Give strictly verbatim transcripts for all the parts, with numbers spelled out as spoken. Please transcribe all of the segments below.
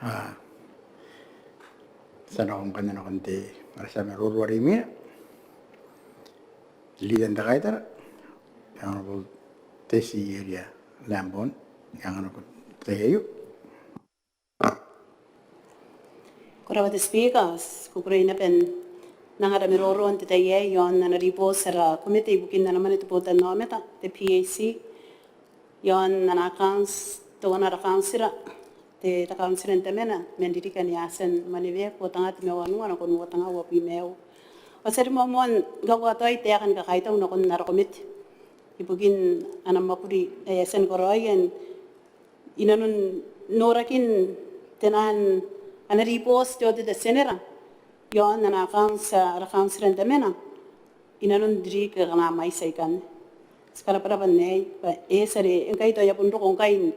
A, ti a nako ngkanne nakon te, ara tia maroro are imwina. Te Leader n te Kaitara, Honourable Tessie Eria Lambourne, e anganako te tai aio. Ko rabwa te Speaker, ti kukurei naba n anga ara maroro n te tai aei iaon ana ribooti ara komete ibukin ana mwane te botannaomata, te PAC, iaon ana accounts, teuana ara kauntira, te, te kauntira n Tamana, man ririki ane a tia ni mwaneweaki, uoa tenga tebwi ma wanua nakon uoa tenga uabwi ma uoua. Ao ti a rimoamoa ni kaoa taai taekan kakaitau nakon ara komete ibukin ana mwakuri ae a tia ni karaoia inanon norakin tenaan ana ribooti te Auditor General iaon ana accounts, ara kauntira n Tamana inanon te ririki akana mwaiti aikanne. Ti karabwarabwa n aei bwa e eti are ngkai tao e a bon roko ngkai n,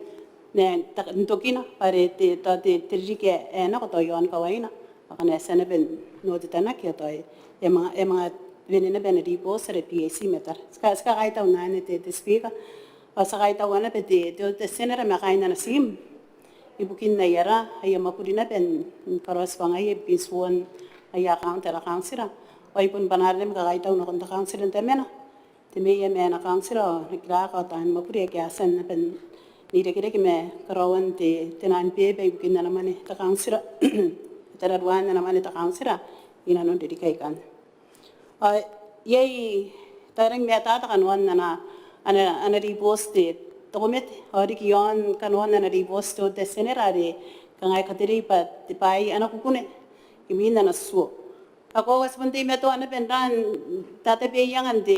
n tokina bwa are te, tao te, te ririki ae nako tao iaon kawaina akana e a tia naba n audit-anaki ao tao e a manga, e a manga wene naba ana ribooti ara PAC i matara. Ti ka, ti kakaitau n anne te, te Speaker. Ao ti a kaitaua naba te, te Auditor General ma kaain ana tiim ibukin aia, aia mwakuri naba ni karaoa tibwangaia ibukin tuoan aia account ara kauntira. Ao I bon bwanaara naba ni kakaitau nakon te kauntira n Tamana, te meea ma ana kauntira ao ana kiraka ao taani mwakuri ake a tia naba n irekereke ma karaoan te, tenaan beeba ibukin ana mwane te kauntira, tararuaan ana mwane te kauntira inanon ririki aikanne. Ao iai, tao e rangi ni matata kanoan ana, ana, ana ribooti te, te komete, ao riki iaon kanoan ana ribooti te Auditor General are kanga e katerei bwa te bwai ana kukune imwin ana tutuo. Ao koaua ti bon teimatoa naba n rang tatabeaianga n te,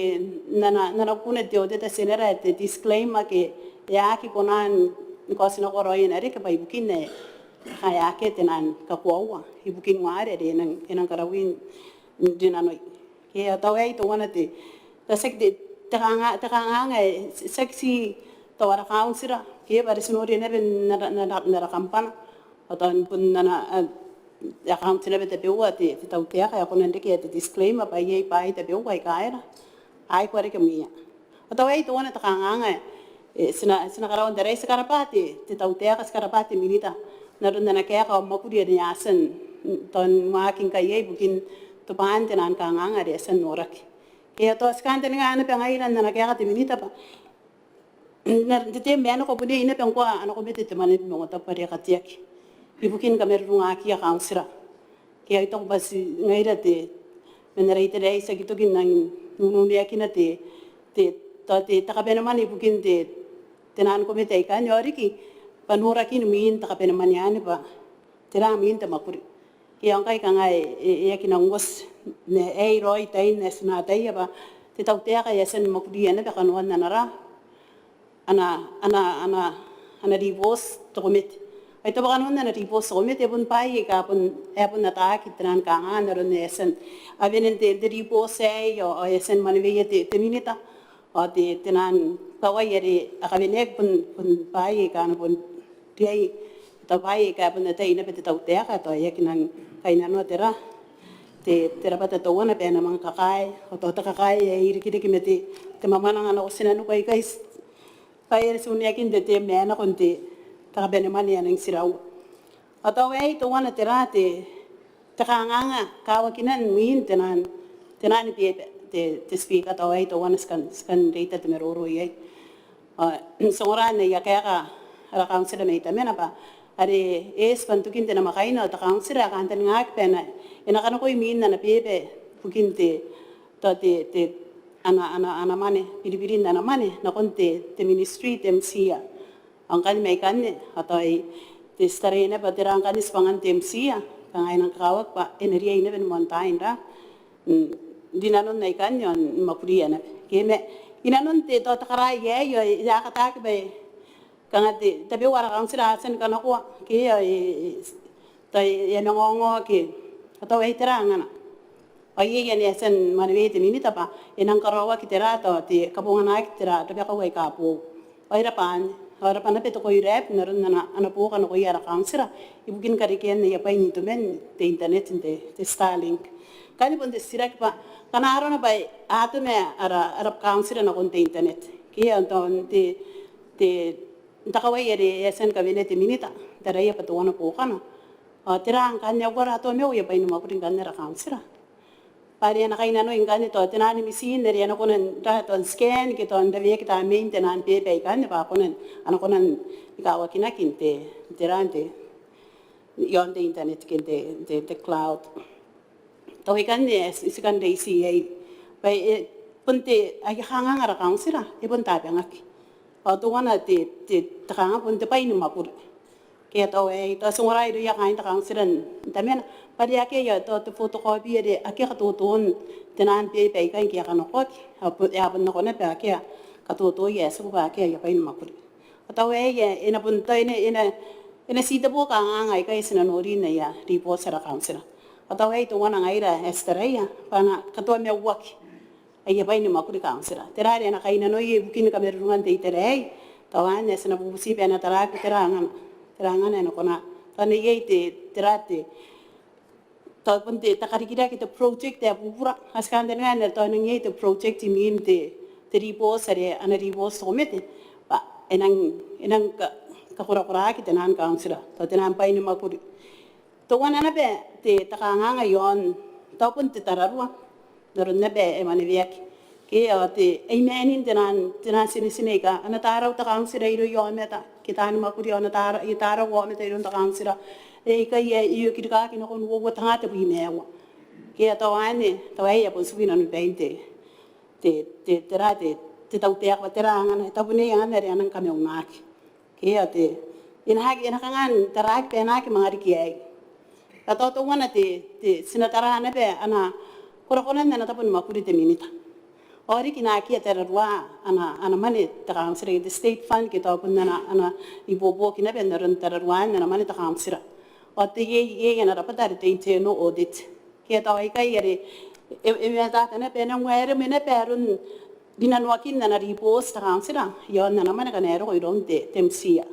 n ana, n ana kukune te Auditor General te disclaimer ke e aki kona ni kaotinakoa raoia n reke bwa ibukin ae e akea tenaan kakoaua ibukin ware are e nang, e nang karaoi n rinanoi. Ke ao tao aei teuana te, tao tiaki te, te kanga, te kanganga ae tiaki ti tao ara kauntira ke bwa are ti noria naba n ara, n ara, n ara kambana ao tao bon ana, a, account naba tabeua te, te tautaeka ae kona n reke ae te disclaimer bwa iai bwaai tabeua aika aera a aki reke mwiia. Ao tao aei teuana te kanganga ae ti na, ti na karaoa n taraia. Ti karabwa te, te tautaeka, ti karabwa te minita n aron ana kaeka ao mwakuri ane a tia n, tao n waaki ngkai iai ibukin tobwaan tenaan kanganga are a tia n noraki. Ke ao tao ti kantaninga naba ngaira n ana kaeka te minita bwa n aron te term ae nako bon iai naba ngkoa ana komete te mwaneaba ma ongotabu are e kateaki ibukin kamarurungakiia kauntira. Ke ao I taku bwa ti ngaira te, man ara itera aei ti aki toki n nang nununeakina te, te, tao te, te kabanemwane ibukin te, tenaan komete aikanne ao riki bwa norakin mwin te kabanemwane anne bwa tera mwin te mwakuri. Ke ao ngkai kanga e, e, e aki nang uoti ma aei raoi tain ae ti na ataia bwa te tautaeka e a tia ni mwakuria naba kanoan ana ra, ana, ana, ana, ana ribooti te komete. Ao I taku bwa kanoan ana ribooti te komete e bon bwaai aika bon, e bon ataaki tenaan kanganga n aron ae e a tia n, a wenen te, te ribooti aei ao, ao e a tia ni mwaneweia te, te minita. Ao te, tenaan kawai are a kaweneaki bon, bon bwaai aika a na bon riai, tao bwaai aika a bon atai naba te tautaeka, tao e aki nang kainnanoa te ra, te, te rabwata teuana bwa e na manga kakae, ao tao te kakae ae irekereke ma te, te mwamwananga n au tinaniku aikai bwa e a tia n uneakin te, te term ae nako n te, te kabanemwane ae nang tiraua. Ao tao aei teuana te ra te, te kanganga kawakinan mwin tenaan, tenaan beeba te, te Speaker, tao aei teuana ti kan, ti kan reita te maroro iai. Ao ti ongora n aia kaeka ara kauntira mai Tamana bwa are e eti bwa n tokin te namwakaina ao te kauntira ae kantaningaaki bwa e na, e na kanakoi mwin ana beeba ibukin te, tao te, te, ana, ana, ana mwane, biribirin ana mwane nakon te, te ministry, te MCA. Ao ngkanne mai ikanne ao tao ai te, ti taraia naba bwa tera ngkanne tibwangan te MCA, kanga e nang kakawaki bwa e na riai naba ni moantaai n ra, n rinanon aikanne ao ni mwakuria naba. Ke ma inanon te, tao te karaoi aei ao e a kataaki bwa e, kanga te, tabeua ara kauntira a tia ni kanakoa ke ao e, e, tao e a mangaongao ke, ao tao ai tera angana. Ao iai ane e a tia ni mwaneweia te minita bwa e nang karaoaki te ra, tao te kabonganaki te ra, rabakau aika boou. Ao e rabwa anne, ao e rabwa naba te COIRAB n aron ana, ana buoka nakoia ara kauntira ibukin karekean aia bwai n itoman te internet n te, te Starlink. Ngkanne bon te titiraki bwa ngkana arona bwa a toma ara, ara kauntira nakon te internet ke ao tao n te, te, n te kawai are e a tia ni kawenea te minita n taraia bwa teuana buokana Ao tera ngkanne, ao tera tao maiu aia bwai ni mwakuri ngkanne ara kauntira? Bwa are a na kainnanoi ngkanne tao taian mitin are a na kona n tao n scan ke tao n tabeaki taian main taian beba aikanne bwa a kona n, a na kona n ikawakinaki n te, n tera, n te, iaon te internet ke n te, n te, n te cloud. Tao aikanne ae ti kan reitia iai bwa e bon te, aia kanganga ara kauntira e bon tabangaki. Ao teuana te, te, te kanganga bon te bwai ni mwakuri. Ke tao aei, tao ti ongora irouia kaain te kauntira n tamena bwa are akea tao te photocopy are akea katoton taian beba aikai ngke a kanakoaki. Ao bon, e a bon nako naba akea katotoia ae tiku bwa akea aia bwai ni mwakuri. Ao tao aei e na bon tao e na, e na, e na ti tebo kanganga aikai ae ti na nori n aia ribooti ara kauntira. Ao tao aei teuana ngaira ae ti taraia bwa a na katoamauaki aia bwai ni mwakuri kauntira. Tera are a na kainnanoia ibukin kamarurungan te itera aei? Tao anne ae ti na bubuti bwa e na taraaki, tera angana, tera angana ae na kona. Tao ane iai te, tera te, tao bon te, te karikirake, te project ae bubura. A ti kantaninga ae tao e nang iai te project imwin te, te ribooti are a na ribooti te komete bwa e nang, e nang ka, kakorakoraki taian kauntira, tao taian bwai ni mwakuri. Teuana naba te, te kanganga iaon tao bon te tararua n aron naba ae maneweaki. Ke ao te, ai maanin taian, taian tinetine aika a na tarau te kauntira irouia aomata ke taani mwakuri ao a na tara, aia tarau aomata iroun te kauntira. Aikai ae e okirikaki nakon uoua tenga tebwi ma aua. Ke ao tao anne, tao aei e a bon tiku inanon bain te, te, te, tera te, te tautaeka bwa tera angana, e tabun angana are a nang kamaunaki. Ke ao te, e na aki, e na kanga n taraaki bwa e na aki manga riki aei. Ao tao teuana te, te, ti na tara naba ana korakoran ana tabo ni mwakuri te minita. Ao riki n akea tararua ana, ana mwane te kauntira, te state fund, ke tao bon ana, ana ibuobuoki naba n aron tararuaan ana mwane te kauntira. Ao te iai, iai ana rabwata are te internal audit. Ke tao aikai are e, e matata naba, e nang waeremwe naba aron rinanoakin ana ribooti te kauntira iaon ana mwane ngkana e roko iroun te, te MTIA.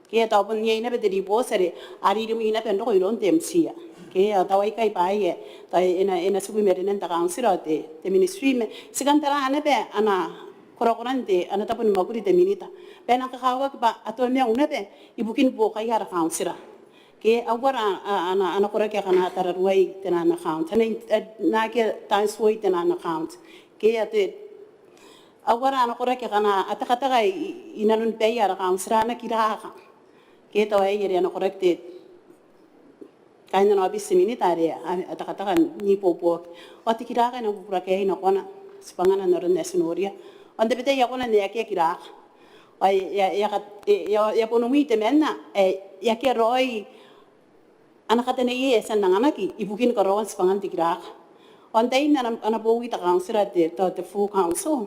Ke tao bon iai naba te ribooti are a ririmwi naba n roko iroun te MTIA. Ke tao aikai bwaai ae tao e na, e na tiku i marenan te kauntira ao te, te ministry ma ti kan tara naba ana korakoran te, ana tabo ni mwakuri te minita bwa e nang kakawaki bwa a atoa maiu naba ibukin buokaia ara kauntira. Ke ao uara a, a, ana, ana koraki akana tararuai taian account, ana in, a, n akea taan tuoi taian account. Ke ao te, ao uara ana koraki akana a tekateka i, i nanon baia ara kauntira, ana kiraaka. Ke tao aei are ana koraki te, kaain ana aobiti te minita are a, a tekateka n ibuobuoki. Ao te kiraaka e nang bubura ke e nako n tibwangana n aron ae ti noria. Ao n tabetai a kona n akea kiraaka. Ao e, e, e, e, e, e a bonomwi temanna ae e akea raoi ana kataneiai ae e a tia n anganaki ibukin karaoan tibwangan te kiraaka. Ao n tain ana, ana bowi te kauntira te, tao te full council.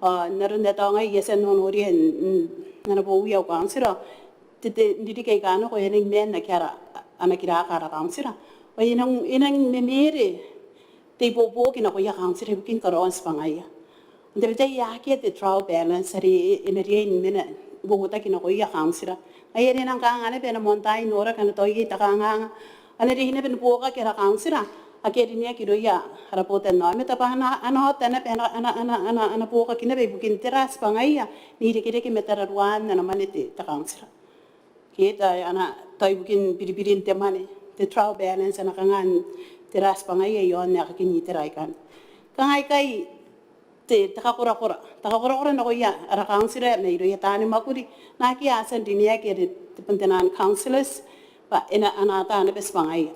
Ao n aron ae tao ngai I a tia n nonoria n, n ana bowi au kauntira, te, te, n ririki aika nako e a nang maan akea ara, ana kiraaka ara kauntira. Ao e nang, e nang memere te ibuobuoki nakoia kauntira ibukin karaoan tibwangaia. N tabetai e akea te trial balance are e, e na riai ni mena n uouotaki nakoia kauntira. Ngaia are e nang kanganga naba ana moan tai n noraki ana tao iai te kanganga, a na riai naba ni buokaki ara kauntira ake a rineaki irouia ara botannaomata bwa a na, a na ota naba, a na, a na, a na, a na, a na buokaki naba ibukin tera tibwangaia n irekereke ma tararuaan ana mwane te, te kauntira. Ke tao ana, tao ibukin biribirin te mwane, te trial balance, ana kanga n tera tibwangaia iaon aekakin itera aikanne. Kanga aikai te, te kakorakora, te kakorakora nakoia ara kauntira mairouia taani mwakuri n akea a tia n rineaki are te, bon taian councillors bwa e na, a na ata naba tibwangaia.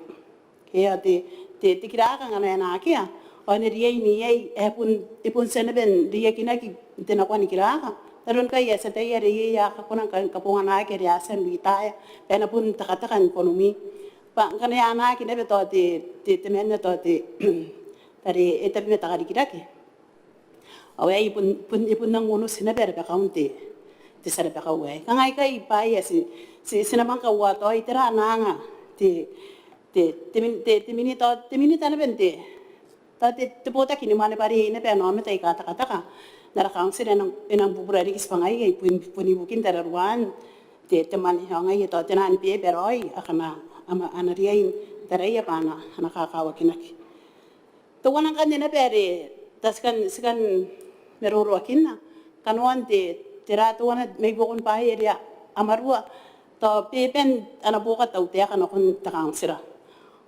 Ke ao te, te, te kiraaka ngkana e na akea ao e na riai n iai ae bon, e bon tia naba n reiakinaki n te nakoa ni kiraaka. N aron ngkai ae ti ataia are iai aika a kona ni kabonganaaki are a tia n ritaya bwa e na bon tekateka ni bonomwi. Bwa ngkana e anaaki naba tao te, te, temanna tao te, tare e tabe ma te karikirake ao aei e bon, bon, e bon nang onoti naba rabakaun te, te tia rabakau aei. Kanga aikai bwaai ae ti, ti, ti na manga kauataoi, tera ana anga te, te, te min, te, te minita, te minita naba n te, tao te, te botaki ni mwane bwa are iai naba ana aomata aika tekateka n ara kauntira e nang, e nang bubura riki tibwangaia ibukin, bon ibukin tararuaan te, te mwane ao ngaia tao taian beba raoi akana a na, a na riai n taraia bwa a na, a na kakawakinaki. Teuana ngkanne naba are tao ti kan, ti kan maroroakinna kanoan te, tera teuana mai buakon bwaai are a marua tao beeban ana buoka te tautaeka nakon te kauntira.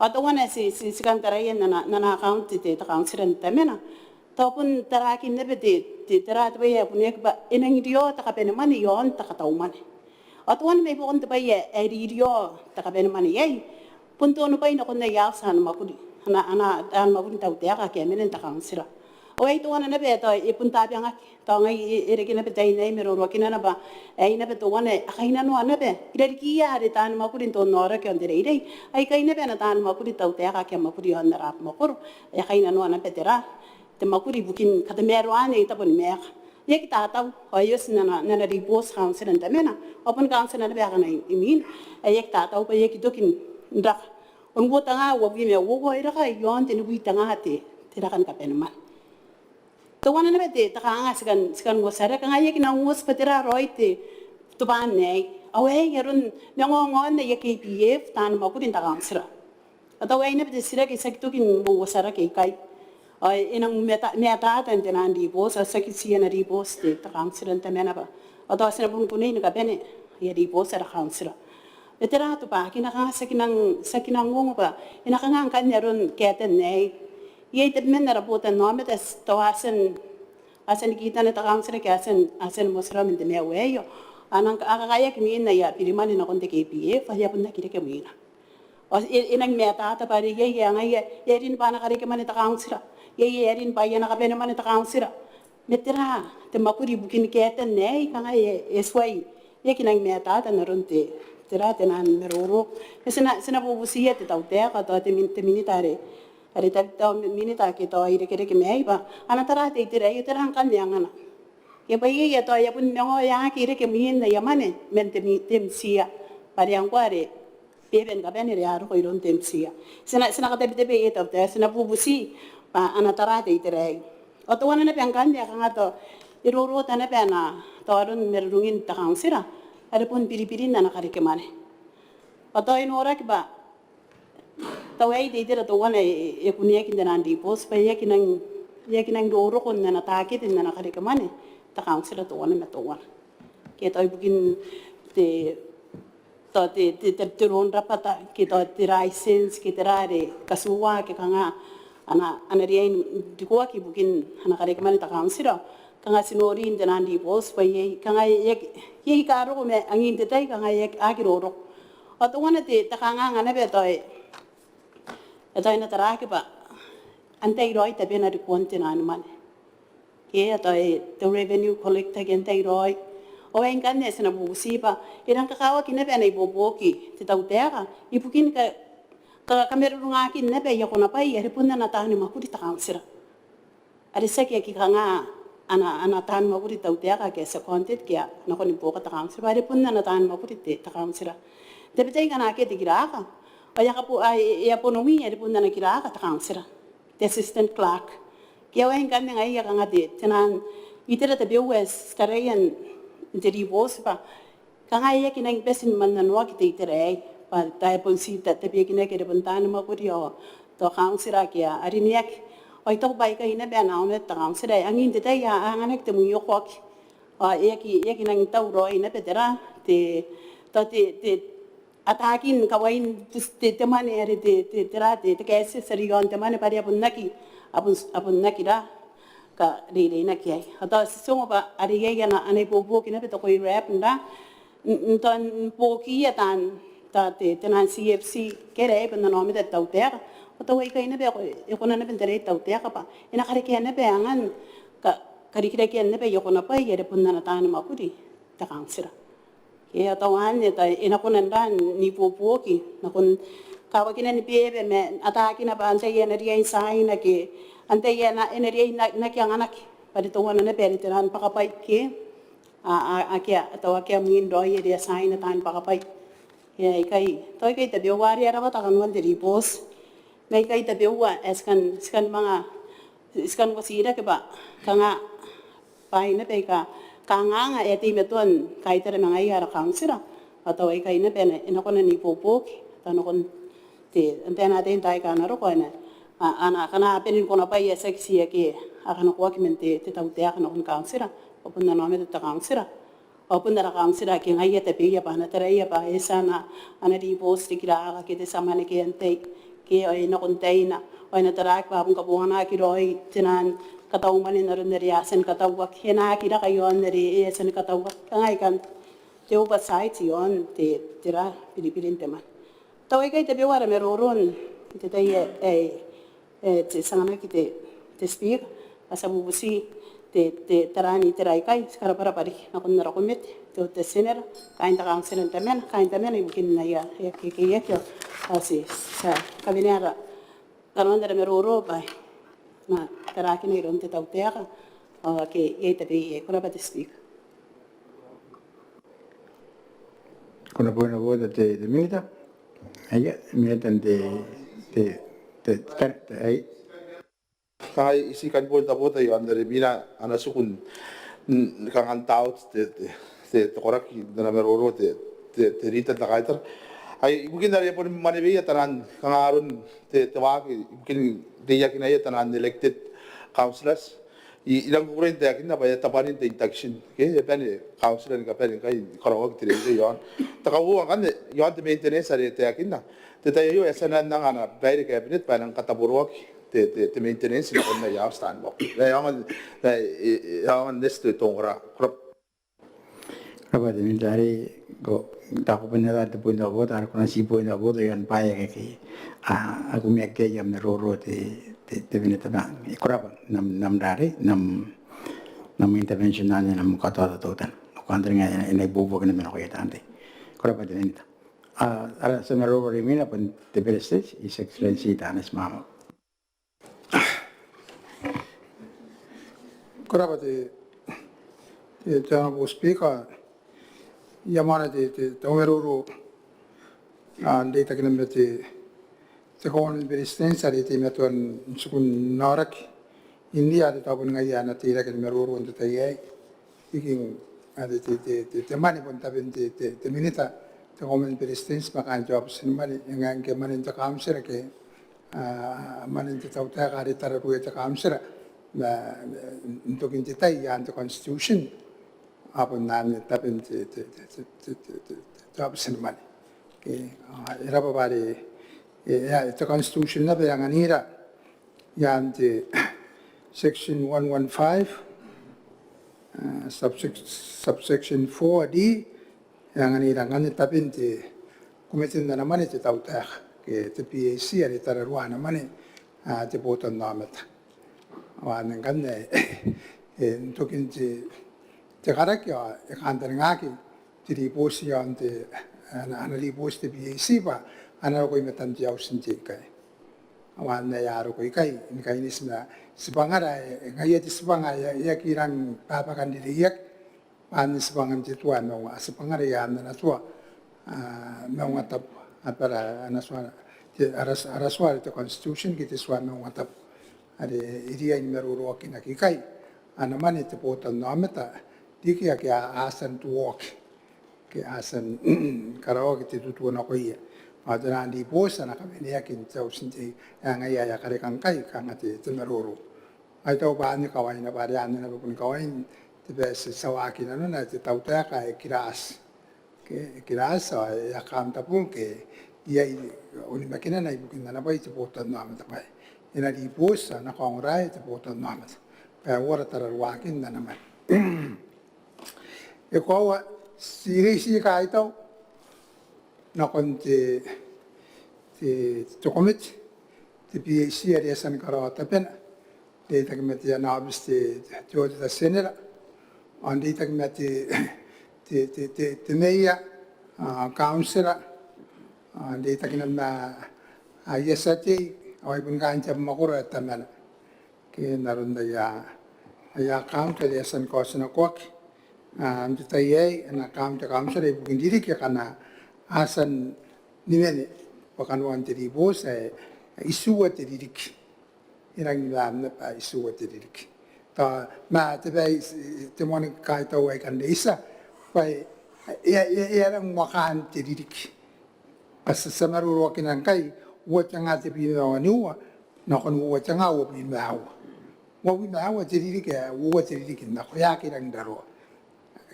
Ao teuana ti, ti, ti kan taraia n ana, n ana account te, te kauntira n Tamana. Tao bon tarakin naba te, te, tera te bwai ae kuneaki bwa e nang riao te kabanemwane iaon te katau mwane. Ao teuana mai buakon te bwai ae e riao te kabanemwane iai, bon te onobwai nakon aia auti taan mwakuri, ana, ana, taan mwakuri te tautaeka ake a mena n te kauntira. Ao ai teuana naba ae tao e bon tabangaki, tao ngai e, e reke naba te aine ae maroroakinana bwa aei naba teuana ae a kainnanoa naba irarikiia are taan mwakuri n te onnaoraki ao n te reirei. Aikai naba ana taan mwakuri te tautaeka ake a mwakuri iaon ara abamwakoro ae a kainnanoa naba tera, te mwakuri ibukin katamaroaan aia tabo ni maeka. E aki tatau, ao e oti n ana, n ana ribooti kauntira n Tamana, ao bon kauntira naba akana imwina, ae e aki tatau bwa e aki toki n raka. Onobwi tenga uabwi ma uoua, e raka iaon tenibwi tenga te, te raka ni kabanemwane. Teuana naba te, te kanga ti kan, ti kan uotia rake, kanga e aki nang uoti bwa tera raoi te, tobwaan aei. Ao aei aron mangaongao n aia K P F taan mwakuri n te kauntira. Ao tao aei naba te titiraki ae ti aki toki n uotia rake ikai. Ao e nang mata, matata n te naan ribooti, ao tiaki ti ana ribooti te, te kauntira n Tamana bwa, ao tao ti na bon kunei ni kabane aia ribooti ara kauntira. Ma tera tobwakina, kanga ti aki nang, ti aki nang ongo bwa e na kanga ngkanne aron kaetan aei. Iai tabeman ara botannaomata tao a tia n, a tia ni kitana te kauntira ke a tia n, a tia ni motirawa man te maiu aei, ao a nang, a kakaeaki mwin aia birimwane nakon te K P F, ao e a bon aki reke mwina. Ao e, e nang matata bwa are iai ae ngaia e a rin bwa ana karekemwane te kauntira, iai ae e a rin bwa aia ana kabanemwane te kauntira. Ma tera te mwakuri ibukin kaetan aei, kanga e, e tuai, e aki nang matata n aron te, tera te naan maroro. Ma ti na, ti na bubutiia te tautaeka, tao te min-, te minita are, are tao, tao minita ake tao irekereke mai bwa a na tara te itera aei, tera ngkanne angana. Ke bwa iai ae tao e a bon mangaoaki reke mwin aia mwane man te mi-, te MTIA, bwa are ngkoa are beeba ni kabane are a roko iroun te MTIA. Ti na, ti na katabetabe iai te tautaeka, ti na bubuti bwa a na tara te itera aei. Ao teuana naba ngkanne ae kanga tao e rorota naba ana, tao aron marurungin te kauntira are bon biribirin ana karekemwane. Ao tao e noraki bwa tao aei te itera teuana ae e, e kuneaki n te naan ribooti bwa e aki nang, e aki nang roroko n ana takete n ana karekemwane te kauntira teuana ma teuana. Ke tao ibukin te, tao te, te, te, te roo n rabwata, ke tao te license, ke tera are katuua, ke kanga ana, ana riai n rikoaki ibukin ana karekemwane te kauntira. Kanga ti nori n te naan ribooti bwa iai, kanga iai, iai aika a roko ma angin te tai kanga iai aika aki roroko. Ao teuana te, te kanganga naba ae tao e, e tao e na taraaki bwa antai raoi tabena rikoan te naan mwane. Ke e tao e, te revenue collector ke antai raoi. Ao aei ngkanne ae ti na bubuti bwa e rang kakawaki naba ana ibuobuoki te tautaeka ibukin ka, ka, kamarurungakin naba aia konabwai are bon ana taani mwakuri te kauntira. Are tiaki aki kanga ana, ana taani mwakuri te tautaeka ake a seconded ke a nakon buoka te kauntira, bwa are bon ana taani mwakuri te, te kauntira. Tabetai ngkana akea te kiraaka ao e a kabu-, a, e, e a bonomwi are bon ana kiraaka te kauntira, te assistant clerk. Ke ao aei ngkanne ngaia kanga te, te naan itera tabeua ae ti taraia n te ribooti bwa kanga e aki nang bati ni mannanoaki te itera aei bwa tao e bon ti ta, tabeakinaki are bon taani mwakuri ao tao kauntira ake a rineaki. Ao I taku bwa aikai naba ana aomata te kauntira ae angin te tai a, a anganaki te mwiokoaki. Ao e aki, e aki nang tau raoi naba tera te, tao te, te ataakin kawain te, te mwane are te, te, tera te, te kaetieti are iaon te mwane bwa are a bon aki, a bon, a bon aki ra kareireinaki iai. Ao tao ti ongo bwa are iai ana, ana ibuobuoki naba te koi rap n ra, n, n tao n buokiia taan, tao te, te naan CFC ke are aei bon ana aomata te tautaeka. Ao tao aikai naba e ko, e kona naba n taraia te tautaeka bwa e na karekea naba angan ka, karikirakean naba aia konabwai are bon ana taani mwakuri te kauntira. Ke ao tao anne tao e na kona n ra n ibuobuoki nakon kawakinan beba ma ataakina bwa antai ae e na riai n tiaina ke antai ae e na, e na riai n aki anganaki bwa are teuana naba are te naan bakabwai ke a, a, akea, tao akea mwin raoi are a tiaina taan bakabwai. Ke aikai, tao aikai tabeua are a rawata kanoan te ribooti. Ma aikai tabeua ae ti kan, ti kan manga, ti kan uotirake bwa kanga bwaai naba aika kanganga ae teimatoa ni kaitara ma ngaia ara kauntira. Ao tao aikai naba e na, e na kona n ibuobuoki, tao nakon te, antai ae na ataia n taai aika a na roko, e na, a, a na, akana a bane ni konabwai ae tiaki ti ake a kanakoaki man te, te tautaeka nakon kauntira, ao bon ana aomata te kauntira. Ao bon ara kauntira ake ngaia tabeia bwa a na taraia bwa e tia ana, ana ribooti te kiraaka ke te tia mwane ke antai, ke ao e nakon taina, ao e na taraaki bwa bon kabonganaaki raoi te naan katau mwane n aron are a tia ni katauaki, e na aki raka iaon are e a tia ni katauaki. Kangai kan te oversight iaon te, te ra, biribirin te mwane. Tao aikai tabeua ara maroro n te tai aei, e, ti anganaki te, te Speaker, bwa ti a bubuti te, te, taraan itera aikai, ti karabwarabwa riki nakon ara komete, te Auditor General, kaain te kauntira n Tamana, kaain Tamana ibukin aia, aia kekeiaki, ao ti, ti a kawenea ara, kanoan ara maroro bwa e na taraakina iroun te tautaeka, ao ake iai tabeia. Ko rabwa te Speaker. Ko na boo, ko na boo te, te Minita. Aia, Minita n te, te, te, te, te, ai. Kangai, I tii kan boo n taboota iaon are Minita ana tiku n, n, kanga n taut te, te, te, te koraki n ana maroro te, te, te Rita n te Kaitara. Ai, ibukin are e boni mwaneweia taraan kanga aron te, te waaki, ibukin reiakinaia taraan elected councillors. I, I rang kukurei n taekinna bwa e a tabwanin te induction, ke, e bane councillor ni kabane ngkai e karaoaki te reirei iaon. Te kauoua ngkanne iaon te maintenance are e taekinna. Te tai aio e a tia n anga ana baire cabinet bwa e nang kataboroaki te, te, te maintenance nakon aia auti taan mwakuri. E aonga, e, e, e aonga n eti te ongora. Ko rabwa. Ko rabwa te Minita are ko, tao ko bon ata te point of order, are ko na tii point of order iaon bwaai akekei. A, a kumeaki iai am maroro te, te, te Minita bang. Ko rabwa n am, n am rare, n am, n am intervention anne, n am katoto teutana. Ko antaninga e na, e na ibuobuoki naba nakoia taan tei. Ko rabwa te Minita. A, ara tia maroro are imwina bon te Beretitenti, His Excellency Taneti Maamau. Ko rabwa te, te, te Honourable Speaker, I a moana te, te, te au maroro, a, n reitaki naba ma te, te Kauoman ni Beretitenti are e teimatoa n tiku n aoraki inia, are tao bon ngaia ae na teirake ni maroro n te tai aei. Iking, a, te, te, te, te, te mwane bon taben te, te, te Minita, te Kauoman ni Beretitenti ma kaain te aobiti ni mwane, e ngae ngke mwanen te kauntira ke, a, mwanen te tautaeka are tararuaia te kauntira, ma, n tokin te tai i aan te constitution, a bon anne taben te, te, te aobiti ni mwane. Ke, a, e raba bwa are, e, e, te constitution naba e anganira, i aan te section one one five, a, subsec-, subsection four D, e anganira ngkanne taben te komitin ana mwane te tautaeka, ke te P A C, are tararua ana mwane, a, te botannaomata. Ao anne ngkanne, e, n tokin te, te karaki, ao e kantaningaaki te ribooti iaon te, ana, ana ribooti te P A C bwa a na roko i matan te auti n tei ikai. Ao anne ae a roko ikai, ni kaineti ma tibwangara, e, ngaia te tibwanga ae, e aki rang babakan rireiaki, bwa anne tibwangan te tua ae maunga, a, tibwangara i aan ana tua, a, maungatabu, abara ana tua, te, ara, ara tua are te constitution ke te tua ae maungatabu. Are e riai ni maroroakinaki ikai ana mwane te botannaomata riki ake a, a tia n tuoaki, ke a tia n karaoaki te tutuo nakoia. Ao taian ribooti a na kaweneaki n te auti n tei, ae ngaia ae a kareka ngkai, kanga te, te maroro. Ao I taku bwa anne kawaina, bwa are anne naba boni kawain te bae ti, ti a waaki inanona, te tautaeka ae kiraati. Ke, kiraati, ao e accountable ke iai onimakinana ibukin ana bwai te botannaomata bwa e na ribooti, a na kaongoraea te botannaomata bwa e uara tararuaakin ana mwane. E koaua ti reiti kaitau nakon te, te, te komete, te P A C are e a tia ni karaoa tabena, n reitaki ma te ana aobiti te, te Auditor General, ao n reitaki ma te, te, te, te, te mayor, a, councillor, a, n reitaki naba ma, a, aia tia tei, ao ai bon kaain te abamwakoro ae Tamana. Ke n aron aia, aia account are e a tia ni kaotinakoaki, a, n te tai aei, ana account te council ibukin ririki akana a tia ni wene bwa kanoan te ribooti ae itiua te ririki. E rangi ni bamna bwa itiua te ririki. Tao, ma te bwai, te moan kaitau ae I kan reitia bwa e, e, e, e a rang uakaan te ririki. Bwa ti a tia maroroakina ngkai, uoua te nga tebwi ma waniua nakon uoua te nga uabwi ma aua. Uabwi ma aua te ririki, ae uoua te ririki n nako, e aki rangi n raroa.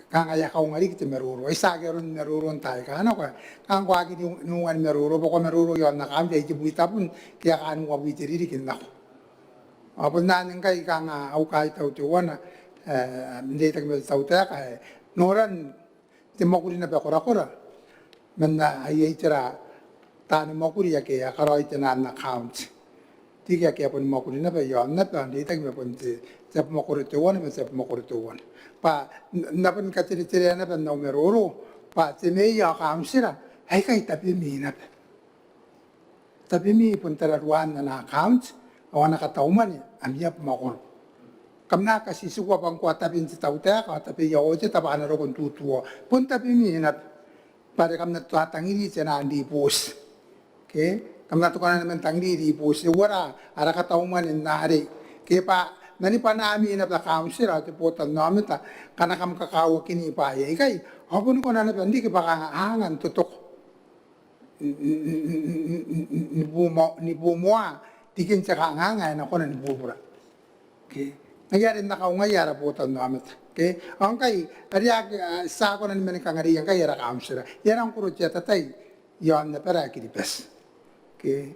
kanga e a kaunga riki te maroro. Ai tiaki aron maroro n taai aika nako, kanga ko aki ni, ni unga ni maroro bwa ko a maroro iaon account ae tebwi tabun ke a kaan uabwi te ririki n nako. Ao bon anne ngkai kanga au kaitau teuana, e, n reitaki ma te tautaeka, e, noran te mwakuri naba korakora man aia itera taani mwakuri ake a karaoi te naan account. Riki ake a boni mwakuri naba iaon aba n reitaki ma bon te, te abamwakoro teuana ma te abamwakoro teuana. Bwa n, n na boni katereterea naba n au maroro bwa te meea ao kauntira aikai tabemi naba. Tabemi bon tararuaan ana account ao ana kataumwane ami abamwakoro. Kam na aki katitikua bwa ngkoa taben te tautaeka ao tabeia aoteta bwa a na roko n tutuo. Bon tabemi naba. Bwa are kam na tangiri te naan ribooti. Ke? Kam na tokona naba n tangiri ribooti. E uara ara kataumwane n arei? Ke bwa mani bwanaami naba kauntira ao te botannaomata ngkana kam kakawakini bwaai aikai ao boni kona naba n riki bwa kanga a anga n totoko ni bumo, ni bumoa rikin te kanganga ae e na kona ni bubura. Ke? Ngaia are N na kaungaia ara botannaomata. Ke? Ao ngkai are a, a, ti a kona ni mani kangareia ngkai ara kauntira. E a rang koro te atatai iaon abara ae Kiribati. Ke?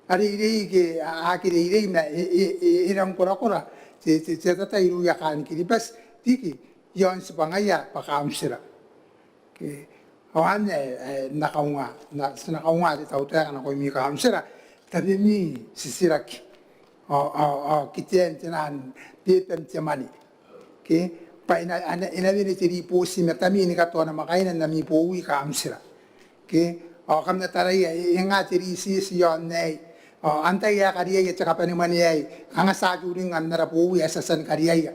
A reirei ke a, a aki reirei ma e, e, e, e rang korakora te, te, te atatai irouia kaain Kiribati riki iaon tibwangaia bwa kauntira. Ke? Ao anne ae, ae N na kaunga, N na, ti na kaunga te tautaeka nakoimi kauntira, tabemi titiraki ao, ao, ao kitean te naan beeban te mwane. Ke? Bwa e na, a na, e na wene te ribooti i matami ni katoa namwakaina n ami bowi kauntira. Ke? Ao kam na taraia, e, e nga te receipts iaon aei? Ao antai ae kariaia te kabanemwane aei? Kanga ti aki uringa n ara bowi ae ti a tia ni kariaia.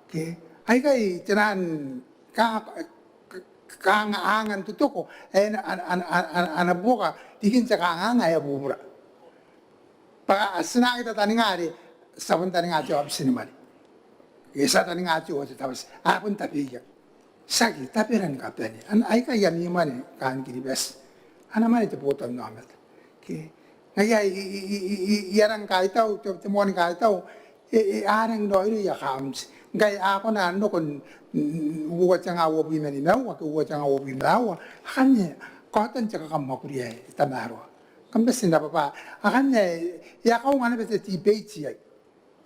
Ke? Aikai te naan ka, ka, ka, kanga a anga n totoko ae a na, a na, a na, a na, a na buoka rikin te kanganga ae bubura. Bwa ti na aki tataninga are ti a bon taninga te aobiti ni mwane. E, ti a taninga te aoteta bwa ti a bon tabeia. Tiaki, tabera ni kabane. An, aikai ami mwane kaain Kiribati. Ana mwane te botannaomata. Ke? Ngaia i, i, i, i, i a rang kaitau, te, te moan kaitau, e, e, a rang n raoiroi account. Ngkai a kona n roko n, n, uoua te nga uabwi ma nimaua, ke uoua te nga uabwi ma aua. Akanne, kaotan te kakamwakuri ae e tamaroa. Kam bati n rabwa bwa akanne, e a kaunga naba te debate iai.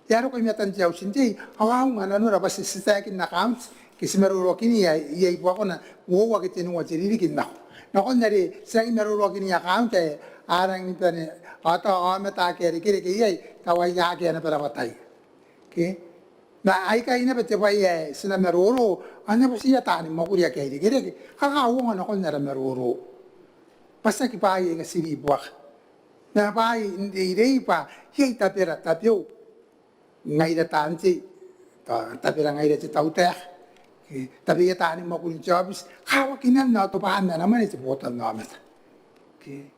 E a roko i matan te auti n tei, ao a unga nanora bwa ti, ti taekin account ke ti maroroakini iai, iai buakona uoua ke tenua te ririki n nako. Nakon are ti rangi ni maroroakini account ae a rangi ni bane, ao tao aomata ake a irekereke iai, tao aia akea naba rabwataia. Ke? Ma aikai naba te bwai ae ti na maroro, ao N na butiia taani mwakuri ake a irekereke, kakauongo nakon ara maroro. Bwa tiaki bwaai aika ti ribuaka. Ma bwaai n reirei bwa iai tabera, tabeu ngaira taan tei, ta-, tabera ngaira te tautaeka, ke, tabeia taani mwakuri n te aobiti, kawakinan ao tobwaan ana mwane te botannaomata. Ke.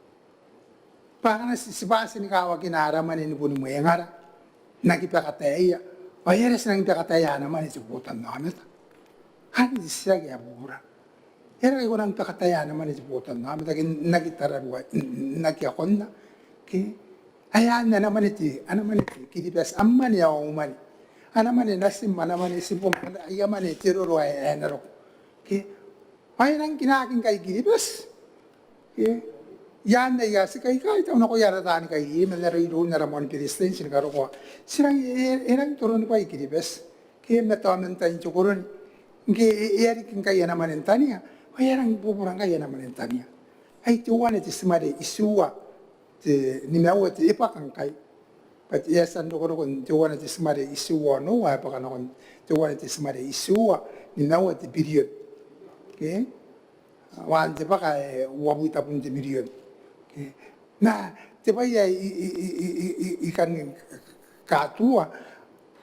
Bwa akana ti, ti bati ni kawakina ara mwane ni boni mwengara, n aki bakataeia, ao e aera ti nang bakataea ana mwane te botannaomata? Anne te titiraki ae bubura. E aera ngkai ko nang bakataea ana mwane te botannaomata ke n aki tararua, n aki akona? Ke? Ae anne ana mwane te, ana mwane te Kiribati, am mwane ao au mwane. Ana mwane natim, ana mwane tibum, ana, aia mwane te roro ae, ae na roko. Ke? Ao e nang kinaaki ngkai Kiribati. Ke? Iai anne ae ti kaikaitau nakoia ara taani kairiri man ara iroun ara moan beretitenti ni karokoa. Ti rangi, e, e rangi toronibwai Kiribati. Ke ma tao man tain te koroni. Ngke e, e a riki ngkai ana mwane n tania, ao e a rangi bubura ngkai ana mwane n tania. Ai teuana te timare itiua, te nimaua te, e bwaka ngkai. Bwa e a tia n rokoroko n teuana te timare itiua onoua, e bwaka nakon teuana te timare itiua, nimaua te birion. Ke? Ao anne te bwaka ae uabwi tabun te mirion. Ke? Ma te bwai ae I, I, I kan katuua,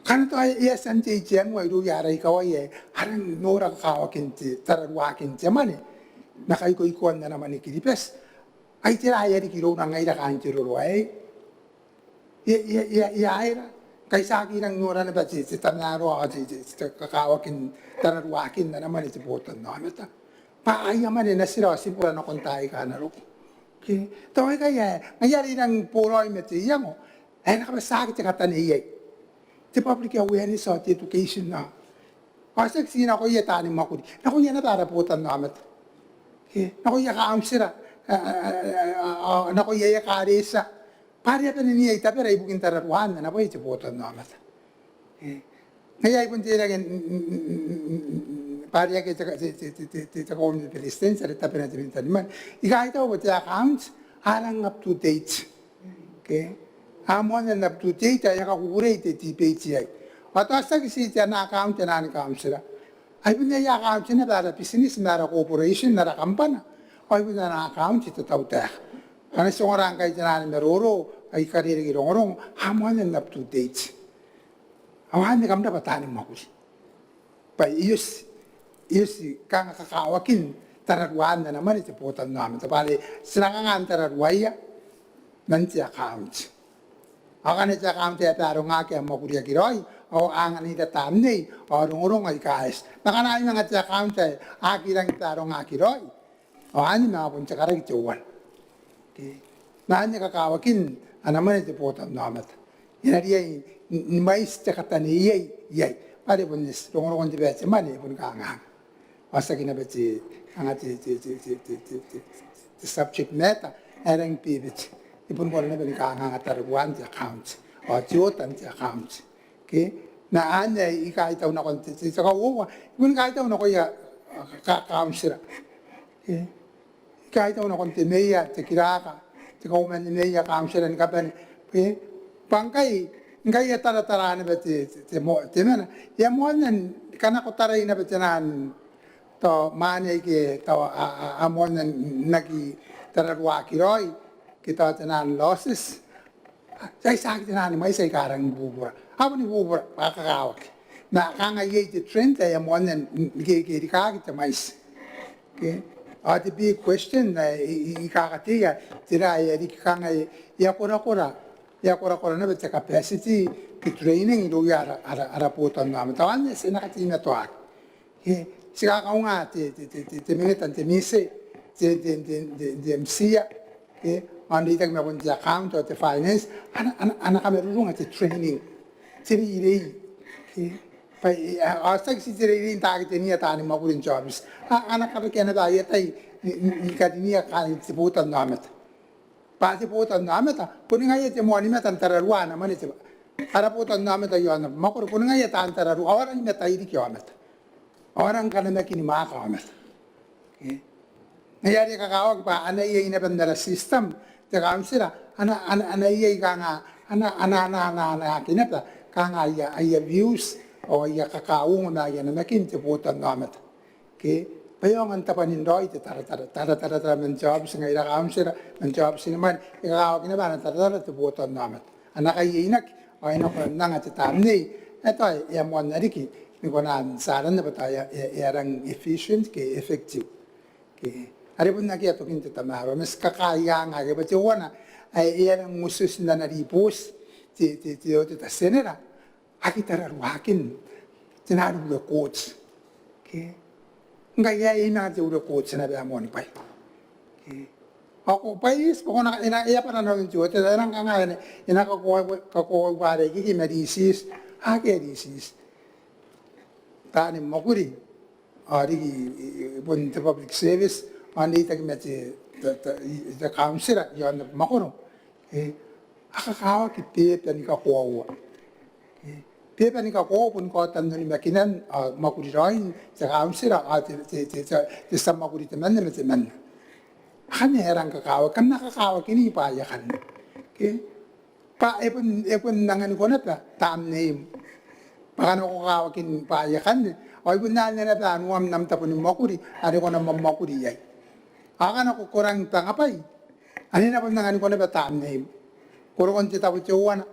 ngkana tao e a tia n tei te anua irouia ara ikawai ae a rang nora kakawakin te, tararuakin te mwane ma kaikoikoan ana mwane Kiribati, ai tera ae a riki iroura ngaira kaain te roro aei? E, e, e, e aera? Ngkai ti aki rang nora naba te, te tamaroa, te, te, te kakawakin tararuakin ana mwane te botannaomata. Bwa aia mwane natira ao tibura nakon taai aika a na roko. Ke, tao aikai ae ngaia are I rang boraoi ma te iango ae na kabatiaki te kataneiai. Te public awareness ao te education ao Ao tiaki ti nakoia taani mwakuri, nakoia naba ara botannaomata, ke nakoia kauntira, a, a, a, a, a, nakoia ekaretia, bwa are a bane n iai tabera ibukin tararuaan ana bwai te botannaomata. E, ngaia I bon teirake n, n, n, n, n, bwa are akea te, te, te, te, te, te kauoman ni beretitenti are tabena te minita ni mwane. I kaitau bwa te account a rang up to date. Okay? A moanna n up to date, e a kakukurei te debate iai. Ao tao tiaki ti te ana account tenaan kauntira. Ai bon aia account naba ara business ma ara corporation, ara kambana. Ao ai bon ana account te tautaeka. Ao ti ongora ngkai tenaan maroro, ai karereke rongorongo, a moanna n up to date. Ao anne kam rabwa taani mwakuri. Bwa e oti, e oti kanga kakawakin tararuaan ana mwane te botannaomata. Bwa are ti na kanga n tararuaia man te account. Ao ngkana te account ae e baarongaki ae mwakuriaki raoi, ao a anganira tamnei, ao rongorongo aika eti. Ma ngkana e manga te account ae aki rangi baarongaki raoi, ao anne ma bon te karaki teuana. Okay. Ma anne kakawakin ana mwane te botannaomata. E na riai n, ni mwaiti te kataneiai iai. Bwa are bon eti, rongorongon te bwai ae te mwane e boni kanganga. Ao tiaki naba te, kanga te, te subject matter ae rangi bebete. E boni kona naba ni kanganga tararuaan te account. Ao te oota n te account. Okay? Ma anne I kaitau nakon te, te, te kauoua, I bon kaitau nakoia, a, ka, kauntira. Okay? I kaitau nakon te meea, te kiraka, te kauoman ni meea, kauntira ni kabane. Okay? Bwa ngkai, ngkai e a taratara naba te, te, te mo, te mena. E a moanna n, kanakotarai naba tenaan tao mwane aike tao a, a, a moanna n aki tararuaki raoi, ke tao tenaan losses. Ti a tia aki tenaan mwaiti aika rangi ni bubura. A boni bubura, a kakawaki. Ma kanga iai te trend ae e a moanna n, n, ke, ke rikaaki te mwaiti. Okay? Ao te big question ae I, I, I kakateia, tera ae e riki kanga e, e a korakora, e a korakora naba te capacity ke training irouia ara, ara, ara botannaomata. Ao anne ti na kateimatoaki. E, ti kakaunga te, te, te, te, te minita n te MISE, te, te, te, te, te MISE, e, ao n reitaki ma bon te account ao te finance, a na, a na, a na kamarurunga te training, te reirei. E, bwa, e, a, ao tiaki ti te reirei n takiteniia taani mwakuri n te aobiti. A, a na karekea naba aia tai ni, ni, ni karinia kaain te botannaomata. Bwa te botannaomata, boni ngaia te moanimata n tararua ana mwane te, ara botannaomata i aon abamwakoro, boni ngaia taan tararua, ao a rangi ni matairiki aomata. Ao a rangi ni kanamaki ni mwaaka aomata. Okay. Ngaia are e kakawaki bwa a na iai naba n ara system te kauntira, a na, a na, a na iai kanga, a na, a na, a na, a na, a na aki naba kanga aia, aia views, ao aia kakauongo ma aia namakin te botannaomata. Okay? Bwa e aonga n tabwanin raoi te taratara, taratara, taratara man te aobiti ngaira kauntira, man te aobiti ni mwane, e kakawaki naba ana taratara te botannaomata. A na kaieinaki, ao e na kona n anga te tamnei ae tao e a moanna riki, ni kona n tia aranna bwa tao e a, e a, e a rangi efficient ke effective. Okay? Are bon akea tokin te tamaroa, ma ti kakaianga ake bwa teuana ae e a rangi n uti n ana ribooti te, te, te, te Auditor General, aki tararuakin tenaan rekooti. Okay? Ngkai e a manga te rekooti naba ae moanibwai. Okay? Ao ko bwai iti bwa ko na, e na, e a bwara nanon te auditor, e na kanga, e na, e na kakoaua, kakoaua riki ma receipts, akea receipts. Taani mwakuri ao riki, i, i, bon te public service, ao n reitaki ma te, te, te, i, te kauntira i aon abamwakoro. E, a kakawaki beeba ni kakoaua. E, beeba ni kakoaua boni kaotan onimakinan, a, mwakuri raoin te kauntira, a, te, te, te, te, te tia mwakuri temanna ma temanna. Akanne ae rang kakawaki, kam na kakawakini bwaai akanne. Okay? Bwa e bon, e bon anganiko naba tamneim. Bwa ngkana ko kakawakin bwaai akanne, ao e bon anne naba anuam n am tabo ni mwakuri are ko na mwamwakuri iai. Ao ngkana ko, ko rangi n bangabwai, anne e na bon anganiko naba tamneim. Ko roko n te tabo teuana,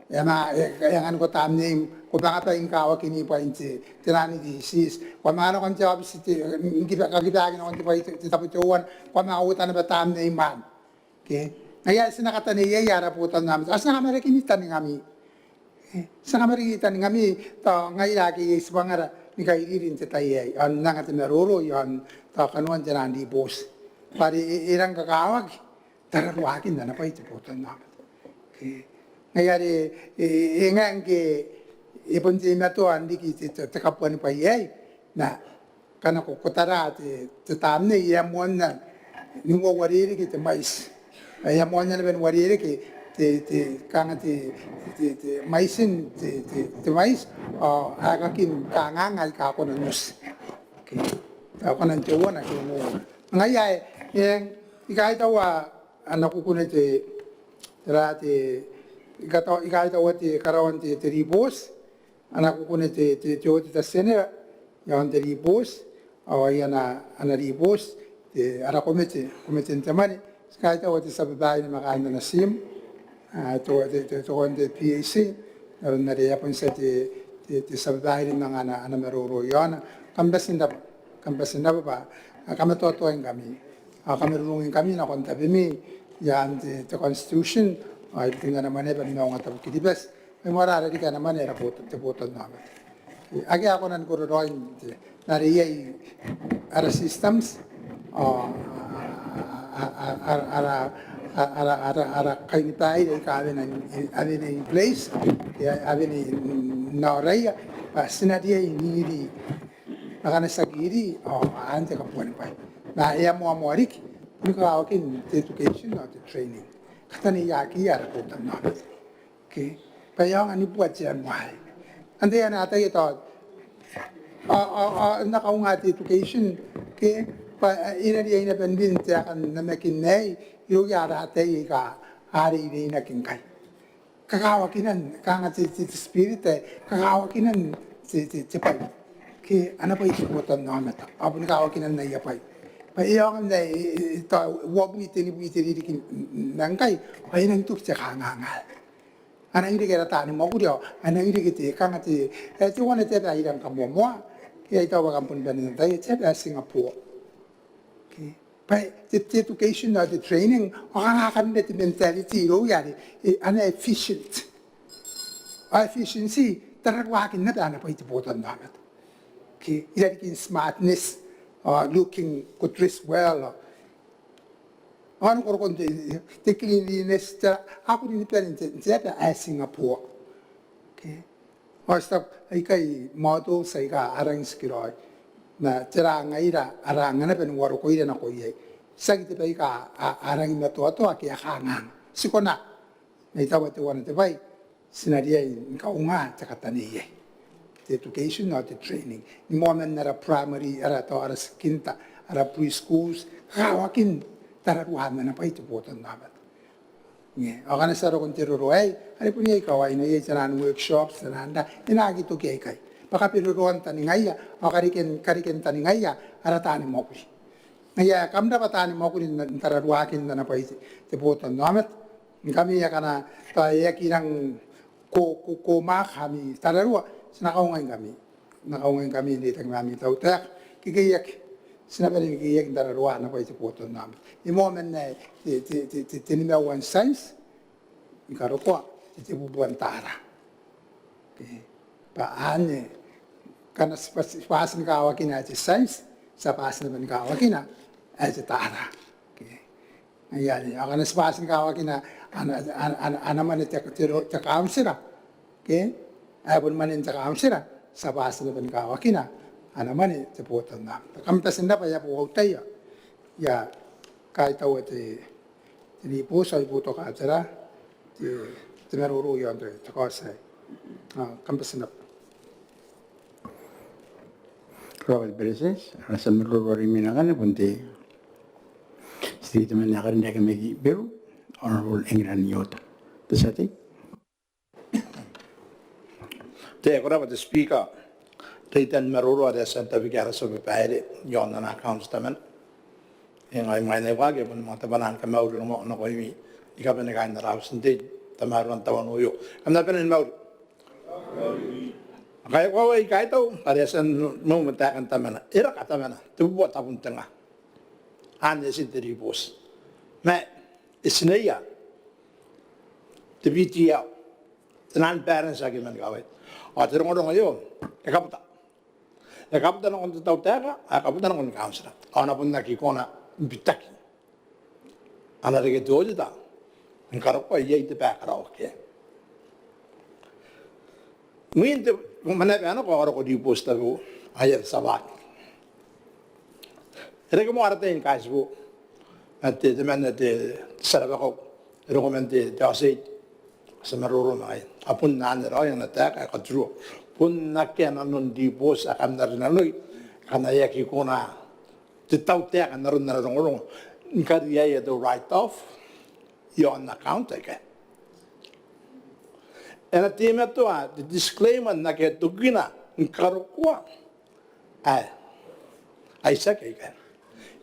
e na, e, e anganiko tamneim, ko bangabwai ni kawakini bwain te, tenaan receipts. Ko a manga nako n te aobiti te, ni kiba, kakibaaki nakon te bwai te, te tabo teuana, ko a manga uota naba tamneim anne. Okay. Ngaia ti na kataneiai ara botannaomata. Ao ti na kamarekini taningami. Okay. Ti na kamarekini taningami, tao ngaira ake iai tibwangara ni kairiri n te tai aei. Ao n anga te maroro i aon tao kanoan tenaan ribooti. Bwa are e, e rang kakawaki tararuakin ana bwai te botannaomata. Okay. Ngaia are, e, e ngae ngke E bon teimatoa n riki te, te, te kabuanibwai aei, ma ngkana ko, ko tara te, te tamnei, e a moanna ni uaua rereke te mwaiti. E a moanna naba ni uarereke te, te, kanga te, te, te mwaitin te, te, te mwaiti, ao aekakin kanganga aika kona n oti. Okay. Tao kona n teuana ke uoua. Ngaia ae, e, I kaitaua ana kukune te, tera te, I kaitaua, I kaitaua te karaoan te, te ribooti, ana kukune te, te, te Auditor General iaon te ribooti, ao ai ana, ana ribooti te, ara komete, komete n te mwane. Ti kaitaua te tia babaire ma kaain ana tiim, a, te, te, te, te, te PAC, n aron are e a bon tia te, te, te tia babaire n anga ana, ana maroro iaona. Kam bati n rabwa, kam bati n rabwa bwa a kamatoatoaingkami, a kamarurungingkami nakon tabemi iaan te, te constitution, ao ibukin ana mwaneaba ni maungatabu Kiribati. Ai moarara riki ana mwane ara boto, te botannaomata. Akea ae kona ni kororaoi n te, n are iai ara systems, ao, a, a, ara, ara, ara, ara, ara kainibaire aika a wene, a wene in place, a wene n aoraia, bwa ti na riai n iri, ma ngkana ti aki iri, ao anne te kabuanibwai. Ma e a moamoa riki ni kakawakin te education ao te training. Kataneiakiia ara botannaomata. Okay. Bwa e aonga ni bua te anuai. Antai ae na ataia tao, a, a, a, N na kaunga te education, okay, bwa, e, e na riai naba n win te aeka n namakin aei irouia ara ataei aika a reireinaki ngkai. Kakawakinan, kanga te, te, te spirit ae kakawakinan te, te, te bwai. Ke ana bwai te botannaomata. Ao boni kawakinan aia bwai. Bwa e aonga n ae, e, e, tao uabwi, tenibwi te ririki n, n, n ngkai, ao e nang toki te kanganga. A nang reke ara taani mwakuri ao a nang reke te, kanga te, e, teuana te aba ae I rang kamoamoa. Ke I taku bwa kam boni bane n ataia, te aba ae Singapore. Okay. Bwa te, te education ao te training, ao kanga a kan reke te mentality irouia are, e, a na efficient. Ao efficiency, tararuaakin naba ana bwai te botannaomata. Okay. I rarikin smartness, ao looking good, dress well, ao, ao ni korokon te, te cleanliness, tera, a kuri ni bane n te, te aba ae Singapore. Okay. Ao ti taku aikai models aika a rangi n tikiraoi. Ma tera ngaira ara anga naba ni uarokoira nako iai. Tiaki te bwai aika a, a rangi n matoatoa ke a kanganga. Ti kona. Ma I taku bwa teuana te bwai ti na riai ni kaunga te kataneiai. Te education ao te training. Ni moa man ara primary, ara tao, ara kinta, ara preschools, kakawakin tararuaan ana bwai te botannaomata. Ao ngkana ti a roko n te roro aei, are bon iai kawaina, iai taian workshops, taian ra, e na aki toki aikai. Bwa kaberoroan taningaia, ao kareken, kareken taningaia ara taani mwakuri. Ngaia ae kam rabwa taani mwakuri n, n tararuaakin ana bwai te, te botannaomata. Ngkami akana tao e aki rang ko, ko, ko mwaaka ami tararua, ti na kaungaingkami. N na kaungaingkami n reitaki ma ami tautaeka. Kekeiaki, ti na bane ni kekeiaki n tararuaa ana bwai te botannaomata. E moa man ae te, te, te, te, te nimaua n science ni karokoa, te, te bubua n tara. Okay. Bwa anne, ngkana ti bati, ti bati ni kawakina ae te science, ti a bati naba ni kawakina ae te tara. Okay. Ngaia anne, ao ngkana ti bati ni kawakina ana, ana, ana, ana mwane te, te, te kauntira. Okay? Ae boni mwanen te kauntira, ti a bati naba ni kawakina ana mwane te botannaomata. Kam bati n rabwa, I a bon kautaia. I a kaitaua te, te ribooti ao I boutoka tera, te, te maroro iaon te, te kaoti aei. Ao kam bati n rabwa. Ko rabwa te Beretitenti, ara tia maroro are imwina ngkanne bon te, te tia tei temanna ae karineaki mai Beru, Honourable England Iota. Te tia tei. Te, ko rabwa te Speaker. Reitan maroro are e a tia n tabekia ara tia babaire iaon ana accounts temanna. E ngae, ngae n ae I waaki, e boni manga tabwanin kamauri nakoimi ni kabane kaain ara auti n tei n tamaroan te tawanou aio. Kam na bane ni mauri. Ngkai e koaua I kaitau are e a tia n moan taekan temanna. E raka temanna, te bubua tabun te nga. Anne etin te ribooti. Ma e tineia te B T L, te non-balance agreement, kawain. Ao te rongorongo aio e kabuta. E kabuta nakon te tautaeka, e kabuta nakon kauntira. Ao a na bon aki kona n bitaki. A na reke te auditor ni karokoa iai te bwai ae karaoaki. Imwin te, manga bane nako ao a roko ribooti tabeua, aia te tia waaki. E reke moa ara tai ni kaitibo ma te, temanna te tia rabakau, e roko man te, te Auti Aiti, ti a maroro ma ngaia. A bon anne raoi ana taeka ae katurua. Bon akea nanon ribooti ae kam na rinanoi ngkana e aki kona te tautaeka n aron ana rongorongo ni kariaia te write off iaon account aikai. E na teimatoa te disclaimer n akea tokina ni karokoa ae a itiaki aikai.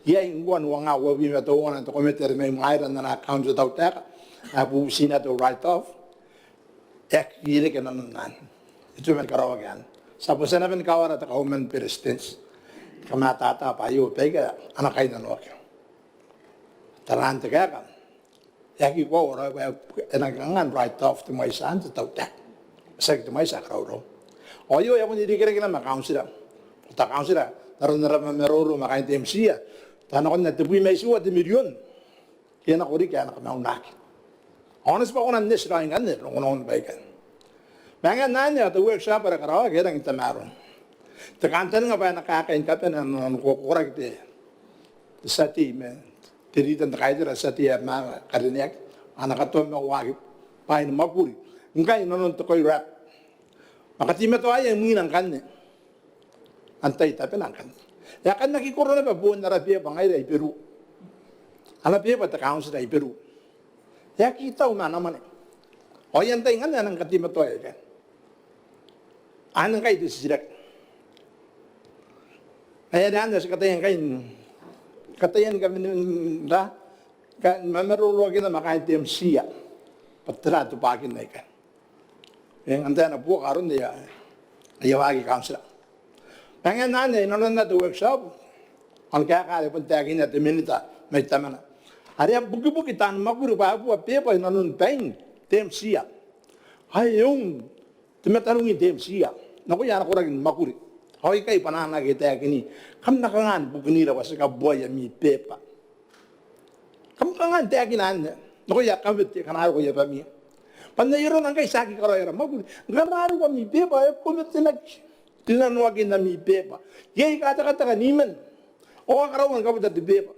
Iai ngkoa n uangaa uabwi ma teuana te komete are mai mwaira n ana account te tautaeka ae bubutina te write off. E aki reke nanon anne. E tuai man karaoaki anne. Ti a bon tia naba ni kawara te Kauoman ni Beretitenti ni kamatata bwa aio baika a na kainnanoaki. Taraan te kaeka, e aki koaua raoi bwa e nang kanga n write off te mwaiti anne te tautaeka. Tiaki te mwaiti ae karaurau. Ao aio e a bon irekereke naba ma kauntira. Te kauntira n aron ara maroro ma kaain te MIA, tao nakon ae tebwi ma itiua te mirion ke e nako riki ae e na kamaunaki. Ao a na tibwa kona n eti raoi ngkanne rongorongon baikai. Ma ngaia anne ao te workshop are karaoaki e rangi n tamaroa. Te kantaninga bwa e na kaekai ni kabane ana nanokoakoraki te, te tia tei ma te rita n te kaitara, te tia tei ae manga karineaki, a na katoa ma waaki bwaai ni mwakuri ngkai inanon te koiraki. Ma kateimatoaia imwina ngkanne. Antai tabena ngkanne? E a kan aki koro naba boon ara beba ngaira i Beru. Ana beba te kauntira i Beru. E aki tau ma ana mwane. Ao ai antai ngkanne ae nang kateimatoaia ikai? Anne ngkai te titiraki. Ae anne ti kataia ngkai, kataia ni kamaroroakina ma kaain te MIA bwa tera te bwaakin aikai. E, antai ae na buoka aron aia, aia waaki kauntira. Ma ngaia anne inanon te workshop ao ni kaeka are bon taekinna te minita mai Tamana are e a bukibuki taan mwakuri bwa e bua beba inanon bain te MIA. Ae e un te mataniwin te MIA nakoia ana koraki ni mwakuri. Ao ikai bwanaana ake e taekin, kam na kanga ni bukinira bwa ti kabuai ami beba? Kam kanga n taekina anne nakoia kawete akana a roko i abami? Bwa n ai arona ngkai ti aki karaoi ara mwakuri. Ngkana a roko ami beba e kometenaki rinanoakin ami beba. Iai katekateka n imwain ao a karaua ni kabuta te beba.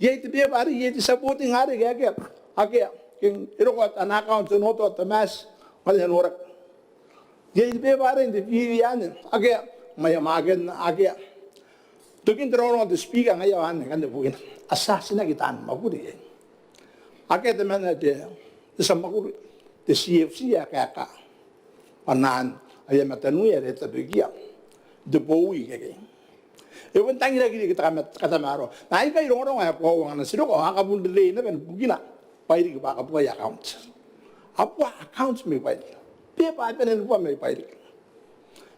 Iai te beba arei, iai te supporting arei ke akea. Akea. Ke e roko ana account Tenoto, Tamati, ngkana e noraki. Iai te beba arei n te PV anne, akea. Mai Makin, akea. Tokin te rongorongo te Speaker, ngaia anne ngkanne bukina. A tiatinaki taan mwakuri iai. Akea temanna te, te tia mwakuri te CFC ae kaeka bwa naan aia mataniwi are e tabekia n te bowi ikekei. E bon tangiraki riki te kama, katamaroa. Ma aikai rongorongo ae koaua ngkana ti roko ao a kabun rirei naba ni bukina Bairiki bwa a kabuai account. A bua account mai Bairiki. Beba a bane ni bua mai Bairiki.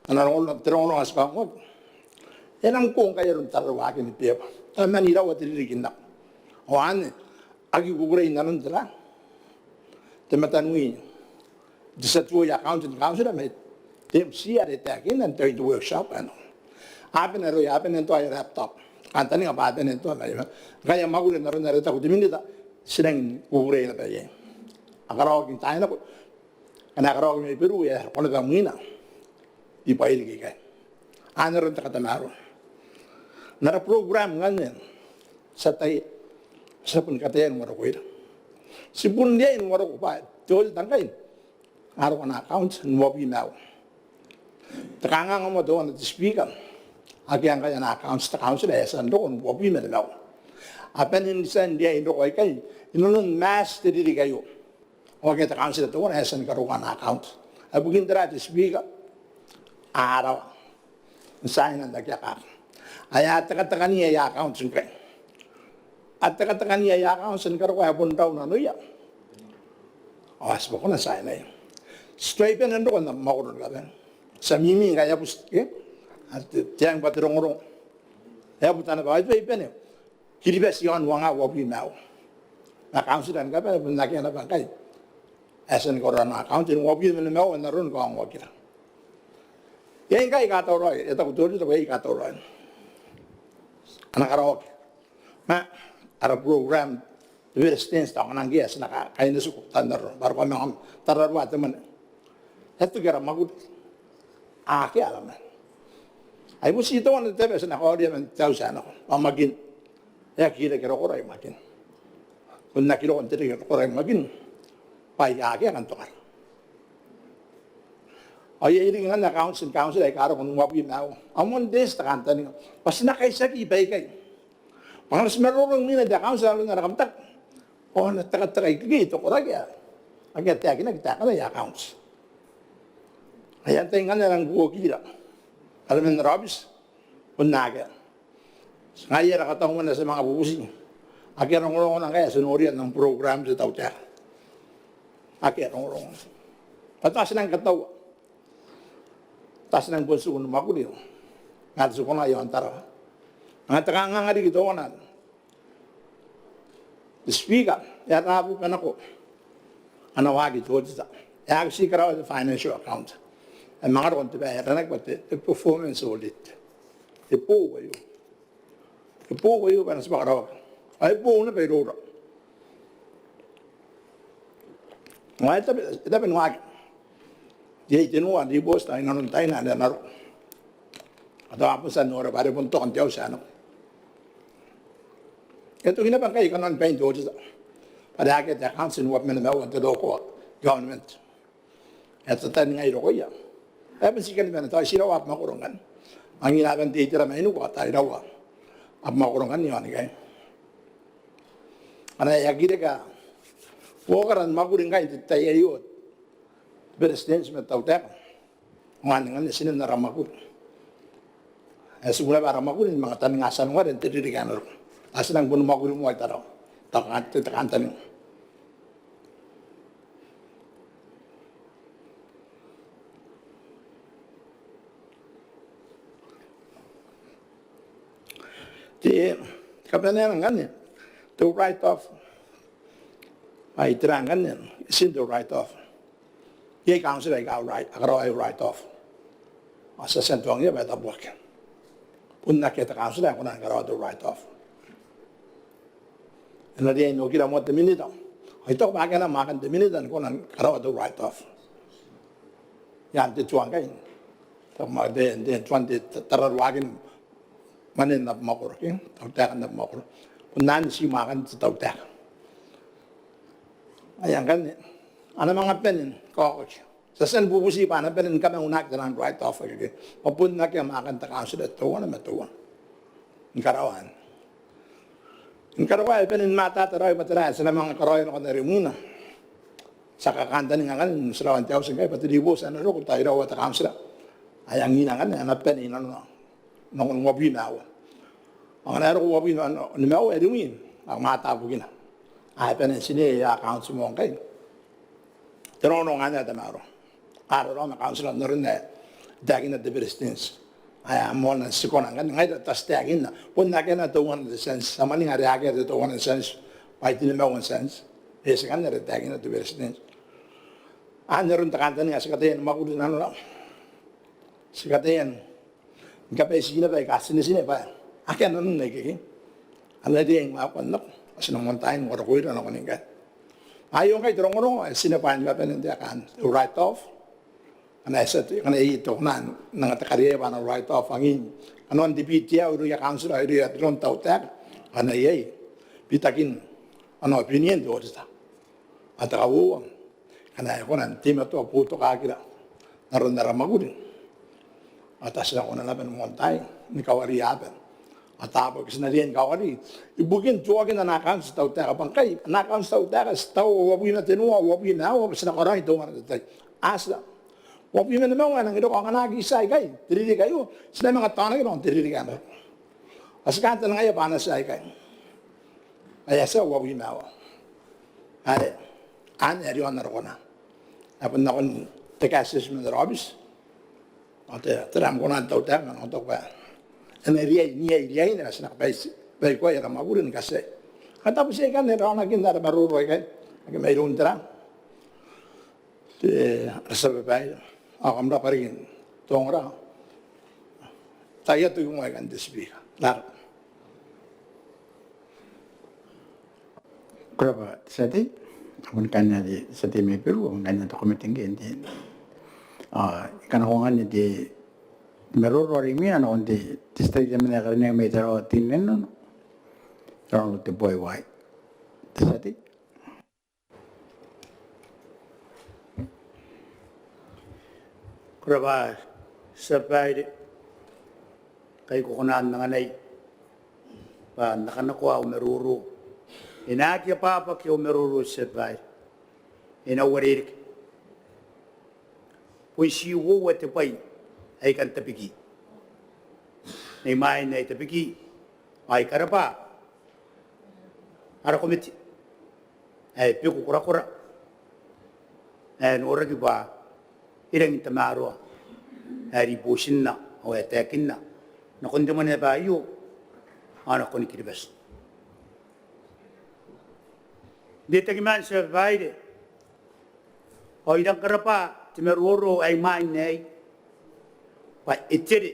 Ana rongorongo, te rongorongo ae ti kaongoaki, e nang ko ngkai aron tararuaakin beba. A mani iraua te ririki n nako. Ao anne, aki kukurei nanon tera, te mataniwi, te tia tuoi account ni kauntira mai te MIA are e taekinna n te, te workshop anne. A bane raoi, a bane n toa aia laptop. Kantaninga bwa a bane n toa mai, ngkai a mwakuri n aron are e taku te minita, ti rangi ni kukurei naba iai. A karaoaki n taai nako, ngkana a karaoaki mai Beru e a roko naba mwina i Bairiki ikai. Anne aron te katamaroa. N ara program ngkanne, ti ataia, ti a bon kataia ni uarokoira. Ti bon riai ni uaroko bwa te auditor ngkai a roko ana account n uabwi ma aua. Te kanganga moa teuana te Speaker, akea ngkai ana account te kauntira ae e a tia n roko n uabwi ma nimaua. A bane n tia n riai n roko aikai inanon Maati te ririki aio. Ao akea te kauntira teuana ae e a tia ni karokoa ana account. Ae bukin tera te Speaker? A rawa n tiaina n aki akaka. Ae a tekatekani aia account ngkai. A tekatekani aia account ni karokoa ae bon rau nanoia. Ao a tibwa kona n tiainaia. Ti tuai bane n roko n am mwakoro ni kabane. Ti a mimi ngkai a buti, ke? A te, te ang bwa te rongorongo. E a buta naba ao e tuai bane Kiribati iaon uangaa uabwi ma aua. Ma kauntira ni kabane bon akea naba ngkai ae e a tia ni karaoa ana account n uabwi ma nimaua n aron kaongoakira. Iai ngkai aika tauraoi, e taku te auditor bwa iai aika tauraoi. A na karaoaki. Ma ara program, te Beretitenti tao ngkana ngke e a tia n kaineti tao n aron, bwa are ko a manga tararua te mwane. E a toki ara mwakuri. Akea ara mwane. Ai bon ti teuana te bwai ae ti na kaoria man te auti ae nako, ao Makin e aki reke rokora i Makin. Bon aki roko n te reke rokora i Makin bwa akea kantokara. Ao iai riki ngkanne accounts, accounts aika a roko n uabwi ma aua. Ao moan te eti te kantaninga bwa ti na kaitiaki baikai. Bwa ngkana ti maroro imwina te accounts aron ara kabwataki, ao a na tekateka ikekei te koraki ae akea taekinaki taekana aia accounts. Ai antai ngkanne a rang buokira? Ara mwane n ara aobiti? Bon akea. Ngaia are kataumwane ti a manga bubuti. Akea rongorongona ngkai ae ti noria n am program te tautaeka. Akea rongorongona. Bwa tao ti nang kataua, tao ti nang bon tiku ni mwakuri ma are ti kona i aon Tarawa. Anga te kanganga riki teuana, te Speaker, e a raba nako ana waaki te auditor. E aki ti karaoa te financial account, e manga roko n te bwai ae aranaki bwa te, te performance audit. E boou aio. E boou aio bwa e na tibwa karaoaki. Ao e boou naba iroura. Ao e tabe, e tabe n waaki. Iai tenua n ribooti i nanon taina are a na roko. Ao tao a bon tia n nora bwa are bon tokan te auti ae nako. E toki naba ngkai kanoan bain te auditor bwa are akea te accounts n uabwi ma nimaua n te local government ae tataningai rokoia. Ae bon ti kani bane, tao ti iraua abamwakoro ngkanne. Angina aban te itera mainiku ao tao iraua abamwakoro ngkanne i aon ikai. Ngkana e aki reke buokara ni mwakuri ngkai n te tai aio, te Beretitenti ma te tautaeka, ao ngkanne ti na n ara mwakuri. E tiku naba ara mwakuri ni manga taninga tia n ware n te ririki ae na roko. Ao ti nang boni mwakuri moa i Tarawa. Tao te kantaninga. Te, te kabanea ngkanne te write off. Ai tera ngkanne, e tia n te write off. Iai council aika a write, a karaoa aia write off. Ao ti a tia n tuangiia bwa e tabuaki. Bon akea te council ae kona ni karaoa te write off. E na riai n okira moa te minita. Ao I taku bwa akea naba mwaakan te minita ni kona ni karaoa te write off. Ian te tua ngkai. Te, te tuan te tararuaakin mwanen abamwakoro, ke tautaekan abamwakoro. Bon anne ti mwaakan te tautaeka. Aia ngkanne a na manga bane ni kaokaki. Ti a tia ni bubuti bwa a na bane ni kamaunaki taian write off akekei. Ao bon akea mwaakan te council teuana ma teuana ni karaoa anne. Ni karaoa ae bane ni matata raoi bwa tera ae ti na manga karaoia nakon are imwina. Ti a kakantaninga ngkanne n tirawan te auti ngkai bwa te ribooti ae na roko tao iraua te council ae angina ngkanne a na bane i nanona nakon uabwi ma aua. Ao ngkana e roko uabwi ma nimaua are imwina ao mata bukina. Ae bane n tinea aia accounts moa ngkai. Te rongorongo anne ae tamaroa. A raraoma council n aron ae e taekinna te Beretitenti. Ae a moana n ti kona ngkanne, ngaira tao ti taekinna. Bon akea naba teuana te tienti, ti a mwaninga are akea te teuana te tienti, bwa ai te nimaua n tienti. E eti ngkanne are e taekinna te Beretitenti. Anne aron te kantaninga ae ti kataia ni mwakuri nanona. Ti kataia ni kabaiti naba aika tinetine bwa akea nanon aikekei. A na riai ni waekoa n nako, ao ti na moantaai ni karokoira nakon ngkai. Aio ngkai te rongorongo ae ti na bwaini bane n te aekan te write off. Ngkana e tia te, ngkana iai te kona n anga te kariaia bwa a na write off angin kanoan te B T L irouia council, irouia te tautaeka. Ngkana iai bitakin ana opinion te auditor. Ao te kauoua, ngkana e kona n teimatoa boutokaakira n aron ara mwakuri, ao tao ti na kona naba ni moantaai ni kawariia aba. Ao taabo ake ti na riai ni kawari ibukin tuoakin ana accounts te tautaeka, bwa ngkai ana accounts te tautaeka ti taua uabwi ma tenua, uabwi ma aua bwa ti na karaoi teuana te tai. A tia uabwi ma nimaua ae nangi roko, ao ngkana a aki tia aikai, te ririki aio ti na manga taonaki nakon te ririki ae na roko. Ao ti kantaningaia bwa a na tia aikai. Ae a tia uabwi ma aua. Are anne are e na roko naba. Ae bon nakon te cash assessment office. Ao te, tera ngkana te tautaeka ma nako tokwa. E na riai, n iai riaina ae ti na kabaiti baikoia ara mwakuri ni katiai. Ao tabetai ikanne raonakin ara maroro aikai ake mairoun tera, te, ara tia babaire. Ao kam rabwa riki n ongora. Tao I a toki moa ikanne te Speaker. Rarabwa. Ko rabwa te tia tei. Ao bon kaain te tia tei mai Beru, ao bon kaain te komete ngke n te Ao I kan nako ngkanne n te maroro are imwina nakon te, te tia tei temanna ae karineaki mai Tarawa Teinainano, Honourable Teboa Iwai. Te tia tei. Ko rabwa tia babaire, ngkai ko kona n anganai bwa N na kanakoa au maroro. E na aki abwabwaki au maroro tia babaire, e na uarereke. Bon ti uoua te bwai ae I kan tabeki. N imwain ae I tabeki ao I karabwa ara komete ae beku korakora ae noraki bwa e rangi n tamaroa ae ribootinna ao ae taekinna nakon te Mwaneaba aio ao nakon Kiribati. N reitaki man tia babaire, ao I rangi ni karabwa te maroro ae imwain aei bwa e tere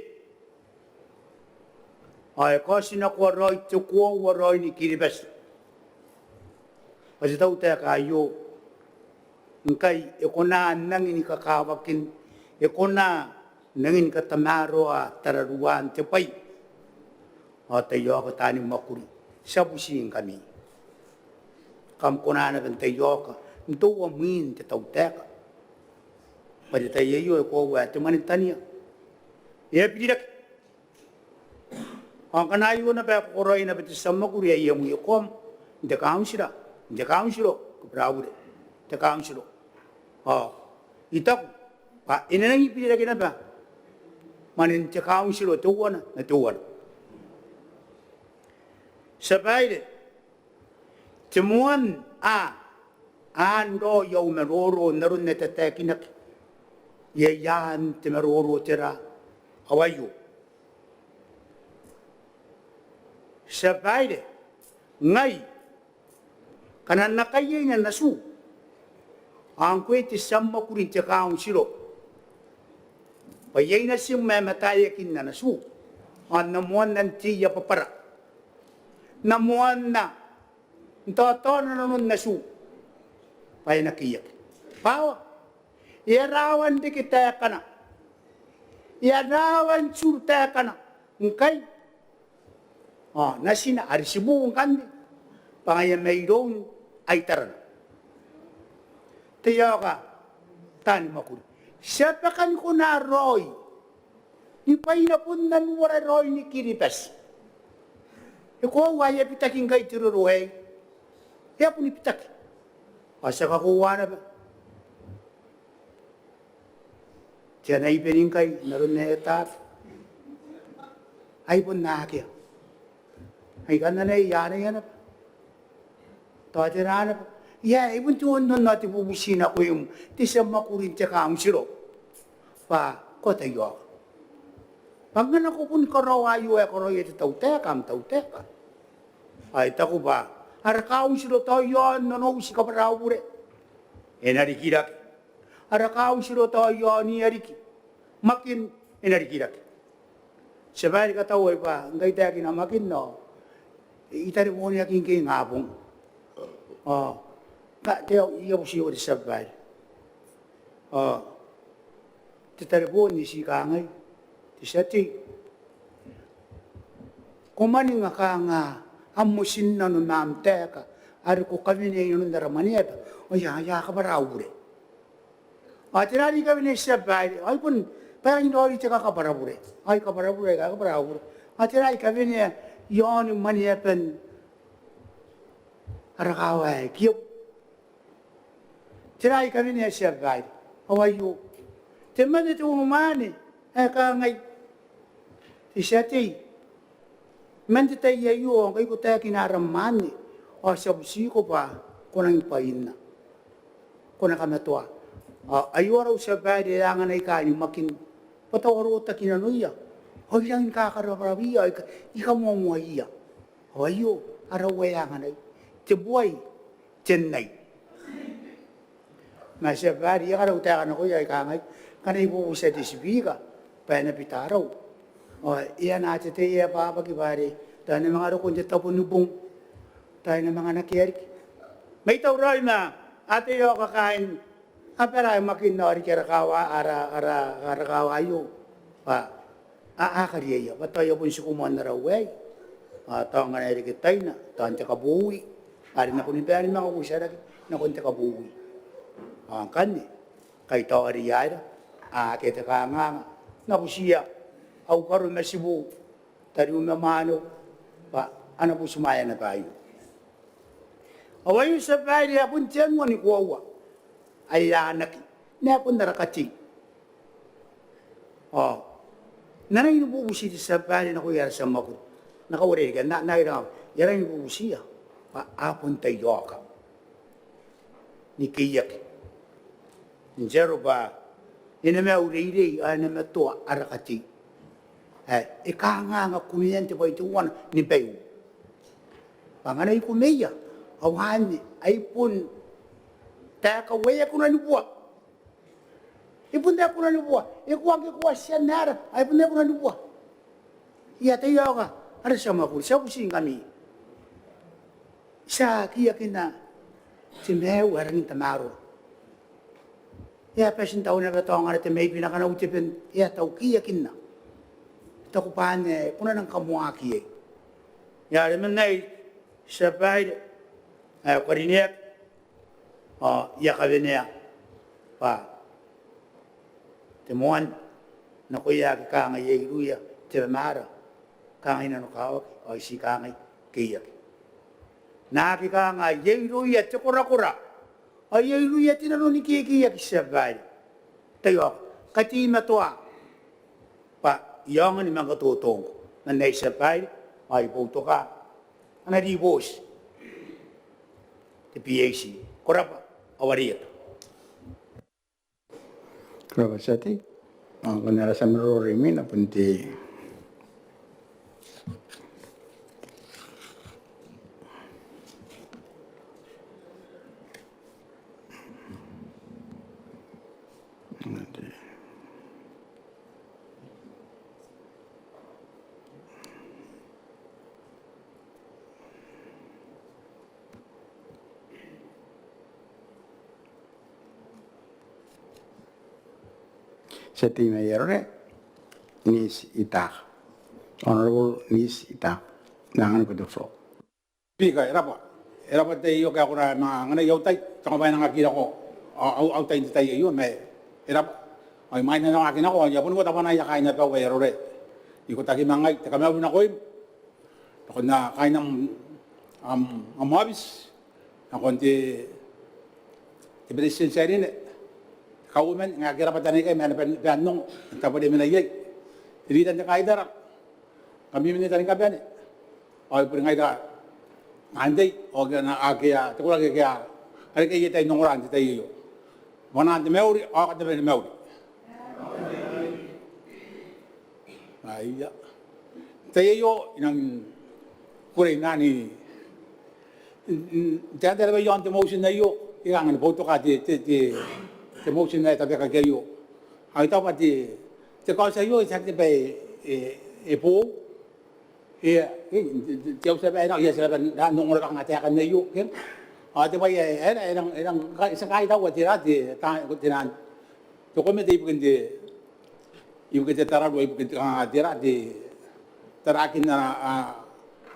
ao e kaotinakoa raoi te koaua raoi ni Kiribati bwa te tautaeka aio ngkai e kona n rangi ni kakawakin, e kona n rangi ni katamaroa tararuaan te bwai ao taiaoka taani mwakuri, ti a butingkami. Kam kona naba n taiaoka n toua mwin te tautaeka bwa te tai aio e koaua ae te mwane n tania e a birirake. Ao ngkana aio naba ae ko karaoi naba te tia mwakuri ae I a mwiokoam n te kauntira, n te kauntiro, kabwara au bure, te kauntiro. Ao I taku bwa e na nangi birirake naba mwanen te kauntiro teuana ma teuana. Tia babaire, te moan a, aan raoi au maroro n aron ae tataekinaki iai, aan te maroro tera? Ao aio, tia babaire, ngai ngkana N na kaiei n ana tua ao ngkoe te tia mwakuri n te kauntiro bwa iai natim ae mataiekin ana tua ao N na moanna n tei abwabwara, N na moanna n taotaona nanon ana tua bwa e na keiaki. Bwa e a rawa n reke taekana, e a rawa n tiru taekana ngkai ao natina are ti buu ngkanne bwa ngaia mairoun aitarana. Taiaoka taani mwakuri, ti a baka ni kona raoi ni bwaina bon ana uara raoi ni Kiribati. E koaua ae e a bitaki ngkai te roro aei, e a boni bitaki. Ao ti a kakoaua naba te ana ibeni ngkai n aron ae e taraa, ai bon akea. Ai kan anai, anaia naba, tao tera naba. Ia, ai bon te onnon ao te bubuti nakoim te tia mwakuri n te kauntiro bwa ko a taiaoka bwa ngkana ko boni karaoa aio ae karaoia te tautaeka, am tautaeka, ao I taku bwa ara kauntiro tao i aon Nonouti, kabwara au bure, e na rikirake. Ara kauntiro tao i aon Ia riki, Makin, e na rikirake. Tia babaire, katauai bwa ngkai I taekina Makin ao I tareboniaki ngke ingabong. Ao ka, te, I a butiko te tia babaire, ao te tarebon e ti kangai: Te tia tei, ko mwaninga kanga am motinnano ma am taeka are ko kawenea i nanon ara mwaneaba? Ao ia, ia, kabwara au bure. Ao tera are I kawenea, tia babaire? Ao I bon bwa e rangi n raoiroi te kakabwara bure. Ao I kabwara bure, I kabwara au bure. Ao tera are I kawenea i aoni mwaneaban ara kaawa ae Kiebu? Tera ae I kawenea, tia babaire? Ao aio, te mwane, te unimwaane ae kangai: Te tia tei, man te tai aio ao ngkai ko taekina ara mwaane ao ti a butiko bwa ko nangi bwainna, ko na kamatoa. Ao aio arau, tia babaire, ae anganai kaain Makin bwa tao a rotaki nanoia ao I rangi ni kakarauraia ao I ka, I kamoamoaia. Ao aio arau ae anganai: Te buai, te nai. Ma tia babaire, I a karau taeka nakoia, I kangai, ngkana I bubutia te Speaker bwa e na bita arau ao e a na atatai ae bwabwaki bwa are tao e na manga roko n te tabo ni bong, tao e na manga nakea riki. Ma I tauraoi ma ataei ao kakaean Abara ae makin ao riki ara kaawa, ara, ara, ara kaawa aio bwa a, a kariaia bwa tao e a bon tiku moan ara uaei. Ao tao ngkana e reke taina, tao n te kabowi, are nakoni bae ni manga uotia rake nakon te kabowi. Ao ngkanne ngkai tao are i aera, akea te kanganga, N na butiia au karo ma tibu, tariu ma mwaneu, bwa a na butimwaea naba aio. Ao aio, tia babaire, ae bon te anua ni koaua ae a anaaki, ma ae bon ara katei. Ao N na rangi ni bubuti, tia babaire, nakoia ara tia mwakuri. N na kauarerekea, N na, N na ira, I a rangi ni bubutiia bwa a bon taiaoka ni keiaki n te aro bwa e na maiu reirei ao e na matoa ara katei ae e kanganga kumean te bwai teuana ni baiu. Bwa ngkana I kumeia, ao anne ai bon taeka ae e kona ni bua. E bon taeka ae e kona ni bua. E koa ngke ko a tia n aera, ao e bon taeka ae e kona ni bua. I a taiaoka, ara tia mwakuri, ti a butiingkami. Ti a keiakina te maiu ae rangi n tamaroa. E a bati n tau naba tao ngkana te maibi n akana uteben, e a tau keiakinna. Taku bwa anne ae ko na nang kamoaaki iai. Ia, are man aei, tia babaire, ae ko karineaki, ao I a kawenea bwa te moan nakoia ake kangai irouia te mamaara, kangai nanokawaki, ao I ti kangai keiaki. Naake kangai irouia te korakora, ao irouia te nano ni kekeiaki, tia babaire. Taiaoka, kateimatoa bwa I aonga ni manga totongko. Man aei, tia babaire, ao I boutoka ana ribooti te PAC. Ko rabwa, ao a riai. Ko rabwa, tia tei. Ao ngkanne ara tia maroro rimwina bon te Tia tei mai Arorae, Nis Itaaka. Honourable Nis Itaaka, I anganiko te floor. Speaker, e rabwa. E rabwa te tai aio ae ko na manga anganai au tai, tao bwa e nang aki nako au, au, au tai n te tai aio, ma e rabwa. Ao imwain ae N na waaki nako, ao I a bon uota bwanaia kaain abau ae Arorae. Ikotaki ma ngai, te kamauri nakoim, nakon kaain am, am, am aobiti, nakon te, te Beretitenti ae rine, te Kauoman, ngaia ake rabwatana ikai ma ana bwai n ongo, n tabware mena iai, te ritan te kaitara, ngkami minita ni kabane, ao I bure ngaira taan tei, ao ake a, ake a, te koraki ake a reke iai tai n ongora n te tai aio. Bwanaan te mauri, ao kam na bane ni mauri. Aia. N te tai aio, I nang kukurei n anne, n, n, n te anga are bwa iaon te motion aio, I kangai ni boutoka te, te, te, te motion ae tabekaki aio. Ao I taku bwa te, te kaoti aio, e tiaki te bwai ae, e, e boou. Ia, e, te, te, te auti ae bwa e na, ia, ti a nang, nang ongora kanga taekan aio, ke? Ao te bwai ae, e, e nang, e nang, ka, ti a kaitaua tera, te, ta, te nang, te komete ibukin te, ibukin te tararua, ibukin te, kanga tera, te, tarakin ana, a,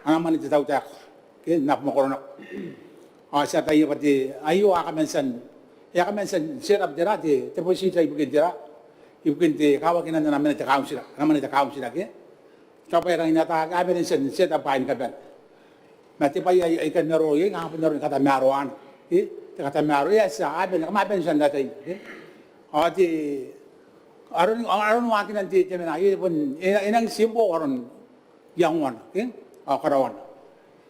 ana mwane te tautaeka, ke, n abamakoro nako. Ao ti ataia bwa te, aio a kaman tia n, e a kaman tia n set up tera, te, te procedure ibukin tera, ibukin te kawakinan ana mwane te kauntira, ana mwane te kauntira, ke? Tao bwa e rangi n ataaki, a bane n tia n set up bwaai ni kabane. Ma te bwai ae I, I kan maroro iai, kanga bon aron katamaroana. E? Te katamaroa, e a tia, a bane, kam a bane n tia n ataia. E? Ao te, aron, aron waakinan te, te mwane aio, e bon, e, e nang tiimbo aron iangoana, ke? Ao karaoana.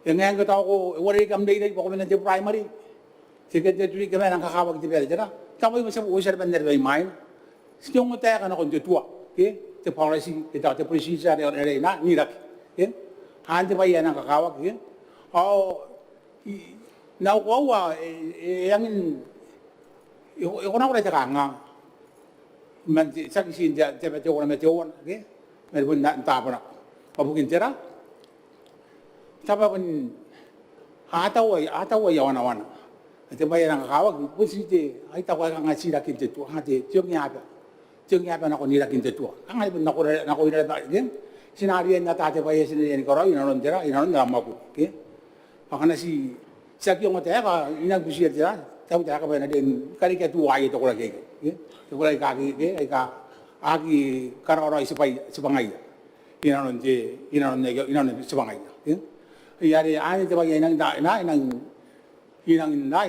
E ngae ngke tao ko, e uarereke am reirei bwa ko mena n te primary. Secondary, ke ma e nang kakawaki te bwai are tera. Tao bwa I mwaiti, I mwaiti are bwa N na riai ni mwaina. Ti ongo taeka nakon te tua, ke? Te policy, ke tao te procedure are, are, are e na, n iraki, ke? Anne te bwai ae nang kakawaki, ke? Ao, I, n au koaua, e, e, e rangi n, e, e kona n noora te kanganga. Man te, tiaki tii n te, te, te teuana ma teuana, ke? Ma bon n, n taabo nako. Bwa bukin tera? Tao bwa bon a tau aia, a tau aia wanawana. Te bwai ae rang kakawaki bon ti te, ai taku ae kanga ti irakin te tua, kanga te ongeaba, te ongeaba nakon irakin te tua. Kanga e bon nakoira, nakoira bwa ti na riai n ata te bwai ae ti na riai ni karaoi inanon tera, inanon ara mwakuri ke. Bwa ngkana ti aki ongotaeka, I nang butiia tera, tautaeka bwa e na riai ni karekea tuaia te koraki aikai ke, te koraki aika ke, aika aki karaoiroi tibwangaia inanon te, inanon aia, inanon tibwangaia ke. Ai are anne te bwai ae I nang, I nang, I nang n, I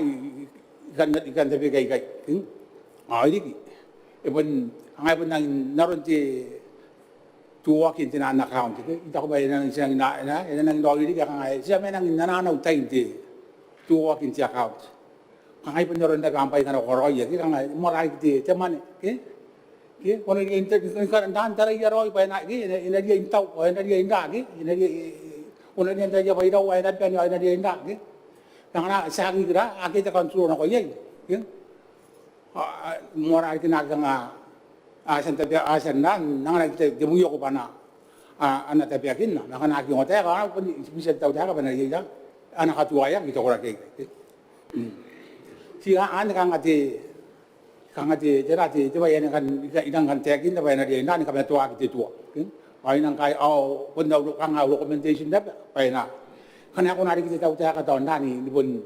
kan, I kan tabekia ikai. Ao e riki, e bon, kanga e bon nangi n aron te tuoakin te naan account ke. I taku bwa e nangi, e nangi, e nangi raoiroi riki, kanga ti a mena n nananau tain te tuoakin te account. Kanga e bon aron tabeia bwaai aika a na karaoia ke, kanga moarara riki te, te mwane ke. Ke, ko na riai n taraia raoi bwa e na, ke, e na riai n tau, e na riai n ra ke, e na riai, ko na riai n taraia bwa iraua ae e na bane, e na riai n ra ke. Ngkana ti aki kira, akea te control nako iai ke. Ao moarara riki naake kanga a tia n tabe, a tia n ra, n anganaki te, te mwioko bwa a na, a na tabeakinna. Ma ngkana aki ongotaeka, a na bon butiia te tautaeka bwa e na riai ra, a na katuaeaki te koraki aikai. Ti anne kanga te, kanga te, tera te, te bwai ae I nang kan, I nang kan taekinna bwa e na riai n ra ni kamatoaki te tua. Ao I nang kai, ao bon au, kanga au recommendation naba bwa e na, ngkana e kona riki te tautaeka tao n ra ni, ni bon,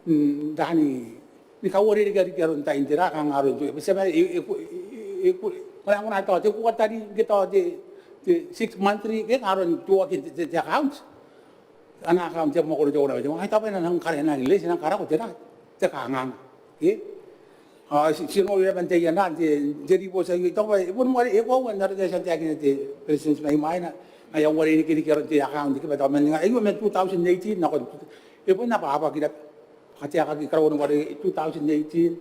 n ra ni, ni kauarerekea riki aron tain tera, kanga aron te, e, e, e, e, ngkana e kona tao te quarterly ke tao te, te six monthly ke, aron tuoakin te, te, te account. Ana account te mwakoro teuana ma teuana, ai tao bwa e nang kara, e nang less, e nang karako tera, te kanganga ke. Ao ti, ti noria bwa n te, iai n ra n te, te ribooti aio, I taku bwa e bon uarereke, e koaua n aron ae e a tia n taekinna te Beretitenti mai mwaina, ngaia uarereke riki aron te account ke, bwa tao man, aio man two thousand eighteen nakon, e bon abwabwaki naba. Kateakaki karaoan uarereke two thousand eighteen,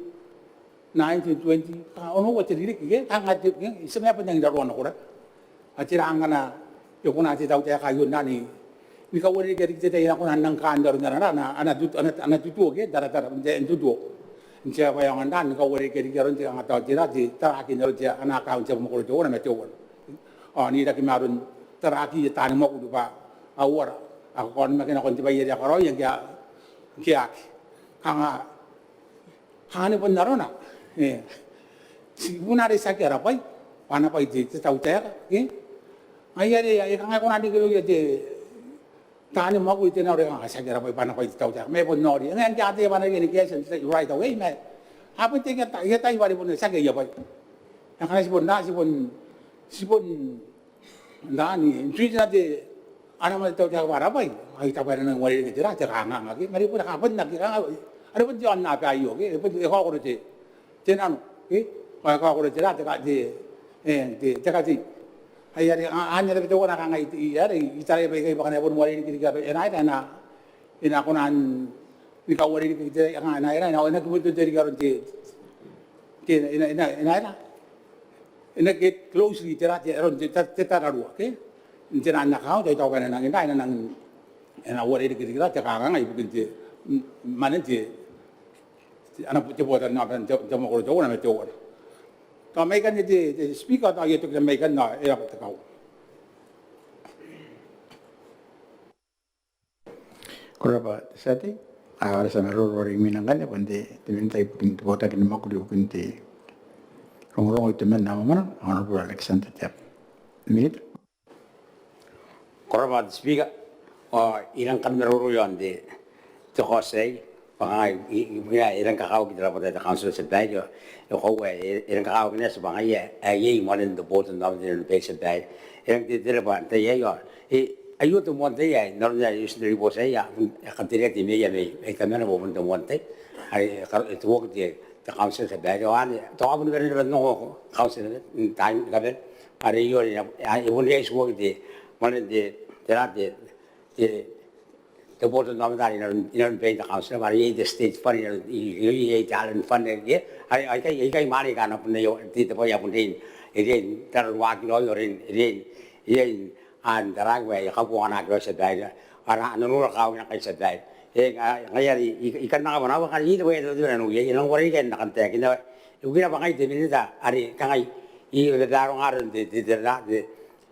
nineteen, twenty, kanga onoua te ririki ke, kanga te, ke, ti a mena bwa e nang raroa nakora. Ao tera ngkana e kona te tautaeka aio n ra ni, ni kauarerekea riki te tai ae e na kona n nang kaan aron ara, ana, ana tut-, ana, ana tutuo ke, taratara n te, n tutuo. N te bwai ae aonga n ra ni kauarerekea riki aron te, kanga tao tera, te tarakin aron te, ana account te mwakoro teuana ma teuana. Ao n iraki ma aron tarakiia taani mwakuri bwa a uara, a kakaonimaki nakon te bwai are a karaoia ngke a, ngke a aki. Kanga anne bon arona. E, ti bon are tiaki ara bwai bwa ana bwai te, te tautaeka ke. Ngaia are e kanga e kona n reke irouia te taani mwakuri te nano are kanga tiaki ara bwai bwa ana bwai te tautaeka. Ma e bon noria. Ngaia ngke a ataia bwa a na riai ni kaetia n te tai, right away, ma a bon tekia, iai tai bwa are bon tiaki aia bwai. Ma ngkana ti bon ra, ti bon, ti bon n ra ni, n treat-na te, ana mwane te tautaeka bwa ara bwai, ai tao bwa e na nang uarereke tera, te kanganga ke, ma are bon a kabon naki kanga, are bon te aonnaba aio ke, e bon, e kaokoro te, te nano ke, e kaokoro tera, te ka, te, e, te, te katei. Ai are, a, anne naba teuana kanga I, I, are I taraia baikai bwa ngkana e bon uarereke riki aron, e na, e na, e na kona n, ni kauarerekea riki te, kanga e na, e na, e na, e na kiboto riki aron te, te, e na, e na, e na, e na, e na get closely tera, te, aron te, te, te tararua ke. N te naan account, ai tao bwa e na nang, e na, e na nang, e na uarereke riki ra, te kanganga ibukin te, mm, mwanen te, te, ana, te botannaomata n te, te mwakoro teuana ma teuana. Tao mai ikanne te, te Speaker, tao I a toki mai ikanne, e rabwa te kauoman. Ko rabwa te tia tei. Ao ara tia maroro are imwina ngkanne bon te, te Minita ibukin te botaki ni mwakuri ibukin te rongorongo, itoman ao mwamwananga, Honourable Alexander Teabo. Minita. Ko rabwa te Speaker. Ao I rang kan maroro iaon te, te kaoti aei bwa ngaia I, I, I rang kakawaki te rabwata ae te council, tia babaire, ao e koaua e rang kakawaki naba bwa ngaia ae iai mwanen te botannaomata n te tia babaire. E rang teretere bwa n tai aio, e, aio te moan tai ae n aron ae e oti n te ribooti aei, a bon, e katerea te meea mai, mai Tamana bwa bon te moan tai are e tuoaki te, te council, tia babaire. Ao anne tao a bon bane naba n ongo council n taai ni kabane are aio are e bon riai n tuoaki te, mwanen te, tera te, te, te botannaomata are inanon, inanon bain te council, bwa are iai te state fund, inanon, iai, iai te island fund, iai, are, aikai, aikai mwane aika a na bon iai, te, te bwai ae bon riai n, e riai n tararuaki raoi, ao e riai n, e riai n, e riai n, a, n taraaki bwa e kabonganaaki raoi, tia babaire. Ao a na nora kakawaki nako, tia babaire. E, ngaia are I, I kan anga bwa naba ngkana iai te bwai ae te, te, te, e nang uarereke n na kan taekinna. Ibukina bwa ngai te Minita are kangai I babaronga aron te, te, te, te,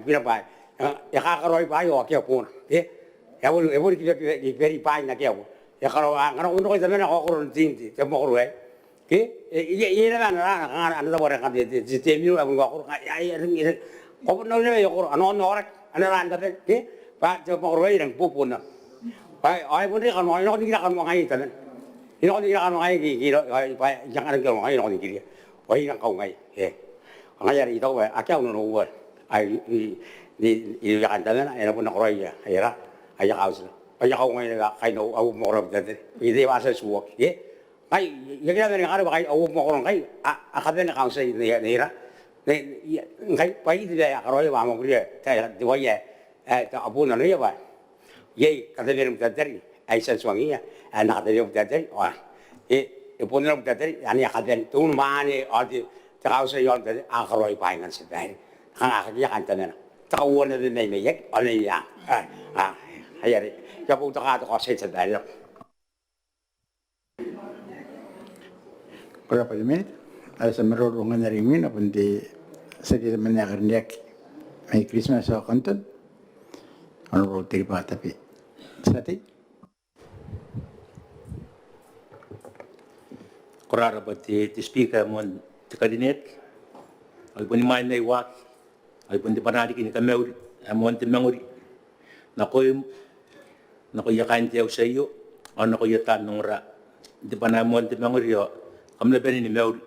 ibukina bwa e kakaraoi bwaai ao akea boona, ke? E a boni, e boni kibakiba, kibakibaki bwaai n akea boona. E karaoa ngkana ko bon roko i Tamana ao ko koro n te, te, te mwakoro aei, ke? E, e, e, e na bane n ara, kanga ana tabo are kanga te, te, te, te mino ae boni kakoro, kanga, ai, ai, ai, ai, ko bon nako naba i okoro, a na, a na aoraki, a na rang tabe, ke? Bwa te mwakoro aei e rang bobonano. Bwa ao e bon reke kanoan, e nako n reke kanoan ngaia i Tamana. E nako n reke kanoan ngaia ke, ke, bwa e a rang reke kanoan ngaia, e nako n reke. Bwa e rang kaungaia, e. Ngaia are I taku bwa akea au nanououa. Ai, i, i, i, i, i, i, i, Tamana, e na bon nakoraoia, e ra, aia kauntira. Bwa e a kaungaia naba kaain au, au mwakoro Butaritari. I te bwai ae ti a tuoaki, e. Ngai, I aki naba ni kangai bwa kaain au mwakoro ngkai a, a kabane kauntira n, n, n, n, ngai, bwa I te bwai ae a karaoia bwa a mwakuria, te, te bwai ae, e, te, a bon nanoia bwa iai katebean Butaritari ae I tia n tuangiia ae na katabea Butaritari, ao e, e bon nano Butaritari, anne a kabane te unimwaane ao te, te kauntira i aon Butaritari, a karaoi bwaai ngkanne, tia babaire. Kanga akea kaain Tamana. Te kauoua naba mai maiaki ao mai meang. A, a, ai are I a boutokaa te kaotioti, tia babaire. Ko rabwa te Minita. Ao ti a maroro ngkanne are imwina bon te tia tei temanna ae karineaki mai Kiritimati ao Kanton, Honourable Teriba Tabe. Tia tei. Ko rabwa te, te Speaker ae moan te karineaki. Ao I bon imwain ae I waaki ao I bon tibwa riki ni kamauri ae moan te mangori nakoim, nakoia kaain te auti aio ao nakoia taan ongora. N tibwa ae moan te mangori ao kam na bane ni mauri.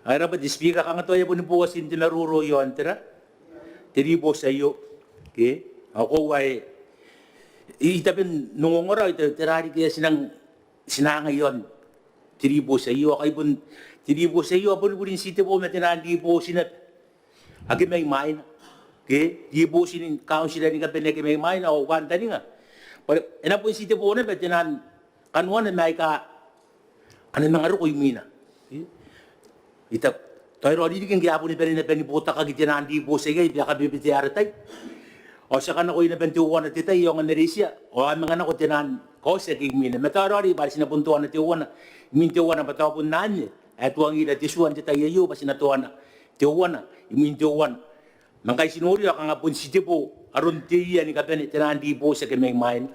Ao e rabwa te Speaker, kanga tao e a boni boti n te maroro i aon te ra, te ribooti aio, ke? Ao koaua ae I tabe n ongongora, I tabe tera riki ae ti nang, ti nang angai iaon te ribooti aio, ao kai bon te ribooti aio a boni boni n titebo ma te nang ribooti naba ake mai mwaina. Ke ribooti ni kauntira ni kabane ake mai mwaina, ao I kantaninga bwa e na bon titebo naba te nang kanoana ma aika a na manga roko imwina. I taku tao e raoiroi riki ngke a boni bane naba ni botakaki te nang ribooti aikai bwa e a kabebetea ara tai. Ao ti a kanakoa naba n teuana te tai, aonga n aretia ao a manga nako te nang kaoti ake imwina. Ma tao e raoiroi bwa are ti na bon toana teuana imwin teuana, bwa tao bon anne ae tuangira te tua n te tai aio, bwa ti na toana teuana imwin teuana. Ma ngkai ti noria ao kanga bon titebo aron te ia ni kabane te nang ribooti ake mai mwaina.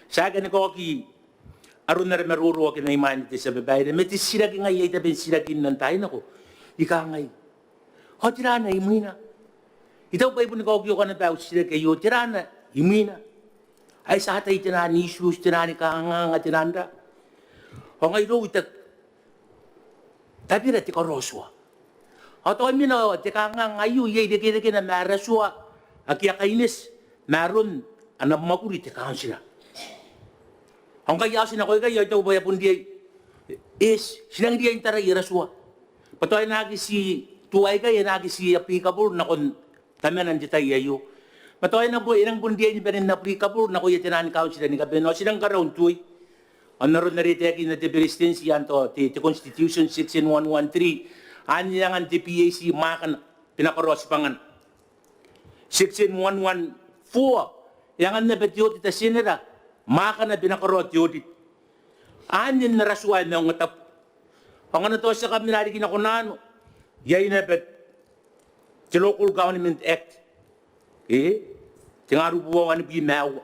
Ti a aki kan kaoki aron ara maroro ake mai mwaina, te tia babaire, ma te titiraki ngai ae I tabe n titirakinna n taai nako, I kangai, ao tera ana imwina? I taku bwa I boni kaokioka naba au titiraki aio, tera ana imwina? Ae ti a atai te nang issues, te nang kanganga, te nang ra. Ao ngai irou I taku, tabera te karaotua. Ao tao e mena ao te kanganga aio iai irekerekena ma ara tua ake a kaineti ma aron ana mwakuri te kauntira. Ao ngkai a oti nako ikai ao I taku bwa e a bon riai, eti, ti nang riai n tarai ara tua bwa tao e na aki ti, tua aikai e na aki ti applicable nakon Tamana n te tai aio. Ma tao e nang bon, e nang bon riai ni bane n applicable nakoia te nang kauntira ni kabane. Ao ti nang karaun tuoi. Ao n aron are e taekinna te Beretitenti i aan tao te, te Constitution, section one one three, anne e angan te PAC mwaakana, binakarao tibwangana. Section one one four, e angan naba te Auditor General mwaakana, binakarao te audit. Anne n ara tua ae maungatabu. Ao ngkana tao ti a kamena riki nako nano, iai naba te Local Government Act, e, tengaa ruabubua wanibwi ma aua.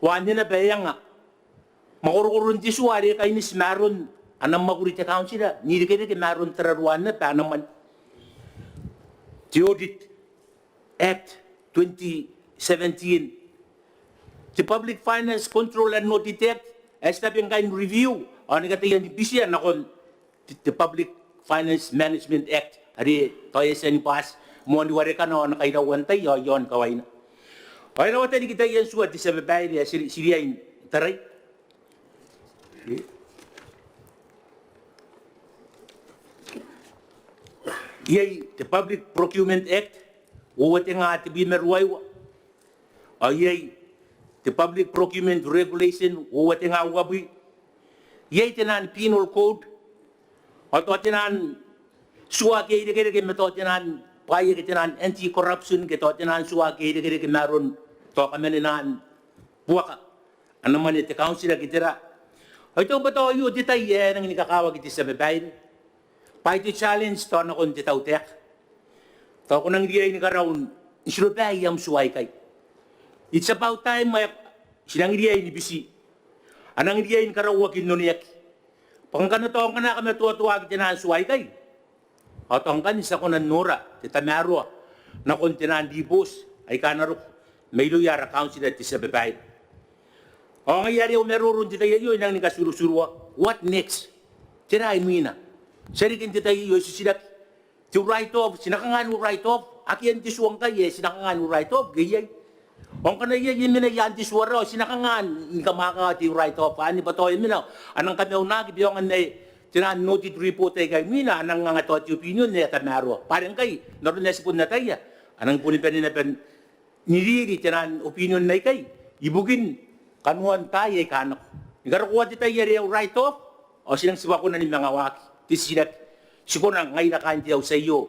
Ao anne naba e anga mwakorokoron te tua are e kaineti ma aron ana mwakuri te kauntira n irekereke ma aron tararuan naba ana mwane, te Audit Act twenty seventeen, te Public Finance Control and Audit Act, ae ti tabe ngkai n review ao ni kataia ni bitia nakon te, te Public Finance Management Act, are tao e a tia ni bati moan warekana ao ana kairauan tai ao iaon kawaina. Ao e rawata riki taian tua, te tia babaire, ae ti, ti riai n tarai. Iai te Public Procurement Act, uoua tengaa tebwi ma ruaiwa. Ao iai te Public Procurement Regulation, uoua tengaa uabwi. Iai te nang Penal Code. Ao tao te nang tua ake a irekereke ma tao te nang, bwaai ake te nang anti-corruption, ke tao te nang tua ake a irekereke ma aron tao kamanenan buaka ana mwane te kauntira ke tera. Ao I taku bwa tao aio te tai ae e nangi ni kakawaki, te tia babaire, bwa ai te challenge tao nakon te tautaeka. Tao ko nangi riai ni karaun, n tirobaei am tua aikai. It's about time ae ti nangi riai ni biti. A nangi riai ni karauaki n oneaki. Bwa ngkana tao ngkana a kamatoatoaki te nang tua aikai, ao tao ngkanne ti a kona n nora te tamaroa nakon te nang ribooti aika a na roko mairouia ara kauntira, te tia babaire. Ao ngaia are au maroro n te tai aio, I nangi ni katuruturua. What next? Tera imwina? Ti a riki n te tai aio, ti titiraki. Te write off, ti na kanga ni write off? Akea n te tua ngkai ae ti na kanga ni write off ke iai? Ao ngkana iai, e mena i aan te tua ra, ao ti na kanga ni kamwaaka te write off anne? Bwa tao e mena, a nang kamaunaki bwa e aonga n ae te nang audit report aika imwina a nang anga tao te opinion ae tamaroa. Bwa are ngkai n aron ae ti bon ataia, a nangi boni bane naba n iriri te nang opinion aikai ibukin kanoan taai aika a nako. Ni karokoa te tai are e a write off, ao ti nang tibwa kona ni manga waaki. Te titiraki, ti kona ngaira kaain te auti aio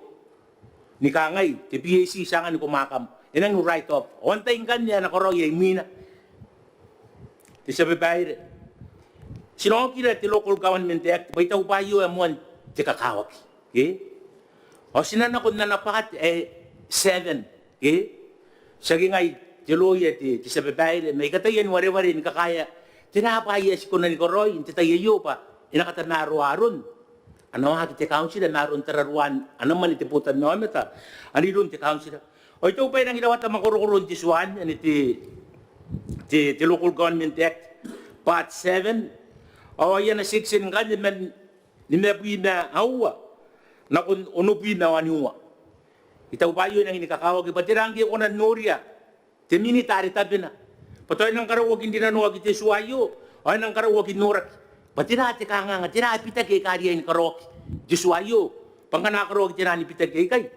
ni kangai, te PAC, ti a anganiko mwaakam, e nangi write off? Ao antai ngkanne ae na karaoia imwina? Te tia babaire, ti na okira te Local Government Act, bwa I taku bwa aio ae moan te kakawaki. Ke? Ao ti na nako n ana part ae seven. Ke? Tiaki ngai te lawyer, te, te tia babaire, ma I kataia ni wareware ni kakaea tera bwaai ae ti kona ni karaoi n te tai aio bwa e na katamaroa aron ana waaki te kauntira ma aron tararuan ana mwane te botannaomata anne iroun te kauntira. Ao I taku bwa e nangi rawata mwakorokoron te tua anne, anne te, te, te Local Government Act, part seven, ao ai ana section ngkanne man nimabwi ma aua nakon onobwi ma waniua. I taku bwa aio e nangi ni kakawaki, bwa tera ngke e kona n noria te minita are tabena Bwa tao e nang karaoaki n rinanoaki te tua aio, ao e nang karaoaki n noraki. Bwa tera te kanganga, tera bitaki aika riai ni karaoaki te tua aio? Bwa ngkana a karaoaki tera ni bitaki aikai,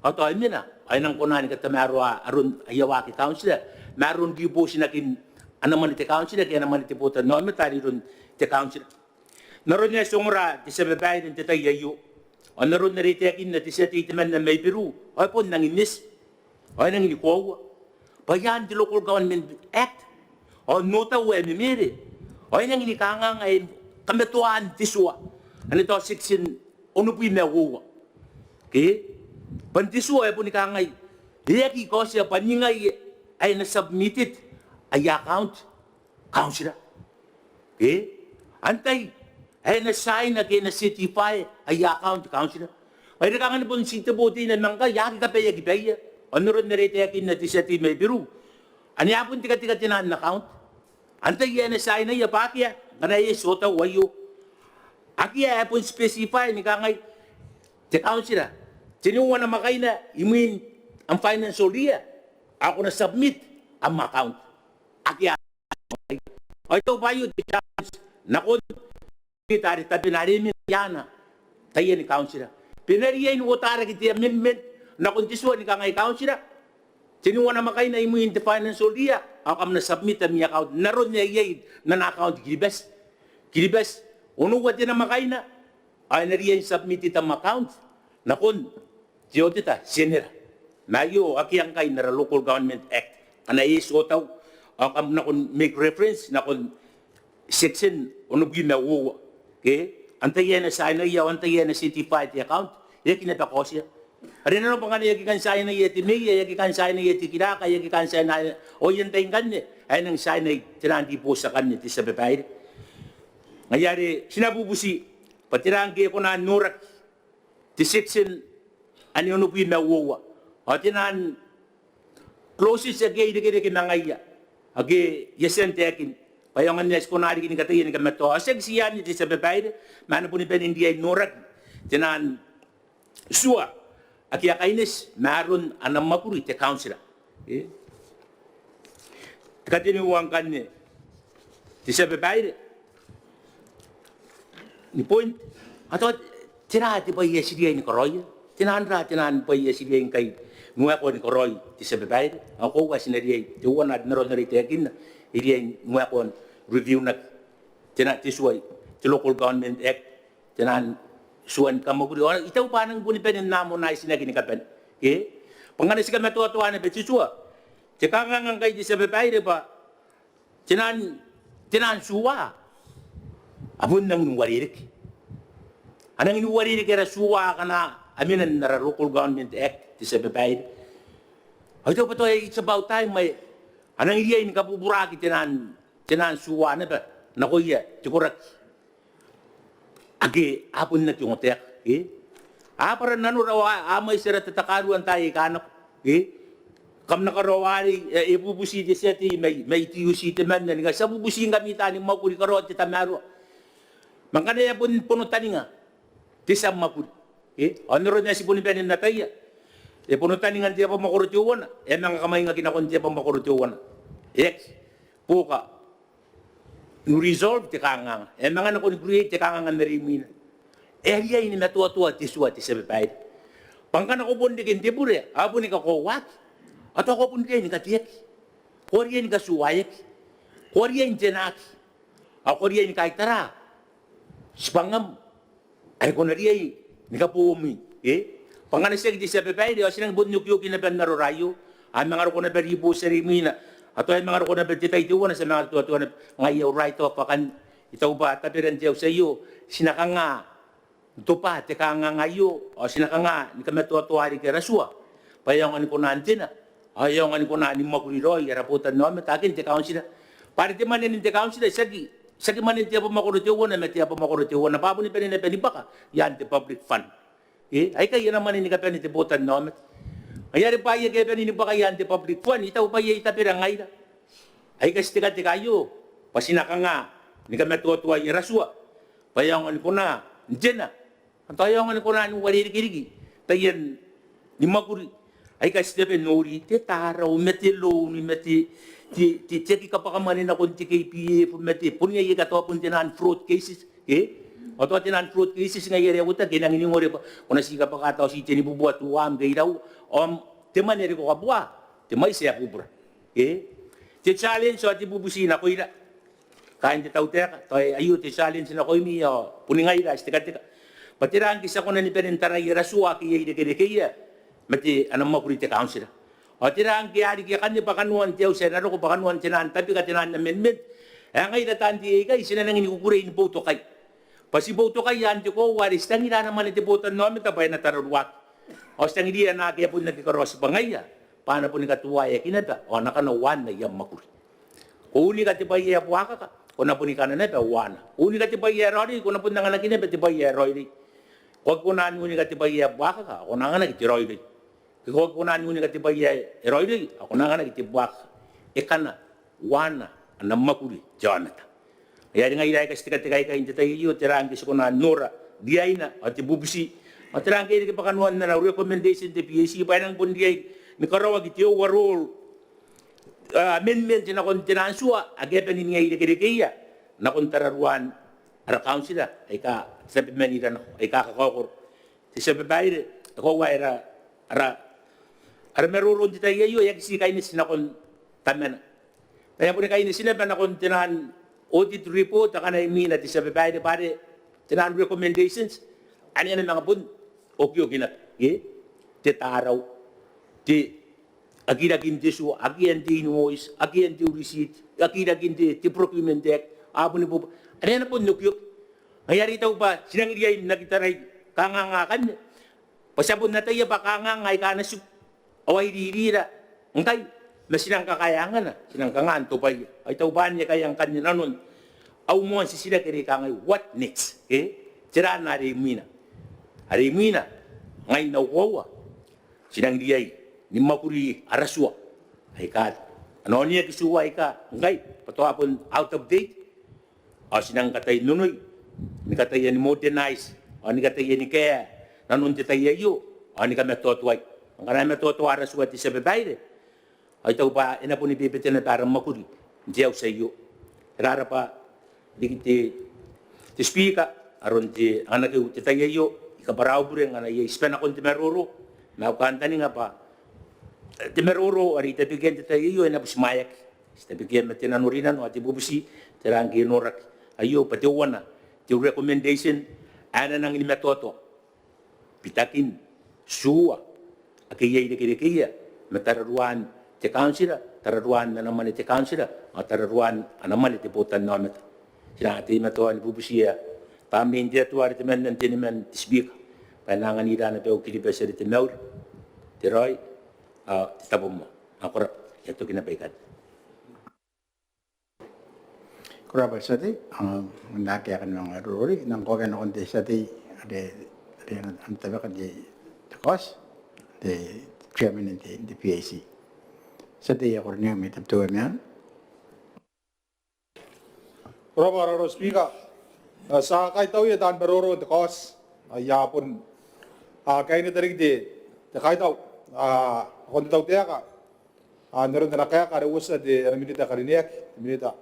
ao tao e mena, ao e nang kona ni katamaroa aron aia waaki kauntira, ma aron ribootinakin ana mwane te kauntira ke ana mwane te botannaomata are iroun te kauntira. N aron ae ti ongora te tia babaire n te tai aio, ao n aron are e taekinna te tia tei temanna mai Beru, ao e bon rangi n eti, ao e rangi ni koaua. Bwa i aan te Local Government Act, ao n otau ae memere, ao e rangi ni kanganga ae kamatoaan te tua, ane tao section onobwi ma uoua. Ke? Bwa n te tua e boni kangai, e aki kaotia bwa ningai ae na submitted aia account kauntira. Ke? Antai ae na tiaina ke na certify aia account kauntira? Bwa e reke angan bon ti te botannaomata ngkai a aki kabaeaki baia. Ao n aron are e taekinna te tia tei mai Beru, ane a bon tekateka tenaan account. Antai ae na tiainaia? Bwa akea, ngkana e eti otau aio. Akea ae bon specify ni kangai, te kauntira, teniua namwakaina imwin am financial year ao ko na submit am account. Akea. Ao I taku bwa aio te challenge nakon te bita are tabena are e mena i aana taiani kauntira. Bwa e na riai n uotaraki te amendment nakon te tua ni kangai, kauntira, teniua namwakaina imwin te financial year ao kam na submit ami account. N aron ae iai n ana account Kiribati, Kiribati, onoua te namwakaina ao e na riai n submit am account nakon te Auditor General. Ma aio akea ngkai n ara Local Government Act. Ngkana e eti otau ao kam na nakon make reference nakon section onobwi ma uoua. Ke? Antai ae na tiainaia ao antai ae na certify te account? E aki naba kaotia. Are nanona bwa ngkana e aki kan tiainaia te meea, e aki kan tiainaia te kiraka, e aki kan tiainaia, ao i aan tai ngkanne ae e nang tiainai tenaan ribooti akanne, te tia babaire. Ngaia are ti na bubuti bwa tera ngke e kona n noraki te section ane onobwi ma uoua ao tenaan clauses ake a irekereke ma ngaia ake I a tia n taekin bwa e aonga n ae ti kona riki ni kataia ni kamatoa. Ao tiaki ti anne, te tia babaire, ma a na boni bane n riai n noraki tenaan tua ake a kaineti ma aron ana mwakuri te kauntira. E? Te kateniua ngkanne, te tia babaire, ni point, ao tao tera te bwai ae ti riai ni karaoia? Tenaan ra tenaan bwai ae ti riai ngkai ni waekoa ni karaoi, te tia babaire? Ao koaua ti na riai, teuana n aron are I taekinna, e riai ni waekoa n review-naki tenaan te tua, te Local Government Act, tenaan tua ni kamwakuri. Ao I taku bwa a nang boni bane n harmonise-naki ni kabane. Ke? Bwa ngkana ti kamatoatoa naba te tua, te kanganga ngkai, te tia babaire, bwa tenaan, tenaan tua a bon rangi n uarereke. A rangi n uarereke ara tua akana a mena n ara Local Government Act, te tia babaire. Ao I taku bwa tao it's about time ae a nang riai ni kabuburaki tenaan, tenaan tua naba nakoia te koraki ake a bon aki ongotaeka. Ke? A bwara nanora ao a mwaiti ara tatakarua n taai aika nako. Ke? Kam na karaoa arei, e, e bubuti te tia tei mai, mai T U C temanna ni kangai, ti a bubutingkami taani mwakuri, karaoa te tamaroa. Ma ngkana e a bon bonotaninga te tia mwakuri, ke, ao n aron ae ti boni bane n ataia, e bonotaninga n te abamwakoro teuana, e a manga kamwaingaki nakon te abamwakoro teuana. E aki buoka n resolve te kanganga, e a manga nako ni create te kanganga n are imwina. E a riai ni matoatoa te tua, te tia babaire. Bwa ngkana ko bon reke n te bure ao boni kakoauaki, ao tao ko a bon riai ni kateaki, ko a riai ni katuaeaki, ko a riai n tenaki, ao ko a riai ni kaitara tibwangam are ko na riai ni kabomwi. E? Bwa ngkana tiaki, te tia babaire, ao ti nangi bon okioki naba n arora aio. A manga roko naba ribooti are imwina, ao tao e manga roko naba te tai teuana ti a manga tuatua naba. Ngaia au write-off akanne. I taku bwa taberan te auti aio ti na kanga n tobwa te kanganga aio, ao ti na kanga ni kamatoatoa riki ara tua bwa e aonga ni kona n tena, ao e aonga ni kona ni mwakuri raoi ara botannaomata ake n te kauntira. Bwa are te mwane n te kauntira tiaki, tiaki mwanen te abamwakoro teuana ma te abamwakoro teuana, bwa a boni bane naba ni bwaka i aan te public fund. E, aikai ana mwane ni kabane te botannaomata. Ngaia are bwaai ake a bane ni bwaka i aan te public fund, I taku bwa iai tabera ngaira aika ti tekateka aio bwa ti na kanga ni kamatoatoai ara tua bwa e aonga ni kona n tena, ao tao e aonga ni kona n uarereke riki taian mwakuri aika ti tabe n nori, te tarau ma te loan ma te, te, te, te aki kabwaka mwane nakon te K P F ma te, bon ngaia aika tao bon tenaan fraud cases, ke? Ao tao tenaan fraud cases ngaia are a uotaki, e nangi ningore bwa ko na ti kabwaka tao ti tenibubua tuam ke iraua, ao te mwane are ko kabua, te mwaiti ae bubura, ke? Te challenge ao te bubuti nakoira kaain te tautaeka, tao aio te challenge nakoimi ao boni ngaira ae ti tekateka bwa tera ngke ti a kona ni bane n tarai ara tua ake iai irekerekeia ma te, ana mwakuri te kauntira. Ao tera ngke a riki akanne bwa kanoan te auti ae na roko, bwa kanoan tenaan tabeka, tenaan amendment, ae ngaira taan tei aikai ti na nangi ni kukurei ni boutokai. Bwa ti boutokaia n te koaua are ti tangira ana mwane te botannaomata bwa e na tararuaki. Ao ti tangiria naake a bon aki karaoti bwa ngaia, bwa a na boni katuaeaki naba ao a na kana uaan aia mwakuri. Ko unika te bwai ae buakaka, ko na boni kana naba uaana. Ko unika te bwai ae raoiroi, ko na bon anganaki naba te bwai ae raoiroi. Ko aki kona n unika te bwai ae buakaka, ao ko na anganaki te raoiroi. Ke ko aki kona n unika te bwai ae raoiroi, ao ko na anganaki te buakaka. E kana uaana ana mwakuri te aomata. Ngaia are ngaira aika ti tekateka aikai n te tai aio, tera ngke ti kona n nora riaina ao te bubuti, ao tera ngke e reke bwa kanoan ana recommendation te PAC bwa e nang bon riai ni karaoaki te overall, ah, amendment nakon tenaan tua ake a bane n iai irekerekeia nakon tararuan ara kauntira aika ti tabemanira nako, aika kakaokoro. Te tia babaire, e koaua ae ara, ara, ara maroro n te tai aio e aki ti kaineti nakon Tamana. E a boni kaineti naba nakon tenaan audit report akana imwina, te tia babaire, bwa are tenaan recommendations ane a na manga bon okioki naba, ke? Te tarau, te akirakin te tua, akean te invoice, akean te receipt, akirakin te, te Procurement Act, a boni bubura. Ane a na bon okioki. Ngaia are I taku bwa ti nangi riai n aki tarai kanganga akanne bwa ti a bon ataia bwa kanganga aika a na tiku ao a iririra ngkai, ma ti nang kakaeangana, ti nang kanga n tobwaia. Ao I taku bwa anne e kaea ngkanne nanon au moan titiraki are I kangai, what next? Ke? Tera are imwina? Are imwina, ngai n au koaua ti nangi riai ni mwakuri ara tua aika a na oneaki tua aika ngkai bwa tao a bon out of date, ao ti nang katai n onoi ni kataia ni modernize ao ni kataia ni kaea nanon te tai aio ao ni kamatoatoai. Ngkana e matoatoa ara tua, te tia babaire, ao I taku bwa e na boni bebete naba ara mwakuri n te auti aio. E rarabwa riki te, te Speaker aron te anganaki n te tai aio. I kabwara au bure ngkana iai tibanakon te maroro, ma au kantaninga bwa te maroro are I tabekia n te tai aio e na butimwaeaki. Ti tabekia ma te nanorinano ao te bubuti, tera ngke e noraki aio bwa teuana te recommendation ae na nangi ni matoatoa bitakin tua ake iai irekerekeia ma tararuan te kauntira, tararuan ana mwane te kauntira ao tararuan ana mwane te botannaomata. Ti na teimatoa ni bubutiia tamnein te Atua are temanna n teniman, te Speaker, bwa e na anganira naba au Kiribati are te mauri, te raoi ao te tabomoa. Ko rabwa. I a toki naba ikanne. Ko rabwa te tia tei. Ao n na kaeka naba au maroro, I nang kaokia nakon te tia tei are, are ana tabeka te, te kaoti, te chairman n te, te PAC. Te tia tei ae ko rineaki mai Tabiteuea Meang. Ko rabwa ara Speaker. Ao ti a kaitauia taan maroro n te kaoti. Ao I a bon, a, kaineta riki te, te kaitau, a, nakon te tautaeka, a, n aron ana kaeka are e uotia te, ana minita ae karineaki, te minita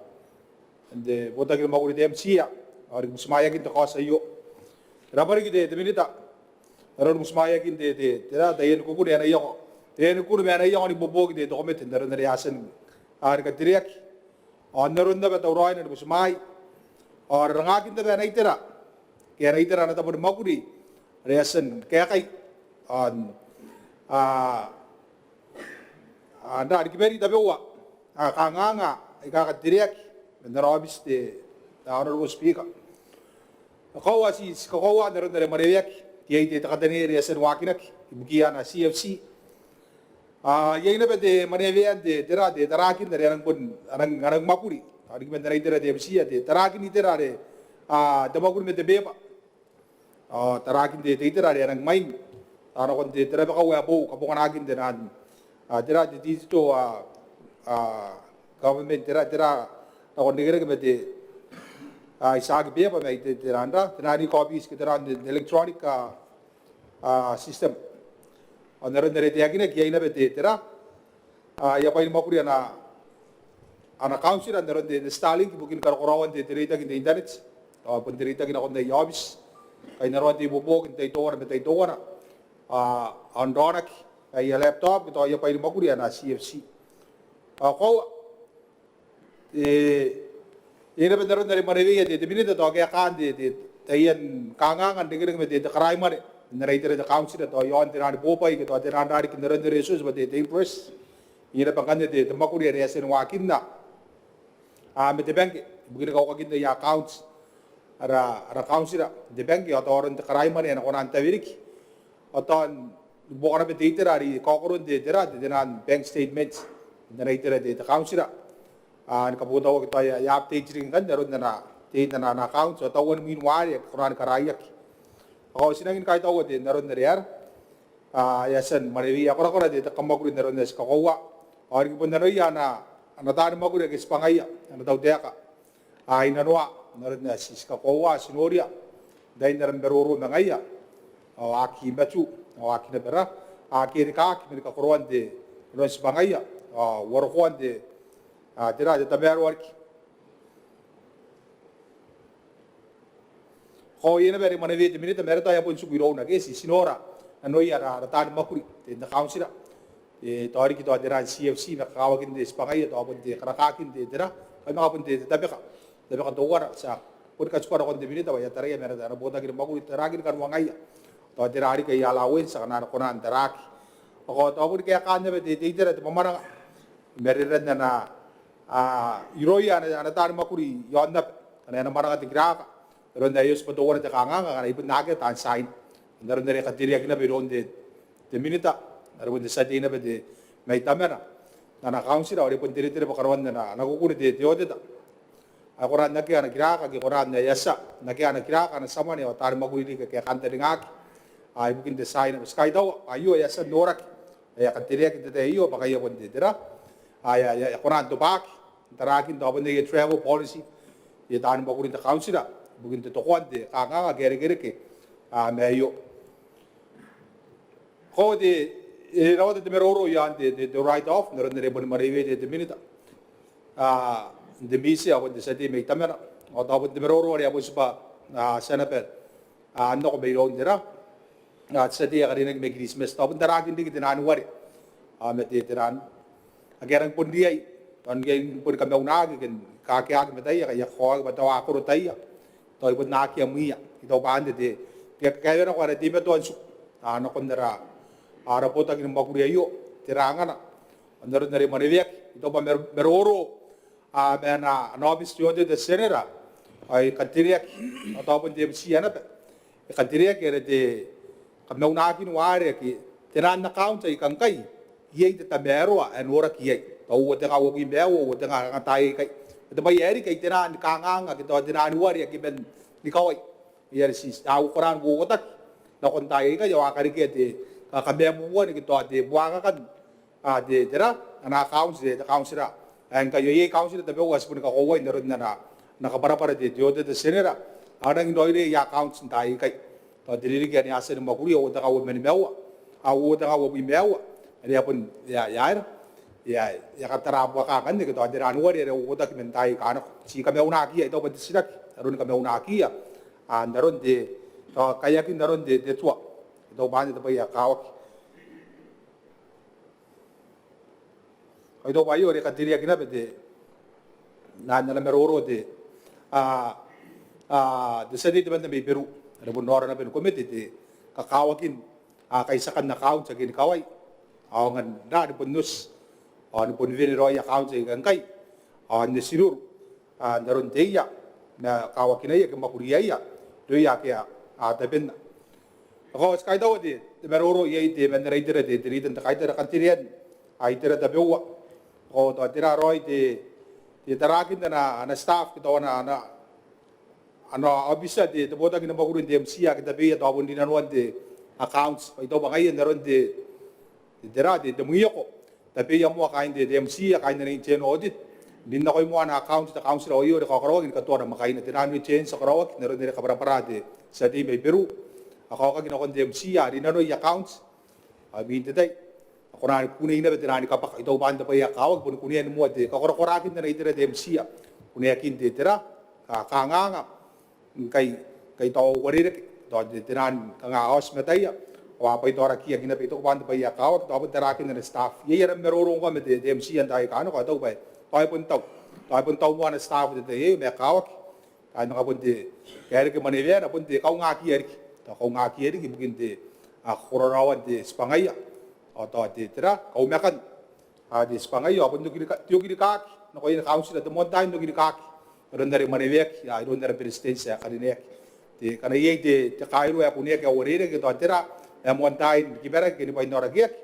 n te botaki ni mwakuri, te MTIA, ao riki butimwaeakin te kaoti aio. E rabwa riki te, te minita n aron butimwaeakin te, te, te, taiani kukune ae na iako, taiani kukune ma ae na iako n ibuobuoki te, te komete n aron are e a tia n, a, ni katereaki. Ao n aron naba tauraoina ni butimwaai ao rarangaakin naba ana itera, ke ana itera ana tabo ni mwakuri are e a tia ni kaekai. Ao n, a, a, n rarikibari tabeua, a, kanganga aika katereaki man ana aobiti te, te Honourable Speaker. Koaua ti, ti kakoaua n aron are e mwaneweaki, iai te, te kataneiai are e a tia ni waakinaki ibukiia ana CFC. A, iai naba te mwanewean te, tera, te taraakin are a nang bon, a nang, a nang mwakuri. Ao riki man ana itera te MTIA, te taraakin itera are, a, te mwakuri ma te beeba. Ao taraakin te, te itera are a nang mwaing. Ao nakon te, te rabakau ae boou, kabonganaakin te naan, a, tera, te digital, a, a, government, tera, tera, nakon rekereke ma te, a, itiaki beeba ma te, te naan ra, te naan e-copies ke te naan te, te electronic, a, a, system. Ao n aron are e taekinaki iai naba te, tera, a, aia bwai ni mwakuri ana, ana kauntira n aron te, te Starlink ibukin karokoraoan te, te reitaki n te internet. Ao bon te reitaki nakon aia aobiti, kainnanoan te ibuobuoki n tai teuana ma tai teuana, ao n raonaki aia laptop ke tao aia bwai ni mwakuri ana CFC. Ao koaua, e, e na bon aron are mwaneweia te, te Minita tao kaekaan te, te, taian kanganga n rekereke ma te, te karaimwane n ana itera te kauntira tao iaon te naan bobwai ke tao te naan rariki n aron te resource bwa te, te imprest. E na bon ngkanne te, te mwakuri are e a tia ni waakinna, a, ma te bangke ibukin kaukakin aia account ara, ara kauntira n te bangke, ao tao aron te karaimwane ae na kona n tawe riki, ao tao n ibuobuoki naba te itera are kaokoron te, te ra, te, te naan bank statement n ana itera te, te kauntira, a, ni kabotauaki tao e a, e a update riki ngkanne aron ana, te, ana, ana account, ao tauan mwin ware ake kona ni karaiaki. Ao ti nangi ni kaitaua te, n aron are e a, a, e a tia ni mwaneweia korakora te, te kamwakuri n aron ae ti kakoaua. Ao riki bon nanoia ana, ana taani mwakuri ake tibwangaia, ana tautaeka, a, inanoa n aron ae ti, ti kakoaua, ti noria n tain ara maroro ma ngaia. Ao a aki matu, ao a aki naba ra, a aki erikaaki man kakoroan te, aron tibwangaia, ao uarokoan te, a, te ra, te tamaroa riki. Ao iai naba are mwaneweia te Minita ma are tao e a bon tiku irouna ke ti, ti nora nanoia ara, ara taani mwakuri te, te kauntira. E, tao riki tao te raan CFC ma kakawakin te tibwangaia, tao bon te karakaakin te, te ra, tao manga bon te, te tabeka, tabeka teuana. Ti a boni katikua nakon te Minita bwa e a taraia ma ana, ana botaki ni mwakuri tarakin kanoangaia tao te ra riki aia allowance akana a na kona n taraaki. Ao tao boni kaekaan naba te, te itera te mwamwananga i marenan ana, a, irouia ana, ana taani mwakuri iaon aba, akana e na mwananga te kiraka n aron ae e oti bwa teuana te kanganga akana e bon akea taan tiaina. N aron are e katereaki naba iroun te, te Minita are bon te tia tei naba te, mai Tamana n ana kauntira, ao are bon teretere bwa karaoan ana, ana kukune te, te aoteta ae kona n akea ana kiraka, ake kona n, ae e a tia n akea ana kiraka, ana tia mwane ao taani mwakuri riki ake a kantaningaaki, a, ibukin te tiaina. Ti kaitaua bwa aio e a tia n noraki, e a katereaki n te tai aio bwa ngaia bon te, te ra, a, e a, e a, e a kona n tobwaaki n tarakin tao bon aia travel policy aia taani mwakuri n te kauntira ibukin te tokoan te kanganga ake a irekereke, a, ma aio. Ao te, e rawata te maroro iaon te, te, te write off n aron are boni mwaneweia te, te Minita, a, n te MISE ao bon te tia tei mai Tamana. Ao tao bon te maroro are a bon tibwa, a, tia naba, a, n nako mairoun te ra, a, te tia tei ae karineaki mai Kiritimati, tao bon tarakin riki te naan ware, a, ma te, te raan ake a rangi bon riai, tao n riai ni boni kamaunaki ke ni kakeaki ma taia, ke a kakaoaki bwa tao a koro taia, tao e bon akea mwiia. I taku bwa anne te, te kakaewenako are teimatoa n tiku, a, nakon ara, ara botaki ni mwakuri aio, tera angana. N aron are mwaneweaki, I taku bwa mar-, maroro, a, ma ana, ana aobiti te Auditor General, ao e katereaki, ao tao bon te MCIA naba, e katereaki are te kamaunakin ware ake te naan account aika ngkai iai te tamaroa ae noraki iai. Tao uoa tenga uabwi ma uoa, uoa tenga kanga taai aikai. Te bwai ae riki ai te naan kanganga ake tao te naan ware ake man ikawai are ti a kona n uouotaki nakon taai aikai, ao a karekea te ka-, kamamumuan ake tao te buakakan, a, te, te ra, ana account te, te kauntira. Ae ngkai ao iai kauntira tabeua ae ti boni kakoauai n aron ana, ana kabwarabwara te, te Auditor General. A rangi n raoiroi aia account n taai aikai. Tao te ririki ane a tia ni mwakuria uoa tenga uabwi ma nimaua, a, uoa tenga uabwi ma uoa. Are e a bon, e a, e a, e a, e a katara buaka ngkanne ake tao te naan ware are uouotaki man taai aika nako. Ti kamaunakiia, I taku bwa te titiraki aroni kamaunakiia, a, n aron te, tao kaeakin aron te, te tua. I taku bwa anne te bwai ae kakawaki. Ao I taku bwa aio are e katereaki naba te, n ana, ana maroro te, a, a, te tia tei temanna mai Beru are bon raona naba ni komete te kakawakin, a, kaitiakan account ake ni kawai. Ao aonga n ra ni bon oti, ao ni bon wene raoi account aika ngkai, ao n eti ruru, a, n aron te ia, ma kawakinaia ke mwakuriaia irouia ake a, a tabenna. Ao ti kaitaua te, te maroro iai te, man ara itera te, te ritan te kaitara, katerean, a, itera tabeua. Ao tao tera raoi te, te tarakin ana, ana staff ke tao ana, ana, ana aobitia te, te botaki ni mwakuri n te MCIA ake tabeia tao bon rinanoan te accounts. Ao I taku bwa ngaia n aron te, te, tera, te, te mwioko. Tabeia moa kaain te, te MCIA, kaain ana internal audit, n rin nako moa ana account te kauntira, ao aio are kakaraoaki ni katoa namwakaina. Te naan returns a karaoaki n aron are kabwarabwara te tia tei mai Beru. A kaokaki nakon te MCIA, rinanoi accounts, a, imwin te tai. kona ni kunei naba te nang kabwaka. I taku bwa n te bwai ae kakawaki boni kunean moa te kakorakoraakin ana itera te MIA, kuneakin te tera, kanganga ngkai, ngkai tao uarereke tao te nang kanga aosi mataia ao a bwaitorakiaki naba. I taku bwa n te bwai ae kakawaki tao bon tarakin ana staff. Iai ara maroro ngkoa ma te MIA n taai aika nako, a taku bwa tao e bon tau, tao e bon tau moa ana staff te tai aio ma e kakawaki. Ao e manga bon te kaereke mwaneweana bon te kaungakiia riki, tao kaungakiia riki ibukin te kakoraraoan te tibwangaia ao tao te tera, kaumakan te tibwangaia ao bon te okirikaaki nakoia ni kauntira, te moan tai n okirikaaki n aron are mwaneweaki iroun ara beretitenti ae karineaki. Te ngkana iai te kairua ae kuneaki ae uarereke tao tera ae moan tai ni kibaraki ke ni bwainaorakiaki,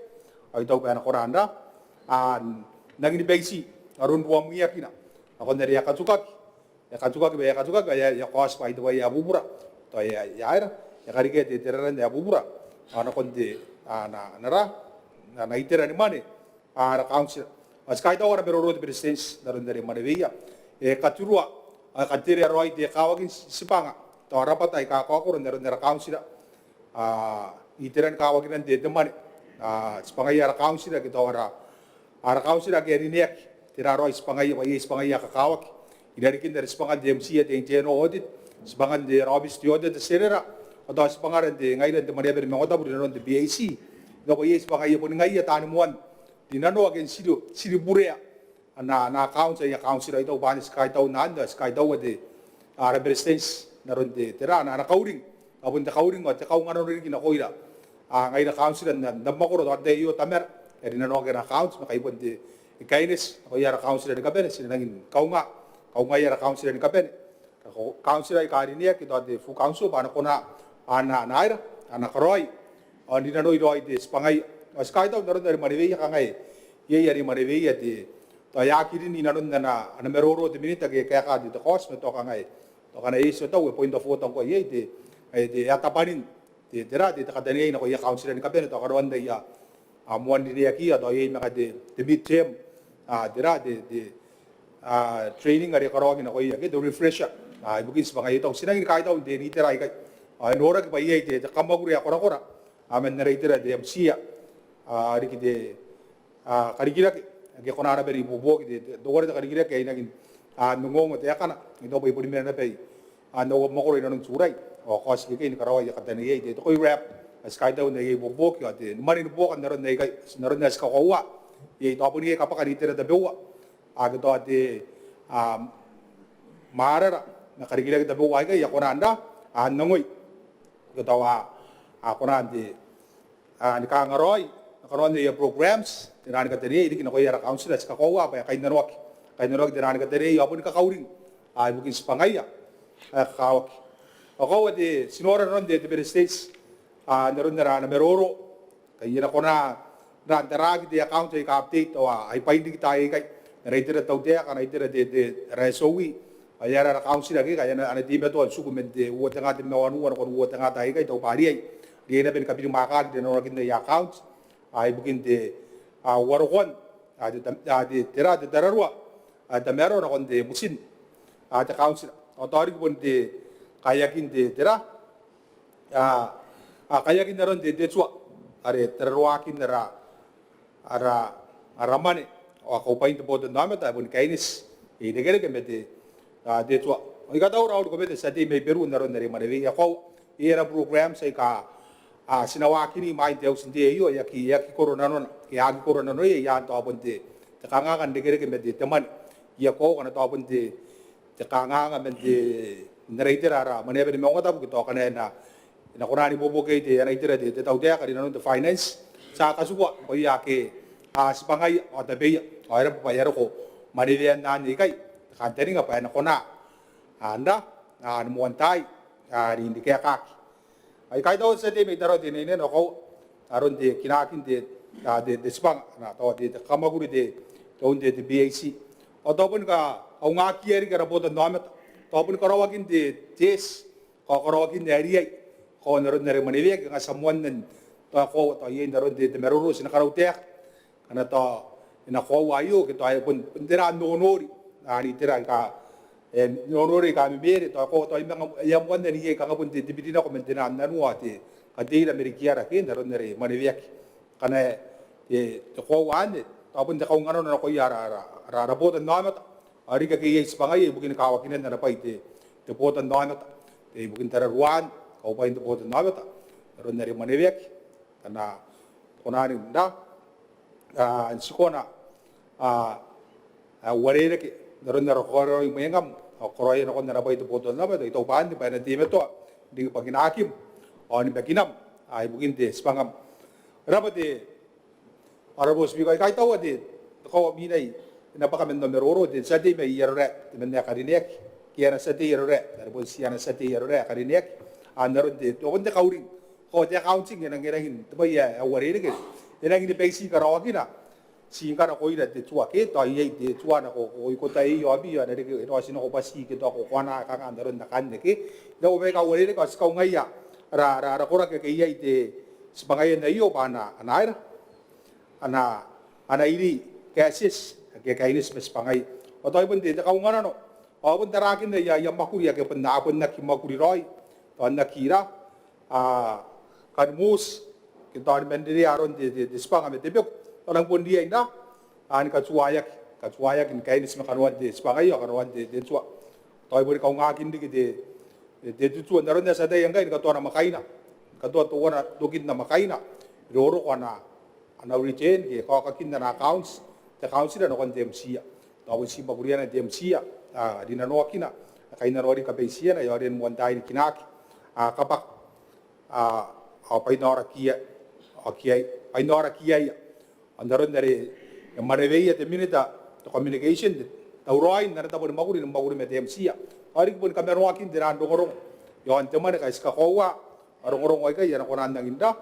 ao I taku bwa e na kona n ra, a nangi ni baiti aron ruamwiakina nakon are e a katukaki, e a katukaki bwa e a katukaki ao e a kaoti bwa ai te bwai ae bubura, tao e a, e a aera, e a karikea te tera ae bubura ao nakon te, a na, na ra, na itera ni mwane ara kauntira. Ao ti kaitaua ara maroro te beretitenti n aron are mwaneweia, e katurua ao e katerea raoi te kawakin tibwanga tao rabwata aika kakaokoro n aron ara kauntira, a iteran kawakinan te mwane, a tibwangaia ara kauntira ke tao ara, ara kauntira ake a rineaki, tera raoi tibwangaia, bwa iai tibwangaia aika kakawaki irarikin are tibwangan te MIA te internal audit, tibwangan te, ara obiti te Auditor General ao tao tibwangara n te, ngaira n te Mwaneaba ni Maungatabu rinanon te PAC. I taku bwa iai tibwangaia boni ngaia taani moan rinanoa ke n tiri, tiri burea ana, ana accounts aia kauntira. I taku bwa anne ti kaitaua, anne ti kaitaua te, ara beretitenti n aron te tera, ana, ana kauring ao bon te kauring ao te kaunganano riki nakoira, a ngaira kauntira n am mwakoro tao n te tai aio, Tamara, ae rinanoaki ana accounts ma ngkai bon te kaineti nakoia ara kauntira ni kabane, ti na nangi ni kaunga, kaungaia ara kauntira ni kabane, kauntira aika rineaki tao te full council bwa a na kona, a na, a na aera, a na karaoi ao n rinanoi raoi te tibwangaia. Ao ti kaitaua n aron are mwaneweia, kanga iai are mwaneweia te, tao e aki rin inanon ana, ana maroro te Minita ke e kaeka te, te kaoti ma tao kanga e, tao ngkana e eti ao tao e point of order ngkoa iai te, e, te, e a tabwanin te, tera, te, te kataneiai nakoia kauntira ni kabane tao karaoan aia, a moan rineakiia, tao iai manga te, te mid term, a tera, te, te, a training are karaoaki nakoia ke te refresher, a ibukin tibwangaia. I taku ti nangi ni kaitau n te, n itera aikai ao e noraki bwa iai te, te kamwakuri ae korakora, a man ara itera te MIA, a riki te, a karikirake ake e kona naba ni ibuobuoki te, te, teuare te karikirake ae e nangi n, a n ongoongo taekana. I taku bwa e boni mena naba i, a n aua mwakoro inanon Turai ao kaoti ikekei ni karaoa aia kataneiai te, te koi rap. Ao ti kaitau n aia ibuobuoki ao te, ni mwane ni buoka n aron aikai, n aron ae ti kakoaua. Iai tao bon iai kabwaka n itera tabeua ake tao te, a mwarara ma karikirake tabeua aikai a kona n ra, a n angoi ke tao a, a kona n te, a ni kangaraoi nakon aia programs te nang kataneiai riki nakoia ara kauntira. Ti kakoaua bwa e kainnanoaki, kainnanoaki te nang kataneiai ao boni kakauring, a ibukin tibwangaia ae kakawaki. Ao koaua te, ti nora nanon te, te beretitenti, a n aron ara, ana maroro ngkai e na kona n ra, n taraaki te account aika update ao ai bwain riki taai aikai, n ara itera te tautaeka, n ara itera te, te, ara SOE ao ai ara, ara kauntira ake, ngkai a na, a na teimatoa n tiku man te uoua te nga tebwi ma wanua nakon uoua te nga taai aikai, I taku bwa a riai, riai naba ni kabirimwaakaki te nanorakin aia account, a ibukin te, a uarokoan, a te, a te tera, te tararua, a tamaroa nakon te butin, a te kauntira. Ao tao riki bon te kaeakin te, tera, a, a kaeakin aron te, te tua are tararuaakin ara, ara, ara mwane ao a kaubwain te botannaomata ae boni kaineti, e irekereke ma te, a te tua. Ao I katauraoi ni komete tia tei mai Beru n aron are mwaneweia. Ao koaua iai ara programs aika, a ti na waakini imwain te auti n tei aio, e aki, e aki koro nanona ke a aki koro nanoia i aan tao bon te, te kanganga n irekereke ma te, te mwane. Ia koaua ngkana tao bon te, te kanganga man te, n ara itera ara Mwaneaba ni Maungatabu ke tao ngkana e na, e na kona n ibuobuoki iai te, ana itera te, te tautaeka rinanon te finance, ti a katikua nakoia ake a tibwangaia ao tabeia ao e raba bwa e a roko mwanewean anne ikai te kantaninga bwa e na kona, a n ra, a ni moan tai, a n rin ni kaekaaki. Ao I kaitaua te tia tei mai Tarawa Teinainano, ao koaua aron te kinaakin te, a te, te tibwanga, a tao te, te kamwakuri te, te, te PAC. Ao tao boni kaungakiia riki ara botannaomata, tao boni karaoakin te, te eti, ao karaoakin ae riai, koaua n aron are mwaneweaki, kanga ti a moanna n, tao koaua tao iai n aron te, te maroro ti na karautaeka ngkana tao e na koaua aio ke tao e bon, bon tera n nonori, a n itera aika, e nonori aika memeere, tao koaua tao e manga, e a moanna n iai kanga bon te, te biri nako man te nang nanua, te kateira ma rikiara ke n aron are mwaneweaki. Ngkana e, te, te koaua anne, tao bon te kaunganano nakoia ara, ara, ara, ara botannaomata. Ao riki ake iai tibwangaia ibukin kawakinan ana bwai te, te botannaomata. Te ibukin tararuaan kaubwain te botannaomata n aron are e mwaneweaki, ngkana ti kona n ra, a, n ti kona, a, a, uarereke n aron ara karaoi mwengam ao karaoia nakon ana bwai te botannaomata. I taku bwa anne bwa e na teimatoa n riki bwakinakim ao nimakinam, a, ibukin te tibwangam. Raba te Honourable Speaker, I kaitaua te, te koaua mwina ae e na bwaka man au maroro, te tia tei mai Arorae, temanna ae karineaki, ke ana tia tei Arorae, are bon ti ana tia tei Arorae ae karineaki, a, n aron te, te, bon te kauring, ko te accounting, e nang, e nang, te bwai ae uarereke, e nang ni baiti karaoakina, ti ngkana ko ira te tua ke, tao iai te tua nako, ko, ko taei aobi, ao e na reke, e raoiroi nako bwati ke tao ko, ko ana kanga n aron akanne ke, n au bwai aika uarereke, ao ti kaungaia ara, ara, ara koraki ake iai te, tibwangaia n aio bwa a na, a na aera, a na, a na iri kaetieti ake a kaineti ma tibwangaia. Ao tao ai bon te, te kaunganano ao bon tarakin aia, aia mwakuri ake bon, a bon aki mwakuri raoi, tao n aki ra, a, kan moti ke tao ni manrerea aron te, te, te tibwanga ma te beku. Tao a nang bon riai n ra, a, ni katuaeaki, katuaeaki ni kaineti ma kanoan te tibwangaia ao kanoan te, te tua. Tao ai bon kaungakin riki te, te, te tua n aron ae ti ataia ngkai ni katoa namwakaina, ni katoa teuana tokin namwakaina, e roroko ana, ana return ke kaokakin ana accounts te kauntira nakon te MTIA. Tao bon ti mwakuriana te MTIA, a, rinanoakina, a, kainnanoa riki kabaitiana, e a rin moan tai ni kinaaki, a, kabwaka, a, a, bwainnaoraki, a, kiai, bwainnaoraki aia. Ao n aron are e mwaneweia te Minita te communication, te tauraoi n ana tabo ni mwakuri, ni mwakuri ma te MTIA. Ao riki bon kamanoakin te ran rongorongo iaon te mwane ngkai ti kakoaua, a, rongorongo aikai a na kona n nangi n ra,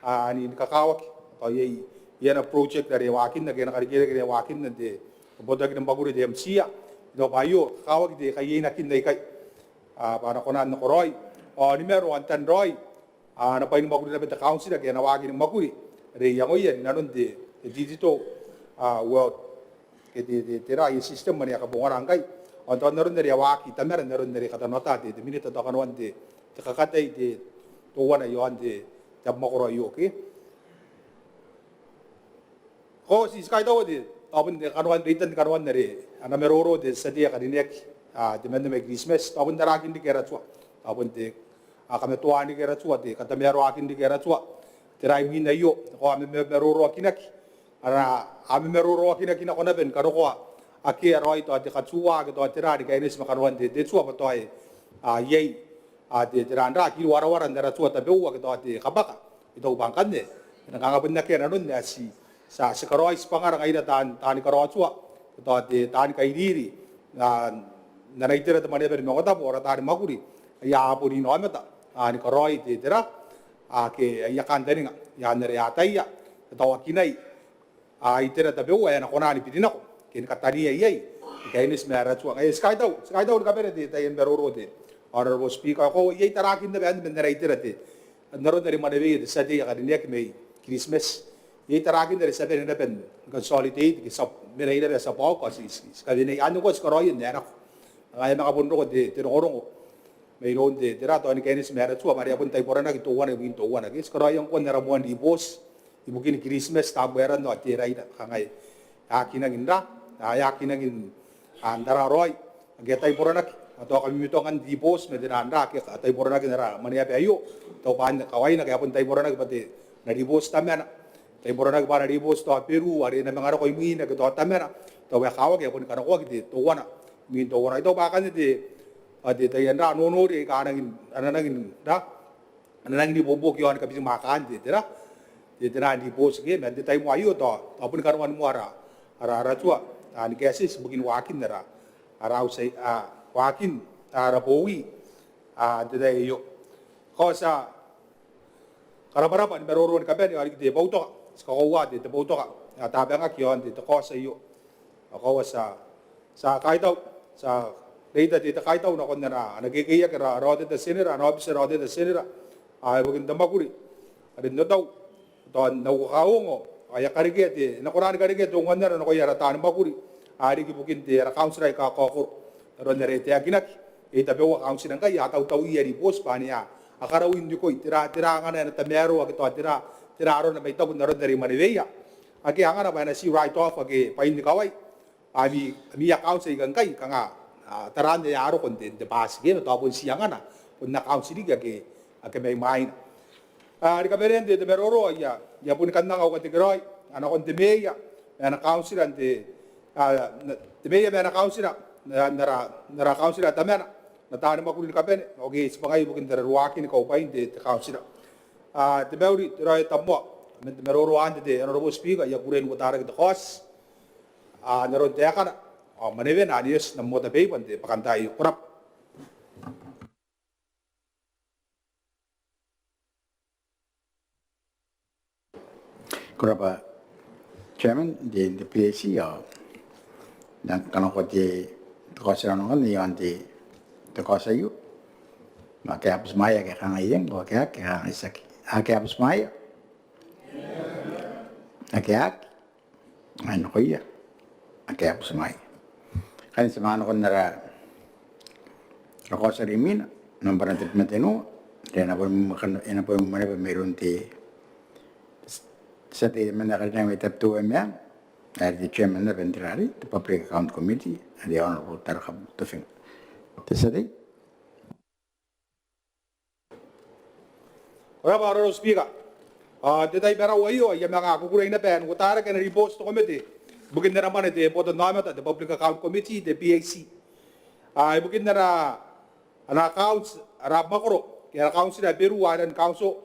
a, ni, ni kakawaki. Tao iai, iai ana project are e waakinna ke ana karikirake are e waakinna n te, te botaki ni mwakuri te MTIA. I taku bwa aio, kakawaki te kaieinakin aikai, a, bwa a na kona n nakoraoi ao ni maro ao n tanraoi, a, ana bwai ni mwakuri naba te kauntira ke ana waaki ni mwakuri are e iangoia rinanon te, te digital, a, world. Ke te, te, te ra aia system ane a kabongana ngkai. Ao n tao n aron are e waaki Tamara n aron are e katanoata te, te Minita tao kanoan te, te kakatai te, teuana iaon te, te abamwakoro aio ke. Ko, ti, ti kaitaua te, tao bon te kanoan, reitan te kanoan are ana maroro te tia tei ae karineaki, a, temanna mai Kiritimati, tao bon tarakin riki ara tua. Tao bon te, a, kamatoaan riki ara tua, te katamaroaakin riki ara tua. Tera imwin aio, ko a ma, ma, maroroakinaki. Ara, a, ma, maroroakinaki nako naba ni karokoa akea raoi tao te katuaa ke tao tera ni kaineti ma kanoan te, te tua bwa tao e, a, iai, a, te, tera n ra, kiru warawara n ara tua tabeua ke tao te kabwaka. I taku bwa ngkanne e nang kanga bon akea nanon ae ti, ti a, ti karaoi tibwangara ngaira taan, taani karaotua ke tao te, taani kairiri, a, n ana itera te Mwaneaba ni Maungatabu ao ara taani mwakuri aia boniinaomata, a, ni karaoi te, tera, a, ke aia kantaninga i aan are a ataia ke tao a kinai, a, itera tabeua ae a na kona ni biri nako ke ni katania iai ni kaineti ma ara tua. Ngaia ti kaitau, ti kaitau ni kabane te, taian maroro te Honourable Speaker. Ao ko, iai tarakin naba anne man ara itera te, n aron are e mwaneweia te tia tei ae karineaki mai Kiritimati. Iai tarakin are ti a bane naba n consolidate ke ti a, mena naba ti a bwaoki ao ti, ti, ti kawenei. Anne ngkoa ti karaoia n ae nako. Ngaia e manga bon roko te, te rongorongo mairoun te, tera, tao ni kaineti ma ara tua bwa are a bon taiboranaki teuana imwin teuana ke ti karaoia ngkoa n ara moan ribooti ibukin Kiritimati, Tabuaeran ao Teraina. Kangai, e aki nangi n ra, a, e aki nangi n, a, n taraaraoi ake a taiboranaki, a, tao kamimitongan ribooti ma tera n ra ake a taiboranaki n ara Mwaneaba aio. Tao bwa anne kawaina ake a bon taiboranaki bwa te, ana ribooti Tamana, taiboranaki bwa ana ribooti tao Beru are e na manga roko imwina ke tao Tamana. Tao ae kakawaki ae boni kanakoaki te, teuana imwin teuana. I taku bwa akanne te, a, te, taian ra nonori aika a nangi n, a na nangi n ra, a na nangi n ibuobuoki iaon kabirimwaakaan te, tera, te, tera n ribooti ke man te tai moa aio tao, tao boni kanoan moa ara, ara, ara tua, a, ni kaetieti ibukin waakin ara, ara auti, a, waakin ara bowi, a, n te tai aio. Ko, ti a karabwarabwa ni maroro ni kabane ao riki te boutoka. Ti kakoaua te, te boutoka ae tabangaki iaon te, te kaoti aio. Ao ko, ti a, ti a kaitau, ti a reita te, te kaitau nakon ana, ana kekeiaki ara, ara Aoteta Tienera, ana aobiti ara Aoteta Tienera, a, ibukin te mwakuri are n otau, tao n au kakaongo ao e a karekea te, e na kona ni karekea te unganara nakoia ara taani mwakuri, a, riki ibukin te, ara kauntira aika kakaokoro. N aron are e taekinaki, iai tabeua kauntira ngkai a tautauia ribooti bwa ane a, a karaui n rikoi, tera, tera angana ae na tamaroa ke tao tera, tera arona, ma I taku n aron are e mwaneweia ake angana bwa e na ti write off ake bwain ikawai ami, ami accounts aika ngkai, kanga, a, taraan ae a roko n te, n te bwaati ke, ma tao bon ti angana bon accounts riki ake, ake mai mwaina. A, are kabanean te, te maroro ae I a, I a boni kan anga au katekeraoi nakon te meea ma ana kauntira n te, a, n, te meea ma ana kauntira, n, n ara, n ara kauntira tamana, ana taani mwakuri ni kabane, ao ke tibwangaia ibukin tararuaakin kaubwain te, te kauntira. A, te mauri, te raoi, te tabomoa man te maroro anne, te Honourable Speaker, I a kukurei n uotarake te kaoti, a, n aron taekana ao mwanewena anne, e oti n am order paper n te bwakantaai aio. Ko rabwa. Ko rabwa Chairman n te, te PAC, ao I nang kanakoa te, te kaoti n aron ae iaon te, te kaoti aio. Ma ake a butimwaea ke a kangai eng, ao ake a aki ke a kangai tiaki. Ake a butimwaea? Ake a aki? Ai nakoia ake a butimwaea. Kanga ti a manga nakon ara, ara kaoti are imwina, nambwa tebwi ma tenua, are e na boni, e na boni mwanewea mairoun te, te tia tei temanna ae karineaki mai Tabiteuea Meang, are te Chairman naba n te, are te Public Account Committee, are Honourable Tarakabu Tofinga. Te tia tei. Ko rabwa Honourable Speaker. Ao n te tai ae baraua aio I a manga kukurei naba n uotarake ana ribooti te komete ibukin ara mwane te botannaomata, te Public Account Committee, te PAC, a, ibukin ana, ana accounts, ara mwakoro ke ara kauntira ae Beru Island Council,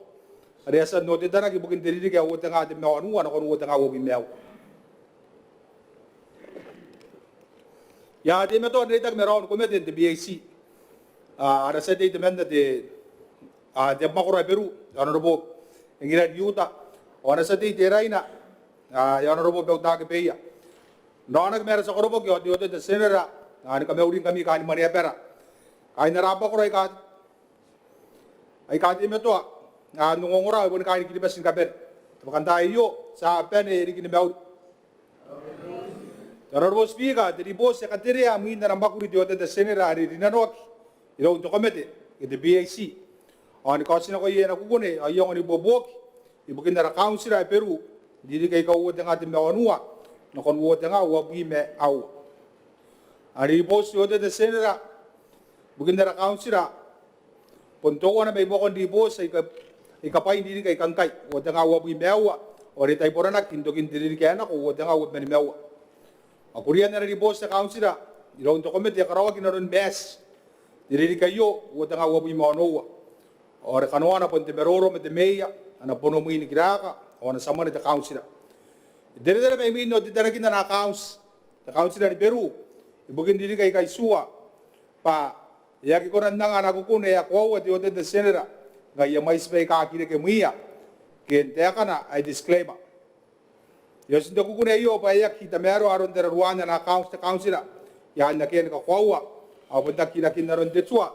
are e a tia n otetanaki ibukin te ririki ae uoa tenga tebwi ma wanua nakon uoa tenga uabwi ma aua. I a teimatoa n reitaki ma raou ni komete n te PAC, a, ana tia tei temanna te, a, te mwakoro ae Beru, Honourable Engiran Iuta, ao ana tia tei te Raina, a, Honourable Bautake Beia, n raonaki ma ara tia koroboki ao te Auditor General, a, ni kamauringkami kaain mwaneabara, kaain ara mwakoro aika, aika teimatoa, a, n ongongora ao boni kaain Kiribati ni kabane. Te bwakantaai aio, ti a bane riki ni mauri. Te Honourable Speaker, te ribooti e katerea mwin ana mwakuri te Auditor General are rinanoaki iroun te komete ke te PAC, ao ni kaotinakoia ana kukune ao iango ni buobuoki ibukin ara kauntira ae Beru n ririki aika uoa tenga tebwi ma wanua nakon uoa tenga uabwi ma aua. Ana ribooti te Auditor General ibukin ara kauntira bon teuana mai buakon ribooti aika, aika bwain ririki aika ngkai, uoa tenga uabwi ma aua, ao are e taiboranaki n tokin te ririki ae nako, uoa tenga uabwi ma nimaua. Ao mwakurian ana ribooti te kauntira iroun te komete e karaoaki n aron Maati n te ririki aio, uoa tenga uabwi ma onoua, ao are kanoana bon te maroro ma te meea, ana bonomwi ni kiraaka ao ana tia mwane te kauntira. E teretere mai mwin otitanakin ana accounts te kauntira ni Beru ibukin ririki aika itiua bwa e aki kona n anga ana kukune ae koaua te Auditor General ngkai e a mwaiti baika aki reke mwiia, ke n taekana ae disclaimer. E oti n te kukune aio bwa e aki tamaroa aron tararuaan ana accounts te kauntira i aan akean kakoaua ao bon takirakin aron te tua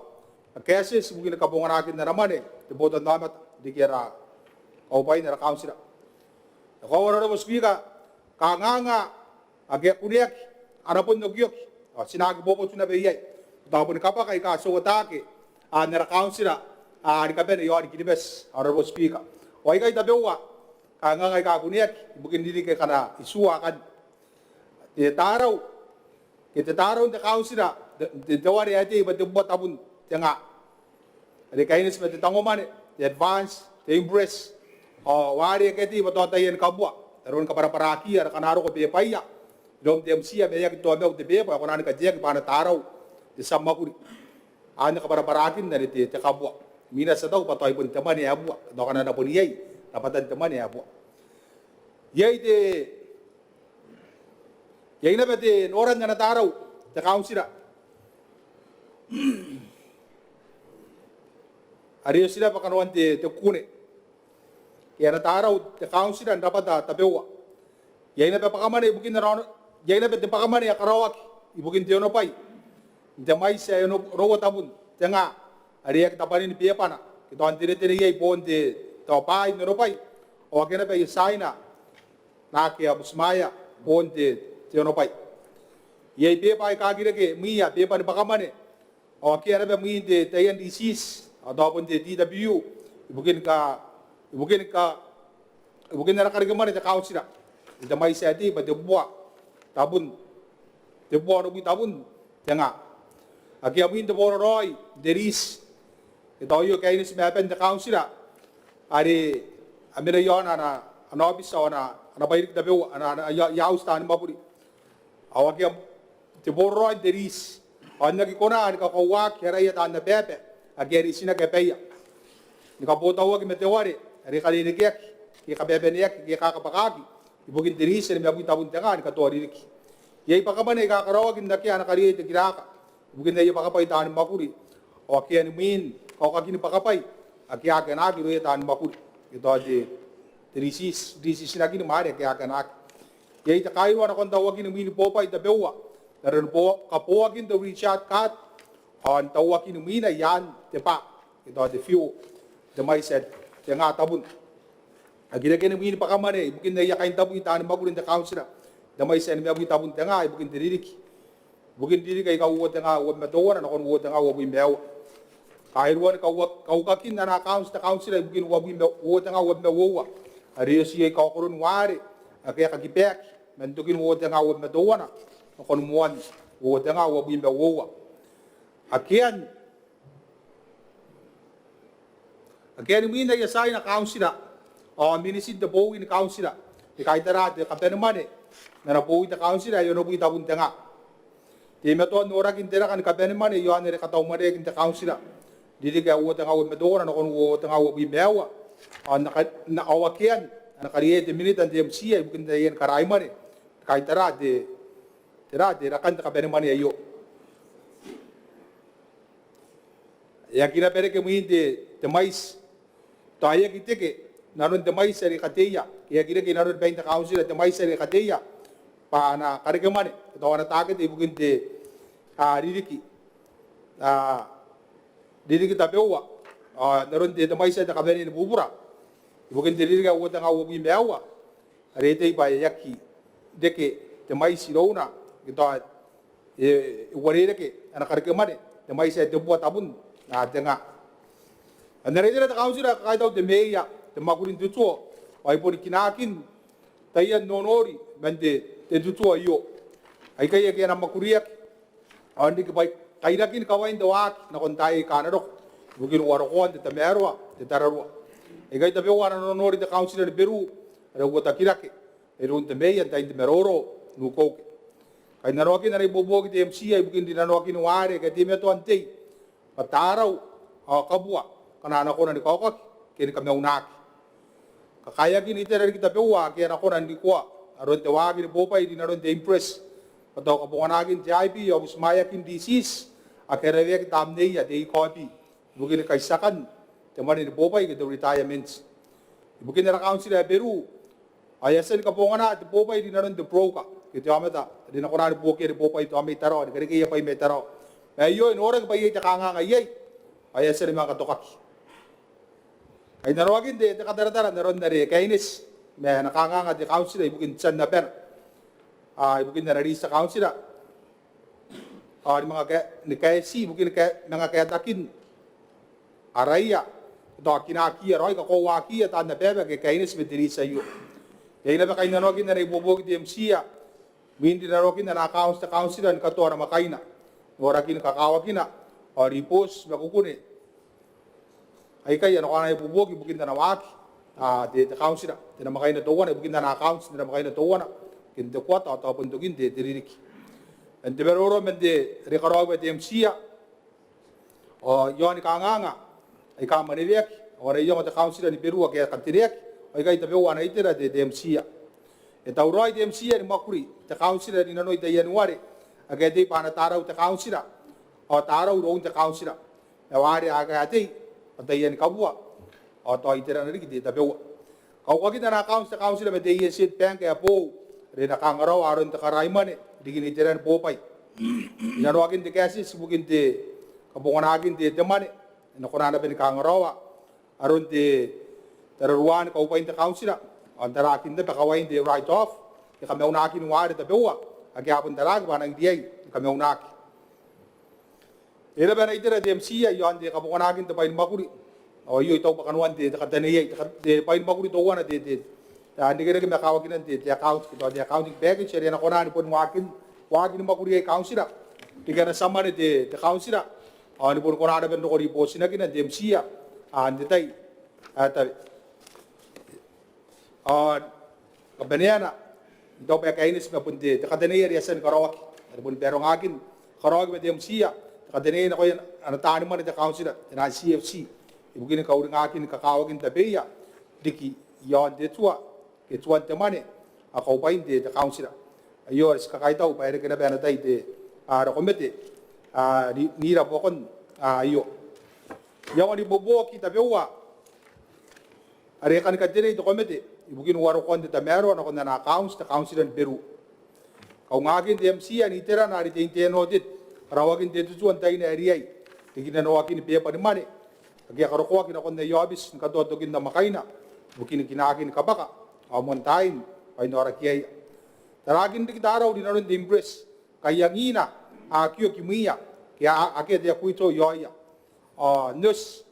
ake a eti ibukin kabonganaakin ana mwane te botannaomata riki ara kaubwain ara kauntira. E koaua Honourable Speaker, kanganga ake a kuneaki a na bon okioki ao ti na aki bobotu naba iai, tao boni kabwaka aika ti uotaki n ara kauntira ni kabane iaon Kiribati, Honourable Speaker. Ao aikai tabeua kanganga aika a kuneaki ibukin ririki akana itiua akanne. Te tarau, ke te tarau n te kauntira, te, te ware ae tei bwa tebubua tabun te nga, are kaineti ma te tangomwane, te advance, te imprest, ao ware ake a tei bwa tao taiani kabua n aron kabwarabwarakiia are akana roko beebaia iroun te MTIA ma e aki tao maiu te beeba ao e kona ni kateaki bwa ana tarau te tia mwakuri. Anne kabwarabwarakin are te, te kabua. Imwina ti a taku bwa tao ai bon te mwane ae bua, tao akana a na bon iai rabwatan te mwane ae bua. Iai te, iai naba te noran ana tarau te kauntira are e oti naba kanoan te, te kukune ke ana tarau te kauntira n rabwata tabeua. Iai naba bwakamwane ibukin ana, iai naba te bwakamwane ae karaoaki ibukin te onobwai n te mwaiti ae onoua tabun te nga are e aki tabwanin beebana ke tao n teretere iai boon te, tao bwaai n onobwai ao akea naba aia tiaina naake a butimwaea boon te, te onobwai. Iai beeba aika aki reke mwiia, beeba ni bwakamwane ao akea naba mwiin te, taian receipts ao tao bon te DW ibukin ka, ibukin ka, ibukin ara karekemwane te kauntira. te mwaiti ae tei bwa te bubua tabun, te bubua onobwi tabun te nga. Akea mwin te boraraoi n te riiti, e tao aio kaineti ma aban te kauntira are a mena iaona ana, ana aobiti ao ana, ana bairiki tabeua, ana, ana, aia, aia auti taani mwakuri. Ao akea te boraraoi n te riiti, ao n aki kona ni kakoauaki araia taan abaaba ake a riitinaki abaia ni kabotauaki ma te ware are e karerekeaki ke kababaneaki ke kakabwakaki ibukin te riiti ae nimabwi tabun te nga ni katoa ririki. Iai bwakamwane aika karaoaki n akea ana kariaia te kiraka ibukin aia bwakabwai taani mwakuri, ao akea ni mwin kaokakin bwakabwai ake a aki anaaki irouia taani mwakuri, e tao te, te riiti, riititinakin mwaane ake a aki anaaki. Iai te kairua nakon tauakin mwin bobwai tabeua n aron bo, kaboakin te recharge card, ao n tauakin mwina i aan te bwa, e tao te fuel, te mwaiti ae te nga tabun. Aki reke ni mwin bwakamwane ibukin aia kaintabwi taani mwakuri n te kauntira, te mwaiti ae nimabwi tabun te nga ibukin te ririki, ibukin ririki aika uoua te nga uabwi ma teuana nakon uoua te nga uabwi ma aua. Kairua ni kaua, kaukakin ana accounts te kauntira ibukin uabwi ma, uoua te nga uabwi ma uoua, are e oti iai kaokoron ware ake a kakibaaki man tokin uoua te nga uabwi ma teuana nakon moan uoua te nga uabwi ma uoua. Akean, akean mwin aia tiaina kauntira ao minitin te bowi ni kauntira ni kaitara te kabanemwane n ana bowi te kauntira ae onobwi tabun te nga. Teimatoan norakin te raka ni kabanemwane i aon are kataumwaneakin te kauntira n ririki ae uoua te nga uabwi ma teuana nakon uoua te nga uabwi ma aua, ao n na ka, n na, ao akean ana kariaia te minita n te MIA ibukin taiani karaimwane ni kaitara te, tera te rakan te kabanemwane aio. E aki naba reke mwin te, te mwaiti, tao e aki teke nanon te mwaiti are kateia, e aki reke inanon bain te kauntira te mwaiti are kateia bwa ana karekemwane, tao ana takete ibukin te, a, ririki, a, ririki tabeua, a, n aron te, te mwaiti ae te kabanea ni bubura ibukin te ririki ae uoua te nga uabwi ma aua, are e tei bwa e aki reke te mwaiti irouna, ke tao e, e uarereke ana karekemwane te mwaiti ae te bubua tabun, a, te nga. Ao n ana itera te kauntira e kakaitau te meea, te mwakuri n te tua, ao e boni kinakin taian nonori man te, te tua aio. Aikai ake a na mwakuriaki ao n riki bwa kairakin kawain te waaki nakon taai aika a na roko ibukin uarokoan te tamaroa, te tararua. Aikai tabeua ana nonori te kauntira ni Beru are uotakirake iroun te meea n tain te maroro n ukeuke. Kainnanoakin ana ibuobuoki te MIA ibukin rinanoakin ware ake a teimatoa n tei bwa tarau ao kabua ngkana a na kona ni kaokaki ke ni kamaunaki. Kakaeakin itera riki tabeua ake a na kona n rikoa aron te waaki ni bobwai rinanon te imprest bwa tao kabonganakin te aebi ao butimwaeakin ritiiti ake a raweaki tamneia te e-copy ibukin kaitiakan te mwane ni bobwai ke te retirement. Ibukin ara kauntira ae Beru ao e a tia ni kabongana te bobwai rinanon te broker ke te aomata are e na kona ni buokia te bobwai tao mai Tarawa, ni karekea bwai mai Tarawa. Ma aio e noraki bwa iai te kanganga iai ao e a tia ni manga katokaki. Kainnanoakin te, te kataratara n aron are e kaineti ma ana kanganga te kauntira ibukin tian abana, a, ibukin ana riiti te kauntira ao ni manga kae, ni kaeti ibukin kae, manga kaetakin araia tao kinakiia raoi, kakoauakiia taan abaaba ake a kaineti ma te riiti aio. Iai naba kainnanoakin ana ibuobuoki te MIA mwin rinanoakin ana accounts te kauntira ni katoa namwakaina, norakin kakawakina ao ribooti ma kukune aikai a na kona n ibuobuoki ibukin ana waaki, a, te, te kauntira, te namwakaina teuana ibukin ana accounts n te namwakaina teuana ke n te kuata ao tao bon tokin te, te ririki. Man te maroro man te, are karaoaki ma te MIA ao i aon kanganga aika mwaneweaki ao ana iango te kauntira ni Beru ake a katereaki, ao aikai tabeua ana itera te, te MIA. E tauraoi te MIA ni mwakuri te kauntira rinanoi taiani ware ake a tei bwa a na tarau te kauntira ao tarau iroun te kauntira ma ware ake a tei ao taiani kabua ao tao iterana riki te tabeua. Kaukakin ana accounts te kauntira ma te ANZ Bank ae boou are e na kangaraoa aron te karaimwane riki n iteran bobwai. Rinanoakin te cash ibukin te kabonganakin te, te mwane, e na kona naba ni kangaraoa aron te tararuaan kaubwain te kauntira ao n tarakin naba kawain te write-off ke kamaunakin ware tabeua ake a bon taraki bwa a nang riai ni kamaunaki. E raba ana itera te MIA i aon te kabonganakin te bwai ni mwakuri ao aio I taku bwa kanoan te, te kataneiai, te ka, te bwai ni mwakuri teuana te, te, taan irekereke ma kawakinan te, te account, te, te accounting package are a na kona ni boni waakin, waakin mwakurian kauntira. Riki ana tia mwane te, te kauntira ao ni boni kona naba n roko ribootinakinan te MCA n te tai ae tawe. Ao kabaneana, I taku bwa e kaineti ma bon te, te kataneiai are e a tia ni karaoaki are boni barongakin karaoaki ma te MCA, te kataneiai nakoia ana taani mwane te kauntira, te naan CFC, ibukini kauringaakin kakawakin tabeia riki iaon te tua ke tuan te mwane ao kaubwain te, te kauntira. Aio are ti kakaitau bwa e reke naba ana tai te, a, ara komete, a, n, n ira buakon, a, aio. Iango ni buobuoki tabeua are e kani katerei te komete ibukin uarokoan te tamaroa nakon ana accounts te kauntira ni Beru. Kaungaakin te MCA n iterana are te internal audit, karaoakin te tutua n taina ae riai, riki nanoakin beeba ni mwane ake a karokoaki nakon aia aobiti ni katoa tokin namwakaina ibukin kinaakin kabwaka ao moan tain bwainaoraki aia. Taraakin riki tarau rinanon te imprest, ngkai angina a okioki mwiia ke a, akea te acquittal iaoia. Ao n oti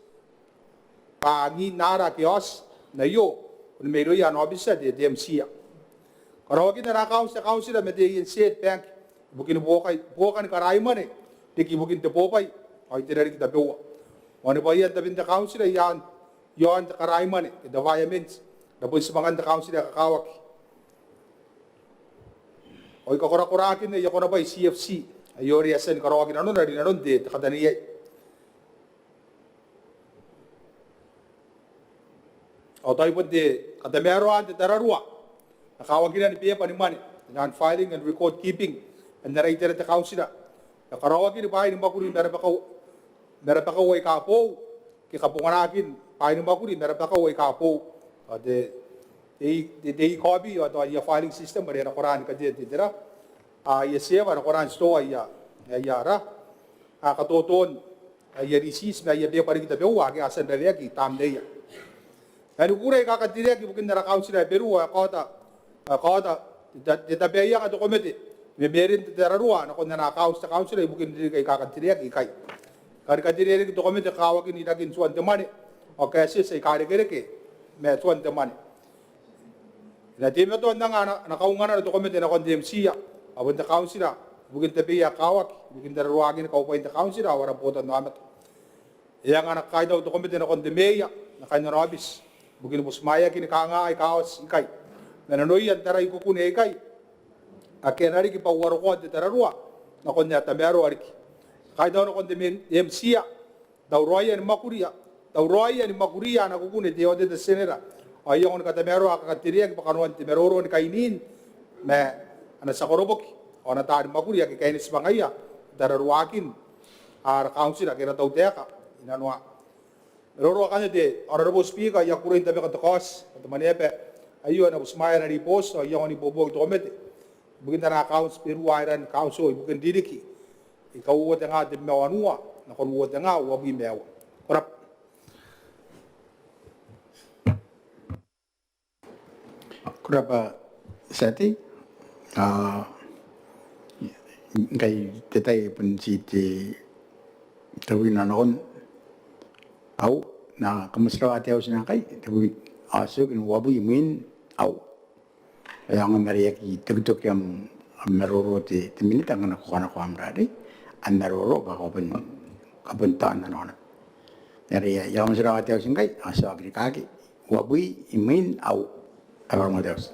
bwa angin ara ake a oti n aio, boni mairouia ana aobitia te, te MCA. Karaoakin ana accounts te kauntira ma te ANZ Bank ibukin buokai, buokan karaimwane riki ibukin te bobwai ao itera riki tabeua. Moanibwaian taben te kauntira iaon, iaon te karaimwane ke te environment, are bon tibwangan te kauntira ae kakawaki. Ao I kakorakoraakin aia konabwai CFC, aio are e a tia ni karaoaki nanona rinanon te, te kataneiai. Ao tao bon te katamaroaan te tararua ma kawakinan beeba ni mwane, te naan filing and record keeping, man ara itera te kauntira, ma karaoakin bwaai ni mwakuri ma rabakau, ma rabakau aika boou, ke kabonganaakin bwaai ni mwakuri ma rabakau aika boou. Ao te, te, te, te e-copy ao tao aia filing system are a na kona ni katea te, te ra, a, aia server, a na kona n store aia, aia ra, a, katoton aia receipt ma aia beeba riki tabeua ake a tia n raweaki tamneia. Ma ni kukurei aika katereaki ibukin ara kauntira ae Beru ao e kaota, ao e kaota te, te tabeaianga te komete ni memerin te tararua nakon ana accounts te kauntira ibukin ririki aika katereaki ikai. E kani katerea riki te komete kakawakin irakin tuan te mwane ao kaetieti aika irekereke ma tuan te mwane. E na teimatoa n anga ana, ana kaunganano te komete nakon te MCA ao bon te kauntira ibukin tabeia ae kakawaki ibukin tararuaakin kaubwain te kauntira ao ara botannaomata. E anga ana kakaitau te komete nakon te meea ma kaain ana aobiti ibukin butimwaeakin kangaanga aika oti ikai ma nanoia n tarai kukune aikai ake a na riki bwa uarokoan te tararua nakon ae tamaroa riki. Kakaitau nakon te me-, MCA, tauraoia ni mwakuria, tauraoia ni mwakuria ana kukune te Auditor General ao iango ni katamaroa aika katereaki bwa kanoan te maroro ni kainin ma ana tia koroboki ao ana taani mwakuri ake kaineti ma ngaia n tararuaakin ara kauntira ake ara tautaeka inanoa. Maroro akanne te Honourable Speaker, I a kukurei n tabeka te kaoti bwa te Mwaneaba aio e na butimwaea ana ribooti ao iango ni buobuoki te komete ibukin ana accounts Beru Island Council ibukin ririki aika uoua tenga tebwi ma wanua nakon uoua tenga uabwi ma aua. Ko rabwa. Ko rabwa tia tei. A, ngkai te tai bon ti te, te wina nakon au, N na kamotirawa te auti ngkai, te win, a, tiokin uabwi imwin au. E aonga n are e aki tokitoki am, am maroro te, te minita ngkana ko kanakoa am rarei, am maroro bwa ko bon, ko bon taon nanoanona. Are I a kamotirawa te auti ngkai, a, tiokin rikaaki uabwi imwin au. Ao ko rabwa te auti.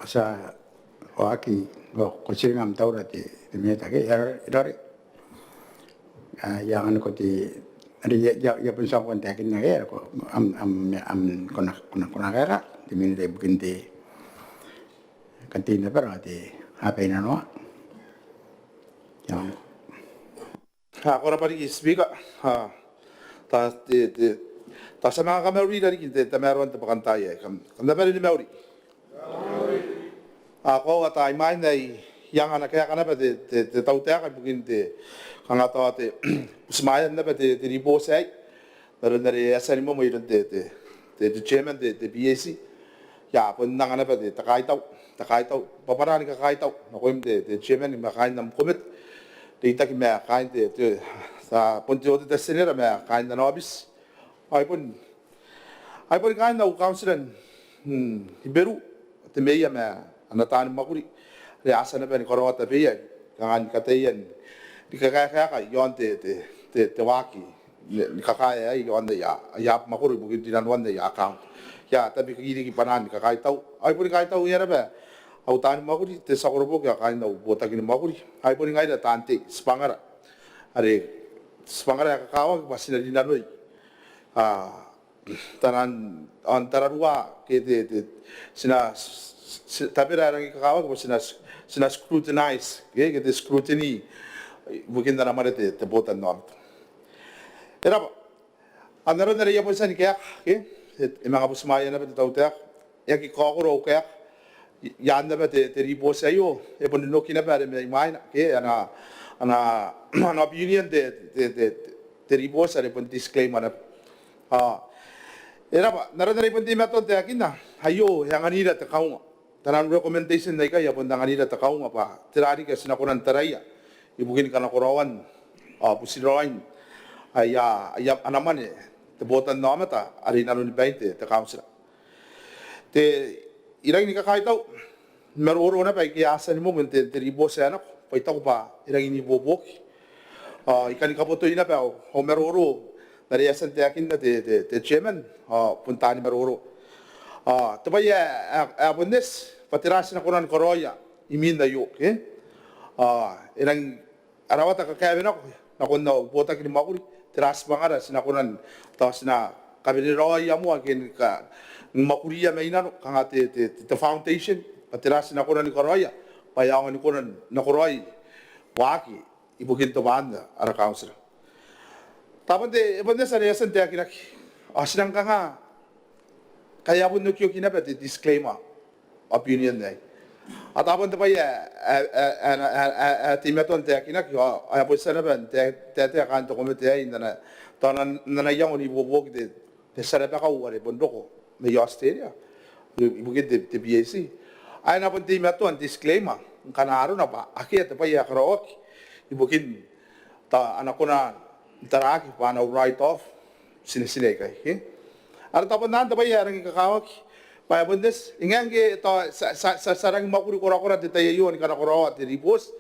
Tia, o aki, o, ko tiringa am taura te, te Minita ke, e rare, e rare. A, I anganiko te, are I a, I a, I a bon tia n taekinna ke, are ko, am, am, am, ko na, ko na, ko na kaeka te Minita ibukin te, kan te inabara te, a, bwai nanoa. I anganiko. A, ko rabwa riki Speaker. A, ta, te, te, ti a manga kamauri riki n te, tamaroan te bwakantaai aei. Kam, kam na bane ni mauri. A, koaua, ta imwain ae I anga ana kaeka naba te, te, te tautaeka ibukin te, kanga tao te, butimwaean naba te, te ribooti aei. N aron are e a tia ni moa iroun te, te, te, te chairman te, te PAC. I a bon anga naba te, te kaitau, te kaitau, bwa bwanaan ni kakaitau nakoim te, te chairman ma kaain am komete. Reitaki ma kaain te, te, ta, bon te Auditor General ma kaain ana aobiti. Ai bon, ai bon kaain au council n, mm, i Beru, te meea ma ana taani mwakuri. Are a tia naba ni karaoa tabeia, kanga ni kataia ni kakaekaeka iaon te, te, te, te waaki ni, ni kakaea aei iaon aia, aia mwakoro ibukin rinanoan aia account. I a tabe riki bwanaan ni kakaitau. Ai bon kaitauia naba au taani mwakuri, te tia koroboki ao kaain au botaki ni mwakuri. Ai bon ngaira taan tei, tibwangara. Are, tibwangara ae kakawaki bwa ti na rinanoi. A, taian, aon tararua ke te, te, ti na, ti, tabera ae rangi kakawaki bwa ti na, ti na scrutinize, ke, ke te scrutiny, ibukin ana mwane te, te botannaomata. E rabwa, n aron are I a bon tia ni kaeka, ke, e, e manga butimwaea naba te tautaeka, e aki kaokoro au kaeka, i, i aan naba te, te ribooti aio, e bon oki naba are mai mwaina, ke, ana, ana, ana opinion te, te, te, te ribooti are bon disclaimer naba. A, e rabwa, n aron are I bon teimatoa n taekinna, aio, e anganira te kaunga. Taian recommendation aikai a bon anganira te kaunga bwa tera riki ae ti na kona n taraia ibukin kanakoraoan, a, butiraoin aia, aia, ana mwane te botannaomata are i nanoni bain te, te council. Te, I rangi ni kakaitau, maroro naba aike a tia ni moa n te, te ribooti ae nako, bwa I taku bwa e rangi n ibuobuoki. A, I kani kabotoi naba au, au maroro n are e a tia n taekinna te, te, te chairman, a, bon taani maroro. A, te bwai ae, ae, ae bon eti, bwa tera ae ti na kona ni karaoia imwin aio, ke? A, e rangi n rawata kakaewenako nakon au botaki ni mwakuri, tera tibwangara ae ti na kona n, tao ti na kaweneraoia moa ke ni ka, ni mwakuria mai nano, kanga te, te, te, te foundation, bwa tera ae ti na kona ni karaoia bwa e aonga ni kona n nakoraoi waaki ibukin tobwaan ara council. Tao bon te, e bon eti are e a tia n taekinaki. Ao ti nang kanga, ngkai e a bon okioki naba te disclaimer opinion aei. Ao tao bon te bwai ae, ae, ae, ae, ae, ae teimatoa n taekinaki, ao, ao e a bon tia naba n tae, taetae kaain te komete aei n ana, tao n ana, n ana iango n ibuobuoki te, te tia rabakau are bon roko mai Australia, i, ibukin te, te PAC. Ae e na bon teimatoa n disclaimer, ngkana arona bwa akea te bwai ae karaoaki ibukin, tao, ana kona n taraaki bwa ana write off tinetine aikai, ke? Are tao bon anne te bwai ae rangi kakawaki, bwa e bon eti, e ngae ngke tao ti a, ti a, ti a, ti a rangi ni mwakuri korakora n te tai aio ni kanakoraoa te ribooti.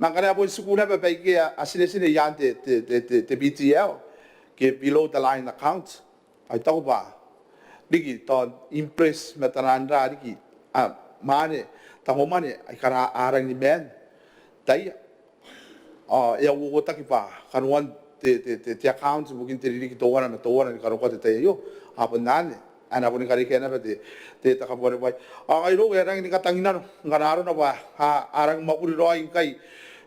Ma ngkana e bon tiku naba baike a, a tinetine i aan te, te, te, te, te BTL, ke below the line account, ao I taku bwa riki tao impress ma taian ra riki, a, mwane, tangomwane aika a rangi ni maan taian, ao e a uouotaki bwa kanoan te, te, te, te account ibukin te ririki teuana ma teuana ni karokoa te tai aio. Ao bon anne ae na boni karekea naba te, te, te kabuanibwai. Ao ngai irou e rangi ni katanginano ngkana arona bwa a, a rangi ni mwakuri raoi ngkai,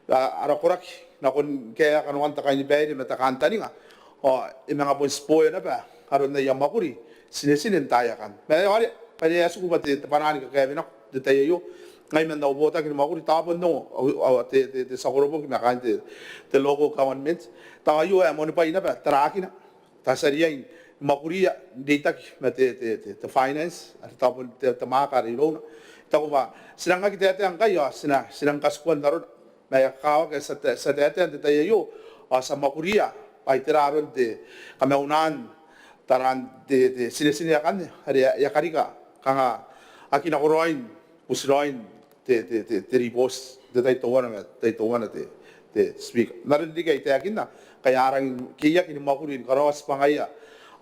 a, ara koraki nakon kaea kanoan te kainibaire ma te kantaninga, ao e manga bon tibooia naba aron aia mwakuri tinetine n taai akanne. Ma e, ao are, bwa are e a tiku bwa te, te bwanaa ni kakaewenako n te tai aio, ngai man au botaki ni mwakuri, tao bon ongo au, au, te, te, te tia koroboki ma kaain te, te local government. Tao aio ae moanibwai naba taraakina, tao ti a riai ni mwakuria n reitaki ma te, te, te, te finance, are tao bon te, te mwaaka are irouna. I taku bwa ti nang aki taetae ngkai, ao ti na, ti nang katikua n arona. Ma e a kakawaki ae ti a, ti a taetae n te tai aio, ao ti a mwakuria bwa tera aron te kamaunaan taian te, te tinetine akanne are e a karika kanga aki nakoraoin butiraoin te, te, te, te ribooti n te tai teuana ma te tai teuana te, te Speaker. N aron riki ae I taekinna, ngkai a rangi ni keiaki ni mwakuri ni karaoa tibwangaia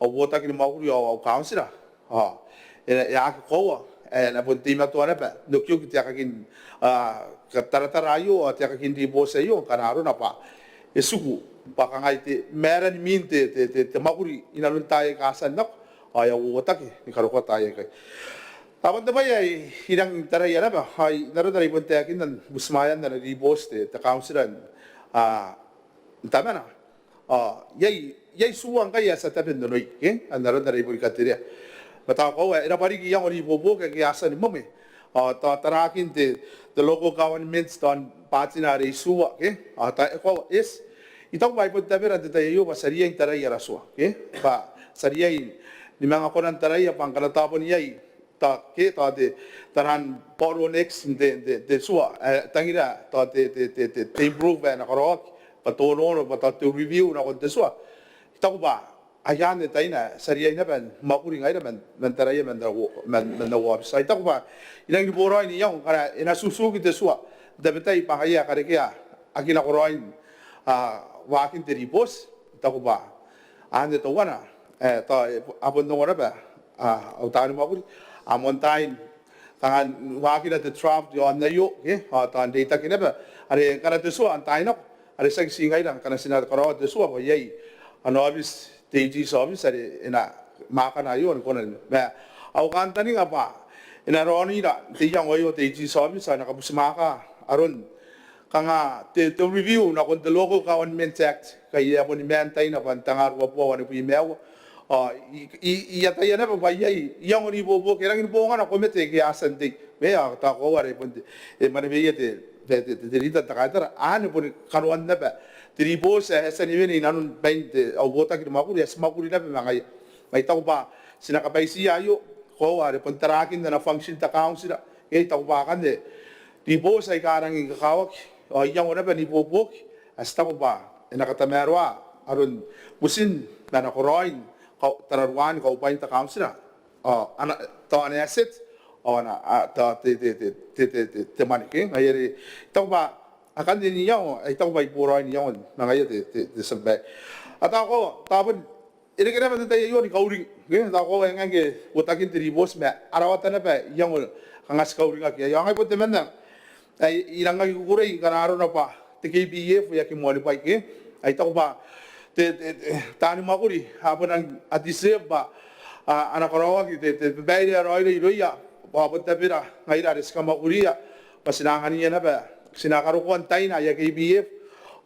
au botaki ni mwakuri ao au kauntira, ao e, e aki koaua ae e na bon teimatoa naba n okioki te aekakin, a, taratara aio ao te aekakin ribooti aio ngkana arona bwa e tiku bwa kangai te, maran mwin te, te, te, te mwakuri inanon taai aika a tia n nako ao e a uouotaki ni karokoa taai aikai. Tao bon te bwai ae I rangi n taraia naba ao n aron are I bon taekinna n butimwaean ana ribooti te, te kauntira n, a, n Tamana. Ao iai, iai tua ngkai ae ti a tabe n onoi, ke, n aron are I boni katerea. Ma tao koaua e raba riki iango n ibuobuoki ake a tia ni mwemwe. Ao tao tarakin te, te local government, tao bwatina are itiua, ke, ao tao e koaua, yes. I taku bwa ai bon tabera n te tai aio bwa ti a riai n tarai ara tua, ke, bwa ti a riai ni manga kona n taraia bwa ngkana tao bon iai tao, ke, tao te, taraan bottlenecks n te, te, te tua, e tangira tao te, te, te, te, te improve ae na karaoaki bwa te onoono bwa tao te review nakon te tua. I taku bwa ai anne taina ae ti a riai naba ni mwakuri ngaira man, man taraia man au, man, man au aobiti. Ao I taku bwa I rangi ni boraoi n iango ngkana e na tutuki te tua n tabetai bwa ngaia ae karekea aki nakoraoin, a, waakin te ribooti. I taku bwa anne teuana ae tao a bon ongo naba, a, au taani mwakuri, a, moan tai n kanga waakina te draft iaon aio, ke, ao tao n reitaki naba are ngkana te tua ao n taai nako are tiaki ti ngaira ngkana ti na karaoa te tua bwa iai ana aobiti te AG's office are e na mwaakana aio ni kona ni, ma au kantaninga bwa e na raonira n te iango aio te AG's office ao e na kabutimwaaka aron kanga te, te review nakon te Local Government Act ngkai e a boni maan taina bwa n tengaa ruabubua wanibwi ma aua. Ao I, I, I ataia naba bwa iai iango n ibuobuoki, e rangi ni bongana komete ake a tia n tei. Ma ao tao koaua are bon te, e mwaneweia te, te, te, te, te rita n te kaitara, anne boni kanoan naba te ribooti ae e a tia ni wene inanon bain te, au botaki ni mwakuri ae ti mwakuri naba ma ngaia. Ma I taku bwa ti na kabaitia aio, koaua are bon tarakin ana function te kauntira. Ke, I taku bwa akanne ribooti aika rangi ni kakawaki ao iango naba n ibuobuoki ae ti taku bwa e na katamaroa aron butin ma nakoraoin ka, tararuaan kaubwain te kauntira ao ana, tao ana asset ao ana, a, tao te, te, te mwane, ke. Ngaia are I taku bwa akanne n iango ae I taku bwa I boraoi n iango ma ngaia te, te, te tia babaire. Ao tao koaua, tao bon e reke naba n te tai aio ni kauring, ke, tao koaua e ngae ngke botakin te ribooti ma a rawata naba iango kanga ti kauringaki iai. Ao ngai bon temanna ae I rang aki kukurei ngkana arona bwa te KPF e aki moanibwai, ke. Ae I taku bwa te, te, te taani mwakuri a bon rangi, a deserve bwa, a, a na karaoaki te, te babaire ae raoiroi irouia bwa bon tabera ngaira are ti kamwakuria bwa ti na angania naba, ti na karokoa n taina aia KPF.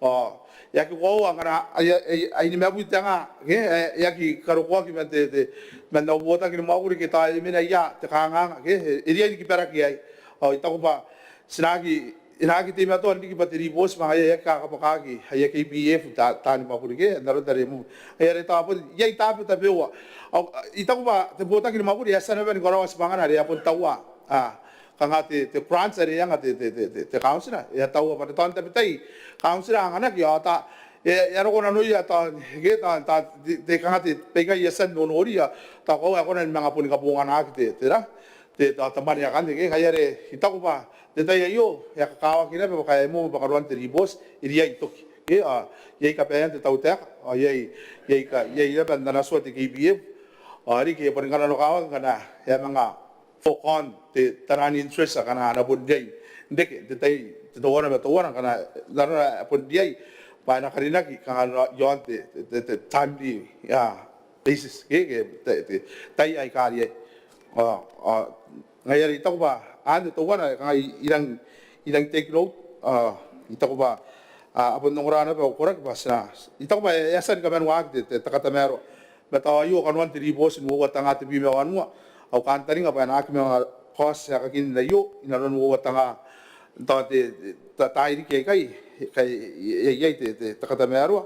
Ao e aki koaua ngkana aia, aia, aia nimabwi te nga, ke, e, e aki karokoaki man te, te, man au botaki ni mwakuri ke tao e mena ia te kanganga, ke, e riai ni kibaraki iai. Ao I taku bwa ti na aki, e na aki teimatoa n riki bwa te ribooti bwa ngaia e aki kakabwakaaki aia KPF ta, taani mwakuri, ke, n aron are e mwemwe. Ngaia are tao bon iai taabo tabeua. Ao I taku bwa te botaki ni mwakuri e a tia naba ni karaoa tibwangana are e a bon taua, a, kanga te, te grants are e anga te, te, te, te, te kauntira, e a taua bwa tao n tabetai kauntira a anganaki ao tao e, e a roko nanoia tao, ke, tao, tao te, te kanga te, baikai e a tia n nonoria, tao koaua e kona ni manga boni kabonganaaki te, te ra, te, tao te mwane akanne, ke. Ngaia are I taku bwa n te tai aio e a kakawaki naba bwa ngkai e moa bwa kanoan te ribooti e riai n toki, ke. Ao iai kabaean te tautaeka ao iai, iai ka, iai naba n ana tua te KPF. Ao riki e boni kananokawaki ngkana e a manga forgone te taraan interest akana a na bon riai n reke n te tai, te teuana ma teuana ngkana nanona e bon riai bwa e na karinaki kanga iaon te, te, te, te timely, a, basis, ke, ke, te, te tai aika riai. Ao, ao ngaia are I taku bwa anne teuana ae kangai I rang, I rang take note, ao I taku bwa, a, a bon ongora naba au koraki bwa ti na, I taku bwa e a tia ni kamanenaaki te, te, te katamaroa. Ma tao aio kanoan te ribooti n uoua tenga tebwi ma wanua, au kantaninga bwa e na aki manga kaoti aekakin aio inanon uoua tenga, tao te, te, ta, tairiki aikai, kai, iai, iai te, te, te katamaroa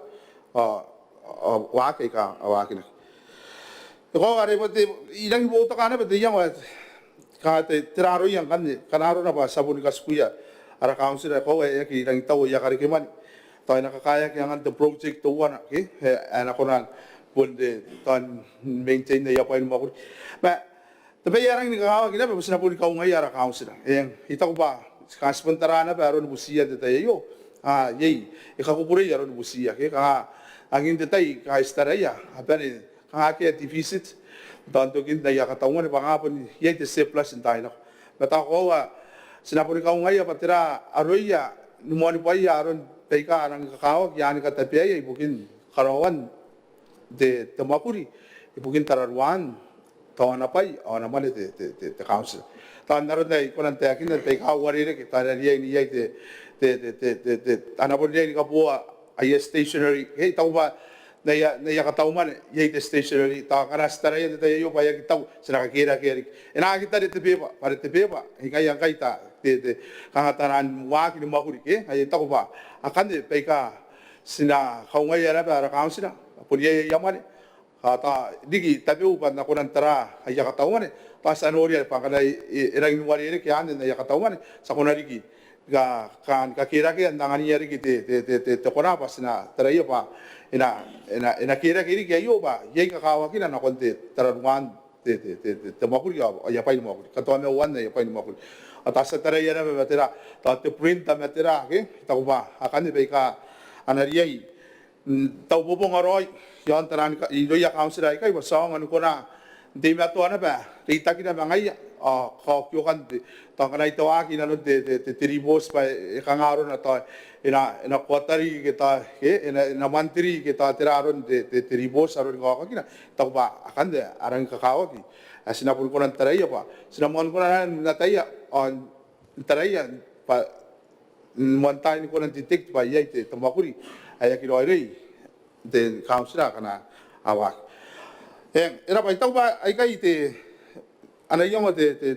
ao, ao waaki aika a waakinaki. Te koaua are bon te, I rangi ni boutoka naba te iango ae kanga te, te raroia ngkanne, ngkana arona bwa ti a boni katikuia ara kauntira, e koaua e aki rangi n taua aia karekemwane. Tao e na kakaeaki angan te project teuana, ke, ae, ae na kona bon te, tao n maintain aia bwai ni mwakuri. Ma te bwai ae rangi ni kakawaki naba bwa ti na boni kaungaia ara kauntira. Eng, I taku bwa kanga ti bon tara naba aroni butiia n te tai aio, a, iai, e kakukurei aroni butiia, ke, kanga angin te tai kanga ti taraia a bane kanga akea deficit, tao n tokin aia kataumwane bwa kanga bon iai te surplus n taai nako. Ma tao koaua ti na boni kaungaia bwa tera aroia ni moanibwaia aron baika a rangi ni kakawaki a ni katabeaia ibukin karaoan te, te mwakuri ibukin tararuaan tao ana bwai ao ana mwane te, te, te, te kauntira. Tao n aron ae I kona n taekinna baika uarereke tao a na riai n iai te, te, te, te, te, te, a na bon riai ni kabooa aia stationery. Ke I taku bwa n aia, n aia kataumwane iai te stationery, tao ngkana ti taraia n te tai aio bwa e aki tau, ti na kakerakea riki. E na aki tare te beba, bwa are te beba e ngaia ngkai tao te, te, kanga taian waaki ni mwakuri ke. Ae I taku bwa akanne baika ti na kaungaia naba ara kauntira, bon iai aia mwane. Ao tao riki tabeua bwa N na kona n tara aia kataumwane, tao ti a noria bwa ngkana e, e, e rangi n uarereke anne n aia kataumwane, ti a kona riki ka, ka, ni kakerakea n anganiia riki te, te, te, te, te kona bwa ti na taraia bwa e na, e na, e na kerake riki aio bwa iai kakawakina nakon te tararuaan te, te, te, te, te mwakuri ao aia bwai ni mwakuri, katoamauan aia bwai ni mwakuri. Ao tao ti a taraia naba ma tera, tao te printer ma tera ke, I taku bwa akanne baika a na riai n taubobonga raoi iaon taian ka, irouia kauntira aikai bwa ti aonga ni kona n teimatoa naba reitakina ma ngaia ao kaokiokan te, tao ngkana I tawaaki inanon te, te, te, te ribooti bwa e kanga arona tao e na, e na quarterly ke tao ke e na, e na monthly ke tao tera aron te, te, te ribooti aron kaokakina. I taku bwa akanne a rangi ni kakawaki ae ti na boni kona n taraia bwa ti na moani kona n ataia ao n taraia bwa n moan tai ni kona n detect bwa iai te, te mwakuri ae aki raoiroi n te kauntira akana a waaki. Eng, e raba, I taku bwa aikai te, ana iango te, te,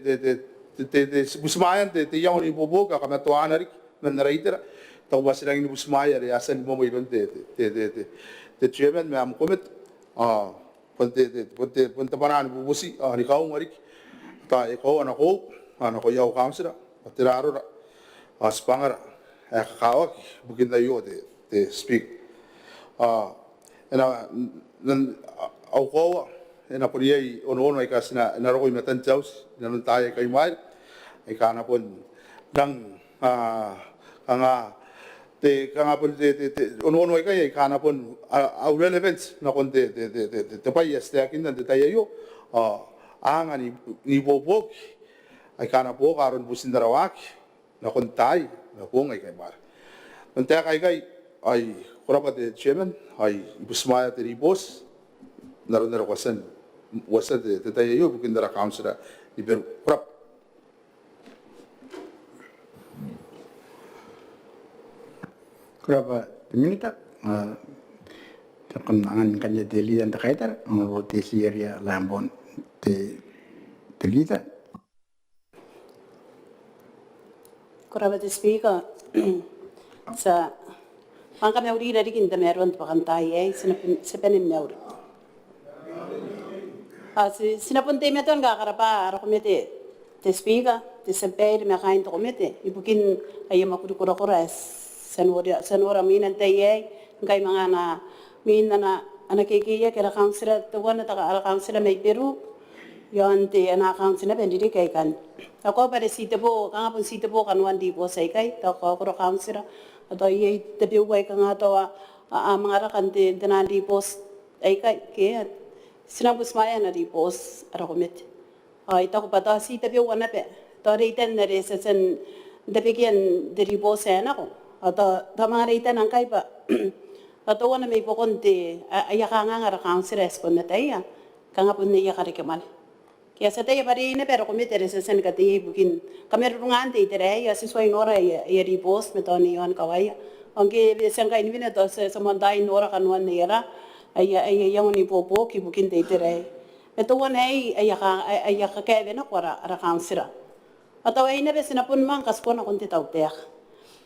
te butimwaean te, te iango ni buobuoki ao kamatoaana riki man ara itera. I taku bwa ti rangi ni butimwaea are a tia ni moa mairoun te, te, te, te, te chairman ma am komete. Ao bon te, te, bon te, bon te bwanaa ni bubuti ao ni kaunga riki. Tao e koaua nakoiu ao nakoia au kauntira bwa tera arora ao tibwangara ae kakawaki ibukin aio te, te Speaker. Ao e na, n, n, au koaua e na bon iai onoono aika ti na, e na roko i matan te auti inanon taai aika imwaira aika a na bon rang, a, kanga te, kanga bon te, te, te onoono aikai aika a na bon, a, au relevant nakon te, te, te, te, te, te bwai ae ti taekinna n te tai aio. Ao a anga ni, ni buobuoki aika a na buoka aron butin ara waaki nakon taai ma boong aika imwaira. Man taeka aikai ao I, ko raba te chairman, ao I butimwaea te ribooti n aron are ko a tia n uotia te, te tai aio ibukin ara kauntira ni Beru. Ko raba. Ko raba te minita. A, ti a kona n angan ngkanne te leader n te kaitara, Honourable Tesiaria Lambourne, te, te leader. Ko raba te Speaker. Ti a kamaurira riki n tamaroan te bwakantaai aei, ti na, ti a bane ni mauri. Ao ti, ti na bon teimatoa ni kakarabwa ara komete, te Speaker, te tia babaire ma kaain te komete ibukin aia mwakuri korakora ae ti a noria, ti a nora mwiina n te tai aei, ngkai manga ana, mwiin ana, ana kekeiaki ara kauntira, teuana te, ara kauntira mai Beru iaon te, ana account naba n ririki aikai. Ao ko a bwa are ti tebo, kanga bon ti tebo kanoan ribooti aikai, tao kaokoro kauntira, ao tao iai tabeua aika kanga tao a, a, a manga raka n te, n taian ribooti aikai ke. Ti na butimwaea ana ribooti ara komete. Ao I taku bwa tao ti tabeua naba, tao reitan are ti a tia n tabekia n te ribooti ae nako. Ao tao, tao manga reitan ngkai bwa tao teuana mai buakon te, a, aia kanganga ara kauntira ae ti bon ataia, kanga bon aia karekemwane. Ke a tia n ataia bwa are iai naba ara komete are ti a tia ni kateia ibukin kamarurungan te itera aei, ao ti tuai nora aia, aia ribooti ma tao n aia aoni kawaia. Ao ngke e a tia ngkai ni wene tao ti a, ti a moantaai n nora kanoan aia ra, aia, aia iango ni buobuoki ibukin te itera aei. Ma teuana aei aia ka, aia kakaewe nako ara, ara kauntira. Ao tao aei naba ti na bon manga katikua nakon te tautaeka.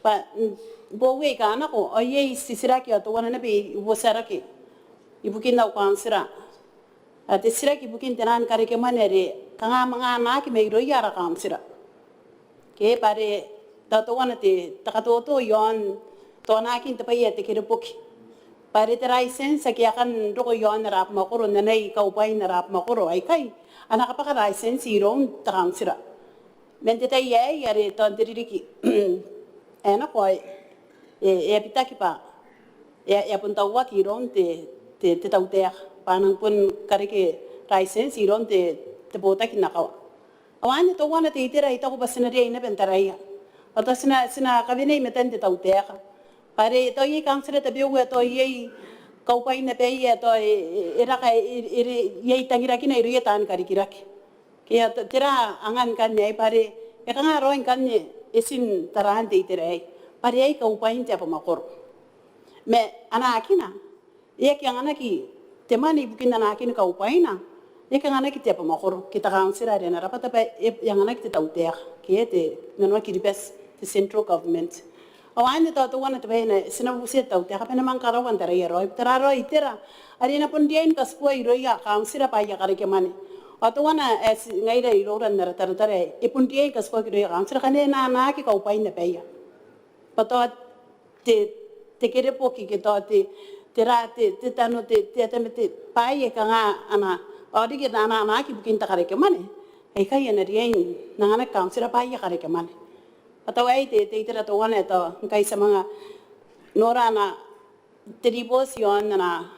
Bwa, mm, bowi aika nako, ao iai titiraki ao teuana naba I uotia rake ibukin au kauntira. A, te titiraki ibukin taian karekemwane are kanga manga anaaki mairouia ara kauntira. Ke bwa are tao teuana te, te katoto iaon tao anaakin te bwai ae te kereboki. Bwa are te license ake a kan roko iaon ara abamwakoro, n anai kaubwain ara abamwakoro aikai, a na kabwaka license iroun te kauntira. Man te tai aei are tao n te ririki ae nako ao e, e a bitaki bwa e a, e a bon tauaki iroun te, te, te tautaeka bwa a nang bon kareke license iroun te, te botaki n akawa. Ao anne teuana te itera ae I taku bwa ti na riai naba n taraia. Ao tao ti na, ti na kawenea i matan te tautaeka bwa are tao iai council tabeua ae tao iai kaubwain abaia ae tao e, e, e raka, e, e, e, iai tangirakina irouia taan karikirake. Ke a, tera angan ngkanne aei bwa are e kanga raoi ngkanne etin taraan te itera aei bwa are iai kaubwain te abamwakoro. Ma anaakina e aki anganaki te mwane ibukin anaakin kaubwaina, e aki anganaki te abamwakoro ke te kauntira are e na rabwata bwa e anganaki te tautaeka ke te, nanoa Kiribati, te central government. Ao anne tao teuana te bwai ae ti na bubutia te tautaeka bwa e na manga karaua n taraia raoi, tera raoi itera are e na bon riai ni katikua irouia kauntira bwa aia karekemwane. Ao teuana ae ti ngaira iroura n ara taratara ae e bon riai ni katikuaki irouia kauntira ngkana e na anaaki kaubwain abaia bwa tao te, te kereboki ke tao te, tera, te, te tano, te, te atamete bwaai aika kanga ana, ao riki ana, anaaki ibukin te karekemwane, aikai a na riai n anganaki kauntira bwa aia karekemwane. Bwa tao aei te, te itera teuana ae tao ngkai ti a manga nora ana, te ribooti iaon ana,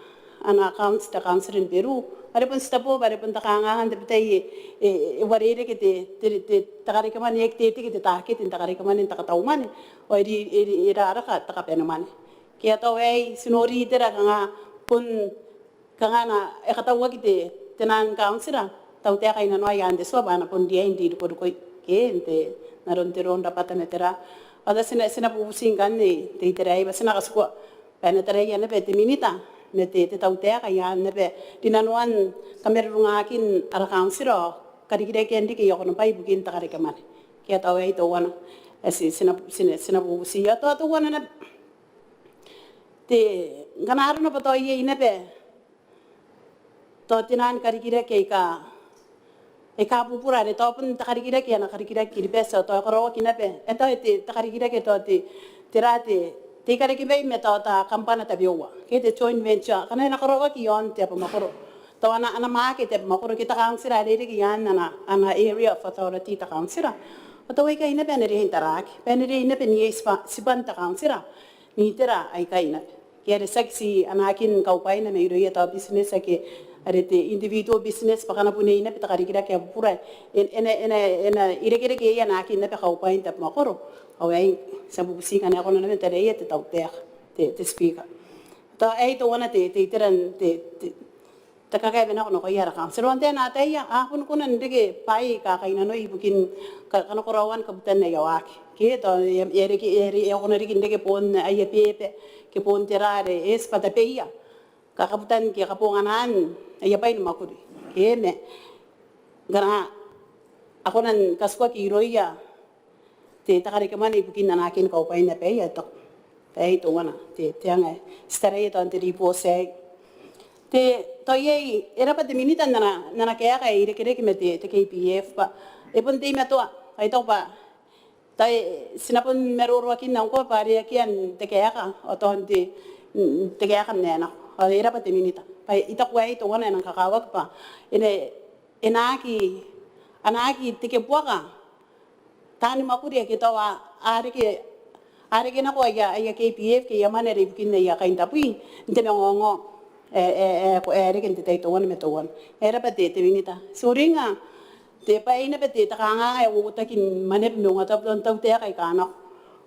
ana accounts te kauntira ni Beru bwa are bon titebo bwa are bon te kanganga n tabetai e, e, e uarereke te, te, te, te karekemwane, e aki teeteke te takete n te karekemwane n te katau mwane ao e ri, e ri, e raraka te kabanemwane. Ke a tao aei ti nori itera kanga bon kanga e katauaki te, te naan kauntira, tautaeka i nanoai n te tua bwa a na bon riai n ririkirikoi ke n te, n aron te roo n rabwata ma tera. Ao tao ti na, ti na bubuti ngkanne te itera aei bwa ti na katikua bwa e na taraia naba te minita ma te, te tautaeka i aan naba rinanoan kamarurungaakin ara kauntira ao karikirakean riki aia konabwai ibukin te karekemwane. Ke a tao aei teuana ae ti, ti na, ti na, ti na bubuti. Ao tao teuana naba te, ngkana arona bwa tao iai naba tao te naan karikirake aika, aika bubura are tao bon te karikirake ae na karikirake Kiribati ao tao e karaoaki naba, e tao te, te karikirake tao te, tera te, te ikarekebai ma tao te kambana tabeua ke te joint venture, ngkana e na karaoaki iaon te abamwakoro, tao ana, ana mwaake te abamwakoro ke te kauntira are e reke i aan ana, ana area of authority te kauntira. Ao tao aikai naba a na riai n taraaki bwa e na riai naba n iai tiba, tiban te kauntira n itera aikai naba. Ke are tiaki ti anaakin kaubwaina mairouia tao business ake are te individual business bwa ngkana bon iai naba te karikirake ae bubura e na, e na, e na, e na irekereke iai anaakin naba kaubwain te abamwakoro. Ao aei ti a bubuti ngkana e kona naba n taraia te tautaeka, te, te Speaker. Tao aei teuana te, te itera n te, te, te kakaewenako nakoia ara kauntira. Ao n te, n ataia a bon kona n reke bwaai aika kainnanoi ibukin ka, kanakoraoan kabutan aia waaki. Ke tao e, e reke, e, e kona riki n reke boon aia beba ke boon tera are e tibwa tabeia kakabutan ke kabonganaan aia bwai ni mwakuri. Ke ma ngkana a kona ni katikuaki irouia te, te karekemwane ibukin anaakin kaubwain abaia, tao aei teuana te, te anga ae ti taraia tao n te ribooti aei. Te, tao iai, e rabwa te minita n ana, n ana kaeka ae irekereke ma te, te K P F bwa e bon teimatoa, ao I taku bwa tao ti na bon maroroakinna ngkoa bwa are akea n te kaeka ao tao n te, n te kaeka n ae nako. Ao e rabwa te minita bwa I taku aei teuana ae nang kakawaki bwa e na, e na aki, a na aki tekebuaka taani mwakuri ake tao a, a reke, a reke nako aia, aia K P F ke aia mwane are ibukin aia kaintabwi n te mangaongao ae, ae, ae, ae reke n te tai teuana ma teuana. E rabwa te, te minita. Ti uringa te bwai naba te, te kanganga ae uotaki ni mwaneaba ma ongotabu tao n tautaeka aika nako.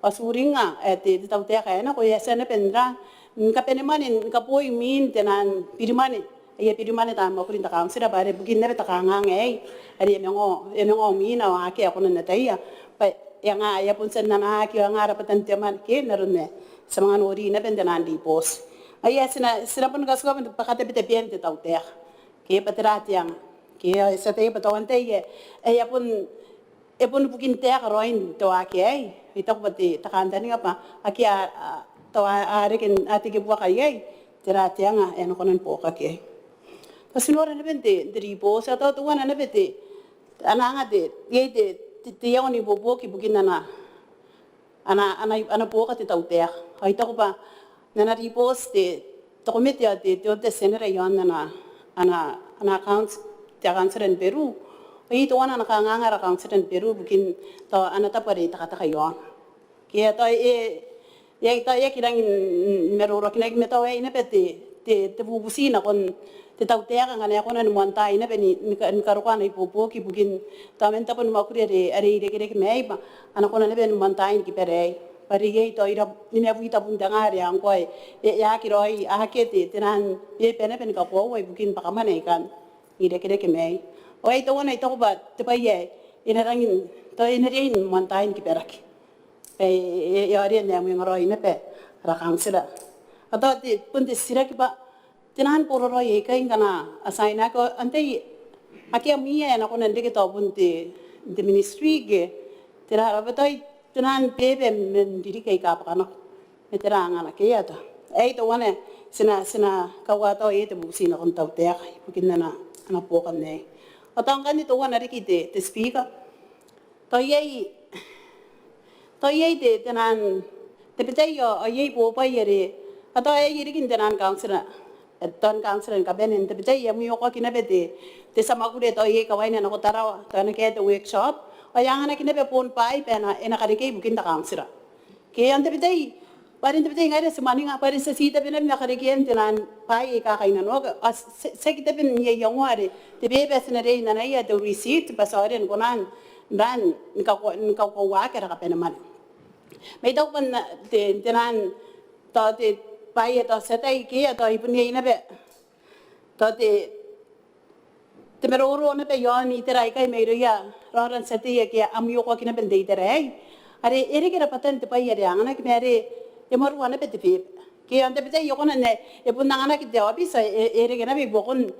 Ao ti uringa ae te, te tautaeka ae nako e a tia naba n ra, ni kabane mwane, ni kaboi mwin te naan birimwane, aia birimwane taan mwakuri n te kauntira bwa are bukin naba te kanganga aei are e a manga, e a manga mwiina ao akea ae kona n ataia bwa e anga, e a bon tia n anaaki ao e anga rabwatan te mwane ke n aron ae ti a manga nori naba n te naan ribooti. Ao aei ti na, ti na bon katikua bwa katabetabean te tautaeka ke bwa tera te anga ke ao ti ataia bwa tao antai ae, ae e a bon e bon bukin taeka raoi n te waaki aei. I taku bwa te, te kantaninga bwa akea, a, tao a, a reke n, a tekebuaka iai, tera te anga ae e na kona ni buokaki iai. Tao ti nora naba n te, n te ribooti, ao tao teuana naba te, ana anga te, iai te, te, te iango n ibuobuoki ibukin ana, ana, ana, ana buoka te tautaeka. Ao I taku bwa n ana ribooti te, te komete ao te, te Auditor General iaon ana, ana, ana accounts te kauntira ni Beru. Ao iai teuana ana kanganga ara kauntira ni Beru ibukin tao ana tabo are e tekateka iaona. Ke tao e, e, tao e aki rangi ni maroroakinaki ma tao aei naba te, te, te bubuti nakon te tautaeka ngkana e kona ni moantaai naba ni, ni ka-, ni karokoa ana ibuobuoki ibukin tao man tabon mwakuri are, are irekereke ma aei bwa a na kona naba ni moantaai ni kibara aei. Bwa are iai tao ira nimabwi tabun te nga are ngkoa e, e aki raoi, akea te, te naan beeba naba ni kakoaua ibukin bwakamwane aika irekereke ma aei. Ao aei teuana I taku bwa te bwai ae e na rangi n, tao e na riai ni moantaai ni kibaraki. E, e, e, e a rin ae mwengaraoi naba ara kauntira. Ao tao te, bon te titiraki bwa te naan boraraoi aikai ngkana a tiainaki, antai ake a mwiia ae a na kona n reke tao bon te, te ministry ke tera, ara bwa tao te naan beeba man ririki aika a bwaka nako. Ma tera angana ke e ata. Aei teuana ti na, ti na kaua tao e te bubuti nakon tautaeka ibukin ana, ana buokan aei. Ao tao ngkanne teuana riki te, te Speaker. Tao iai, tao iai te, te naan, tabetai ao, ao iai bobwai are, ao tao aei riki n te naan kauntira, e, tao n kauntira ni kabane, n tabetai e a mwiokoaki naba te, te tia mwakuri tao iai kawaina nako Tarawa, tao e na kaea te workshop, ao e anganaki naba boon bwaai bwa e na, e na karekei ibukin te kauntira. Ke ao n tabetai, bwa are n tabetai ngaira ti mwaninga, bwa are ti a tii tabe naba ma karekean te naan bwaai aika kainnanoaki, ao ti, ti, tiaki taben iai iangoa are te beeba ae ti na riai n anaia te receipt, bwa ti aonga ni kona n rang ni kako-, ni kakoauaki ara kabane mwane. Ma I taku bwa n te, te naan, tao te bwai ae tao ti ataia ke, ao tao I bon iai naba tao te, te maroro naba iaon itera aikai mairouia raora n tia tei ake a mwiokoaki naba n te itera aei. Are e reke rabwatan te bwai are anganaki ma are e mwarua naba te beeba. Ke ao n tabetai e kona n ae e bon anganaki te aobiti, e, e reke naba ibuakon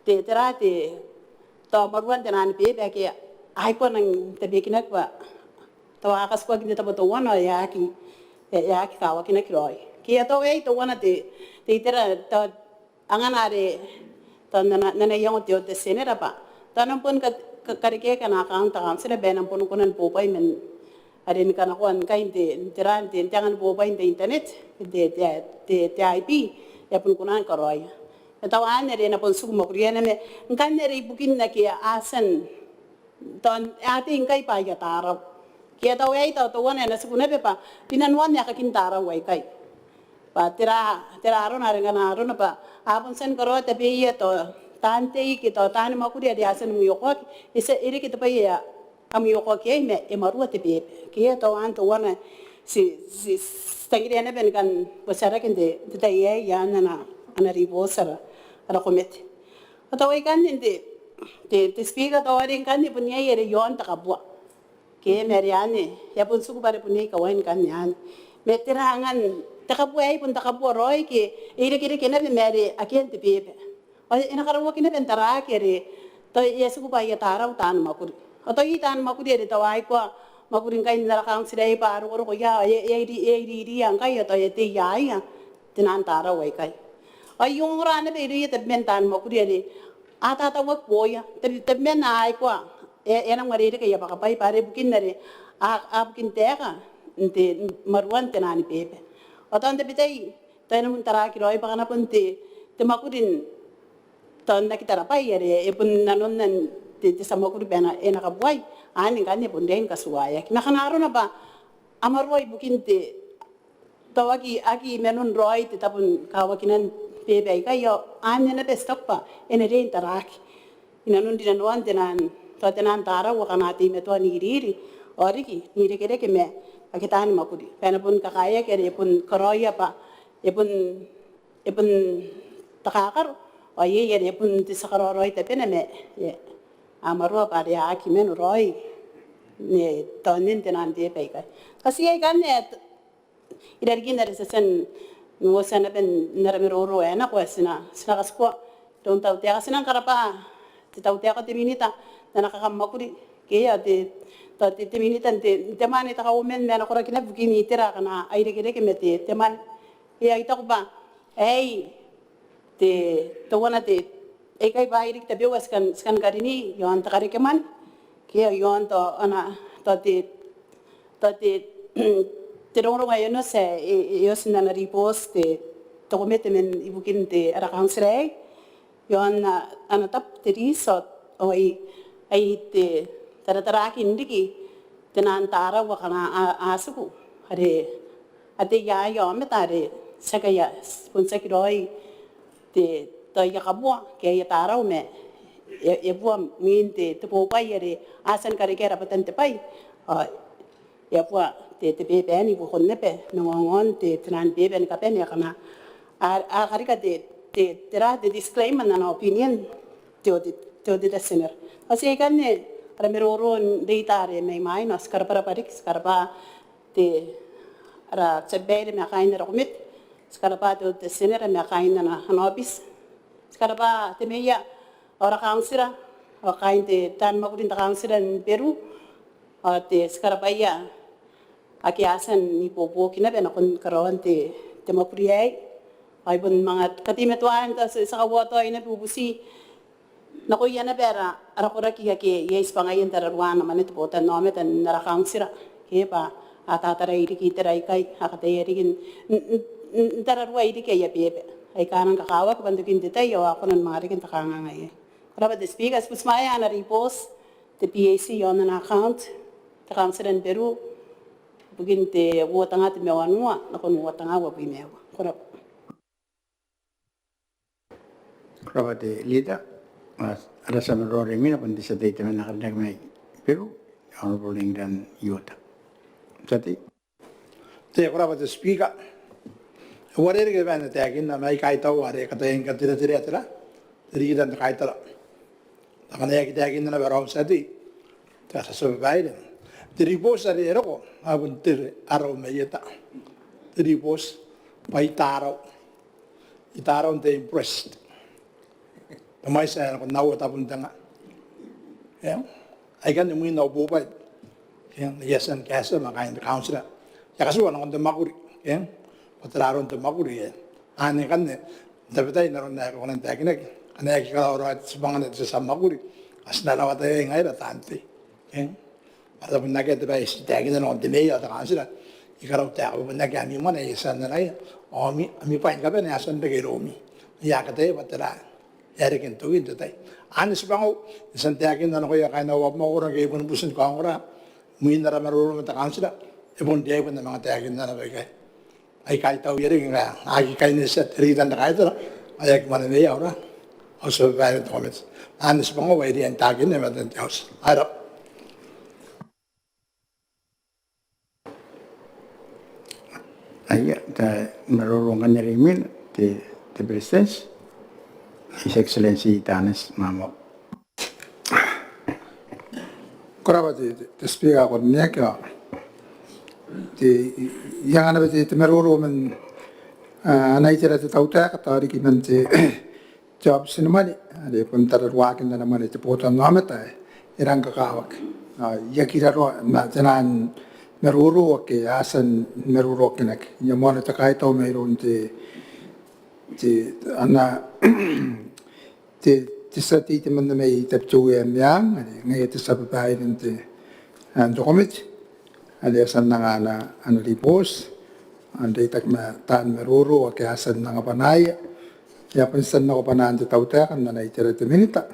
te, tera te, tao mwaruan te naan beeba ake a aikoa n nang tabeakinaki bwa tao a katikuaki n te tabo teuana ao e aki, e, e aki kawakinaki raoi. Ke ao tao aei teuana te, te itera tao angana are tao n ana, n ana iango te Auditor General bwa tao e nang bon ka-, ka-, karekeaki ana account te kauntira bwa e nang bon kona ni bobwai man are ni kanakoa ngkai n te, n te ra, n te, n te anga ni bobwai n te internet, te, te, te, te I P, e a bon kona ni karaoia. Ma tao anne are e na bon tiku mwakuriana ma ngkanne are ibukin ake a tia n tao a tei ngkai bwa aia tarau. Ke tao aei tao teuana ae na tiku naba bwa rinanoan aekakin tarau aikai. Bwa tera, tera arona are ngkana arona bwa a bon tia ni karaoa tabeia tao taan tei ke tao taani mwakuri are a tia ni mwiokoaki, e tia, e reke te bwai ae a mwiokoaki iai ma e mwarua te beeba. Ke tao anne teuana ti, ti, ti tangiria naba ni kan butiaraki n te, te tai aei i aan ana, ana ribooti ara, ara komete. Ao tao aikanne n te, te, te Speaker, tao are ngkanne bon iai are iaon te kabua. Ke ma are anne, e a bon tiku bwa are bon iai kawain ngkanne anne. Ma tera angan te kabua aei, bon te kabua raoi ke e irekereke naba ma are akean te beeba. Ao e na karaoaki naba n taraaki are tao e a tiku bwa aia tarau taani mwakuri. Ao tao iai taani mwakuri are tao a aikoa mwakuri ngkai n ara kauntira aei bwa a rokorokoia, e, e, e, e iriiriia ngkai ao tao e a tei iaia te naan tarau aikai. Ao I ongora naba irouia tabeman taani mwakuri are a tatauaki booia, tabe, tabeman a aikoa, e, e nang uarereke aia bwakabwai bwa are bukin are a, a bukin taeka n te, mwaruan te naan beeba. Ao tao n tabetai tao e na bon taraaki raoi bwa ngkana bon te, te mwakuri n tao n aki tarabwai are e bon nanonna n te, te tia mwakuri bwa e na, e na kabuai, anne ngkanne e bon riai ni katuaeaki. Ma ngkana arona bwa a mwaruai ibukin te, tao aki, aki manon raoi te tabo ni kawakinan beeba aikai, ao anne naba ti taku bwa e na riai n taraaki inanon rinanoan te naan, tao te naan tarau akana a teimatoa n iriiri ao riki n irekereke ma ake taani mwakuri bwa e na bon kakaeaki are e bon karaoia bwa e bon, e bon takakaro, ao iai are e bon te tia karaoraoi tabena ma, e, a mwaroa bwa are a aki mano raoi n, tao nen te naan beeba aikai. Ngkai ti aikanne irarikin are ti a tia n uotia naba n ara maroro ae nako ae ti na, ti na katikua iroun tautaeka. Ti nang karabwa te tautaeka, te minita n ana kakamwakuri, ke ao te, tao te, te minita n te, n te mwane, te kauoman ma ana koraki naba ibukin itera akana a irekereke ma te, te mwane. Ke ao I taku bwa aei te, teuana te, aikai bwaai riki tabeua ae ti kan, ti kan karini iaon te karekemwane, ke iaon tao ana, tao te, tao te, te rongorongo ae onoti ae e, e oti n ana ribooti te, te komete man ibukin te, ara kauntira aei, iaon ana, ana tabo te riiti ao, ao ai, ai te taratarakin riki te naan tarau akana a, a tiku are a tei iaia aomata are tiaki aia, bon tiaki raoi te, tao aia kabuanibwai ke aia tarau ma e, e bua mwin te, te bobwai are a tia ni karekea rabwatan te bwai. Ao e a bua te, te beba anne i buakon naba n ongoongon te, te naan beba ni kabane akana a, a karika te, te, tera, te disclaimer n ana opinion te, te, te, te Auditor General. Ao ti aikanne ara maroro n reita are mai mwaina, ao ti karabwarabwa riki, ti karabwa te, ara tia babaire ma kaain ara komete, ti karabwa te Auditor General ma kaain ana, ana aobiti. Ti karabwa te meea ao ara kauntira ao kaain te, taan mwakuri n te kauntira ni Beru. Ao ti karabwaia ake a tia n ibuobuoki naba nakon karaoan te, te mwakuri aei. Ao I bon manga kateimatoa n tao ti, ti a kauoua tao I na bubuti nakoia naba ara, ara koraki ake iai tibwangaia n tararuaan mwanen te botannaomata n ara kauntira, ke bwa a tatarai riki itera aikai, a kataia riki n, n, n, n tararuai riki aia beba aika a nang kakawaki bwa n tokin te tai ao a kona ni manga reke n te kanganga aei. Ko rabwa te Speaker. Ti butimwaea ana ribooti te PAC iaon ana account te kauntira ni Beru ibukin te uoua tenga tebwi ma wanua nakon uoua tenga uabwi ma aua. Ko rabwa. Ko rabwa te Leader. Ara tia maroro imwina bon te tia tei temanna ae karineaki mai Beru, Honourable England Iuta. Tia tei. Te, ko rabwa te Speaker. E uarereke bwa N na taekinna ma I kaitaua are e kataia ni katereterea te, te Leader n te kaitara. Ao ngkana e aki taekinna naba raou n tia tei, te tia babaire, te ribooti are e roko a bon te arau mai eta. Te ribooti bwa I tarau, I tarau n te impressed. Te mwaiti ae nakon aua tabun tenga. Eng? Aikanne mwin au bobwai. Eng? I a tia ni kaetia ma kaain te kauntira. I a katiua nakon te mwakuri. Eng? Bwa tera aron te mwakuri. Eng? Anne ngkanne n tabetai n aron ae ko kona n taekinaki. Ngkana e aki karaoa raoi tibwangana te tia mwakuri, a ti na rawata iai ngaira taan tei. Eng? Ara bon akea te bwai ae ti taekinna nakon te meea ao te kauntira. I karau taeka bwa bon akea ami mwane ae I a tia n anaia. Ao ami, ami bwai ni kabane a tia n reke iroumi. I aki ataia bwa tera ae e a reke n tokin te tai. Anne tibwangau, I a tia n taekinna nakoia kaain au abamwakoro ngke I bon buti ni kaongora mwin ara maroro ma te kauntira. E bon riai bwa N na manga taekinna naba ikai. Ai kaitau iai riki ngkai a aki kainetia te Leader n te kaitara, ao e aki mwanewea au tia babaire n te komete. Anne tibwangau ae I riai n taekinna i matan te auti. Ko rabwa. Aia, te maroro ngkanne are imwina, te, te Beretitenti, His Excellency Taneti Maamau. Ko rabwa te, te, te Speaker ae ko karineaki. Te, I anga naba te, te maroro man, a, ana itera te tautaeka, tao riki man te, te aobiti ni mwane are bon tararuaakin ana mwane te botannaomata ae e rang kakawaki. A, I aki raroa ma te naan maroro ake a tia ni maroroakinaki. I a moana te kaitau mairoun te, te, ana, te, te tia tei temanna mai Tabiteuea Meang, are ngaia te tia babaire n te, a, n te komete are e a tia n anga ana, ana ribooti, ao n reitaki ma taan maroro ake a tia n anga bwanaaia, e a bon tia n nako bwanaan te tautaeka n ana itera te Minita.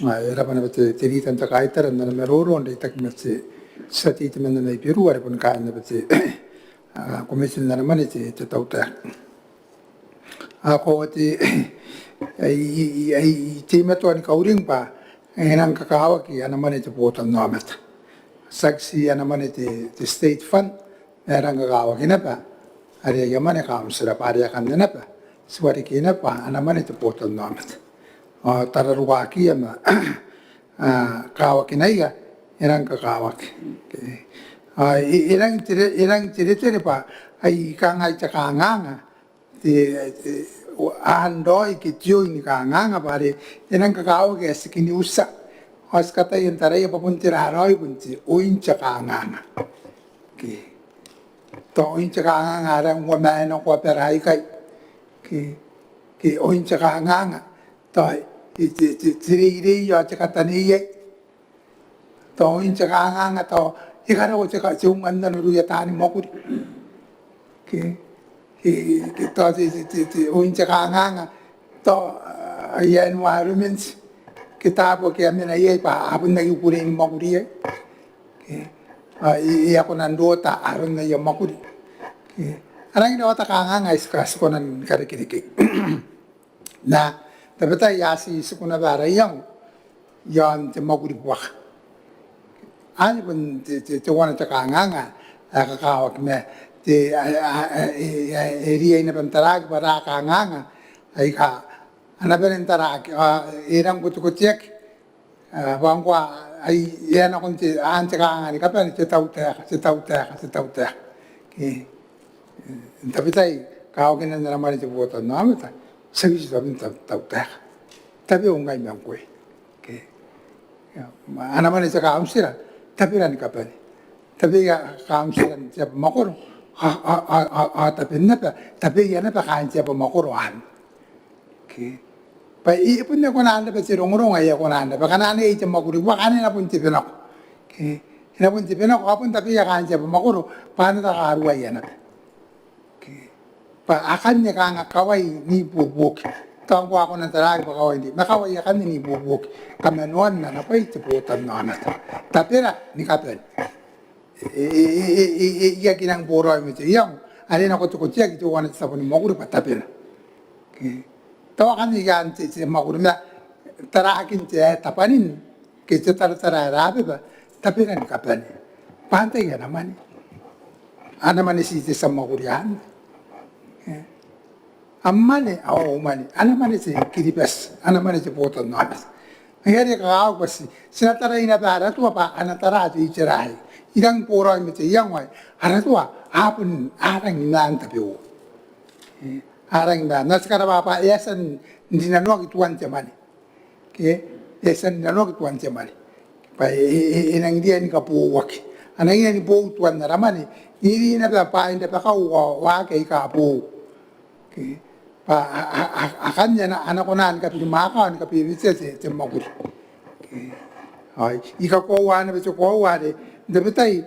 Ao e rabwa naba te, te Leader n te kaitara n ana maroro, ao n reitaki ma te tia tei temanna mai Beru, are bon kaain naba te, a, komete n ana mwane te, te tautaeka. Ao koaua te, ai, ai, ai teimatoa ni kauring bwa e nang kakawaki ana mwane te botannaomata. Tiaki ti ana mwane te, te state fund, ma e rang kakawaki naba are aia mwane kauntira bwa are akanne naba ti wareki naba ana mwane te botannaomata. Ao tararuaakiia ma, a, kawakinaia e rang kakawaki. Okay. Ao e, e rang tere, e rang teretere bwa ai kanga ai te kanganga te, te, a, anne raoi ke te oin kanganga bwa are e nang kakawaki ae ti kiniutia. Ao ti kataia n taraia bwa bon tera raoi bon te oin te kanganga. Okay. Tao oin te kanganga ae rang uamaenako abara aikai. Okay. Ke oin te kanganga tao te, te, te reirei ao te kataneiai. Tao oin te kanganga tao e karaoa te ka, te unga n nanoia taani mwakuri. Ke, ke, ke tao te, te, te, te oin te kanganga tao, a, aia environment, ke taabo ake a mena iai bwa a bon aki kukurei ni mwakuri iai. Ke, a, e, e a kona n rota aron aia mwakuri. Ke, a rangi n rawata kanganga aika ti kona ni karekerekei. Ma Tabetai a titiku naba ara iango iaon te mwakuri buaka. Anne bon te, te, teuana te kanganga ae kakawaki ma te, a, a, a, e, e, e riai naba n taraaki bwa ara kanganga aika a na bane n taraaki, a, e rang kotekoteaki, a, bwa ngkoa ai e a nakon te, aan te kanganga ni kabane, te tautaeka, te tautaeka, te tautaeka. Ke, e, tabetai kawakinan ara mwane te botannaomata, tiaki ti taben ta, tautaeka. Tabe ungai ma ngkoe. Ke, ana mwane te kauntira, tabera ni kabane. Tabeia kauntira n te aba makoro, a, a, a, a, a taben naba, tabeia naba kaain te aba makoro anne. Ke, bwa e, e bon e kona naba te rongorongo ae e kona naba, ngkana e iai te mwakuri buaka anne e na bon tebenako. Ke, e na bon tebenako, a bon tabeia kaain te aba makoro bwa a na takaruaia naba. Ke, bwa akanne kanga kawai n ibuobuoki. Tao ngkoa a kona n taraaki bwa kawai n, ma kawai akanne n ibuobuoki. Kamanoan ana bwai te botannaomata. Tabera ni kabane. E, e, e, e, e, e aki rang boraoi ma te iango are e na kotekoteaki teuana te tabo ni mwakuri bwa tabena. Ke, tao akanne i aan te, te mwakuri ma taraakin te ae tabwanin, ke te taratara ae rababa, tabera ni kabane. Bwa antai ana mwane? Ana mwane ti te tia mwakuri anne? E, am mwane, ao au mwane, ana mwane te Kiribati, ana mwane te botannaomata. Ngaia are e kakawaki bwa ti, ti na tarai naba ara tua bwa a na tara te itera aei. I rang boraoi ma te iango ae ara tua a bon, a rangi n maan tabeua. E, a rangi n maan, n na ti karababa, e a tia n rinanoaki tuan te mwane. Ke, e a tia n rinanoaki tuan te mwane. Bwa e, e, e, e nangi riai ni kabouaki. A nangi riai ni boou tuan ara mwane n iri naba bwaai n rabakau ao waaki aika boou. Ke, bwa a, a, a, akanne a na, a na kona ni kabirimwaaka ao ni kabebetea te, te mwakuri. Ke, ao I kakoaua naba te koaua are n tabetai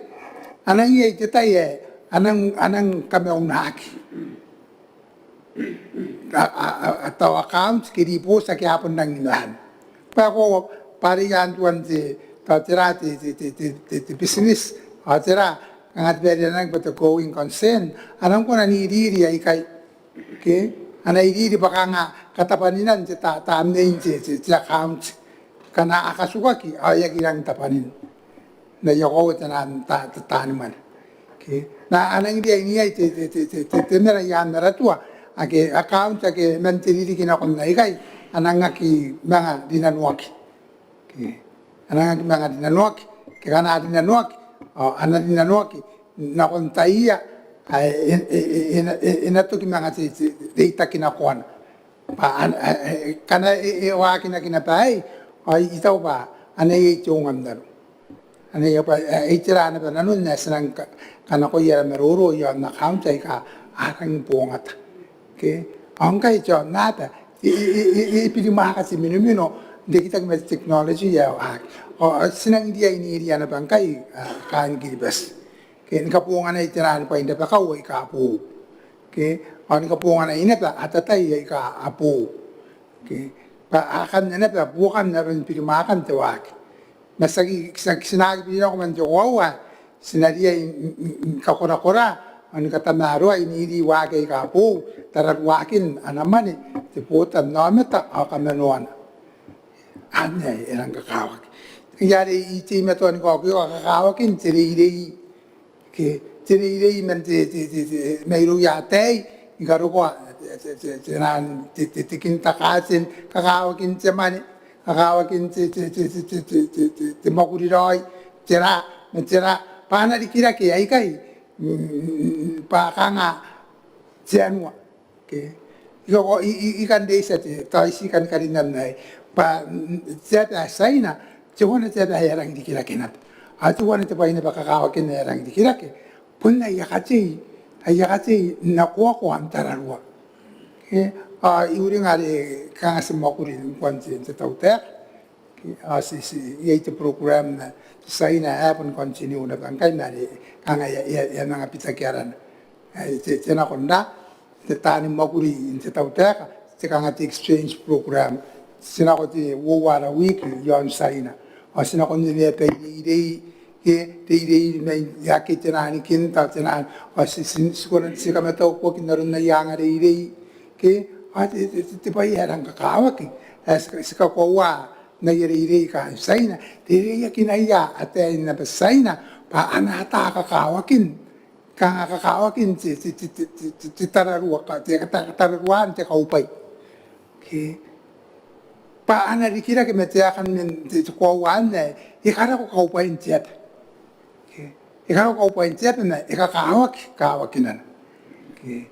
a nang iai te tai ae a nang, a nang kamaunaki a, a, a, a, tao account ke ribooti ake a bon rangi n anne. Bwa e koaua bwa are i aan tuan te, tao tera te, te, te business, ao tera, kanga te bwai ae rineaki bwa te going concern, a nang kona n iriiri aikai. Ke, a na iriiri bwa kanga katabwaninan te ta, ta main te, te, te account. Ngkana a katukaki ao e aki rang tabwanin. N aia koaua te naan ta, ta, taani mwane. Ke, ma a nangi riai n iai te, te, te mera i aan ara tua ake account ake man te ririki nakon aikai a nang aki manga rinanoaki. Ke, a nang aki manga rinanoaki, ke ngkana a rinanoaki ao a na rinanoaki nakon taiia ae e, e, e, e na, e, e na toki manga te, te, te reitaki nakoana. Bwa a, a, e, ngkana e, e waakinaki naba aei, ao I taku bwa a na iai te ongannano. A na iai bwa, e, e tera naba nanon ae ti nang ka, kanakoia ara maroro iaon account aika a rangi ni bongata. Ke, ao ngkai te aonnaba e, e, e, e, e birimwaaka te minomino n rekitaki ma te technology ae waaki. Ao, ao ti nang riai n iriia naba ngkai, a, kaain Kiribati. Ke, ni kabonganai tera ni bwain rabakau aika boou. Ke, ao ni kabonganai naba atatai aika a boou. Ke, bwa akanne naba buokan aron birimwaakan te waaki. Ma tiaki, tiaki, ti na aki biri nako man te koaua ae ti na riai n, n, n kakorakora ao ni katamaroa n iri waaki aika boou, tararuaakin ana mwane te botannaomata ao kamanoana. Anne ae e rang kakawaki. Ngaia are I teimatoa ni kaokioka kakawakin te reirei. Ke, te reirei man te, te, te, te, mairouia ataei ni karokoa te, te, te, te naan te, te, te kindergarten, kakawakin te mwane, kakawakin te, te, te mwakuri raoi, tera ma tera, bwa a na rikirake aikai, mm, bwa kanga te anua. Ke, I kan, I, I, I kan reitia te, tao I ti kan karinna aei. Bwa, mm, te aba ae Tiaina, teuana te aba ae e rangi n rikirake naba. Ao teuana te bwai naba kakawakina ae e rangi n rikirake, bon aia katei, aia katei n akoako ao n tararua. Ke, ao I uringa are kanga ti mwakuri ngkoa n te, te tautaeka. Ke, ao ti, ti, iai te program n te Tiaina ae bon continue naba ngkai ma are kanga e a, e a, e a manga bitaki arana. Ae te, te nako n ra, te taani mwakuri n te tautaeka, te kanga te exchange program. Ti nako te uoua ara wiki iaon Tiaina. Ao ti nako n neneaba i reirei, ke, reirei mai, akea te naan kinta, te naan, ao ti, ti, ti kona, ti kamatauaki n aron aia anga reirei, ke, Ao te, te, te, te bwai ae rang kakawaki ae ti, ti kakoaua n aia reirei kaain Tiaina, te reiakinaia ataein naba Tiaina bwa a na ata kakawakin, kanga kakawakin te, te, te tararua, te, te, te tararuaan te kaubwai. Okay. Bwa a na rikirake ma te aekan te, te koaua anne, e karako kaubwain te aba. Okay. E karako kaubwain te aba ma e kakawaki kawakinana. Okay.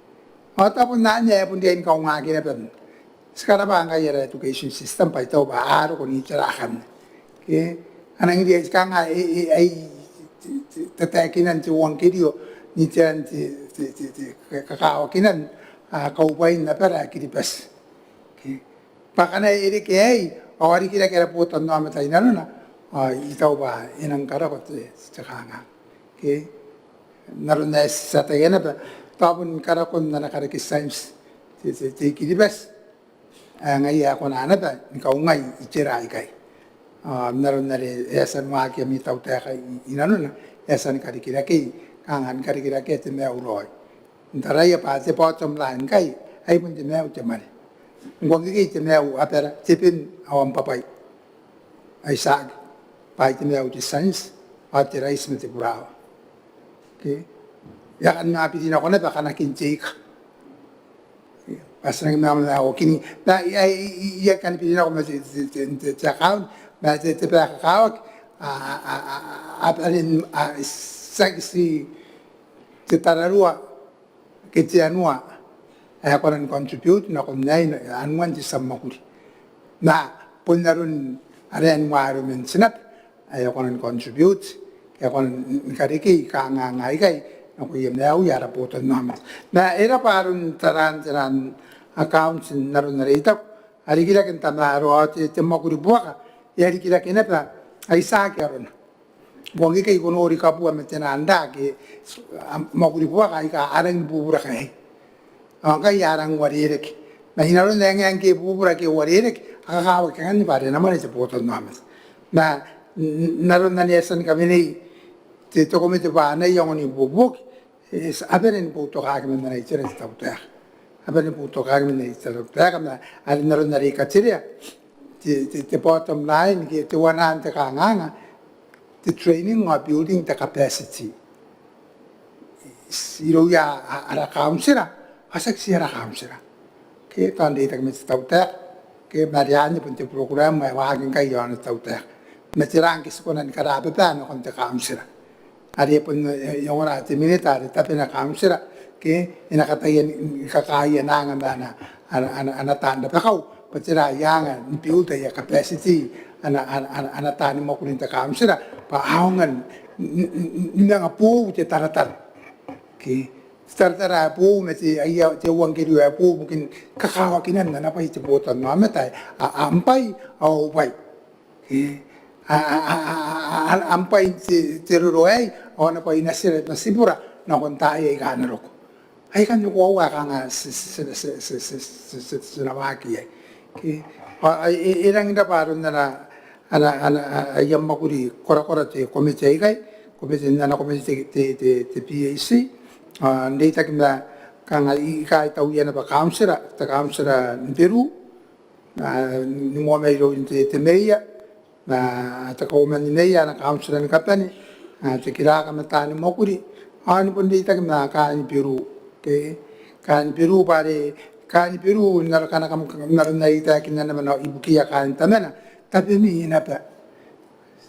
Ao tao bon anne ae bon riai ni kaungaki naba. Ti karabwa ngkai ara education system bwa e tau bwa a roko n itera akanne. Okay. A nangi riai ti kanga e, e, ai, te, te, tataekinan te euangkerio n iteran te, te, te, te kakawakinan, a, kaubwain abara ae Kiribati. Okay. Bwa akana e reke aei, ao a rikirake ara botannaomata i nanona, ao I taku bwa e nang karako te, te kanganga. Okay. N aron ae ti ataia naba, tao bon karakon ana kareke science te, te, te I-Kiribati ae ngaia e kona naba ni kaungai itera aikai. Ao n aron are e a tia n waaki ami tautaeka i, i nanona, e a tia ni karikirakei, kanga ni karikirakea te maiu raoi. N taraia bwa te bottom line ngkai, ai bon te maiu te mwane. Ngkoa ngkekei te maiu abara, te ben ao am bwabwai ae tiaki, bwa ai te maiu te tianti ao te raiti ma te burawa. Okay. E a kan manga biri nako naba kanakin te ika. Okay. Bwa ti nang maiu, maiu, okay. Ma I a, I a, I a kan biri nako ma te, te, te, te, te account, ma te, te bwai ae kakawaki, a, a, a, a, a, a, a, a, tiaki ti te tararua ke te anua ae kona ni contribute nakon aei, anuan te tia mwakuri. Ma bon aron ara environment naba ae kona ni contribute, ke kona ni karekei kanganga aikai nakoia maiuia ara botannaomata. Ma e rabwa aron taraan te ran account n aron are I taku, a rikirake n tamaroa ao te, te mwakuri buaka e a rikirake naba, ai tiaki arona. Ngkoa ngkekei ko nori kabua ma te naan ra ke, a, mwakuri buaka aika a rangi ni bubura ngkai. Ao ngkai a rangi uarereke. Ma i nanon ae ngae ngke e bubura ke e uarereke, a kakawaki anne bwa are e na mwane te botannaomata. Ma n, n, n aron anne e a tia ni kawenei te, te komete bwa ana iango n ibuobuoki, e, a bane ni boutokaaki man ana itera te tautaeka. A bane ni boutokaaki man ana itera te tautaeka, ma are n aron are I katerea, te, te, te bottom line ke teuanaan te kanganga, te training ao building te capacity. Irouia a, ara kauntira ao tiaki ti ara kauntira. Ke tao n reitaki ma te tautaeka, ke ma are anne bon te program ae waaki ngkai i aon te tautaeka. Ma tera ngke ti kona ni karababa nakon te kauntira. Are bon, e, e ongora te minita are tabena kauntira, ke e na kataia ni, ni kakaaia ana anga ma ana, ana, ana, ana taan rabakau, bwa tera aia anga ni build aia capacity ana, ana, ana, ana taani mwakuri n te kauntira, bwa a aonga n, n, n, n, n anga boou te taratara. Okay. Te taratara ae boou ma te, aia, te euangkerio ae boou ibukin kakawakinan ana bwai te botannaomata, a, am bwai ao au bwai. Okay. A, a, a, a, a, am bwai te, te roro aei, ao ana bwai natira ma tibura nakon taai aika a na roko. Aikanne koaua ae kanga ti, ti, ti na waaki iai. Okay. Ao, e, e, e rangi n rabwa aron ana, ana, ana, a, aia mwakuri korakora te komete aikai, komete n ana komete te, te, te, te PAC, a, n reitaki ma kanga I, I kaitaua naba kauntira, te kauntira ni Beru, a, ni moa mairoun te, te meia, a, te kauoman ni meia, ana kauntira ni kabane, a, te kiraka ma taani mwakuri, ao ni bon reitaki ma kaain Beru, okay? Kaain Beru bwa are, kaain Beru, n aron, kanga kam, n aron ae I taekinna naba nao ibukiia kaain Tamana, tabemi naba.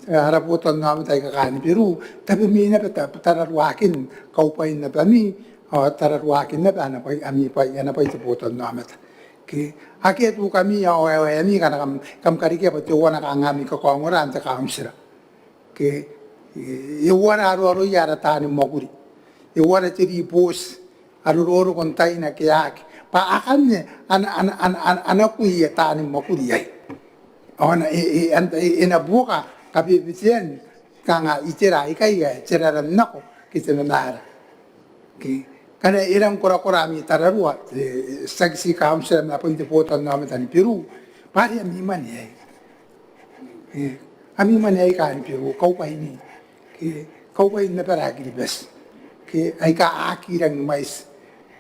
Ara botannaomata aika kaain Beru, tabemi naba ta, tararuaakin kaubwain abami, ao tararuaakin naba ana bwai, ami bwai, ana bwai te botannaomata. Okay. Akea tukami ao aeoaemi ngkana kam, kam karekea bwa teuana kanga ami kakaongora n te kauntira. Okay. E, e uara aroaroia ara taani mwakuri. E uara te ribooti, a roroko n taina ke aki. Bwa akanne ana, ana, ana, ana, ana kui aia taani mwakuri iai. Ao ana, e, e, ana, e, e na buoka kabebetean kanga itera aikai ae te raran nako ke te mamaara. Okay. Ngkana e rang korakora ami tararua, e, tiaki ti kauntira ma bon te botannaomata ni Beru, bwa are ami mwane aei. E, ami mwane aei kaain Beru, kaubwaimi. Okay. Kaubwain abara ae Kiribati. Okay. Aika a aki rangi ni mwaiti.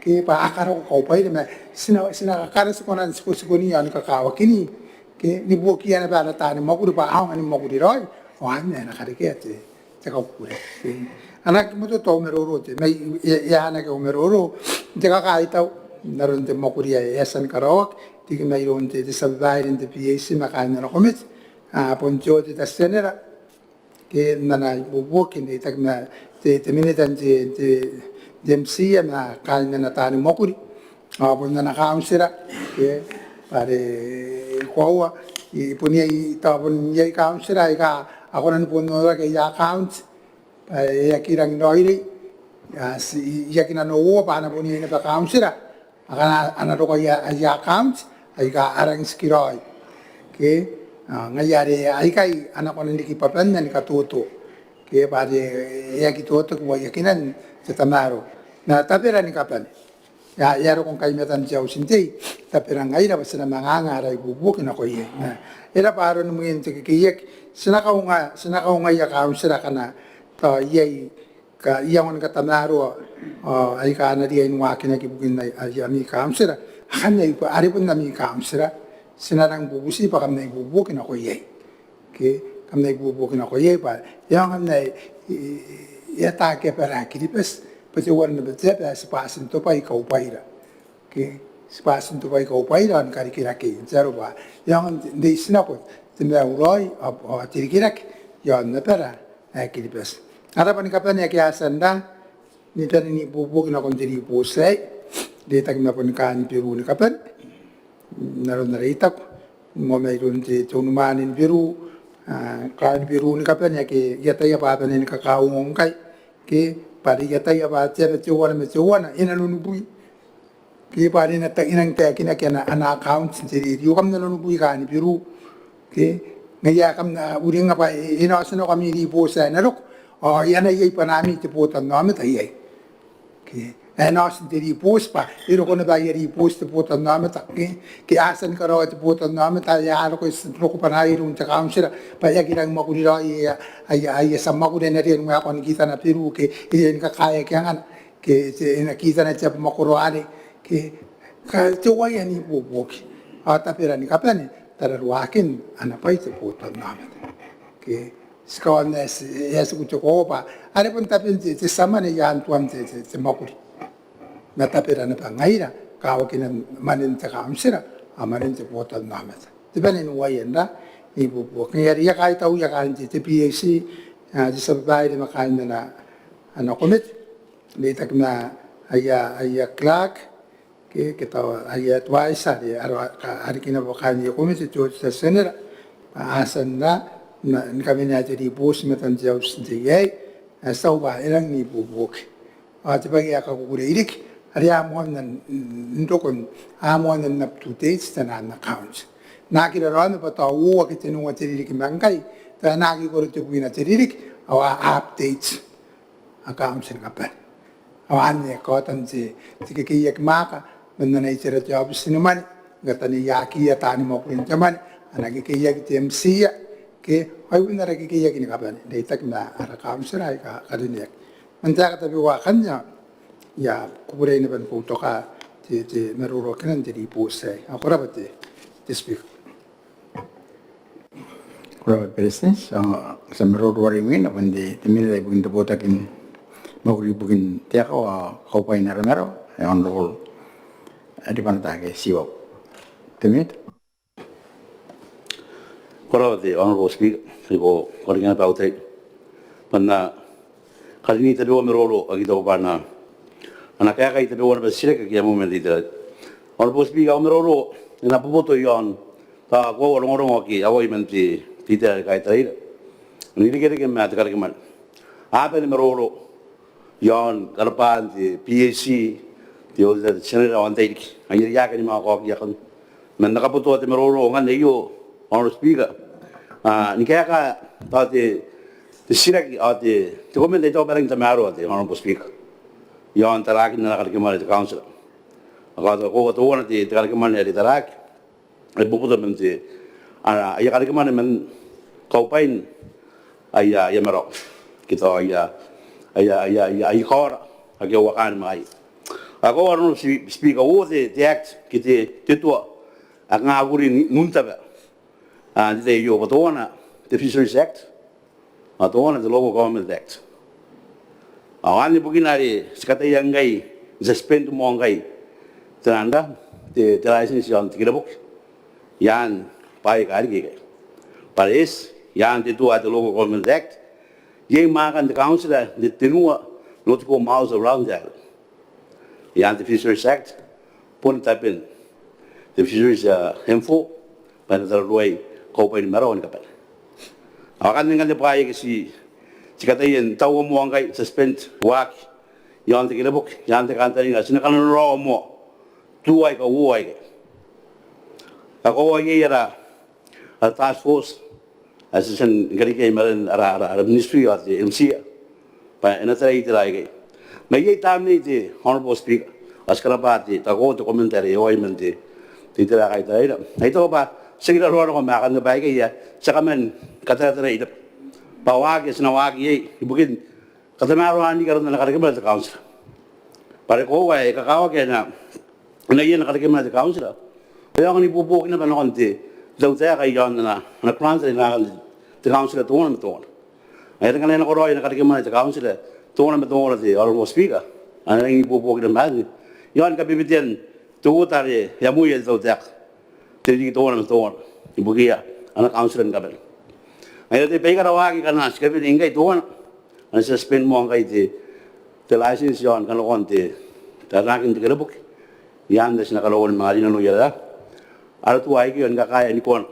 Ke bwa a karako kaubwaira ma ti na, ti na kakarati konan tikotikoni ao ni kakawakini ke ni buokiia naba ara taani mwakuri bwa a aonga ni mwakuri raoi ao anne e na karekea te, te kakukurei. Ke a na aki mototo au maroro te, ma e, e, e a na aki au maroro n te kakaitau n aron te mwakuri ae e a tia ni karaoaki riki mairoun te, te tia babaire n te PAC ma kaain ana komete, a, bon te Auditor General ke n ana ibuobuoki n reitaki ma te, te minita n te, te, te MCIA ma kaain ana taani mwakuri ao bon ana kauntira. Ke bwa are e koaua, e bon iai, tao bon iai kauntira aika a kona ni bon noraki aia account bwa e aki rangi n raoiroi. A, ti, I aki nanououa bwa a na bon iai naba kauntira akana a na roko aia, aia account aika a rangi n tikiraoi. Ke, a, ngaia are aikai a na kona n riki bwabanna ni katoto. Ke bwa are e aki totoki uaiakinan te tamaroa. Ma tabera ni kabane, e a, e a roko ngkai i matan te Auti n Tei, tabera ngaira bwa ti na manga anga ara ibuobuoki nako iai. Ma e raba aron mwiin te kekeiaki, ti na kaunga, ti na kaungaia kauntira akana tao iai ka iango ni katamaroa ao aika a na riai ni waakinaki ibukin ai, ai ami kauntira. Akanne, are bon ami kauntira, ti na rangi ni bubuti bwa kam na ibuobuoki nako iai. Ke kam na ibuobuoki nako iai bwa e aonga n ae e, e, e ataaki abara ae Kiribati bwa teuana naba te aba ae tibwa tintobwai kaubwaira. Ke tibwa tintobwai kaubwaira ao ni karikirakei n te aro bwa e aonga n reitinako te maiu raoi ao, ao te rikirake iaon abara ae Kiribati. A raba ni kabane ake a tia n ra, ni bane n ibuobuoki nakon te ribooti aei n reitaki ma boni kaain Beru ni kabane n aron are I taku, moa mairoun te, te unimwaane ni Beru, a, kaain Beru ni kabane ake I ataia bwa a bane ni kakauongo ngkai, ke bwa are I ataia bwa te aba teuana ma teuana e nanonibwi. Ke bwa are e na ta, e nang taekinaki ana, ana account n te rerio, kam nanonibwi kaain Beru. Ke ngaia ae kam na uringa bwa e, e na oti nako ami ribooti ae e na roko ao e a na iai bwanaami te botannaomata iai. Ke ae e na oti n te ribooti bwa e roko naba aia ribooti te botannaomata. Ke, ke a tia ni karaoa te botannaomata ae a roko, e tia n roko bwanaaia iroun te kauntira bwa e aki rangi ni mwakuri raoi aia, aia, aia tia mwakuri ae e na riai ni waekoa ni kitana Beru ke e riai ni kakaeaki angana ke te, e na kitana te abamwakoro arei. Ke ka, teuaei n ibuobuoki. Ao tabera ni kabane tararuaakin ana bwai te botannaomata. Ke ti kaoa n ae ti, e a tiku te koaua bwa are bon taben te, te tia mwane i aan tuan te, te, te mwakuri. Ma tabera naba ngaira kawakinan mwanen te kauntira ao mwanen te botannaomata. Te bane n uaia n ra n ibuobuoki. Ngaia are I a kaitauia kaain te, te PAC, a, te tia babaire ma kaain ana, ana komete n reitaki ma aia, aia clerk ke, ke tao aia adviser are, are, a riki naba kaain aia komete te Auditor General bwa a tia n ra, na, ni kawenea te ribooti i matan te Auti n Tei aei. Ae ti taku bwa e rangi n ibuobuoki. Ao te bwai ae kakukurei riki are a moanna n, n rokon, a moanna n up to date taian account. N aki raraoma bwa tao uoua ke tenua te ririki ma ngkai, tao e na aki koro tebwina te ririki ao a update account ni kabane. Ao anne kaotan te, te kekeiaki mwaaka man ana itera te aobiti ni mwane ni kataneiakiia taani mwakuri n te mwane, ana kekeiaki te MCIA ke, ao ai bon ara kekeiaki ni kabane n reitaki ma ara kauntira aika karineaki. Man taeka tabeua akanne ao I a kukurei naba ni boutoka te, te maroroakinan te ribooti aei. Ao ko rabwa te, te Speaker. Ko rabwa te Beretitenti. Ao ti a maroro are imwina bwa te, te Minita ibukin te botaki ni mwakuri ibukin te akawa ao kaubwain ara marawa, e Honourable Ribanataake Tiwau. Te Minita. Ko rabwa te Honourable Speaker, I kaoka naba au tai bwa N na karini tabeua maroro ake I taku bwa a na, a na kaekai tabeua naba titiraki ake a moan te itera. Honourable Speaker, au maroro e na boboto iaon tao koaua rongorongo ake a uai man te, te itera are kaitaraira n irekereke ma te karekemwane. A bane maroro iaon karabaan te PAC, te Auditor General ao antai riki. Ai ngaia are I a kani manga kaokia ngkanne. Ma N na kabotoa te maroro ngkanne aio, Honourable Speaker, a, ni kaeka tao te, te titiraki ao te, te komenta ae I taku bwa e rangi n tamaroa te Honourable Speaker iaon taraakin ana karekemwane te kauntira. Ao tao koaua teuana te, te karekemwane are taraaki are boboto man te, a, aia karekemwane man kaubwain aia, aia marawa ke tao aia, aia, aia, aia, aia kaora ake a uakaan ma ngaia. Ao koaua Honourable Speaker, uoua te, te Act ke te, te tua ae kanga a kuri n, n untaba n te tai aio, bwa teuana te Fisheries Act ao teuana te Local Government Act. Ao anne bukina are ti kataia ngkai n suspend moa ngkai te, te, te license i aon te kereboki i aan bwaai aika riki aikai. Bwa are e eti i aan te tua ae te Local Government Act, iai mwaakan te kauntira n te tenua nautical miles around the island. I aan te Fisheries Act bon taben te Fisheries, a, M four bwa e na tararuai kaubwai ni marawa ni kabane. Ao akanne ngkanne bwaai aika ti, ti kataia n taua moa ngkai, suspend waaki i aon te kereboki i aan te kantaninga ae ti na kananoraoa moa tuua aika uoua aikai. Ao koaua iai ara, ara task force ae ti a tia ni karekea i marenan ara, ara, ara ministry ao te MCIA bwa e na tarai tera aikai. Ma iai tamnei te Honourable Speaker, ao ti karabwa te, tao koaua te komenta are e oti man te, te itera ae kaitaraira. Ao I taku bwa ti aki raroa nako ma akanne bwa aikai ae ti a kaman katarataraia bwa waaki ae ti na waaki iai ibukin katamaroan riki aron ana karekemwane te kauntira. Bwa are koaua e kakawaki ae e na, e na iai ana karekemwane te kauntira ao e aonga n ibuobuoki naba nakon te, te tautaeka i aon ana, ana grant are e na anga te kauntira teuana ma teuana. Ao are ngkana e nakoraoi ana karekemwane te kauntira teuana ma teuana te Honourable Speaker, ao e na rangi n ibuobuoki naba anne i aon kabebetean te uota are e amoia te tautaeka n te ririki teuana ma teuana ibukiia ana kauntira ni kabane. Ngaia are baikara waaki akana ti kawenei ngkai teuana, ao ti a suspend moa ngkai te, te license i aon kanakoan te, te ataakin te kereboki i aan ae ti na karaua ni manga rinanoi ara, ara tua aikai ao ni kakaea ni koana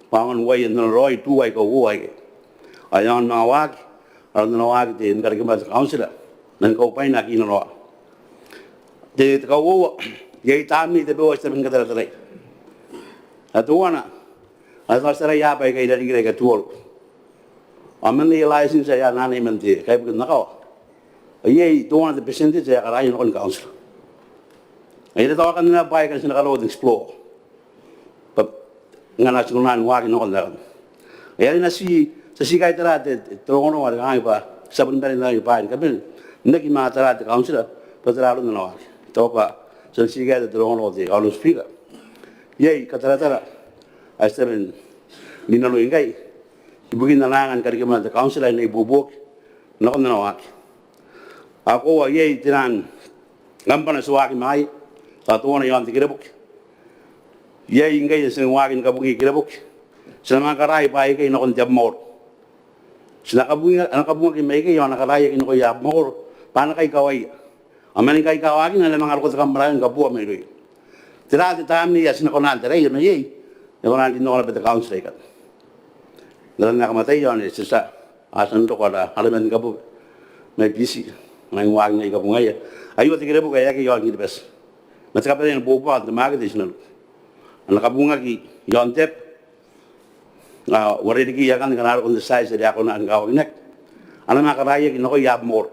bwa a aonga n uaia n nanonaraoi tuua aika uoua aikai. Ao e aonga n manga waaki aron ana waaki te, ana karekemwane te kauntira man kaubwaina ake i nanoa. Te, te kauoua, iai tamnei tabeua ae ti tabe ni kataratarai. Ao teuana, ao tao ti taraia bwaai aika irarikira aika tuaru. Ao man aia license ae a anaanai man te kaibuke n akawa, ao iai teuana te percentage ae a karaoia nakon kauntira. Ao iai tao akanne naba bwaai aika ti na karaoa te explore bwa ngkana ti kona ni waaki nakon akanne. Ao are ti na ti, ti a tii kaitara te, te, te rongorongo are kangai bwa ti a bon bane n aia bwaai ni kabane n aki manga tara te kauntira bwa tera aron ana waaki. Tao bwa ti na tii kaitara te rongorongo te Honourable Speaker. Iai kataratara ae ti tabe n rinanoi ngkai ibukin ana anga ni karekemwane te kauntira ae e na ibuobuoki nakon ana waaki. Ao koaua iai taian kambana ae ti waaki ma ngaia, tao teuana i aon te kereboki. Iai ngkai ae ti a tia ni waaki ni kabungia kereboki. Ti na manga karaoi bwaai aikai nakon te abamaoro. Ti na kabungia, a na kabungaki mai ikai ao a na karaiaki nakoia abamaoro bwa a na kaikawaia. Ao man kaikawaakin ae a na manga roko te kamwanaio ni kabooa mairouia. Tera te tamnei ae ti na kona n taraia mai iai? E kona n rin nako naba te kauntira ikanne n aron ae kam ataia ao ti a tia, a tia n roko ara, ara man ni kabooa mai Biti, a nang waaki ngai kabungaia. Aio te kereboki ae akea i aon Kiribati ma te kabanea ni boboa n te market i tinaniku. A na kabungaki i aon te aba, a, uarereke akanne ngkana a roko n te size are a kona ni kawakinaki. A na manga karaiaki nakoia abamaoro.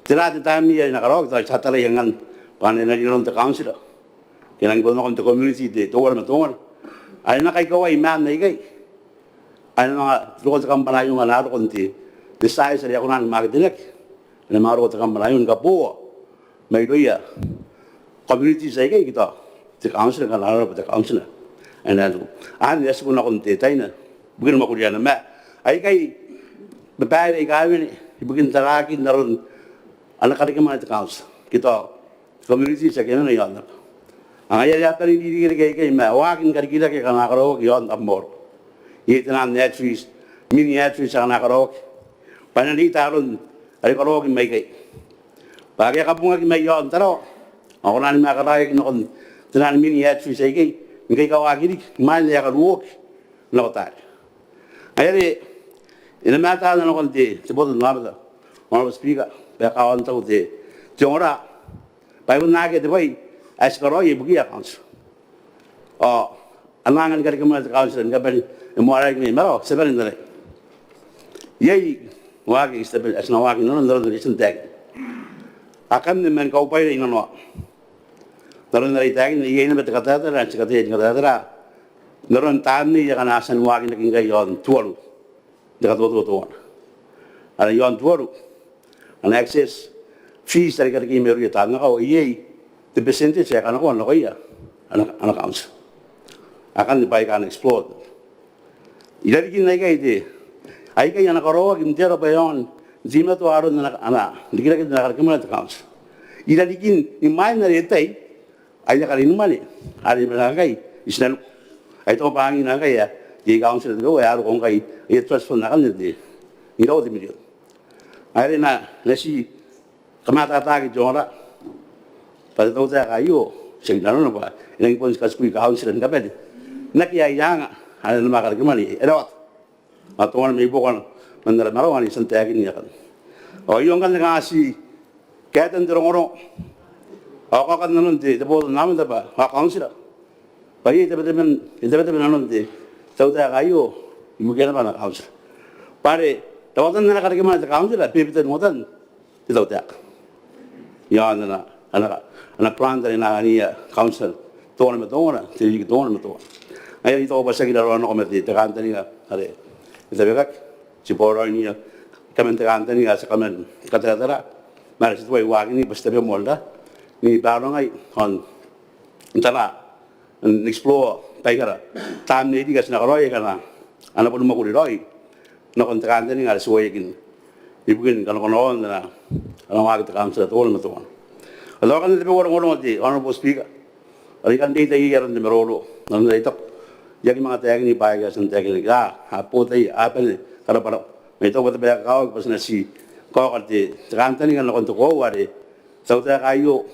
Tera te tamnei ae e na karaoaki? Tao ti a taraia ngkanne bwa e na rin nanon te kauntira ke e nangi bon nakon te community te, teuana ma teuana are e na kaikawai maan aikai. Ao e na manga roko te kamwanaio ngkana a roko n te, te size are a kona ni marketinaki. E na manga roko te kamwanaio ni kabooa mairouia communities aikai ke tao te kauntira ngkana arona bwa te kauntira ae e na tiku. Anne ae tiku nakon te, taina ibukina mwakuriana. Ma aikai babaire aika a wene ibukin tarakin aron ana karekemwane te kauntira ke tao communities ake a mena i aon aba. Ao ngaia are a bane n irekereke aikai ma waaki ni karikirake akana karaoaki i aon abamaoro. Iai taian hatcheries, mini hatcheries akana karaoaki bwa e na reita aron are karaoaki mai ikai. Bwa ake a kabungaki mai aon Tarawa ao a kona ni manga karaiaki nakon taian mini hatcheries aikai ni kaikawaki riki imwain ae a karuoaki nako taari. Ngaia are e na mataata nakon te, te botannaomata, Honourable Speaker, bwa e kawa n tau te, te ongora bwa e bon akea te bwai ae ti karaoia ibukiia kauntira. Ao ana anga ni karekemwane te kauntira ni kabane e moa riki mai marawa, ti a bane n tarai. Iai waaki ae ti tabe, ae ti na waaki inanon, n aron are I tia n taekinna. Akanne man kaubwaira i nanoa. N aron are I taekinna, iai naba te kataratara ae ti kataia ni kataratara n aron tamnei akana a tia ni waakinaki ngkai i aon Tuvalu n te katoto teuana. Are i aon Tuvalu ana excess fees are karekei mairouia taan akawa, iai te percentage ae kanakoa nakoia ana, ana council. Akanne bwaai aika a na explore. I rarikin aikai te, aikai a na karaoaki n te aro bwa e aonga n teimatoa aron ana, ana rikirake n ana karekemwane te council. I rarikin imwain are e tai aia karin mwane are e mena ngkai i tinaniku. Ao I taku bwa angiia ngkai ae te council tabeua ae a roko ngkai aia transfer n akanne te, n iraua te mirion. Are na, na ti kamataataaki te aonga bwa te tautaeka aio, tiaki nanona bwa e nangi bon katikui council ni kabane n akea aia anga are a na manga karekemwane e rawata. Ao teuana mai buakona man ara marawa ane I tia n taekin akanne. Ao aio ngkanne kanga ti kaetan te rongorongo ao kaokan nanon te, te botannaomata bwa ao council bwa iai tabetaben, tabetaben nanon te tautaeka aio ibukia naba ana council. Bwa are rawatan ana karekemwane te council a bebetean uotan te tautaeka iaon ana, ana, ana grant are e na anganiia council teuana ma teuana, te ririki teuana ma teuana. Ngaia are I taku bwa tiaki raroa nako ma te, te kantaninga are e tabekaki. Ti boraonia kaman te kantaninga ae ti a kaman kataratara ma are ti tuai waakinna bwa ti tabe moa n ra ni barongai ao n tara n explore baikara tamnei riki ae ti na karaoia aika a na boni mwakuri raoi nakon te kantaninga are ti uaia ibukin kanakoraoan ana, ana waaki te council teuana ma teuana. Ao tao akanne tabeua rongorongo te Honourable Speaker are I kan reita iai aron te maroro. Nanona I taku I aki manga taekin bwaai aika a tia n taekinaki, a, a botaki, a bane karabwarabwa. Ma I taku bwa te bwai ae kakawaki bwa ti na ti kaoka te, te kantaninga nakon te koaua are te tautaeka aio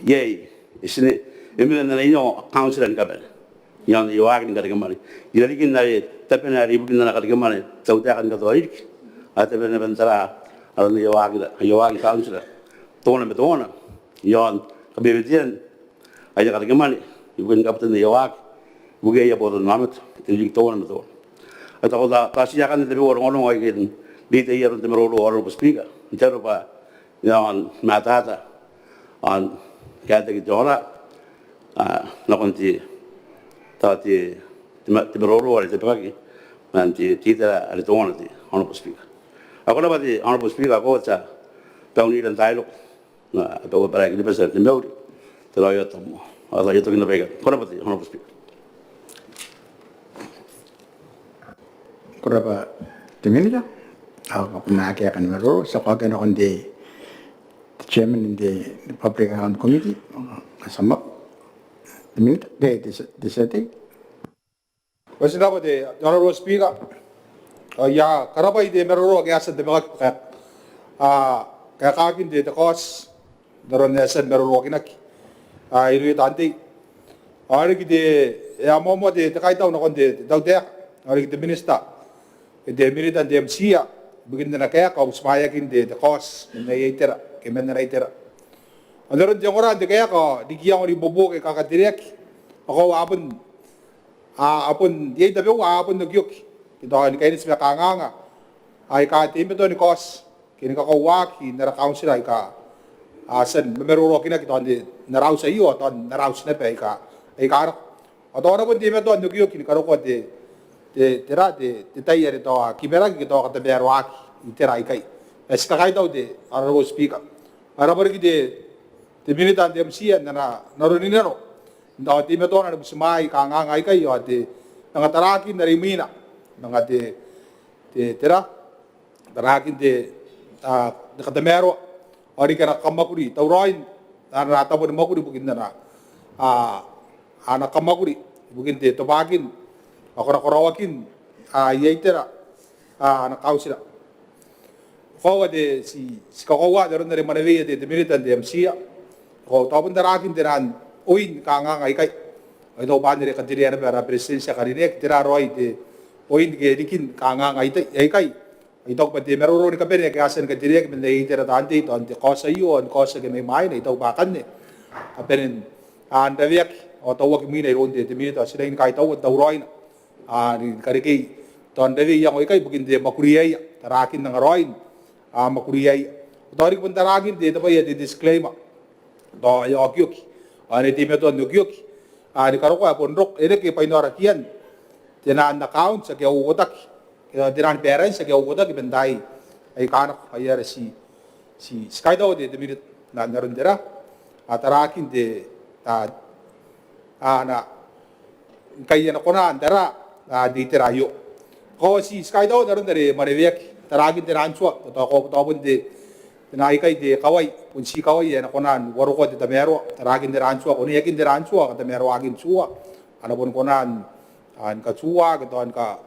iai, e tine, e mena n ana iango council ni kabane iaon aia waaki ni karekemwane. I rarikin are tabena are ibukin ana karekemwane te tautaeka ni katoa ririki, ao tabena naba n tara aron aia waaki, aia waaki council teuana ma teuana iaon kabebetean aia karekemwane ibukin kabutan aia waaki ibukia aia botannaomata te ririki teuana ma teuana. Ao I taku tao, tao ti akanne tabeua rongorongo ae I kan reita iai aron te maroro Honourable Speaker, n te aro bwa iaon matata ao n kaetaki te aonga nakon te, tao te, te ma, te maroro are tabekaki man te, te itera are teuana te Honourable Speaker. Ao ko rabwa te Honourable Speaker, ao ko a tia bwa unira n tairoko. Ao tao barakin te bwai ae te mauri, te raoi ao te tabomoa. Ao tao I a toki naba ikai. Ko rabwa te Honourable Speaker. Ko rabwa te Minita. Ao ko na aki ae kan maroro, ti a kaokia nakon te, te Chairman n te Public Account Committee, Kasama. Te Minita, te, te, te, te Ko rabwa te Honourable Speaker. Ao I a karabwa te maroro ake a tia n tabekaki bwa kaeka, a, kaekakin te, te kaoti n aron ae e a tia ni maroroakinaki, a, irouia taan tei. Ao riki te, e a moamoa te, te kaitau nakon te, te tautaeka, ao riki te Minita, te Minita n te MIA ibukin ana kaeka ao butimwaeakin te, te kaoti man aia itera ke man ana itera. Ao n aron te ongora n te kaeka ao riki iango n ibuobuoki aika katereaki ao koaua a bon, a, a bon iai tabeua a bon okioki ke tao ni kaineti ma kanganga aika teimatoa ni kaoti ke ni kakoauaki n ara kauntira aika a tia ni mamaroroakinaki tao n ara auti aio ao tao n ara auti naba aika, aika a roko. Ao tao a na bon teimatoa n okioki ni karokoa te, te, tera, te, te tai are tao a kimaraki ke tao a katamaroaki itera aikai. Ma ti kakaitau te Honourable Speaker. Ao e rabwa riki te, te Minita n te MIA n ana, n aron inano n tao teimatoana ni butimwaea kanganga aikai ao te manga tarakin are imwina, manga te, te, tera, tarakin te, a, te katamaroa ao riki ana kamwakuri, tauraoin ana tabo ni mwakuri ibukin ana, a, ana kamwakuri ibukin te tobwakin ao korakoraoakin, a, aia itera, a, ana kauntira. Koaua te, ti, ti kakoaua n aron are e mwanewea te, te Minita n te MIA. Ao tao bon tarakin te naan oin kanganga aikai. Ao I taku bwa anne are e katerea naba ara Beretitenti ae karineaki, tera raoi te oin ke rikin kanganga aikai. Ao I taku bwa te maroro ni kabane ake a tia ni katereaki man aia itera taan tei tao n te kaoti aio ao ni kaoti ake mai mwaina, I taku bwa akanne a bane n, a, raweaki ao tauaki mwina iroun te, te Minita. Ao ti rangi ni kaitaua tauraoina, a, ni karekei tao n rawei iango aikai ibukin te mwakuriaia, tarakin angaraoin, a, mwakuriaia. Tao riki bon tarakin te, te bwai ae te disclaimer, tao aia okioki ao ane teimatoa n okioki, a, ni karokoa ae bon roko, e reke bwainaorakian te naan account ake a uotaki, e, te naan balance ake a uotaki man taai aika nako. Ao ai ara ti, Ti kaitaua te, te Minita n aron tera, a, tarakin te, a, a, na, ngkai a na kona n tera, a, n te itera aio. Ao ti kaitaua n aron are e maneweaki, tarakin te ran tua, tao, tao bon te, te na ikai te kawai, bon ti kawai ae na kona n uarokoa te tamaroa, tarakin te ran tua, oneakin te ran tua, katamaroakin tua, a na bon kona n, a, ni katuua, ke tao ni ka,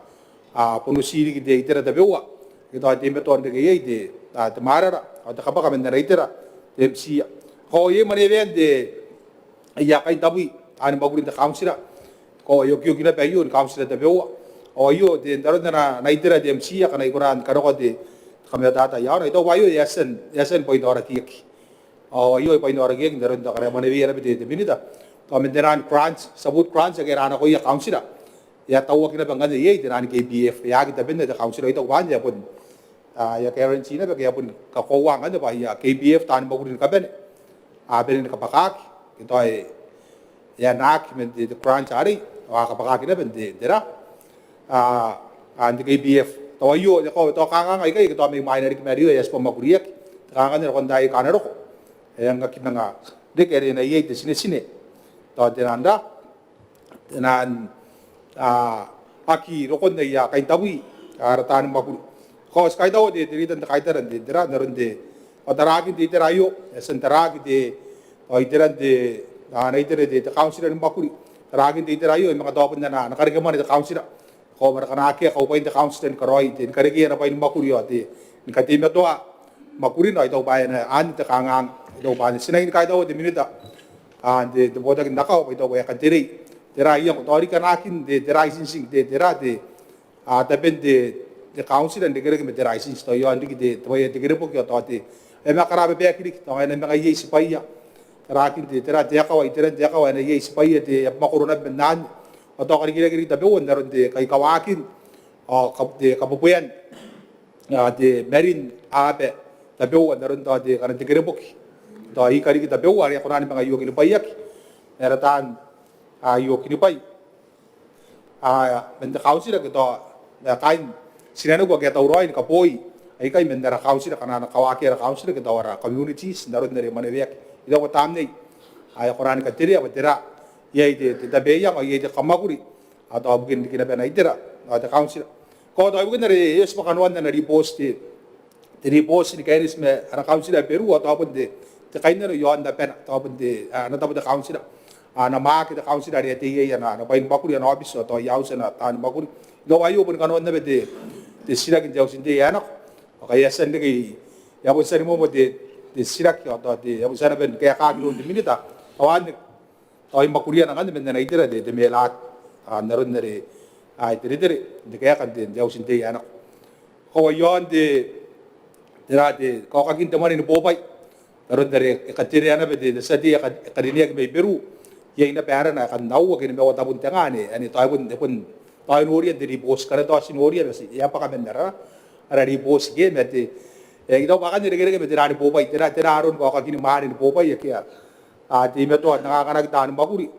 a, bon uti riki te itera tabeua, ke tao teimatoa n reke iai te, a, te marara, ao te kabwaka man ana itera te MTC. Ao iai manewean te, aia kaintabwi taani mwakuri n te kauntira. Ao e okioki naba aio ni kauntira tabeua. Ao aio te, n aron ana, ana itera te MTC, akana I kona ni karokoa te, te kamatata iaona. I taku bwa aio e a tia n, e a tia ni bwainaorakiaki. Ao aio e bwainaorakiaki n aron tao ngkana e maneweia naba te, te Minita. Tao man te naan grant, support grant ake a na nakoia kauntira, e a tauaki naba ngkanne iai te naan KPF, e aki tabenna te kauntira. I taku bwa anne e a bon, a, e a guarantee naba ke e a bon kakoaua ngkanne bwa aia KPF taani mwakuri ni kabane a bane ni kabwakaki, ke tao e, e anaaki man te, te grant arei, ao a kabwakaki naba n te, tera, a, a, n te KPF. Tao aio, e koaua tao kanganga aikai, ke tao mai mwaina riki ma aio, e a tibwa mwakuriaki. Te kanganga anne nakon taai aika a na roko, e a aki manga reke are e na iai te tinetine, tao te naan ra, te naan, a, aki rokon aia kaintabwi, a, ara taani mwakuri. Ao ti kaitaua te, te Rita n te Kaitara n te, tera, n aron te, ao tarakin te itera aio, e a tia n taraki te, ao iteran te, a, ana itera te, te kauntira ni mwakuri. Tarakin te itera aio, e manga tao bon ana, ana karekemwane te kauntira. Ao ma rakana akea kaubwain te kauntira ni karaoi te, ni karekea ana bwai ni mwakuri ao te, ni kateimatoa mwakurina. Ao I taku bwa e na, anne te kanganga. I taku bwa anne, ti na kaitaua te Minita, a, n te, te botaki n akawa, bwa I taku bwa e a katerei. Tera iango, tao riki anaakin te, te raitiiti, te, tera te, a, taben te, te kauntira n irekereke ma te raitiiti, tao iaon riki te, te bwai ae te kereboki ao tao te, e manga karababaaki riki, tao e na manga iai tibwaia. Tarakin te, tera te akawa, iteran te akawa, e na iai tibwaia te, e a mwakoro naba man anne. Ao tao karikirake riki tabeua n aron te, kaikawakin, ao ka, te, kabwebwean, a, te marin aba tabeua n aron tao te, kanga te kereboki. Tao ika riki tabeua are a kona ni manga iokinibwaiaki ma ara taan, a, iokinibwai, a, man te kauntira, ke tao, a, kaain tinaniku ake a tauraoi ni kaboi aikai man ara kauntira, akana a na kawaaki ara kauntira, ke tao ara communities, n aron are e maneweaki. I taku bwa tamnei, a, e a kona ni katerea bwa tera, iai te, te tabe iango, iai te kamwakuri, a, tao ibukin riki naba ana itera, a, te kauntira. Ao tao ibukin are e oti bwa kanoan ana ribooti te, te ribooti ni kaineti ma ana kauntira ae Beru, ao tao bon te, te kainnano iaon abana, tao bon te, a, ana tabo te kauntira, a, ana mwaaki te kauntira are e a tei iai ana, ana bwai ni mwakuri, ana aobiti, ao tao aia auti ana taani mwakuri. I taku bwa aio bon kanoan naba te, te titiraki n te auti n tei ae nako. Ao ngkai e a tia n reke, e a bon tia ni moamoa te, te titiraki, ao tao te, e a bon tia naba ni kaekaaki iroun te Minita. Ao anne, tao e mwakuriana ngkanne man ana itera te, te MELAD, a, n aron are, a, e teretere n te kaeka n te, te auti n tei ae nako. Ao iaon te, tera te, kaokakin te mwane ni bobai, n aron are e katerea naba te, te tia tei ae ka, e karineaki mai Beru. Iai naba arana ae kan aua ke nimaua tabun tenga ane, ane tao e bon, e bon, tao e noria n te ribooti, ngkana tao ti noria ma ti, e a bwaka man ara, ara ribooti ke ma te, e, I taku bwa akanne e irekereke ma tera ni bobai, tera, tera aron kaokakin mwane ni bobai ake a, a, teimatoa n anganaki taani mwakuri.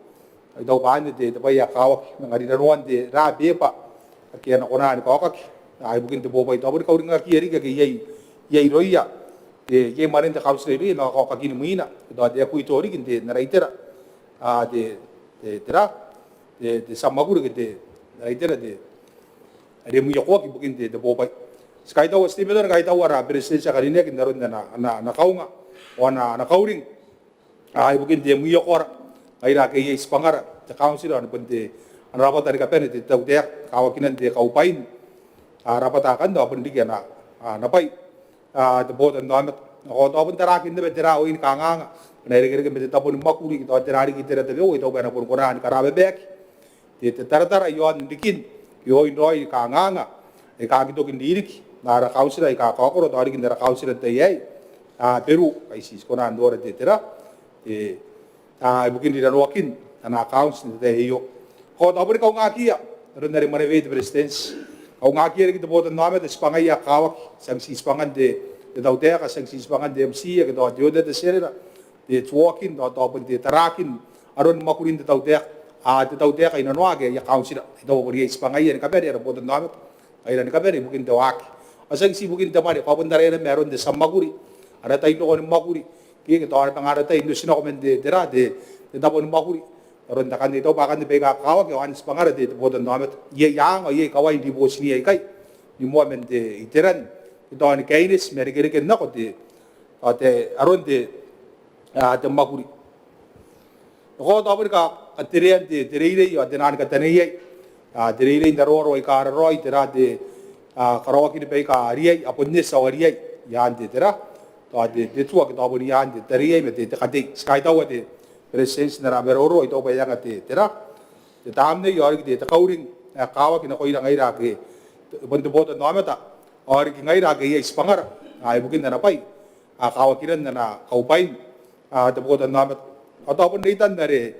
I taku bwa anne te, te bwai ae kakawaki, manga rinanoan te, ra, beba ake a na kona ni kaokaki, a, ibukin te bobai. Tao boni kauringakiia riki ake iai, iai irouia, te, iai mwanen te kauntira irouia, manga kaokakin mwina, tao te equity riki n te, n ara itera, a, te, te, tera, te, te tia mwakuri ke te, n ara itera te, are mwiokoaki ibukin te, te bobai. Ti kaitaua, ti teimatoa ni kaitaua ara Beretitenti ae karineaki n aron ana, ana, ana kaunga ao ana, ana kauring, a, ibukin te mwiokoara ngaira ake iai tibwangara te kauntira, ao ni bon te, ana rabwata ni kabane te, te tautaeka, kawakinan te kaubwain, a, rabwata akanne, ao bon riki ana, a, ana bwai, a, te botannaomata. Ao tao bon tarakin naba tera oin kanganga ae na irekereke ma te tabo ni mwakuri, tao tera riki itera tabeua, I taku bwa e na bon kona ni karababaaki te, te taratara iaon rikin, ke oin raoi kanganga aika aki toki n ririki n ara kauntira aika kaokoro, tao riki n ara kauntira n te tai aei, a, Beru, ngkai ti, ti kona n nora te, tera, te, a, ibukin rinanoakin ana accounts n te tai aio. Ao tao boni kaungakiia, n aron are e mwanewei te Beretitenti, kaungakiia riki te botannaomata, tibwangaia ae kakawaki, tiaki ti tibwangan te, te tautaeka, tiaki ti tibwangan te MTC, ake tao te Auditor General, te tuoakin, tao, tao bon te tarakin aron mwakurin te tautaeka, a, te tautaeka inanoa ake aia kauntira. I taku bwa bon iai tibwangaia ni kabane ara botannaomata, ngaira ni kabane ibukin te waaki. Ao tiaki ti ibukin te mwane, bwa bon taraia naba ma aron te tia mwakuri ara tai n roko ni mwakuri ke, ke tao ara bwai n ara tai n otinako man te, te ra, te, te tabo ni mwakuri. Aron akanne, I taku bwa akanne baika kakawaki ao anne tibwangara te, te botannaomata. Iai, iai anga, iai kawain ribooti aikai ni moa man te iteran, ke tao ni kaineti ma irekereke nako te, tao te, aron te, a, te mwakuri. Ao tao bon ka, katerean te, te reirei, ao te naan kataneiai. A, te reirei n aroaro aika raraoi, te ra, te, a, karaoakin baika riai, a bon eti ao riai i aan te, te ra, tao te, te tua ke tao bon i aan te, te riai ma te, te katei. Ti kaitaua te Beretitenti n ara maroro, I taku bwa e anga te, te ra, te tamnei ao riki te, te kauring ae kakawaki nakoira ngaira ake, bon te botannaomata ao riki ngaira ake iai tibwangara, a, ibukin ana bwai, a, kawakinan ana kaubwain, a, te botannaomata. Ao tao bon reitan are,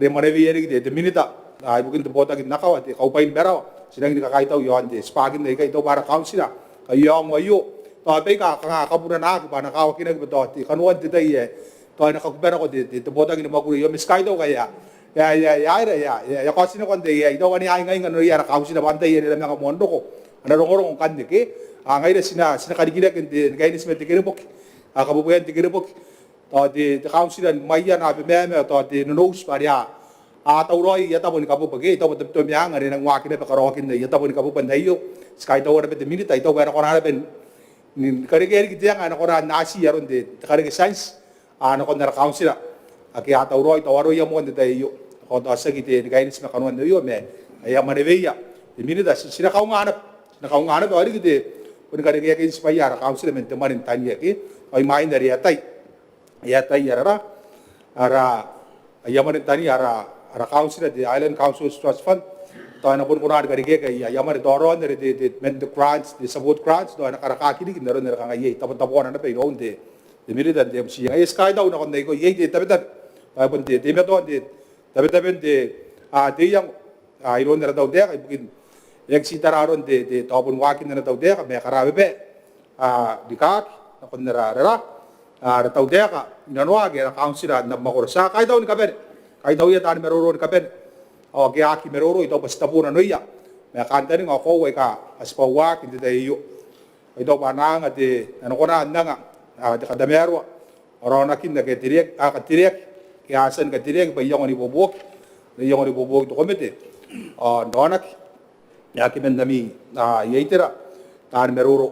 are mwaneweia riki te, te Minita, a, ibukin te botaki n akawa, te kaubwai ni marawa. Ti rangi ni kakaitau i aon te tibwakin aikai, I taku bwa ara kauntira ngkai e a ongo aio, tao baika kanga kabunanaki bwa a na kawakinaki bwa tao te kanoan te tai ae tao e na kakuba nako te, te, te botaki ni mwakuri aio. Ma ti kaitau ngkai e a, e a, e a, e a, e a, e a kaotinako n te, e a, I taku anne e a ingainga nanoia ara kauntira bwa antai ae e na manga moan roko ana rongorongo ngkanne ke. A, ngaira ti na, ti na karikirake n te, ni kaineti ma te kereboki, a, kabwebwean te kereboki, tao te, te kauntira ni Maiana, Abemama, tao te Nonouti bwa are a, a tauraoi aia tabo ni kabwebwe ke, I taku bwa Tabiteuea Meang are e nang waaki naba karaoakin aia tabo ni kabwebwe n aio. Ti kaitaua naba te Minita, I taku bwa e na kona naba ni, ni karekea riki te anga ae e na kona n ati aron te, te kareke tianti, a, nakon ara kauntira ake a tauraoi, tao aroia moa n te tai aio. Ao tao tiaki te, ni kaineti ma kanoan aio, ma ae e a mwaneweia te Minita. Ti, ti na kaunga naba, ti na kaunga naba ao riki te, boni karekeakin tibwaia ara kauntira man te mwane n tania ke, ao imwain are e a tai, e a tai ara ra, ara, aia mwane n tania ara, ara kauntira, te Island Councils Trust Fund, tao e na boni kona ni karekeaki aia, aia mwane tao raon are te, te, man te grants, te support grants, tao e na karakaki riki n aron are kanga iai tabotaboana naba iroun te, te Minita n te M C. Ngaia ti kaitau nakon aiko, iai te tabetabe, tao e bon te, teimatoan te, tabetaben te, a, te iango, a, iroun ara tautaeka ibukin, e aki ti tara aron te, te, tao bon waakin ana tautaeka, ma e karababa, a, rikaaki nakon ara, ara, ara, ara tautaeka inanoa ake ara kauntira n abamwakoro. Ti a kaitau ni kabane, kaitauia taani maroro ni kabane. Ao ake a aki maroro, I taku bwa ti tabo nanoia, ma e kantaninga ao koaua aika a tibwa waaki n te tai aio. Ao I taku bwa a na anga te, a na kona n anga, a, te katamaroa ao raonakin ake a tereaki, a, katereaki, ake a tia ni katereaki bwa iango ni ibuobuoki, iango ni ibuobuoki te komete. Ao n raonaki, e aki man ami, a, iai itera taani maroro.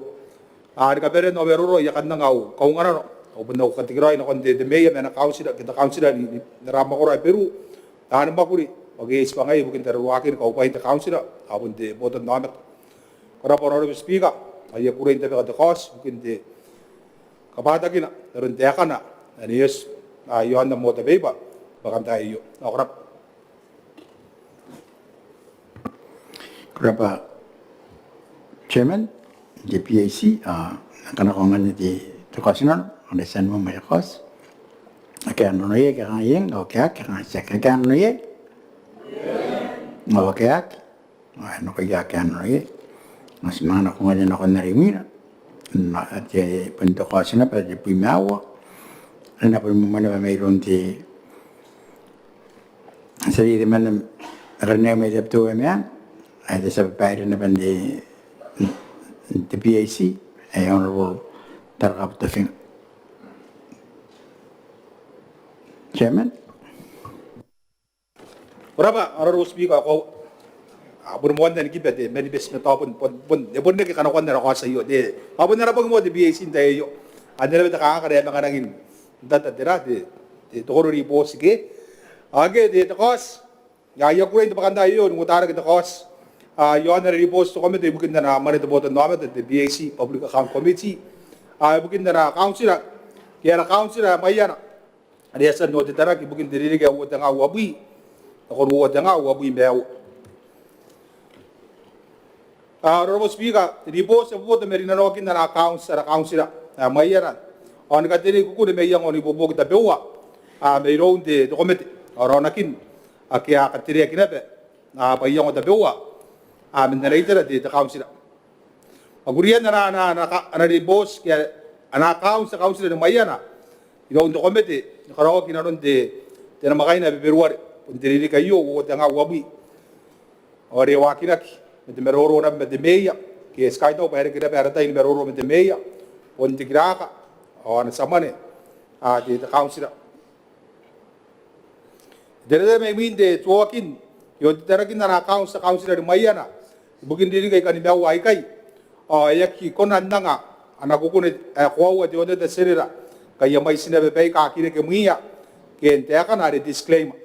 A, ni kabanen au maroro, I a kan anga au kaunganano ao bon au katekeraoi nakon te, te meea ma ana kauntira, ke te kauntira ni, ni, n ara mwakoro ae Beru, taani mwakuri ake e tibwangaia ibukin tararuakin kaubwain te kauntira ao bon te botannaomata. Ko rabwa Honourable Speaker, ao I a kukurei n tabeka te kaoti ibukin te kabwatakina n aron taekana ae e oti, a, i aon am order paper ni bakantaai aio. Ao ko rabwa. Ko rabwa Chairman n te PAC, a, ngkana ko anganna te, te kaotinano, ao e a tia n moa te kaoti. Ake a nanoia, ake a kangai eng, ao ake a, ake a kangai tiaki. Ake a nanoia? Ao ake a, ake a. Ao e nakoia ake a nanoia. Ao ti manga nako ngkanne nakon are imwina. N na, te, bon te kaoti naba, te bwi ma aua. Are e na boni mwamwananga mairoun te, te tia tei temanna ae karineaki mai Tabiteuea Meang, ae te tia babaire naba n te, n te PAC, ae Honourable Tarakabu Tafinga. Chairman. Ko rabwa Honourable Speaker, ao a boni moanna ni kiba te manifest ma tao bon, bon, bon, e bon reke kanakoan ara kaoti aio. Te, tao bon ara bong moa te PAC n tai aio. Anne naba te kanganga are e a manga rangi n tata te ra, te, te, te koro ribooti ke. Ao ngke te, te kaoti, a, I a kukurei n te bakantaai aio n uotarake te kaoti, a, i aon are ribooti te komete ibukin ana mwane te botannaomata, te PAC, Public Account Committee, a, ibukin ana kauntira, ke ana kauntira ae Maiana, are e a tia n otetaraki ibukin te ririki ae uoua tenga uabwi nakon uoua tenga uabwi ma aua. A, Honourable Speaker, te ribooti e boboto ma rinanoakin ana accounts ara kauntira ae Maiana, ao ni katerei kukune ma iango n ibuobuoki tabeua, a, mairoun te, te komete, ao raonakin ake a katereaki naba, a, bwa iango tabeua, a, man ana itera te, te kauntira. Mwakurian ana, ana, ana, ana ribooti ke ana accounts te kauntira ni Maiana iroun te komete ni karaoaki inanon te, te namwakaina ae Beberuare, bon te ririki aio uoua tenga uabwi. Ao are e waakinaki ma te maroro naba ma te meea, ke ti kaitau bwa e reke naba ara tai ni maroro ma te meea, bon te kiraka, ao ana tia mwane te kauntira. Te reremai imwin te tuoakin te otitarakin ana accounts te kauntira ni Maiana ibukin ririki aika nimaua aikai, ao e aki kona n anga ana kukune ae koaua te oteta tierera ngkai e mwaiti naba baika aki reke mwiia, ke n taekana are disclaimer.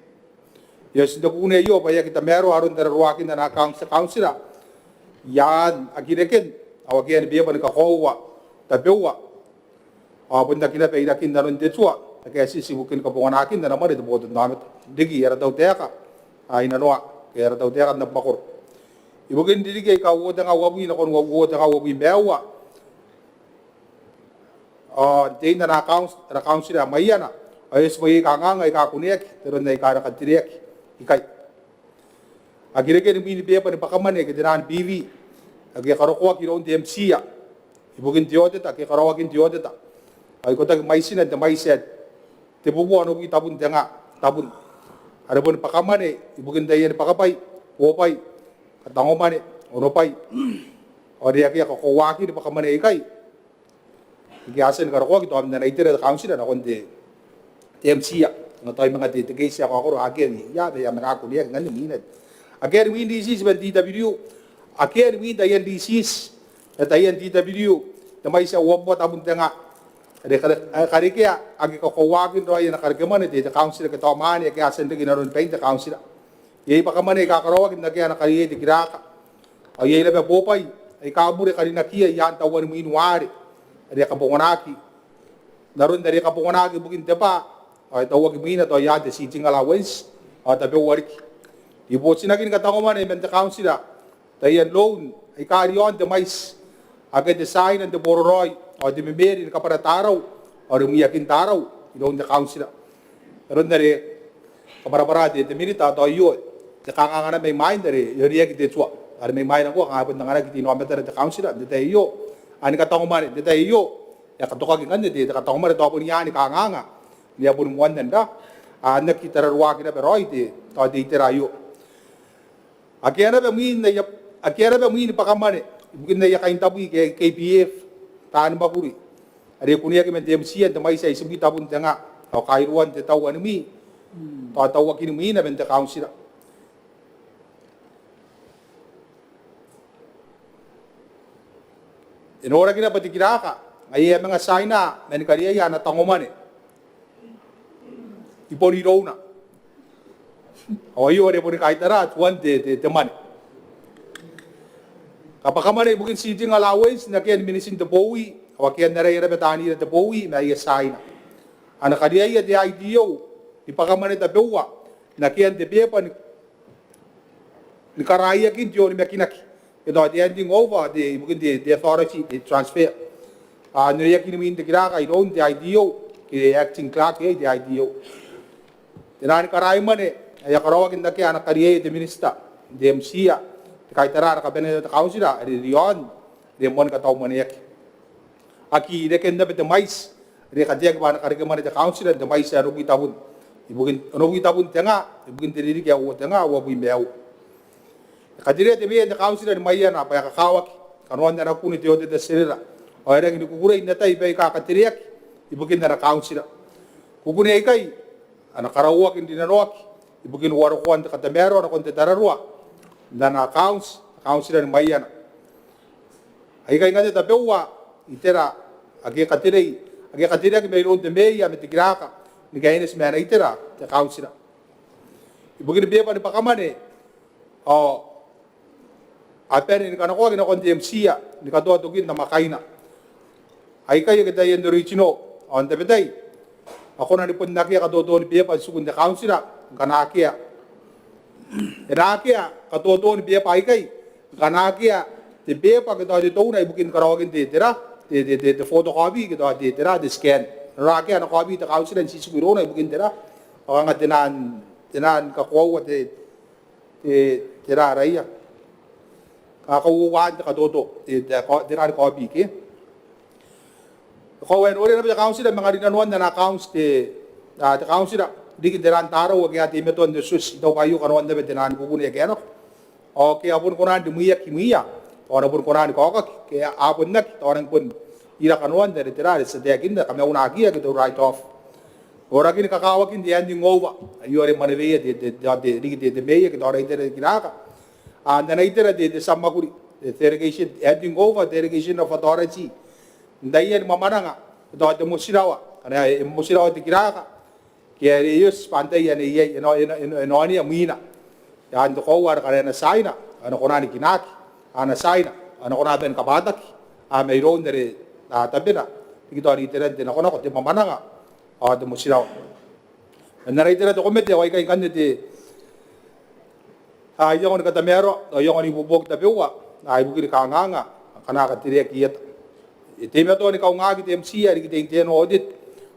E oti n te kukune aio bwa e aki tamaroa aron tararuaakin ana accounts te kauntira i aan aki reken ao akean beeba ni kakoaua tabeua ao bon aki naba irakin nanon te tua ake a titi ibukin kabonganaakin ana mwane te botannaomata riki ara tautaeka i nanoa ke ara tautaeka n abamwakoro ibukin ririki aika uoua tenga uabwi nakon uoua tenga uabwi ma aua. Ao n tein ana accounts ara kauntira ae Maiana ao e oti bwa iai kangaanga aika kuneaki n aron aika a na katereaki ikai. Aki reke ni mwin beeba ni bwakamwane ke te naan B V ake a karokoaki iroun te MTIA ibukin te oteta ke karaoakin te oteta ao ikotaki mwaitina n te mwaiti ae tebubua onobwi tabun tenga tabun are boni bwakamwane ibukin taiani bwakabwai, bobwai, katangomwane, onobwai ao are akea kakoauakin bwakamwane aikai ike a tia ni karokoaki tao man ana itera te kauntira nakon te MTIA. Ao tao I manga te keiti ae kaokoro akea ni ia bwa e a manga kuneaki ngkanne mwina akea ni mwin receipts man DW, akea ni mwin taian receipts ma taian DW n te mwaiti ae uabubua tabun tenga are karekea ake kakoauakin raoi ana karekemwane te kauntira ke tao mwane ake a tia n reke inanoni bain te kauntira. Iai bwakamwane aika karaoaki n akea ana kariaia te kiraaka ao iai naba bobwai aika bure karinakiia i aan tauan mwin ware are a kabonganaki n aron are a kabonganaki ibukin te bwaa ao e tauaki mwina tao i aan te sitting allowance ao tabeua riki. Ribotinakin katangomwane man te kauntira, taian loan aika ri aon te mwaiti ake te tiaina n te boraraoi ao te memeri ni kabwara tarau ao rimwiakin tarau iroun te kauntira. Aron are kabwarabwara te minita tao aio te kangaanga naba mai mwain are e oreaki te tua are mai mwaina ngkoa kanga e bon anganaki te inaomatara te kauntira n te tai aio. Ao ni katangomwane n te tai aio e a katokaki ngkanne te katangomwane tao bon i aan kangaanga ni a boni moanna n ra a n aki tararuaaki naba raoi te tao te itera aio. Akea naba mwin aia akea naba mwin bwakamwane ibukin aia kaintabwi ke KPF taani mwakuri are kuneaki man te MTIA n te mwaiti ae itibwi tabun tenga ao kairuan te tau ae nimwi tao tauakin mwina man te kauntira. E noraki naba te kiraaka ngaia e a manga tiaina ma ni kariaia ana tangomwane i bon irouna ao aio are boni kaitara tuan te mwane. Kabwakamwane ibukin sitting allowance n akean minitin te bowi ao akean araia naba taanira te bowi ma aia tiaina. Ana kariaia te IDO ni bwakamwane tabeua n akean te beeba ni ni karaiakin te onimakinaki ke tao te handing over te ibukin te authority te transfer. A n oreaki ni mwin te kiraaka iroun te IDO ke acting clerk iai te IDO. Te naan karaimwane ae a karaoaki n akea ana kariaia te minita n te MTIA te kaitara ana kabanea te kauntira are ri aon are moan kataumaneaki. Aki reken naba te mwaiti are e kateaki bwa ana karekemwane te kauntira n te mwaiti ae onobwi tabun ibukin onobwi tabun tenga ibukin te ririki ae uoua tenga uabwi ma aua. E katerea te meea n te kauntira ni Maiana bwa e kakawaki kanoan ana kune te oteta tierera ao e rangi ni kukurei n atai baika katereaki ibukin ana kauntira. Kukune aikai a na karauaki n rinanoaki ibukin uarokoan te katamaroa nakon te tararua n ana accounts te kauntira ni Maiana. Aikai ngkanne tabeua itera ake katerei ake katereaki mairoun te meea ma te kiraaka ni kaineti ma ana itera te kauntira. Ibukin beeba ni bwakamwane ao a bane ni kanakoaki nakon te MTIA ni katoa tokin namwakaina. Aikai ake taian original ao n tabetai a kona ni bon akea katotoan beeba n tiku n te kauntira ngkana akea. E na akea katotoan beeba aikai ngkana akea te beeba ke tao te touna ibukin karaoakin te tera te photocopy ke tao te tera te scan. E na akea ana copy te kauntira n titiku irouna ibukin tera ao kanga te naan te naan kakoaua te te tera araia kanga kauouaan te katoto te naan copy ke. E koaua ae e noria naba te kauntira manga rinanoan ana accounts te kauntira riki n te naan tarau ake a teimatoa n otioti. I taku bwa aio kanoan naba te naan kukune ake a nako ao ke a boni kona n rimwiaki mwiia ao a na boni kona ni kaokaki ke a bon aki tao a nangi bon ira kanoan are tera are ti a taekinna, kamaunakiia ke te write off. Norakin kakawakin te handing over aio are e mwaneweia te, te, te, te, riki te, te meea ke tao ara itera te kiraka. Ao n ana itera te, te tia mwakuri, te delegation, handing over, delegation of authority. N taian mwamwananga, tao te motirawa, ngkana e motirawa te kiraka ke are e oti bwa antai ae na iai, e na, e na, e na, e na onea mwina. Ao n te koaua are ngkana e na tiaina ao e na kona ni kinaaki, a na tiaina ao e na kona naba ni kabwataki, a mairoun are, a, tabena riki tao n iteran te nakonako, te mwamwananga ao te motirawa. N ana itera te komete ao aikai ngkanne te, a, iango ni katamaroa ao iango n ibuobuoki tabeua, a, ibukin kanganga akana katereaki i eta. E teimatoa ni kaungaaki te MCIA riki te internal audit,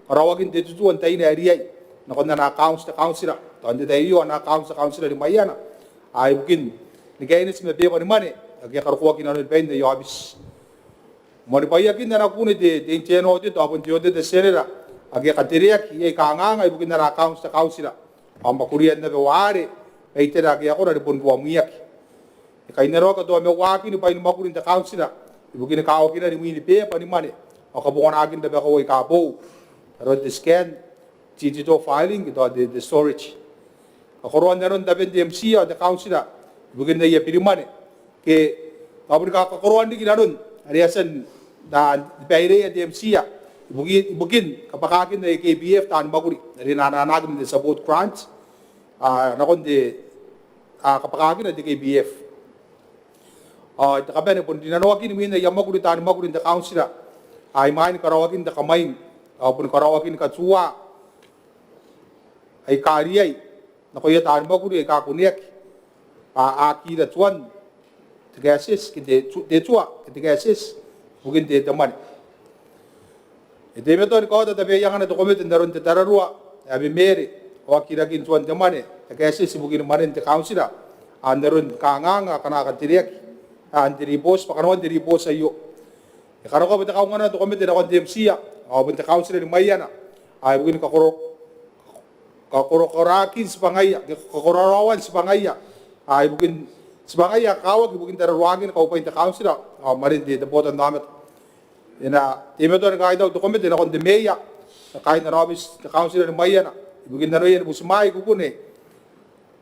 karaoakin te tutua n taina ae riai nakon ana accounts te kauntira, tao n te tai aio ana accounts te kauntira ni Maiana, a, ibukin ni kaineti ma beeba ni mwane ake a karokoaki inanon bain aia aobiti. Moani bwaiakin ana kune te, te internal audit ao bon te auditor general ake a katereaki iai kanganga ibukin ana accounts te kauntira, ao mwakurian naba waare ma itera ake a kona ni bon ruamwiaki. E kainnanoaki katoamauaakin bwain mwakurin te kauntira ibukin kawakinan mwin beeba ni mwane ao kabonganaakin rabakau aika boou, aron te scan, digital filing ke tao te, te storage. Kakoroan nanon taben te MCIA ao te kauntira ibukin aia birimwane ke a boni kakoroan riki nanon are a tia n baireia te MCIA ibukin, ibukin kabwakaakin aia KPF taani mwakuri are e na anaanaki man te support grant, a, nakon te, a, kabwakaakina te KPF. Ao te kabane bon rinanoakin mwin aia mwakuri taani mwakuri n te kauntira, a, imwain karaoakin te kamwaing ao boni karaoakin katuaa aika riai nakoia taani mwakuri aika kuneaki bwa a aki ira tuan te kaetieti ke te, te tua ke te kaetieti ibukin te, te mwane. E teimatoa ni kaota tabeaiangana te komete n aron te tararua ae memeere ao akirakin tuan te mwane, te kaetieti ibukin mwanen te kauntira, a, n aron kanganga akana katereaki, a, n te ribooti, bwa kanoan te ribooti aio. E kanakoa bwa te kaunganano te komete nakon te MCIA ao bon te kauntira ni Maiana, a, ibukin kakoro, kakorokoraakin tibwangaia, kakororaoan tibwangaia, a, ibukin tibwangaia aika kakawaki ibukin tararuakin kaubwain te kauntira ao mwanen te, te botannaomata. E na teimatoa ni kakaitau te komete nakon te meea, kaain ana aobiti te kauntira ni Maiana ibukin nanoia ni butimwaea kukune,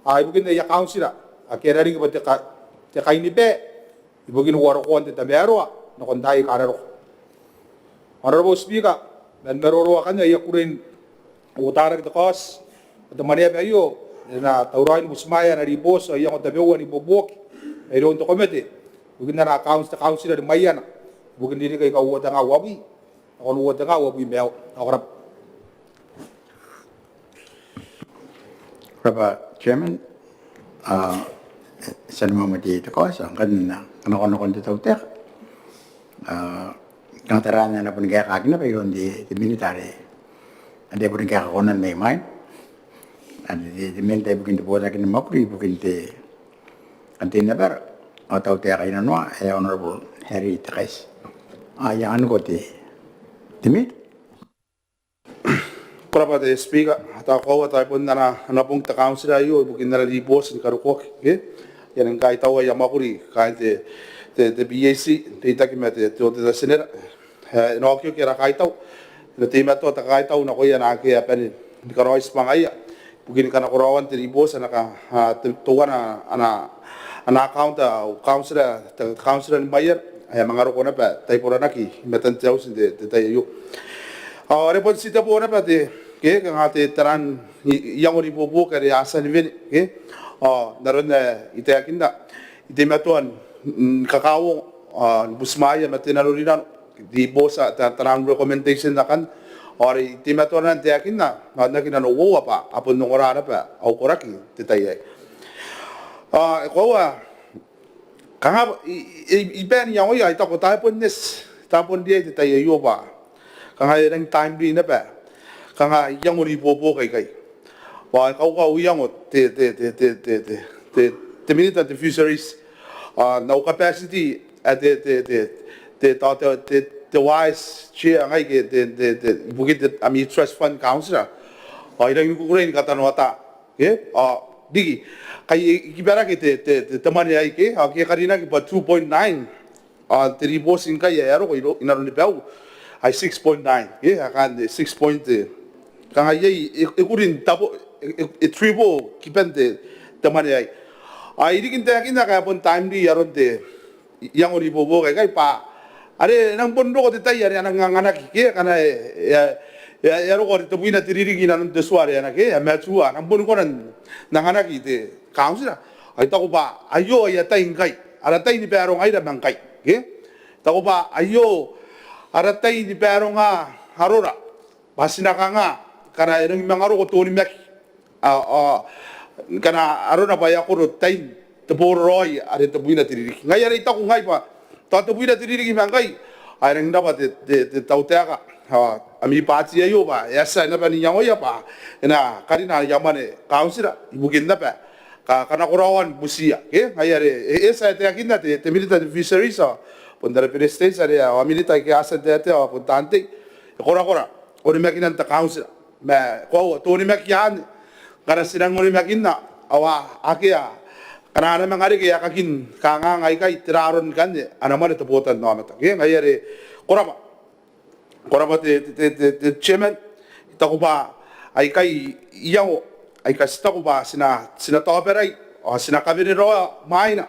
a, ibukin aia kauntira ake a na riki bwa te ka, te kainibaire ibukin uarokoan te tamaroa nakon taai aika a na roko. Honourable Speaker, man maroro akanne ao I a kukurei n uotarakea te kaoti bwa te Mwaneaba aio e na tauraoi ni butimwaea ana ribooti ao iango tabeua n ibuobuoki mairoun te komete ibukin ana accounts te kauntira ni Maiana ibukin ririki aika uotenga uabwi nakon uotenga uabwi ma aua. Ko rabwa. Ko rabwa Chairman. A, ti a moa ma te, te kaoti, ngkanne kanakonakon te tautaeka. A, kanga taraana a na boni kaekaki naba iroun te, te minita are, are boni kaeka kona mai mwaina. Are te, te minita ibukin te botaki ni mwakuri ibukin te, katein abara ao tautaeka inanoa, e Honourable Harry Tekaiti. A, I anganiko te, te minita. Ko rabwa te Speaker, tao koaua tao bon ana, ana bong te kauntira aio ibukin ana ribooti ni karokoaki, ke? I a nang kaitaua aia mwakuri kaain te, te, te PAC n reitaki ma te, te Auditor General. E, e na okioki ara kaitau, e na teimatoa te kaitau nakoia naake a bane ni karaoi tibwangaia ibukin kanakoraoan te ribooti ana ka, a, te, teuana ana, ana account, a, kauntira, te kauntira ni Maiana ae e a manga roko naba taiboranaki i matan te auti n te, te tai aio. Ao are bon titebo naba te, ke, kanga te taraan i, iango n ibuobuoki are a tia ni wene, ke? Ao n aron ae I taekinna, I teimatoa n, n kakauongo ao ni butimwaea ma te nanorinano ribooti, ta, taraan recommendation akanne. Ao are I teimatoa naba n taekinna, ao n aki nanououa bwa a bon ongora naba au koraki n te tai aei. Ao e koaua, kanga I, I, I bae n iangoia, I taku tao e bon eti, tao bon riai te tai aio bwa kanga e rangi timely naba kanga iango n ibuobuoki aikai. Bwa e kaukau iango te, te, te minita n te fisheries, a, n au capacity ae te, te, te, te, tao te, te, te vice chair ngai ke te, te, te, ibukin te, ami trust fund councillor. Ao I rangi ni kukurei ni katanoata, ke? Ao riki, kai e, e kibarake te, te, te, te mwane aei, ke? Ao ke e karinaki bwa two point nine Ao te ribooti ngkai ae e a roko inanon te bau ae six point nine, e a kaan te six point, e kanga iai, e kuri n tabo, e triple kiban te mwane aei. Ao I riki n taekinna ngkai e a bon timely aron te iango ni boboka ikai bwa are e nang bon roko te tai are a nang anganaki, ke ngkana e a roko are tebwina te ririki inanon te tua are e a nang, e a mature, a nang bon kona n anganaki te kauntira. Ao I taku bwa aio aia tai ngkai, ara tai ni barongaira ma ngkai, ke? I taku bwa aio ara tai ni baronga arora bwa ti na kanga ngkana e nangi manga roko te onimaki, ao ngkana arona bwa e a koro tain te boraraoi are tebwina te ririki. Ngaia are I taku ngai bwa tao tebwina te ririki ma ngkai ao e nangi raba te tautaeka ao ami bwaati aio bwa e a tia naba n iangoia bwa e na karina aia mwane kauntira ibukin naba kanakoraoan butiia, ke? Ngaia are e tia ae taekinna te Minita n te Fisheries ao bon ara Beretitenti are a Minita aike a tia n taetae ao bon taan tei, e korakora onimakinan te kauntira. Ma koaua te onimaki anne ngkana ti nang onimakinna ao akea, ngkana a na manga reke aekakin kanganga aikai, tera aron ngkanne ana mwane te botannaomata, ke? Ngaia are ko rabwa, ko rabwa te chairman. I taku bwa aikai iango aika ti taku bwa ti na taobarai ao ti na kaweneraoa mwaina,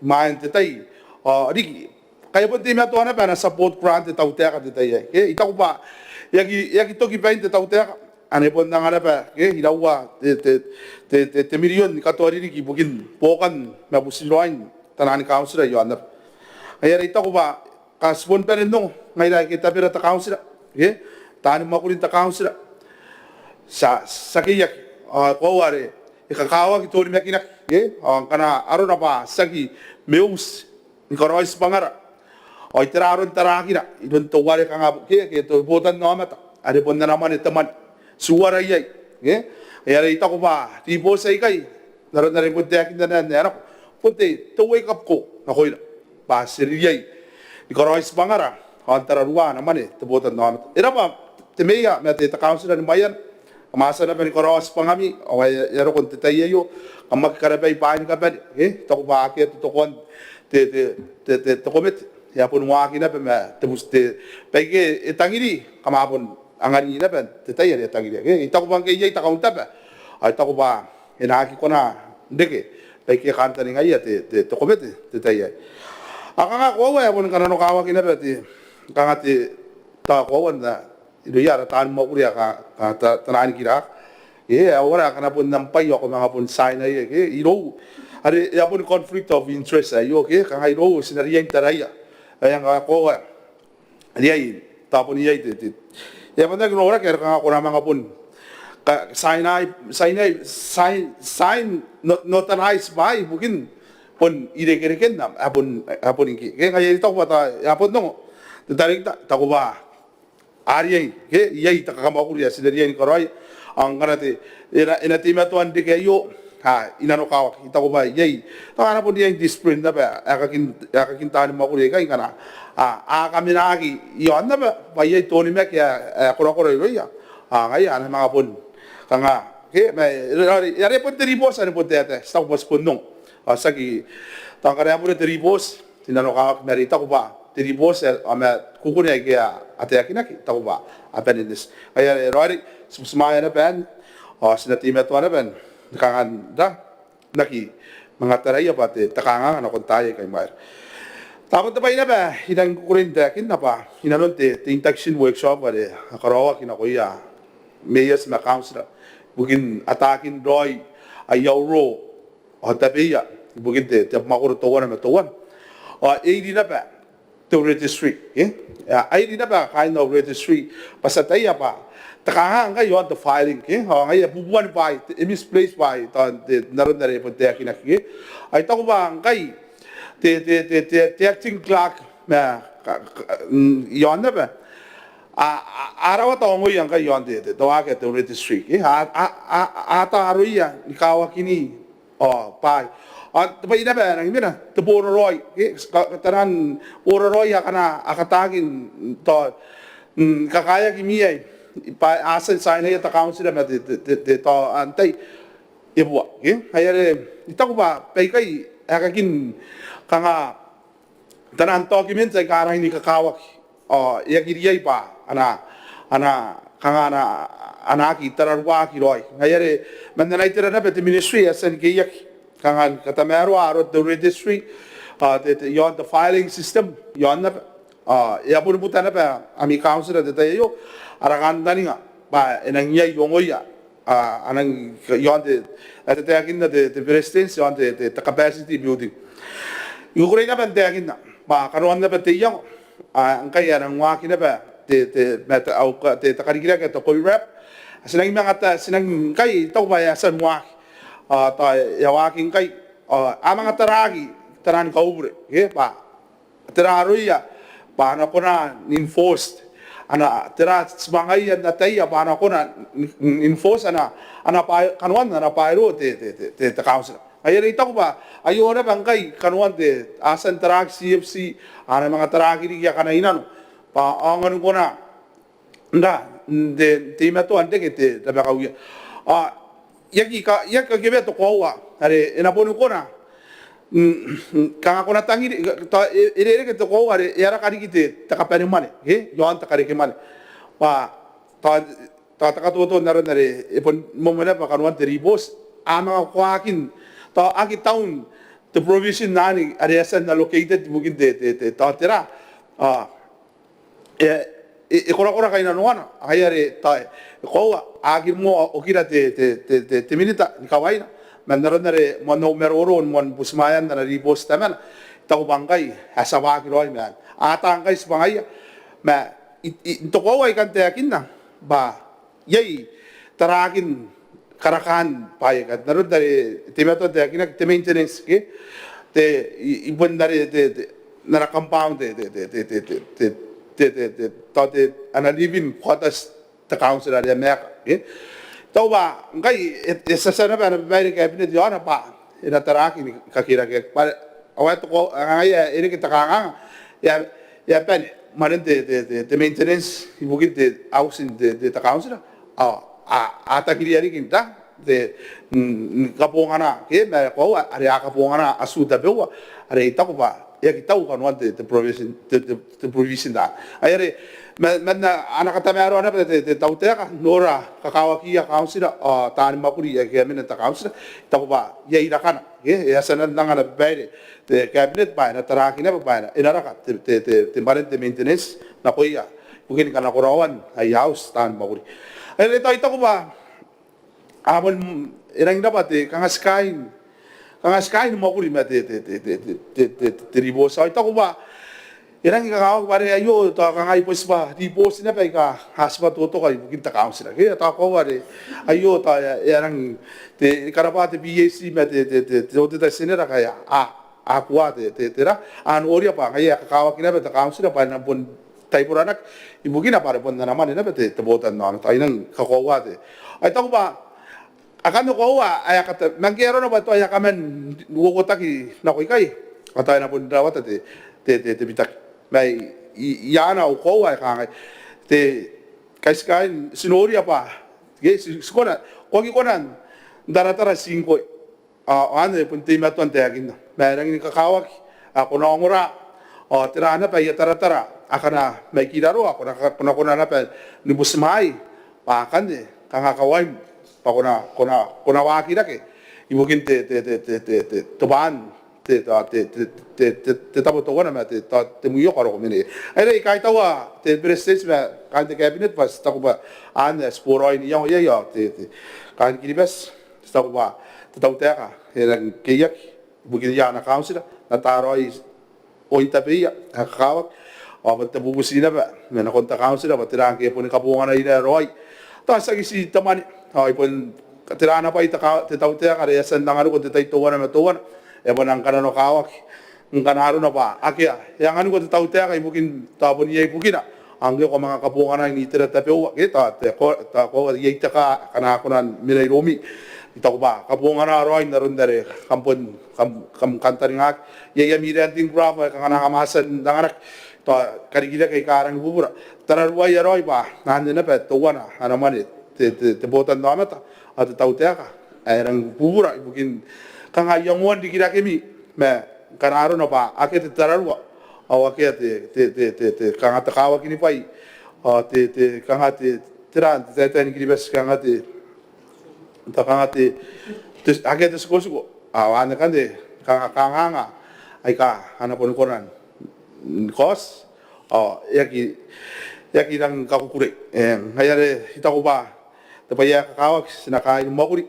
imwain te tai ao riki ngkai e bon teimatoa naba ana support grant te tautaeka n te tai aei, ke? I taku bwa e aki toki bain te tautaeka, ane bon anga naba, ke, iraua te mirion ni katoa ririki ibukin buokan ma butiraoin taian kauntira iaon aba. Ngaia are I taku bwa ngkai ti bon bane n ongo ngaira aike tabera te kauntira, ke, taani mwakurin te kauntira, ti a keiaki ao koaua are e kakawaki te onimakinaki, ke, ao ngkana arona bwa ti aki meuti ni karaoi tibwangara ao tera aron tarakina iroun teuare kanga, ke, te botannaomata are bon ana mwane te mwane, ti uara iai, ke? Ngaia are I taku bwa ribooti aikai n aron are I bon taekinna n ae nako bon te wake up call nakoira bwa ti riai ni karaoi tibwangara ao n tararua ana mwane te botannaomata. E rabwa te meea ma te kauntira ni Maiana, kam a tia naba ni karaoa tibwangami ao e a roko n te tai aio, kam aki karabai bwaai ni kabane, ke? I taku bwa akea totokoan te komete, e a bon waaki naba ma te buti, te baike e tangiri, kam a bon angani naba n te tai are e tangiria, ke? I taku bwa ngke iai te kauntaba ao I taku bwa e na aki kona n reke baike e kantaningaia te komete n te tai aei. Ao kanga koaua e a bon kananokawaki naba te, kanga te, tao koaua n irouia ara taani mwakuri aika a tia n nikira, e a uara akana bon am bwai ao ko manga bon tiainaia, ke, irou are e a boni conflict of interest aio, ke, kanga irou ti na riai n taraia ae ngkai koaua riai, tao bon iai te, e a bon aki noraki are kanga ko na manga bon tiainai, tiainai, tiainai n otanaiti bwaai ibukin bon irekerekenna ae bon, ae bon ngke, ke? Ngaia are I taku bwa tao e a bon ongo te tarekita, I taku bwa a riai, ke, iai te kakamwakuri ae ti na riai ni karaoia. Ao ngkana te, e na, e na teimatoa n reke aio, a, I nanokawaki, I taku bwa iai, tao a na bon riai n discipline naba aekakin, aekakin taani mwakuri aikai ngkana a, a kamenaki iaon aba bwa iai te onimaki ae, ae korakora irouia. Ao ngaia a na manga bon kanga, ke, ma e, e are bon te ribooti are bon taetae, ti taku bwa ti bon ongo. Ao tiaki, tao ngkana e a bure te ribooti, ti nanokawaki ma are I taku bwa te ribooti ao ma kukurei aike a taekinaki, I taku bwa a bane n eti. Ngaia are raoiroi, ti butimwaea naba anne ao ti na teimatoa naba ni kanga n ra, n aki manga taraia bwa te kanganga nakon taai aika imwaira. Tao bon te bwai naba ae I rangi ni kukurei n taekinna bwa inanon te, te induction workshop are a karaoaki nakoia mayors ma councillor ibukin ataakin raoi aia uro ao tabeia ibukin te, te abamwakoro teuana ma teuana. Ao e iri naba te registry, e? A iri naba kaain au registry bwa ti ataia bwa te kanganga ngkai iaon te filing, e? Ao ngaia bubuani bwaai, e misplace bwaai tao n aron are e bon taekinaki, e? Ao I taku bwa ngkai te, te, te, te, te acting clerk ma ka, ka, iaon naba a, a, a rawata ongoia ngkai iaon te, te, te waaki ae te registry, e? A, a, a, a ata aroia ni kawakini ao bwaai. Ao te bwai naba ae rangi mena te boraraoi, e, ka, taian boraraoi akana a kataaki n tao, mm, kakaeaki mwiia bwa a tia n tiainaia te council ma te, te, te, te tao antai e bua, e. Ngaia are I taku bwa baikai aekakin kanga taian documents aika a rangi ni kakawaki ao e aki riai bwa a na, a na, kanga a na, a na aki tararuaki raoi. Ngaia are man ana itera naba te ministry e a tia ni keiaki kanga ni katamaroa aron te registry, a, te, te, iaon te filing system iaon naba. A, e a boni buta naba ami council n te tai aio ara kantaninga bwa e nang iai ongoia a, a nang iaon te, ae te taekinna te, te beretitenti iaon te, te, te capacity building. I kukurei naba n taekinna bwa kanoan naba te iango a, ngkai a nang waaki naba te, te, ma te, au, te, te karikirake ae te COIRAB. Ti nang manga ta, ti nang ngkai I taku bwa e a tia n waaki a, tao e a waaki ngkai a, a manga taraaki taian kaubure ke bwa tera aroia bwa a na kona n enforce, a na, tera tibwangaia n ataia bwa a na kona n enforce, a na, a na bwa, kanoan a na bwairo te, te, te, te, te council. Ngaia are I taku bwa aio naba ngkai kanoan te, a tia n taraaki CFC, a na manga taraaki riki akana i nano bwa a aonga ni kona n ra, n te, n teimatoa n reke te rabakauia. A, I aki ka, I aki kakewea te koaua are e na boni kona, mm, mm, kanga ko na tangiri, tao e, e rereke te koaua are e a raka riki te, te kabanemwane ke iaon te karekemwane. Bwa tao, tao te katoto n aron are e bon moamoa naba kanoan te ribooti a manga koakin, tao aki taun te provision anne are e a tia n allocated ibukin te, te, te, tao tera, a, e, e, e korakora kainnanoana. Ngaia are tao e koaua a aki moa okira te, te, te, te, te minita ni kawaina man aron are moan au maroro ni moan butimwaean ana ribooti tamana. I taku bwa ngkai a tia waaki raoi ma a ata ngkai tibwangaia. Ma i, i, n te koaua I kan taekinna bwa iai taraakin karakaan bwaai aika n aron are e teimatoa n taekinaki te maintenance ke te, i, i bon are te, te, n ara compound te, te, te, tao te, ana living quarters te council are a maeka ke. I taku bwa ngkai e, e a tia naba ana babaire te cabinet iaona bwa e na taraaki ni kakerakeaki bwa ao ae toko, ngaia e reke te kanganga e a, e a bane mwanen te, te, te, te maintenance ibukin te housing te, te, te council. Ao a, a takiria riki n ra te, mm, mm, kabongana ke ma e koaua are a kabongana atuu tabeua are I taku bwa e aki tau kanoan te, te provision, te, te, te provision anne. Ai are ma, man ana katamaroa naba te, te tautaeka n nora kakawakiia council ao taani mwakuri aike a mena n te council. I taku bwa iai rakana ke e a tia n anga ana babaire te cabinet bwa e na taraaki naba bwa e na, e na raka te, te, te, te mwanen te maintenance nakoia ibukin kanakoraoan aia auti taani mwakuri. Ai are tao I taku bwa a bon, e rangi naba te kanga ti kaain, kanga ti kaain mwakuri ma te, te, te ribooti. Ao I taku bwa e rangi kakawaki bwa are aio tao kanga I bon tibwa ribooti naba aika a tibwa totoka ibukin te council ke tao koaua are aio tao e a, e a rangi te, e karabwa te PAC ma te, te, te, te Auditor General ngkai a, a, a kua te, te, te ra, a noria bwa ngaia e kakawaki naba te council bwa e na bon taiboranaki ibukina bwa are bon ana mwane naba te, te botannaomata. Ao I nang kakoaua te, ao I taku bwa akanne koaua ae a kata, ma ngke arona bwa tao e a kaman uouotaki nako ikai ao tao e na bon rawata te, te, te, te bitaki. Ma i, i, i aana au koaua ae kangai te, kai ti kaain, ti noria bwa ke ti, ti kona, ko aki kona n taratara ti ngkoe. Ao anne bon teimatoa n taekinna ma e rangi ni kakawaki ao ko na ongora ao tera naba aia taratara akana mai kiraroa ko na, ko na kona naba ni butimwaai bwa akanne kanga kawaim bwa ko na, ko na, ko na waaki rake ibukin te, te, te, te, te, te, te bwaan te, te, te, te, te, te tabo teuana ma te, te, te mwioko are ko mena iai. Ai are I kaitaua te Beretitenti ma kaain te Cabinet bwa ti taku bwa anne ae ti boraoi n iango iai ao te, te, kaain Kiribati ti taku bwa te tautaeka e nang keiaki ibukin ana council n ata raoi oin tabeia ae kakawaki ao bon te bubuti naba ma nakon te council bwa tera ngke e boni kabonganaira raoi. Tao tiaki ti te mwane ao I bon tera ana bwai te ka, te tautaeka are e a tia n anganiko n te tai teuana ma teuana e a bon nang kananokawaki ngkana arona bwa akea e anganiko te tautaeka ibukin tao bon iai bukina. Ao ngke ko manga kabongana n itera tabeua ke tao te ko, tao ko iai te kaa akana kona n mena iroumi. I taku bwa kabongana raoi n aron are kam bon, kam, kam kantaningaaki iai ami landing craft ae kanga kam a tia n anganaki tao karikirake aika rangi ni bubura. Tararuaia raoi bwa anne naba teuana ana mwane te, te, te botannaomata ao te tautaeka ae rangi ni bubura ibukin kanga iangoan rikirakemi ma ngkana arona bwa akea te tararua ao akea te, te, te, te, te kanga te kawaki ni bwai, ao te, te kanga te, tera, te taetae ni Kiribati, kanga te, te kanga te, te, akea te tikotiko, ao anne ngkanne kanga kanganga aika a na boni kona ni kaoti, ao e aki, e aki rangi ni kakukurei. E, ngaia are I taku bwa te bwai ae kakawaki ti na kaai ni mwakuri,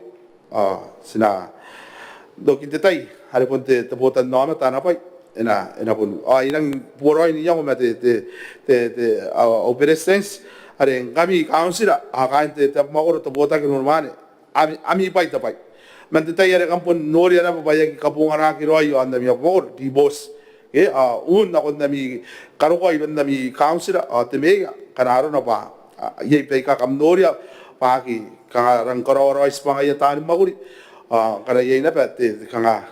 ao ti na, n tokin te tai are bon te, te botannaomata ana bwai e na, e na bon, ao I rangi ni buoraoi n iango ma te, te, te, te, au, au beretitenti are ngkami kauntira, ao kaain te, te abamwakoro, te botaki n unimwaane, ami, ami bwai te bwai. Man te tai are kam bon noria naba bwa e aki kabonganaki raoi i aon ami abamwakoro ribooti, ke, ao un nakon ami karokoa iroun ami kauntira ao te meea, ngkana arona bwa, a, iai baika kam noria bwa a aki kanga rangi ni karaoa raoi tibwangaia taani mwakuri, ao ngkana iai naba te, te kanga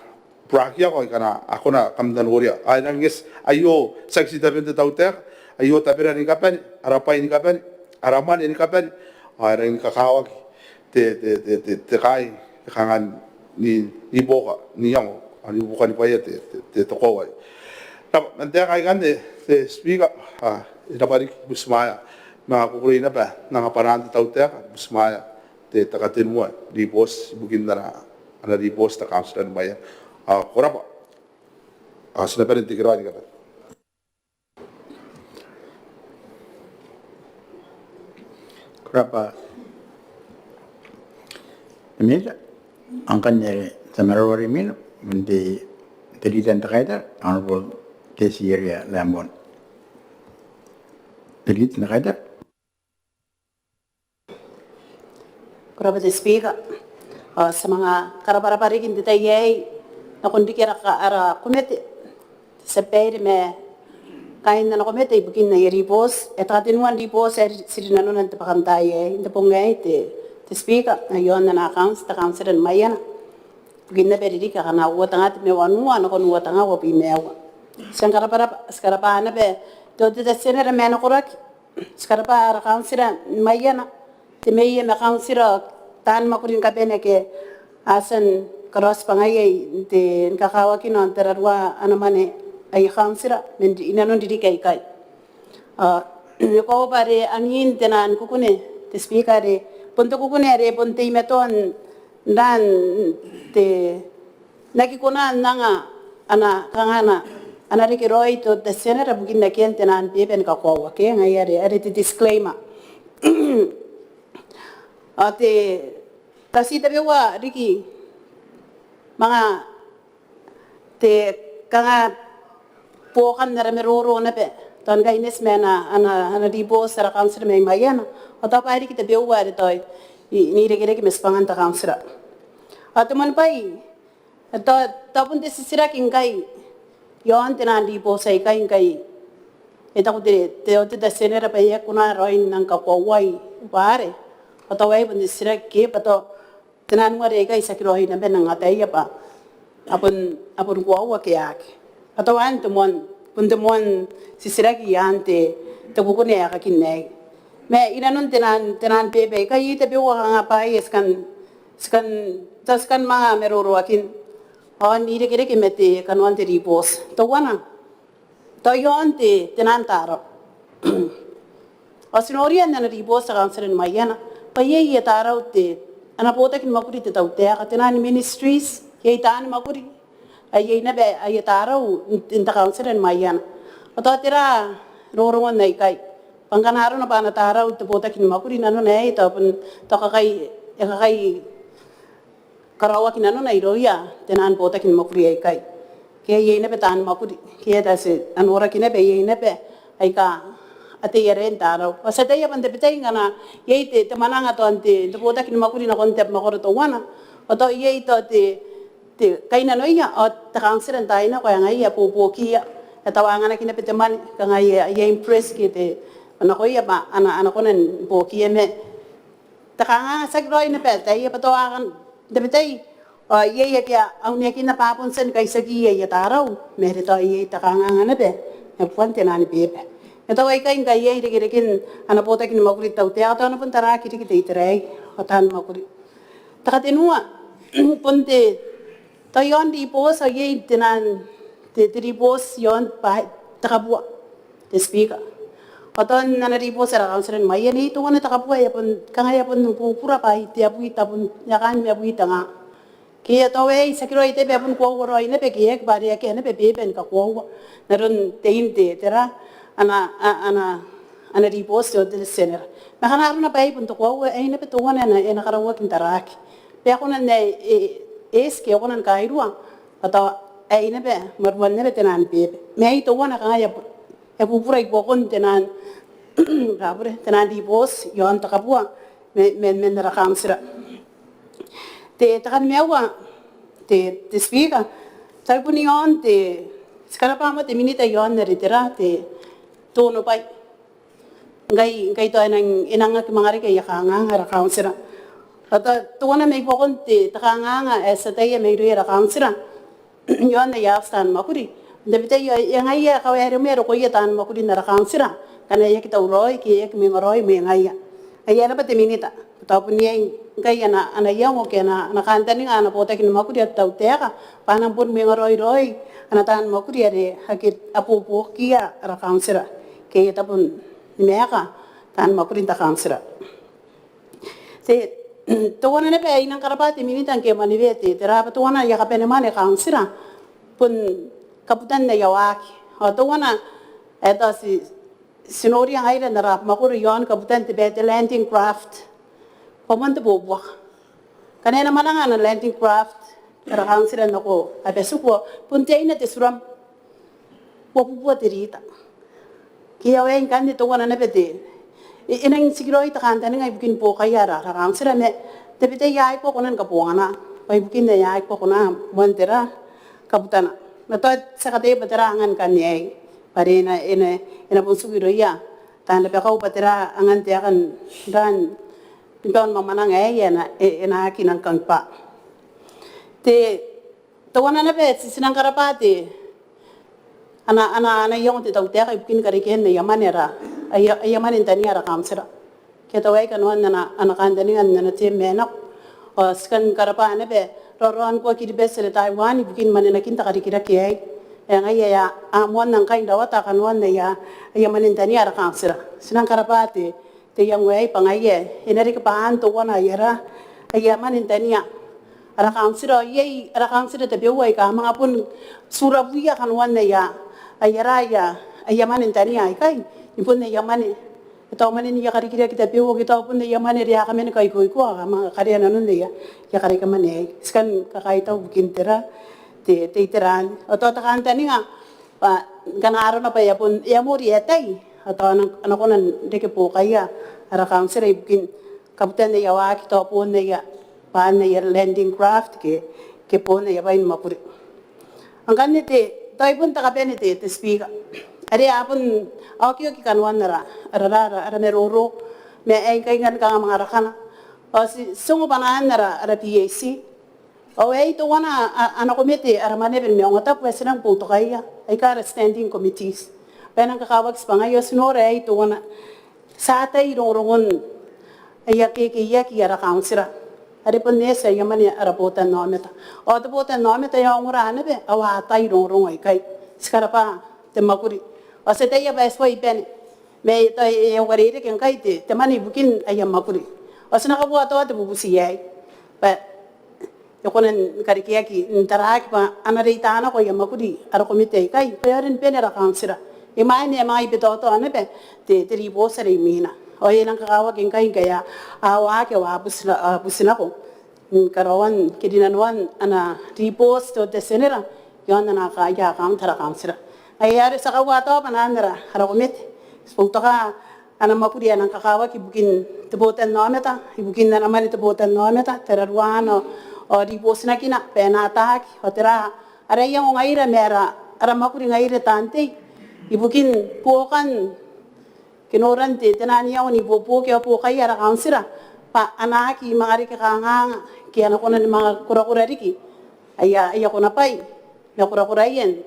burakiako aika a kona, kam na noria. Ao e rangi ni eti, aio tiaki tii taben te tautaeka, aio tabera ni kabane, ara bwai ni kabane, ara mwane ni kabane, ao e rangi ni kakawaki te, te, te, te, te kaai, te kanga ni, ni buoka n iango, ao ni buoka ni bwaia te, te, te, te koaua aei. Rabwa, man taeka aikanne, te Speaker, ao e rabwa riki, butimwaea, ma kukurei naba n anga bwanaan te tautaeka, butimwaea te, te katenua n ribooti ibukin ana, ana ribooti te kauntira ni Maiana. Ao ko rabwa. Ao ti na bane n tekeraoi ni kabane. Ko rabwa te Minita. Ao ngkanne te maroro are imwina, bon te, te Leader n te Kaitara, Honourable Tessie Eria Lambourne. Te Leader n te Kaitara. Ko rabwa te Speaker. Ao ti a manga karabwarabwa riki n te tai aei nakon riki ara, ara komete, te tia babaire ma kaain ana komete ibukin aia ribooti, e, te katenua n ribooti ae ti rinanona n te bwakantaai aei, n te bong aei, te, te Speaker, ae i aon ana accounts te kauntira ni Maiana, ibukin naba ririki akana uoua tenga tebwi ma wanua nakon uoua tenga uabwi ma aua. Ti a karabwarabwa, ti karabwa naba te Auditor General ma ana koraki, ti karabwa ara kauntira ni Maiana, te meea ma kauntira, taani mwakuri ni kabane ake a tia ni karaoa tibwangaia n te, ni kakawakina ao n tararua ana mwane aia kauntira man ri, inanon ririki aikai. Ao e koaua bwa are angin te naan kukune, te Speaker, are bon te kukune are bon teimatoa n raan te, n aki kona n anga ana, kanga ana, ana reke raoi te Auditor General ibukin akean te naan beba ni kakoaua, ke ngaia are, are te disclaimer. Ao te, tao ti tabeua riki manga te kanga buokan ara maroro naba, tao ni kaineti ma ana, ana, ana ribooti ara kauntira mai Maiana, ao tao bwa e riki tabeua are tao i, n irekereke ma tibwangan te kauntira. Ao te moan bwai, tao, tao bon te titiraki ngkai i aon te naan ribooti aikai ngkai e taku te, te Auditor General bwa e aki kona raoi n nang kakoauai bwa are, ao tao aei bon te titiraki ke bwa tao te naan ware aikai tiaki raoi naba n nang ataia bwa a bon, a bon koaua ke aki. Ao tao anne te moan, bon te moan titiraki i aan te, te kukune ae kakinna aei. Ma inanon te naan, te naan beba aikai, iai tabeua kanga bwaai ae ti kan, ti kan, tao ti kan manga maroroakin ao n irekereke ma te kanoan te ribooti. Teuana, tao i aon te, te naan tarau. Ao ti noria n ana ribooti te kauntira ni Maiana bwa iai aia tarau te, ana botaki ni mwakuri te tautaeka, te naan ministries, iai taani mwakuri ae iai naba aia tarau n, n te kauntira ni Maiana. Ao tao tera rongorongon aikai? Bwa ngkana arona bwa ana tarau te botaki ni mwakuri, nanona aei tao bon, tao kakai, e kakai karaoaki nanona irouia te naan botaki ni mwakuri aikai. Ke iai naba taani mwakuri ke a tia n noraki naba, iai naba aika a tei arei n tarau. Ao ti ataia bwa n tabetai ngkana iai te, te mwananga tao n te, te botaki ni mwakuri nakon te abamwakoro teuana, ao tao iai tao te, te kainnanoia ao te kauntira n taai nako ae ngaia e buobuokiia, e tao anganaki naba te mwane, kanga e a impress ke te, nakoia bwa a na, a na kona ni buokiia ma te kanganga. Tiaki raoi naba, ataia bwa tao a kan, n tabetai ao iai ake a uneakinna bwa a bon tia ni kaitiaki aia tarau, ma are tao iai te kanganga naba, e buan te naan beba. Ma tao aikai ngkai iai irekereken ana botaki ni mwakuri te tautaeka, tao a na bon taraaki riki te itera aei, ao taani mwakuri. Te katenua, bon te, tao i aon ribooti ao iai te naan, te, te ribooti i aon bwa te kabua, te Speaker. Ao tao n ana ribooti ara kauntira ni mwaia, e nei teuana te kabua ae e a bon, kanga e a bon bubura bwa ai te abwi tabun, e a kaan ma abwi te ngaa. Ke e a tau aei, tiaki raoi te bwai ae bon koaua raoi naba ke e aki bwa are akea naba beba ni kakoaua n aron tein te, tera, ana, a-, ana, ana ribooti te Auditor General. Ma kanga arona bwa ai bon te koaua aei naba teuana ae na, e na karaoaki n taraaki bwa e kona n, e, e, e eti ke e kona ni kairua bwa tao aei naba, maruan naba te naan beba. Ma aei teuana kanga e a bu-, e bubura i buakon te naan, kabure, te naan ribooti iaon te kabua ma, ma, man ara kauntira. Te, te kanimaua, te, te Speaker, tao bon iaon te, ti karabwa moa te Minita iaon are tera, te, te onobwai. Ngkai, ngkai tao e nang, e nang aki manga reke aia kanganga ara kauntira. Ao tao teuana mai buakon te, te kanganga ae ti ataia mairouia ara kauntira iaon aia auti taan mwakuri. N tabetai ao e ngaia ae kawaeremwea rokoia taan mwakuri n ara kauntira ngkana e aki tauraoi ke e aki mwengaraoi mwengaia. Aia, e rabwa te Minita. Tao bon iai ngkai ana, ana iango ke ana, ana kantaninga ana botaki ni mwakuri ae te tautaeka bwa a nang bon mwengaraoi raoi ana taan mwakuri are ake a buobuokiia ara kauntira ke aia tabo ni maeka taan mwakuri n te kauntira. Te, teuana naba ae I nang karabwa te Minita ngke e mwanewea te, tera bwa teuana aia kabanemwane kauntira bon kabutan aia waaki. Ao teuana ae tao ti, ti noria ngaira n ara abamwakoro iaon kabutan te, bwa te landing craft. Bwa moan te buobuaka. Ngkana e na mwananga ana landing craft ara kauntira nako Abetiku, bon te aina te turam, uabubua te rita. Ke ao aei ngkanne teuana naba te, e, e nang tikiraoi te kantaninga ibukin buokaia ara, ara kauntira ma n tabetai a aki kona ni kabongana. Bwa ibukin ae a aki kona moan tera kabutana. Ma tao ti a kataia bwa tera angan ngkanne aei. Bwa are e na, e na, e na bon tiku irouia taan rabakau bwa tera angan taekan raan ni baon mwamwananga aei ae e na, e, e na aki nang kangibwa. Te, teuana naba ae ti, ti nang karabwa te, ana, ana, ana iango te tautaeka ibukin karekean aia mwane ara, aia, aia mwane n tania ara kauntira. Ke tao aei kanoan ana, ana kantaninga n ana term ae nako. Ao ti kan karabwa naba raoraon Kiribati are Taiwan ibukin mwanenakin te karikirake aei. Ae ngaia ae a, a moanna ngkai n rawata kanoan aia, aia mwane n tania ara kauntira. Ti nang karabwa te, te iango aei bwa ngaia e na riki bwa aan teuana aia ra, aia mwane n tania ara kauntira. Ao iai ara kauntira tabeua aika a manga bon turabuia kanoan aia, aia ra, aia, aia mwane n tania aikai. Ni bon aia mwane, tao mwanen aia karikirake tabeua ke tao bon aia mwane are a kaman kaikoikoa, a manga karea nanon aia, aia karekemwane aei. Ti kan kakaitau ibukin tera, te, te itera anne. Ao tao te kantaninga bwa ngkana arona bwa e a bon, e a mori ae tai, ao tao a na, a na kona n reke buokaia ara kauntira ibukin kabutan aia waaki, tao boon aia, bwaan aia landing craft ke, ke boon aia bwai ni mwakuri. Ao ngkanne te, tao ai bon te kabane te, te Speaker. Are a bon okioki kanoan ara, ara, ara, ara maroro ma aei ngkai ngkanne kanga manga rakana. Ao ti, ti ongo bwanaan ara, ara PAC. Ao aei teuana a, a, ana komete ara mwaneaba ni maungatabu ae ti nang boutokaia, aika ara standing committees. Bwa e nang kakawaki tibwangaia, ao ti nora aei teuana, ti a tai rongorongon aia kekeiaki ara kauntira. Are bon eti aia mwane ara botannaomata. Ao te botannaomata e a ongora naba, ao a tai rongorongo aikai. Ti karabwa te mwakuri. Ao ti ataia bwa e tuai bane. Ma e, tao e, e uarereke ngkai te, te mwane ibukin aia mwakuri. Ao ti na kabuta tao te bubuti aei. Bwa e kona ni karekeaki, n taraaki bwa a na reita nako aia mwakuri ara komete aikai, bwa e aonga ni bane ara kauntira. Imwain ae manga bitaotao naba te, te ribooti are imwina. Ao e nang kakawaki ngkai ngkai a, a waaki ao a buti na, a buti nako. N karaoan, ke rinanoan ana ribooti te Auditor General iaon ana ka, aia account ara kauntira. Ngaia are ti a kaua tao bwanaan ara, ara komete. Ti boutoka ana mwakuri ae nang kakawaki ibukin te botannaomata, ibukin ana mwane te botannaomata, tararuaan ao, ao ribootinakina bwa e na ataaki, ao tera ara iango ngaira ma ara, ara mwakuri ngaira taan tei ibukin buokan ke noran te, te naan iango n ibuobuoki ao buokaia ara kauntira bwa a na aki manga reke kanganga ke a na kona ni manga korakora riki aia, aia konabwai ma korakoraia ni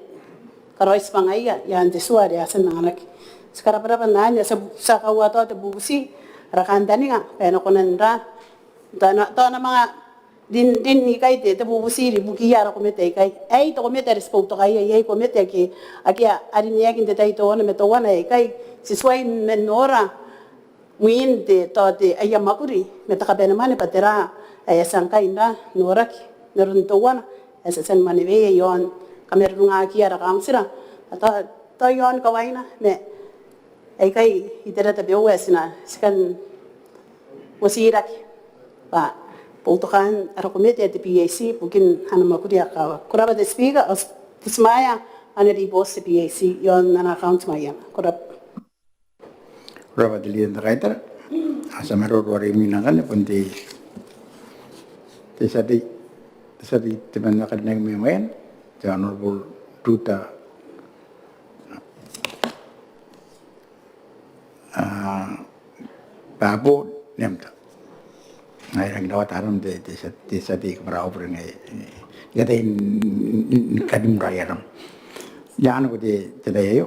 karaoi tibwangaia i aan te tua are a tia n anganaki. Ti karabwarabwa n anne, ti a, ti a kaua tao te bubuti, ara kantaninga bwa e na kona n ra, tao a na, tao a na manga rin, rin ikai te, te bubuti ibukiia ara komete aikai. Aei te komete are ti boutokaia, iai komete ake, ake a rineaki n te tai teuana ma teuana aikai. Ti tuai man nora mwin te, tao te aia mwakuri ma te kabanemwane bwa tera ae e a tia ngkai n ra noraki n aron teuana ae ti a tia ni maneweia iaon kamarurungakiia ara kauntira. Tao, tao iaon kawaina ma aikai itera tabeua ae ti na, ti kan motiaki bwa boutokaan ara komete ae te PAC ibukin ana mwakuri ae kakawaki. Ko rabwa te Speaker, ao ti, ti maea ana ribooti te PAC iaon ana account Maiana. Ko rabwa. Ko rabwa te Leader n te Kaitara. Ao ti a maroro are imwina ngkanne bon te, te tia tei, te tia tei temanna ae karineaki mai Maiana, te Honourable Ruta, a, Babo Nemta. Ai rangi n rawata aram te, te tia, te tia tei, ko rabwa bure ngkai, e, I a tia n, n, n kanimuraoi aram. I a nako te, te tai aio.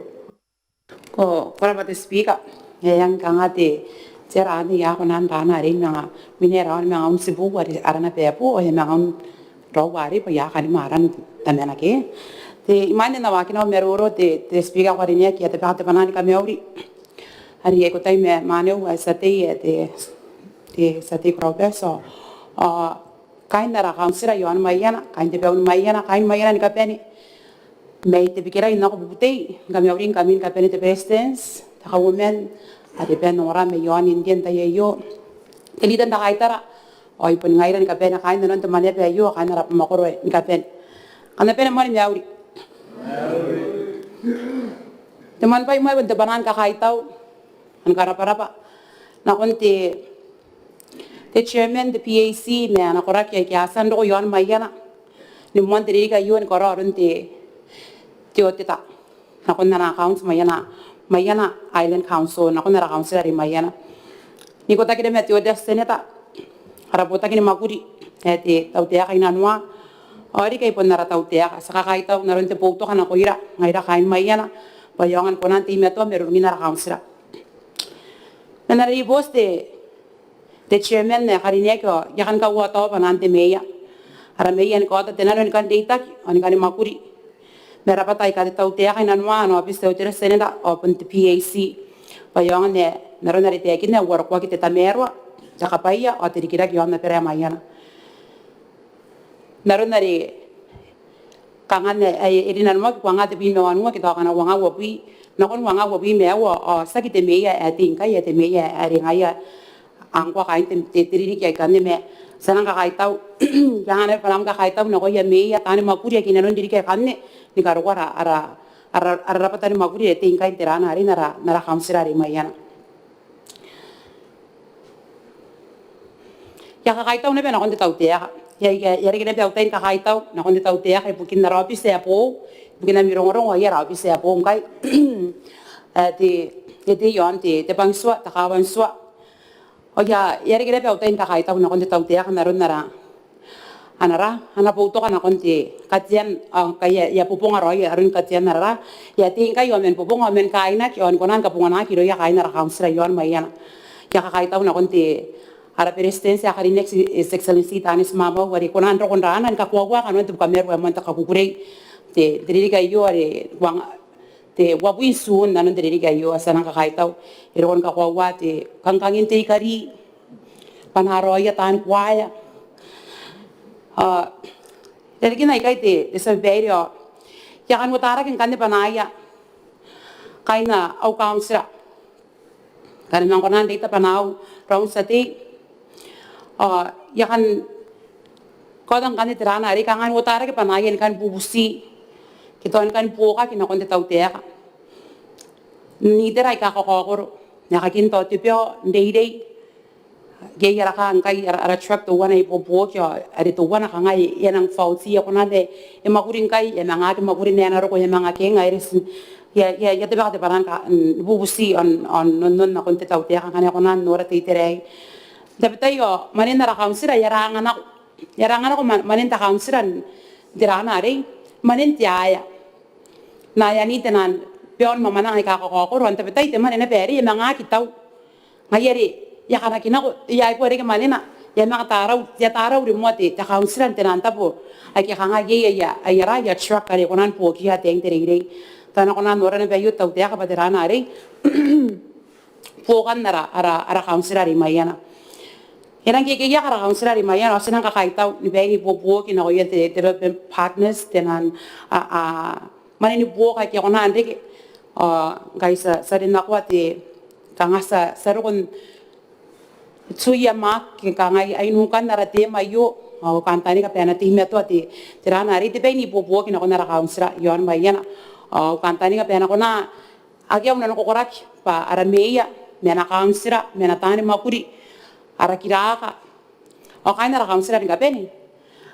Ko, ko rabwa te Speaker. E ang kanga te, te ara anne I a kona n rana arei manga, mine raon manga un tibu are arana Babo, ao e manga un raou arei bwa I a kanima aran tamana ke. Te imwain ae N na waakina au maroro te, te Speaker ae ko karineaki, I a tabeka te bwanaa ni kamauri are I a ikotai ma, ma aneu ae tia tei, e, te, te tia tei Korobeso. Ao kaain ara kauntira iaon Maiana, kaain te bau ni Maiana, kaain Maiana ni kabane. Mai te bikira I nako bubutei, ni kamauri ngkami ni kabane te Beretitenti, te Kauoman, are e a nora mai iaon India n te tai aio, te Leader n te Kaitara, ao I bon ngaira ni kabane kaain nanon te mwaneaba aio, kaain ara mwakoro ni kabane. Kam na bane moa ni mauri. Te moan bwai moa bon te bwanaa ni kakaitau ao ni karabwarabwa nakon te, te Chairman te PAC ma ana koraki aike a tia n roko iaon Maiana ni moan te ririki aio ni karaoa aron te, te audit nakon ana account Maiana, Maiana Island Council, nakon ara kauntira are Maiana. N ikotaki naba ma te Auditor Senator, ara botaki ni mwakuri ae te tautaeka inanoa, ao riki ai bon ara tautaeka, ti a kakaitau n aron te boutoka nakoira ngaira kaain Maiana bwa e aonga ni kona n teimatoa marurungin ara kauntira. Man ara ribooti te, te Chairman ae karineaki, ao I a kan kauataoa bwanaan te Meea, ara Meea ni kaota te nano ni kan reitaki ao ni kani mwakuri ma rabwata aika te tautaeka inanoa, ana aobiti te Auditor Senator ao bon te PAC, bwa e aonga n, n aron are taekinna, e uarokoaki te tamaroa, te kabwaia ao te rikirake iaon abara ae Maiana. N aron are kanga n ae e rinanoaki uangaa tebwi ma wanua ke tao akana uangaa uabwi, nakon uangaa uabwi ma aua, ao tiaki te Meea ae tei ngkai, ae te Meea are ngaia ngkoa kaain te, te, te ririki aikanne, ma ti a nang kakaitau, I a anga naba bwanaam kakaitau nakoia Meea, taani mwakuri aike inanon ririki aikanne ni karokoa ara, ara, ara, ara rabwata ni mwakuri are tei ngkai n te rana arei n ara, n ara kauntira are Maiana. I a kakaitau naba nakon te tautaeka. I a, I a, I a reke naba au tai ni kakaitau nakon te tautaeka ibukin ara aobiti ae boou, ibukin ami rongorongo, ao ara aobiti ae boou ngkai ae te, e tei iaon te, te bwangitiua, te kaawa n tua. Ao I a, I a reke naba au tai ni kakaitau nakon te tautaeka n aron ara, ana ra, ana boutoka nakon te katean, ao ngkai e a, e a bobonga raoi aron katean ara ra. E a tei ngkai ao man bobonga ao man kainaki ao ni kona ni kabonganaki irouia kaain ara kauntira iaon Maiana. I a kakaitau nakon te, ara Beretitenti ae karineaki, His Excellency Taneti Maamau, are e kona n roko n rana ni kakoaua kanoan te bukamaru ae moan te kakukurei n te, te ririki aio are uangaa te uabwi n Tun, nanon te ririki aio. Ao ti a nang kakaitau, e roko ni kakoaua te kangkangin te ikari, bwanaa raoia taani kuaea. Ao irarikin aikai te, te tia babaire, ao I a kan uotarake ngkanne bwanaaia kaain au kauntira ngkana e manga kona n reita bwanaau raou n tia tei. Ao I a kan kaota ngkanne te rana arei kanga n uotarake bwanaaia ni kan bubuti ke tao ni kan buokaki nakon te tautaeka n itera aika kakaokoro, n aekakin tao te bao n reirei. Ke iai ara kaa ngkai, ara, ara truck teuana ae ibuobuoki, ao are teuana kanga e a nang faulty, e a kona n, e mwakuri ngkai, e a manga aki mwakuri n ae e na roko, e a manga keng, ao e reti, I a, I a, I a tabeka te bwanaa ni ka, n bubuti ao n, ao n onnon nakon te tautaeka ngkana e kona n nora te itera aei. N tabetai ao mwanen ara kauntira e a ranga nako, e a ranga nako mwa-, mwanen te kauntira n te rana arei, mwanen te aea. N aean iteran baon mwamwananga aika kakaokoro, ao n tabetai te mwane naba arei e manga aki tau. Ngaia are e a kanaki nako, e a ibuobuoki reke mwanena, E a manga tarau, e a tarau rimoa te, te kauntira n te naan tabo ake kanga iai aia, aia ra, aia truck are e kona ni buokia ataein te reirei. Tao a na kona n nora naba aio te tautaeka bwa tera ana arei buokan ara, ara, ara kauntira are i Maiana. E rang kekeiaki ara kauntira are i Maiana, ao ti nang kakaitau ni bain ibuobuoki nakoia te development partners, te naan, a, a, mwane ni buoka ake a kona n reke. Ao ngkai ti a, ti a rin nakon te, kanga ti a, ti a roko n two year mark, ke kangai ai nukan ara term aio, ao kantaninga bwa e na teimatoa te, tera ana arei te bain ibuobuoki nakon ara kauntira iaon Maiana. Ao kantaninga bwa e na kona, akea unan kokoraki bwa ara meea, ma ana kauntira, ma ana taani mwakuri, ara kiraaka, ao kaain ara kauntira ni kabane,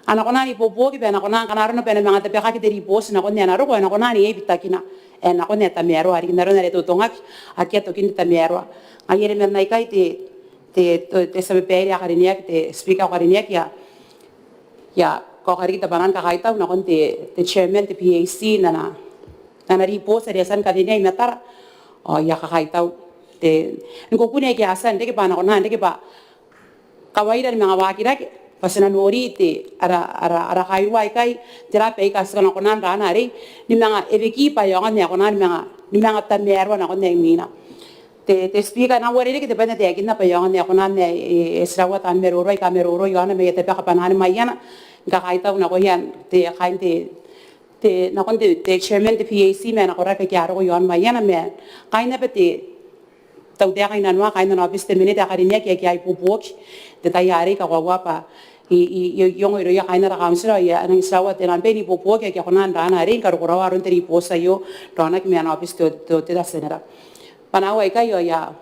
a na kona n ibuobuoki bwa e na kona, ngkana arona bwa e na manga tabekaki te ribooti nakon ae na roko, e na kona n iai bitakina ae nakon ae tamaroa, riki n aron are totongaki, akea tokin te tamaroa. Ngaia are man aikai te, te, te, te tia babaire ae karineaki, te Speaker ae karineaki, I a, I a kaoka riki te bwanaa ni kakaitau nakon te, te chairman te PAC n ana, n ana ribooti are e a tia ni kawenea i matara. Ao I a kakaitau te, ni kukurei ae a tia n reke bwa a na kona n reke bwa kawaira ni manga waaki rake bwa ti na nori te, ara, ara, ara kairua aikai, tera baika ti kona, kona n raana arei ni manga ewekiba aonga n ae kona ni manga, ni manga tamaroa nakon ae imwina. Te, te Speaker, e na uarereke te bwai ae N na taekinna bwa aonga n ae kona n ae, e, e tiraua taan maroro aika a maroro iaona ma I a tabeka bwanaan Maiana ni kakaitau nakoia te, kaain te, te, nakon te, te chairman te PAC ma ana koraki ake a roko iaon Maiana ma kaain naba te tautaeka inanoa, kaain ana aobiti te minita ae karineaki ake a ibuobuoki n te tai arei, I kakoaua bwa I, I, I, I ongo irouia kaain ara kauntira ao I a nang tiraua te naan bain ibuobuoki ake a kona n raana arei ni karokoraoa aron te ribooti aio raonaki ma ana aobiti te, te, te Auditor General. Bwanaau aikai ao I a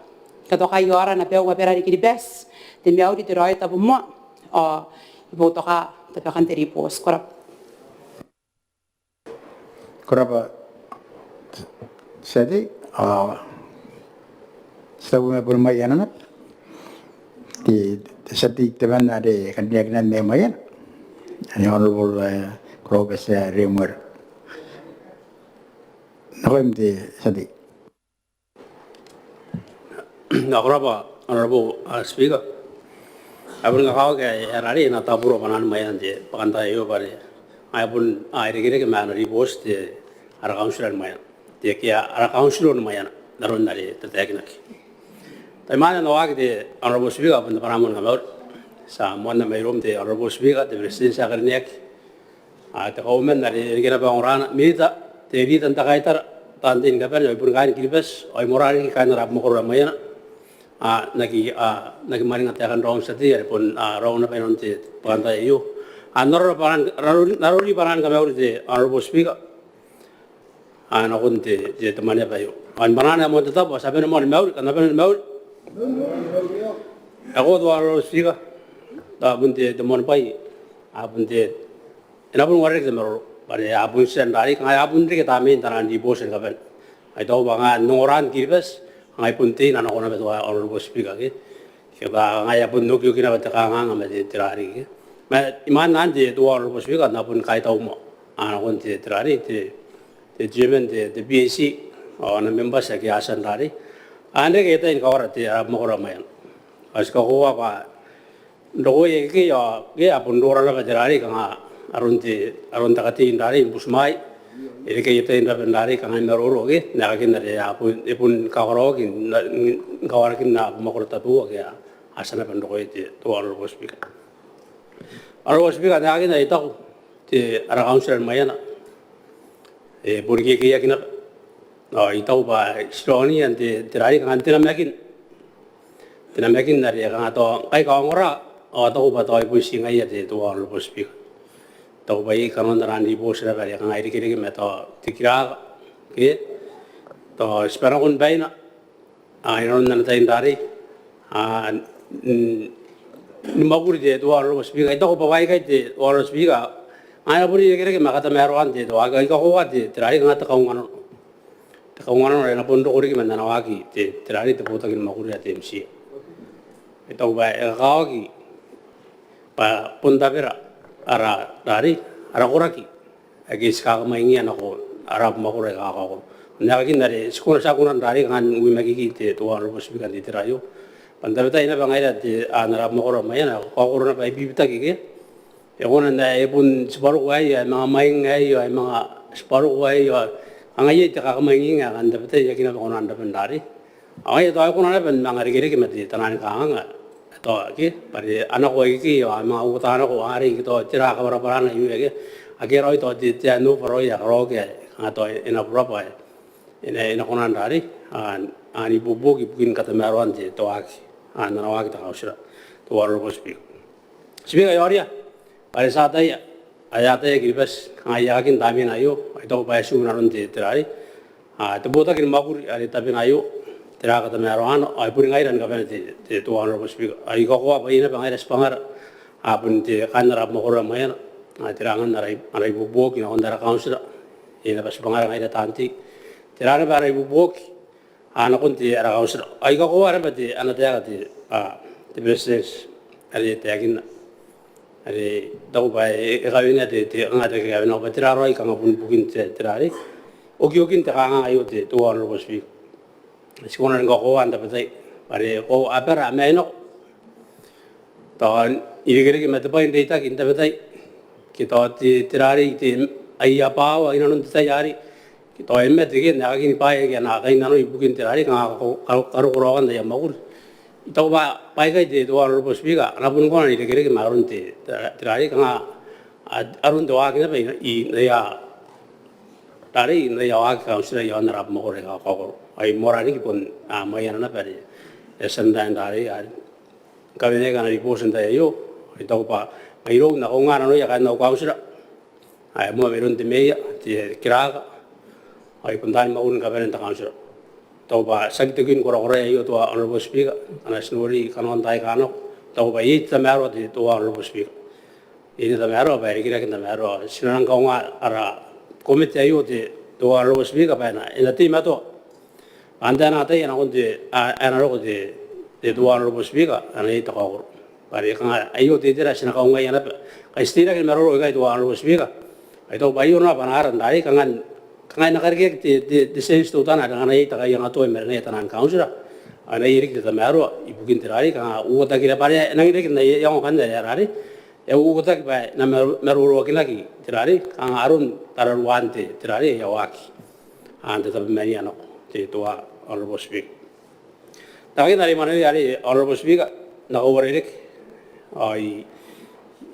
katoka iaora naba, uabara ni Kiribati, te mauri, te raoi, tabomoa, ao I boutoka tabekan te ribooti. Ko rabwa. Ko rabwa te tia tei, ao ti tabu ma boni Maiana naba. Te, te tia tei temanna are karineakinna mai Maiana, ana Honourable, e, Korobatia Remuera. Nakoim te tia tei. Ko rabwa Honourable, a, Speaker. Ae bon kakawaki ae e a rarei, e na taburua bwanaan Maiana n te bwakantaai aio bwa are ngaia bon, a, irekereke ma ana ribooti te, ara kauntira ni Maiana. Te, ke ara kauntira ni Maiana n aron are e tataekinaki. Tai imwain ae N na waaki te Honourable Speaker, bon te bwanaa moa ni kamauri. Ti a moanna mairoum te Honourable Speaker, te Beretitenti ae karineaki, a, te Kauoman are e reke naba ongorana, minita, te rita n te kaitara, taan tei ni kabane, ao i boni kaain Kiribati, ao i moarara riki kaain ara abamwakoro ae Maiana, a, n aki, a, n aki mwaninga taekan raom tia tei are bon, a, raou naba inanon te bwakantaai aio. A, n arora bwanaan, n arori, n arori bwanaan kamauri te Honourable Speaker, a, nakon te, te, te mwaneaba aio. Ao ni bwanaana ae moan te tabo, a, ti a bane moa ni mauri, kam na bane ni mauri. E koaua te Honourable Speaker, a, bon te, te moanibwai, a, bon te, e na bon uarereke te maroro bwa are a bon tia n rarei, kanga a bon reke tamnein taan ribooti ni kabane. Ao I taku bwa kanga n ongoraan Kiribati, kanga e bon tei n nako naba te Honourable Speaker ke. Ke bwa kanga e a bon okioki naba te kanganga ma te, te rarei ke. Ma imwain anne te, te Honourable Speaker, N na bon kaitau moa, a, nakon te, te rarei, te, te chairman te, te PAC, ao ana members ake a tia n rarei. Ao n reke aia tai ni kawara te, ara abamwakoro ae Maiana. Ao ti kakoaua bwa n rokoi akekei ao ke a bon rora naba te rarei kanga aron te, aron te katei n rarei ni butimwaai. E reke aia tai naba n rarei kanga e maroro ke n aekakin are a bon, e bon kakaraoaki n, n kawarakin abamwakoro tabeua ake a, a tia naba n rokoi te, te Honourable Speaker. Honourable Speaker, n aekakin are I taku, te, ara kauntira ni Maiana e boni kekeiaki naba. Ao I taku bwa ti raoniia n te, te rarei kanga n te namakin, te namakin are kanga tao ngkai kaongora, ao I taku bwa tao e bon tii ngaia te, te Honourable Speaker. I taku bwa iai kanoan taan ribooti naba are kanga irekereke ma tao te kiraaka ke tao tibwa nakon baina, a, inanon ana tai n rarei, a, n, ni mwakuri te, te Honourable Speaker. I taku bwa baikai te Honourable Speaker, a, e na bon irekereke ma katamaroan te, te waaki, I kakoaua te, te rarei kanga te kaunganano, te kaunganano are e na bon roko riki man ana waaki te, te rarei te botaki ni mwakuri ae te MCA. I taku bwa e kakawaki bwa bon tabera ara rarei, ara koraki ake ti kakamwaingiia nako ara abamwakoro aika kakaokoro. N aekakin are ti kona, ti a kona n rarei kanga n wimakiki te, te Honourable Speaker n te itera aio. Bwa n tabetai naba ngaira te, a, n ara mwakoro Maiana, kaokoro naba ae bibitaki ke. E kona n ae e bon tibwaroku aei, ae manga mwaing aei, ae manga tibwaroku aei, ae ngaia te kakamwaing ae kanga n tabetai e aki naba kona n rabwa n rarei. Ao ngaia tao e kona naba ni manga irekereke ma te tanan kanganga. Tao ke, bwa are a nako ikekei, ao a manga uota nako arei ke tao tera kabwarabwarana iai ke. Akea raoi tao te, te handover raoi ae karaoaki ae kanga tao e na burabwa ae e na, e na kona n rarei, a, n ibuobuoki ibukin katamaroan te, te waaki, a, n ana waaki te kauntira, te Honourable Speaker. Speaker, I a oria bwa are ti ataia, a, e ataia Kiribati, kanga I a kakin tamneina aio, ao I taku bwa e tiku n aron te, te rarei, a, te botaki ni mwakuri are tabena aio, tera katamaroana, ao e boni ngaira ni kabane te, te, te Honourable Speaker. Ao I kakoaua bwa iai naba ngaira tibwangara, a, bon te kaain ara mwakoro Maiana, a, tera kanga ara, ara ibuobuoki nakon ara kauntira, iai naba tibwangara ngaira taan tei. Tera naba ara ibuobuoki, a, nakon te, ara kauntira. Ao I kakoaua naba te, ana taeka te, a, te Beretitenti, are e taekinna. Are I taku bwa e, e kawenea te, te, kanga te kawenea bwa tera raoi kanga bon ibukin te, te rarei. Okiokin te kanganga aio te, te Honourable Speaker. Ti kona ni kakoaua n tabetai. Bwa are ko abara mai nako. Tao n irekereke ma te bwai n reitaki n tabetai. Ke tao te, te rarei te, aia bwaawa inanon te tai arei. Ke tao e mate ke n aekakin bwaai ake a na kainnanoi ibukin te rarei, kanga ka, ka, karokoraoan aia mwakuri. I taku bwa, baikai te, te Honourable Speaker, a na bon kona n irekereke ma aron te, te, te rarei, kanga, a, aron te waaki naba i, i, n aia rarei, n aia waaki kauntira iaon ara mwakoro aika kakaokoro. Ao I moana riki bon, a, Maiana naba are e a tia n rarei, a, kawenea ana ribooti n tai aio, ao I taku bwa, ngai irou N na kaunga nanoia kaain au kauntira. Ae moa mairoun te meea, te kiraka, ao I bon taani mwakuri ni kabane n te kauntira. I taku bwa tiaki tokin korakoraia aio te Honourable Speaker, ngkana ti nori kanoan taai aika nako. I taku bwa iai te tamaroa te, te Honourable Speaker. Iai te tamaroa bwa e rikirake n tamaroa. Ti na nang kaunga ara komete aio te, te Honourable Speaker bwa e na, e na teimatoa. Antai ae na ataia nakon te, a, ae na roko te, te, te Honourable Speaker, a na iai te kaokoro. Bwa are kanga aio te itera ae ti na kaungaia naba. Ngkai ti teirake ni maroro ikai te Honourable Speaker. Ao I taku bwa aio naba ana ara n rarei, kanga, kanga e na karekeaki te, te, te sense teutana are ngkana iai te kaiangatoa i marenaia taian kauntira. Ao e na iai riki te tamaroa ibukin te rarei, kanga uotaki raba are e nangi reke n aia iango ngkanne ae rarei. E uotaki bwa e na mar-, maroroakinaki te rarei, kanga aron tararuaan te, te rarei aia waaki. Ao n tatabemania nako te, te Honourable Speaker. N aekakin are I mwanewea arei Honourable Speaker, N na kauarerekea. Ao I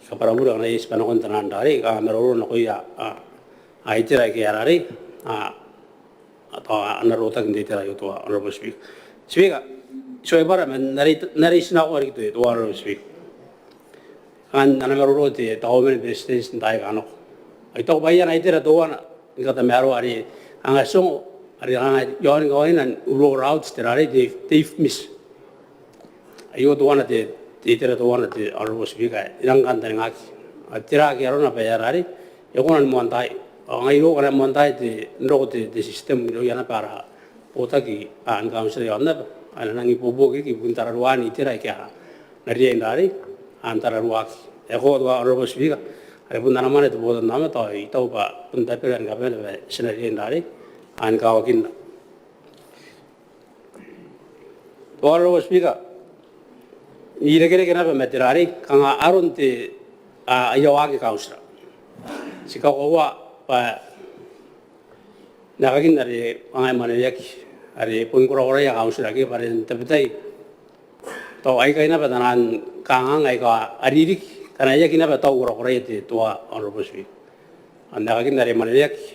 kabwarabure ngkana iai tibwa nakon taian rarei, kanga maroro nakoia, a, a itera aike a rarei, a, tao a na rotaki n te itera aio te Honourable Speaker. Speaker, I tuai bwara ma n na rei, n na reita nako arei te, te Honourable Speaker. Kanga ana maroro te, te Kauoman ni Beretitenti n taai aika nako. Ao I taku bwa iai ana itera teuana ni katamaroa are kanga ti ongo, are kanga iaoni kawaina n roll out te rarei te, te IFMIS. Aio teuana te, te itera teuana te Honourable Speaker, e rang kantaningaaki. Ao tera ake arona bwa e a rarei, e kona ni moantaai. Ao ngai irou ngkana e moantaai te, n roko te, te system irouia naba ara botaki, a, ni kauntira iaon aba. A na nang ibuobuoki riki ibukin tararuaan itera aike a na riai n rarei, a na tararuaaki. E koaua te Honourable Speaker, are bon ana mwane te botannaomata, ao I taku bwa bon tabera ni kabane bwa ti na riai n rarei, a, ni kawakinna. Te Honourable Speaker, n irekereke naba ma te rarei, kanga aron te, a, aia waaki kauntira. Ti kakoaua bwa n aekakin are kanga e mwaneweaki, are bon korakoraia kauntira ke bwa are n tabetai tao aikai naba taian kanganga aika a ririki, ngkana e aki naba tau korakoraia te, te Honourable Speaker. Ao n aekakin are mwaneweaki,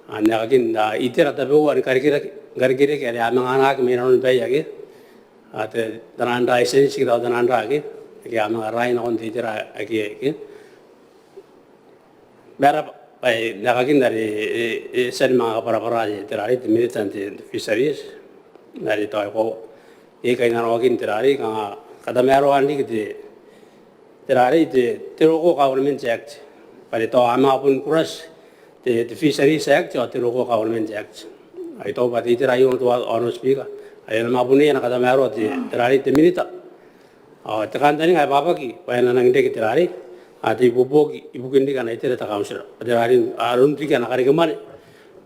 ao n aekakin, a, itera tabeua ni karekereke, ni karekereke are a manga anaaki mai nanoni baia ke, a, te, taian licence ke tao taian ra ke, ake a manga rai nakon te itera ake, ake. Ma e raba, bwa n aekakin are e, e, e tia ni manga kabwarabwara te, te rarei te Minita n te, te Fisheries, are tao e koaua iai kainnanoakin te rarei, kanga katamaroan riki te, te rarei te, te Local Government Act. Bwa are tao a manga bon crush te, te Fisheries Act ao te Local Government Act. Ao I taku bwa te itera aio te Honourable Speaker, are e na manga bon iai ana katamaroa te, te rarei te Minita. Ao te kantaninga ae bwabwaki bwa e na nangi reke te rarei, a, te ibuobuoki ibukin riki ana itera te kauntira. Te rarei, a, aron riki ana karekemwane.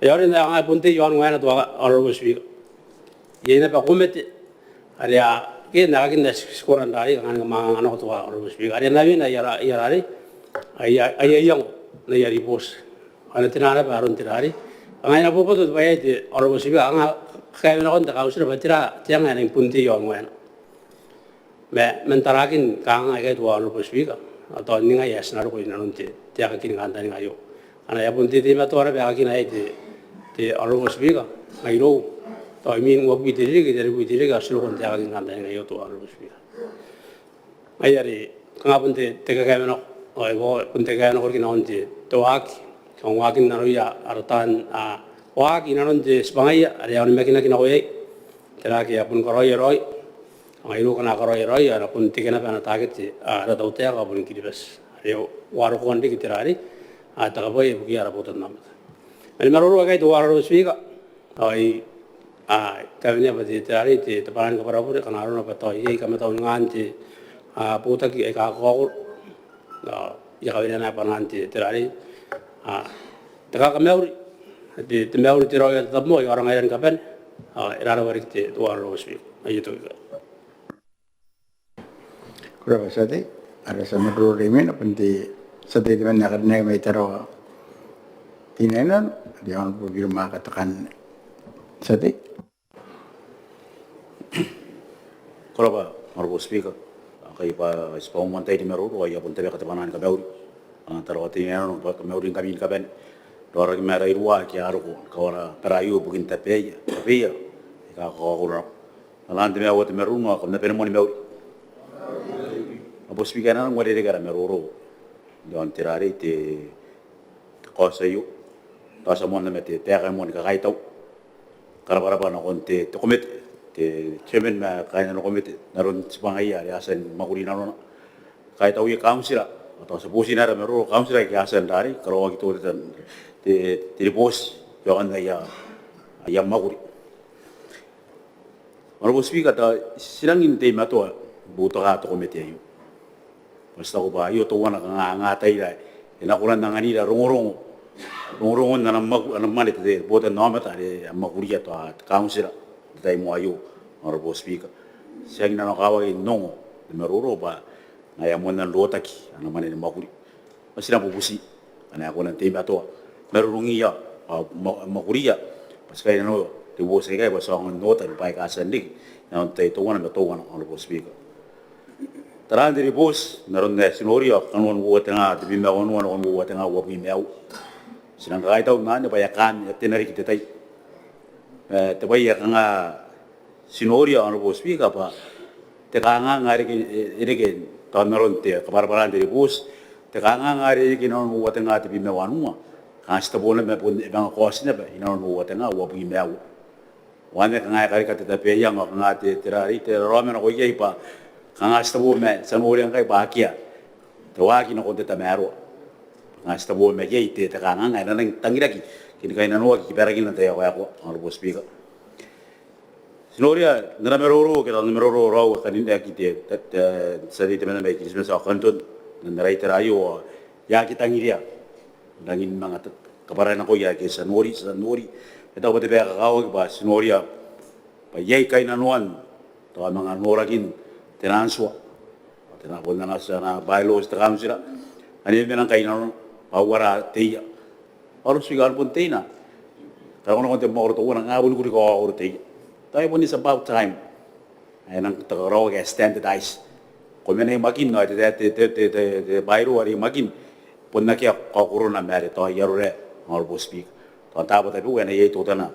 Ao are n ae kanga e bon tei iaon ngaina te Honourable Speaker. Iai naba komete are a ke n aekakin ae ti kona n rarei, kanga ni kamanganga nako teuaei, Honourable Speaker. Are a na wene aia, aia rarei, aia, aia iango n aia ribooti. Ao e na tera naba aron te rarei. Kanga e na boboto te bwai aei, te Honourable Speaker, kanga kakaewe nakon te kauntira bwa tera te anga ae e nangi bon tei i aon waena. Ma man tarakin kanganga aikai, te Honourable Speaker, ao tao n ningai ae ti na roko inanon te, te aekaki ni kantaninga aio. Ana e a bon teimatoa naba aekakina aei, te, te Honourable Speaker, ngai irou, tao imwin uabwi te ririki, te ririki, te ririki, ao ti roko n te aekaki ni kantaninga aio, te Honourable Speaker. Ngaia are kanga bon te, te kakaewe nako, ao e bon te kakaewe nako riki nakon te, te waaki, kanga waakin nanoia ara taan, a, waaki inanon te tibwangaia are a onimakinaki nako iai. Tera ake a bon karaoia raoi, ao ngai irou akana karaoia raoi, a na bon teke naba ana takete, a, ara tautaeka, a bon Kiribati. Are uarokoan riki te rarei, a, te kakabwaia ibukiia ara botanaomata. Man maroro aikai, te Honourable Speaker, ao I, a, kawenea bwa te, te rarei, te, te bwanaa ni kabwarabure, kanga arona bwa tao iai kamatauningaan te, a, botaki aika kakaokoro. Ao I a kawenea naba bwanaan te, te rarei, a, te kakamauri, te, te mauri, te raoi ao te tabomoa i aora ngaira ni kabane. Ao e rarabwa riki, te, te Honourable Speaker. Aio toki. Ko rabwa tia tei, ara tia maroro rimwina bon te tia tei temanna ae karineaki mai Tarawa Teinainano, te Honourable Bill Maaka Tekanne. Tia tei. Ko rabwa, Honourable Speaker. Ngkai bwa ti bwa moan tai ni maroro, ao I a bon tabeka te bwanaa ni kamauri. A, Tarawa Teinainano, bwa kamauringkami ni kabane. Raoraki ma ara iruwa ake a roko ni kawara abara aio ibukin tabeia, tabeia aika kakaokoro nako. N aran te maiu ao te marurung ao kam na bane moa ni mauri. Honourable Speaker, e na nang uarereke ara maroro iaon te rarei, te, te kaoti aio. Tao ti a moanna ma te taeka ae moan ni kakaitau. Karabwarabwa nakon te, te komete, te chairman ma kaain ana komete n aron tibwangaia are a tia ni mwakuri inanona. Kaitauia kauntira, ao tao ti a boti n ara maroro, kauntira aike a tia n rarei, karaoaki teutana te, te ribooti iaon aia, aia mwakuri. Honourable Speaker, tao ti rangi n teimatoa ni boutoka te komete aio. Bwa ti taku bwa aio teuana kanga anga taira ae e na kona n anganira rongorongo, rongorongon ana mwaku, ana mwane te, te botanaomata are a mwakuria tao te kauntira n te tai moa aio, Honourable Speaker. Ti rangi n nanokawaki n ongo te maroro bwa ngaia e moanna n rotaki ana mwane ni mwakuri. Ma ti na bubuti ngkana e kona n teimatoa marurungia ao mwa-, mwakuria bwa ti kainnanoa ribooti aikai bwa ti aonga n ota ni bwaai aika a tia n riki inanon te tai teuana ma teuana, Honourable Speaker. Taraan te ribooti n aron ae ti noria, kanoan uoua te nga tebwi ma wanua nakon uoua te nga uabwi ma aua. Ti nang kakaitau n anne bwa e a kaan, e a tena riki te tai. E, te bwai ae kanga ti noria, Honourable Speaker, bwa te kanganga are e reke, e reke tao n aron te kabwarabwaraan te ribooti, te kanganga are e reke inanon uoua te nga tebwi ma wanua, kanga ti tebo naba ma bon e manga kaoti naba inanon uoua te nga uabwi ma aua. Ao anne kanga e karika te tabe iango, kanga te, te rarei, te raraoma nako iai bwa kanga ti tebo ma ti a noria ngkai bwa akea te waaki nakon te tamaroa. Kanga ti tebo ma iai te, te kanganga ae e na nang tangiraki ke ni kainnanoaki kibarakina n te akoako, Honourable Speaker. Ti noria n ara maroro, ke tao n maroro raou ae karineaki te, te, te tia tei temanna mai Kiritimati ao Kanton n ara itera aio, ao e aki tangiria. Rangi ni manga kabwarai nakoia ake ti a nori, ti a nori. E tau bwa te bwai ae kakawaki bwa ti noria bwa iai kainnanoan tao manga norakin te nang tua, te nang, bon ana, ana bylaws te kauntira ane e mena ngkai inanona bwa uara te ia. Honourable Speaker, ao bon teina, karaoan nakon te mwakoro teuana, kanga bon kuri kakaokoro te ia. Tao e bon is about time ae e nang karaoaki ae standardise. Ko mena i Makin ao te, te, te bylaw are i Makin bon akea kakaokorona ma are tao i Arorae, Honourable Speaker. Tao n taabo tabeua e na iai teutana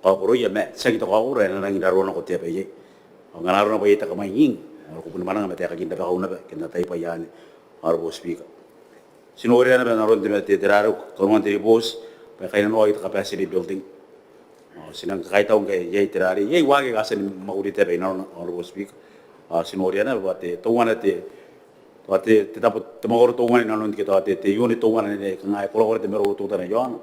kakaokoroia ma tiaki te kakaokoro ae e na rangi n raroa nako te aba iai. Ao ngkana arona bwa iai te kamwainging, ao ko bon mwananga ma taekakin rabakau naba ke n ataia bwaai anne, Honourable Speaker. Ti noria naba n aron te, te, te rarei, kanoan te ribooti bwa e kainnanoaki te capacity building. Ao ti nang kakaitau ngkai iai te rarei, iai waaki aika a tia ni mwakuri te aba inanona, Honourable Speaker. Ao ti noria naba bwa te, teuana te, tao te, te tabo, te mwakoro teuana inanon, ke tao te, te unit teuana ane kanga e korakora te maroro teutana iaona,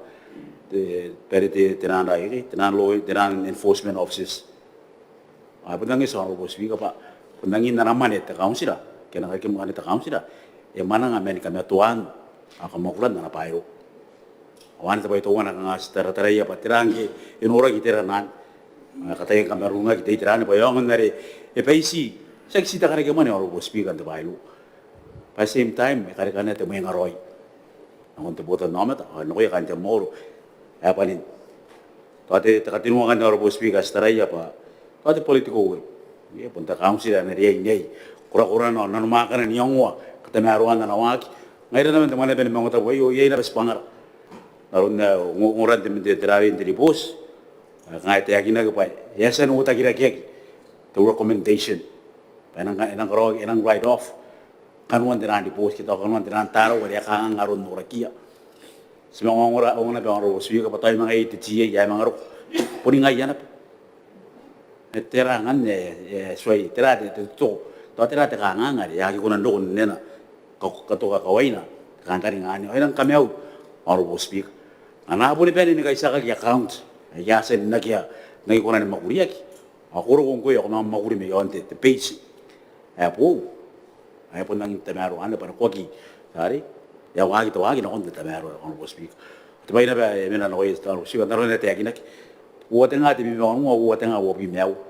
te, bwa are te, te nang rarei, te nang law, te nang enforcement officers. Ao e bon rangi n eti, Honourable Speaker, bwa bon rangi n ana mwane te kauntira, ke ana karekemwane te kauntira, e mwananga man kamatoaan ao kamwakuran ana bylaw. Ao anne te bwai teuana kanga ti tarataraia bwa tera ngke e noraki itera n anne. Ao e kataia ni kamarurungaki te itera anne bwa e aonga n are e baiti Tiaki ti te kareke mwane, Honourable Speaker, n te bylaw. By the same time, e karekea te mwengaraoi nakon te botannaomata ao nakoia kaain te mwakoro ae bwanin. Tao te, te katenua ngkanne, Honourable Speaker, ti taraia bwa tao te political will. Ia, bon te kauntira ae na riai n iai korakorana ao nanomwakana n iangoa katamaroan ana waaki ngaira naba n te Mwaneaba ni Maungatabu aio, iai naba tibwangara n aron ae ongo-, ongoran te, te, te rarei n te ribooti ae kanga e taekinaki bwa e a tia n uotakirakeaki te recommendation bwa e nang, e nang karaoaki, e nang write off kanoan te raan ribooti ke tao kanoan te raan tarau are a kanganga aron norakiia. Ti manga ongora, ongora naba, Honourable Speaker, bwa tao e manga iai te TA ae manga roko, boni ngaia naba. E tera ngkanne, e, e tuai, tera te, te totoko, tao tera te kanganga are e aki kona n roko n nena ka, katoka kawaina te kantaninga anne. Ao e nang kamaiu, Honourable Speaker, ngkana a boni bane ni kaitiakaki account aika a tia n akea, n aki kona ni mwakuriaki, ao ko roko ngkoe ao ko manga mwakuri mai aon te, te base ae boou. Ae bon rangi n tamaroa anne bwa e na waaki, tari, e a waaki te waaki nakon te tamaroa, Honourable Speaker. Te bwai naba ae e mena nakoia, Honourable Speaker, n aron ae taekinaki, uoua tenga tebwi ma uoua, uoua tenga uabwi ma uoua.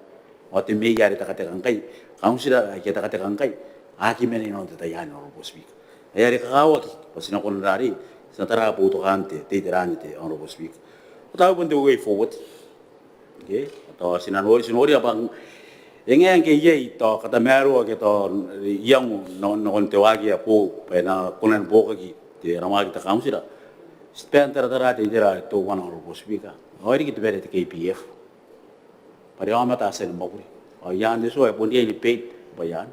Ao te meia are tekateka ngkai, kauntira aika tekateka ngkai, a aki mena inanon te tai anne, Honourable Speaker. Ae are kakawaki bwa ti na kona n rarei, ti na tara boutokaan te, te itera anne, te Honourable Speaker. Ao tao bon te way forward. Okay, tao ti na nori, ti noria bwa e ngae ngke iai tao katamaroa ke tao iango na, nakon te waaki ae boou bwa e na kona ni buokaki te, ana waaki te kauntira. Ti bane n taratara te itera teuana, Honourable Speaker. Ao e riki te bwai are te K P F. Bwa are aomata a tia ni mwakuri. Ao i aan te tua e bon riai ni paid bwa i aan.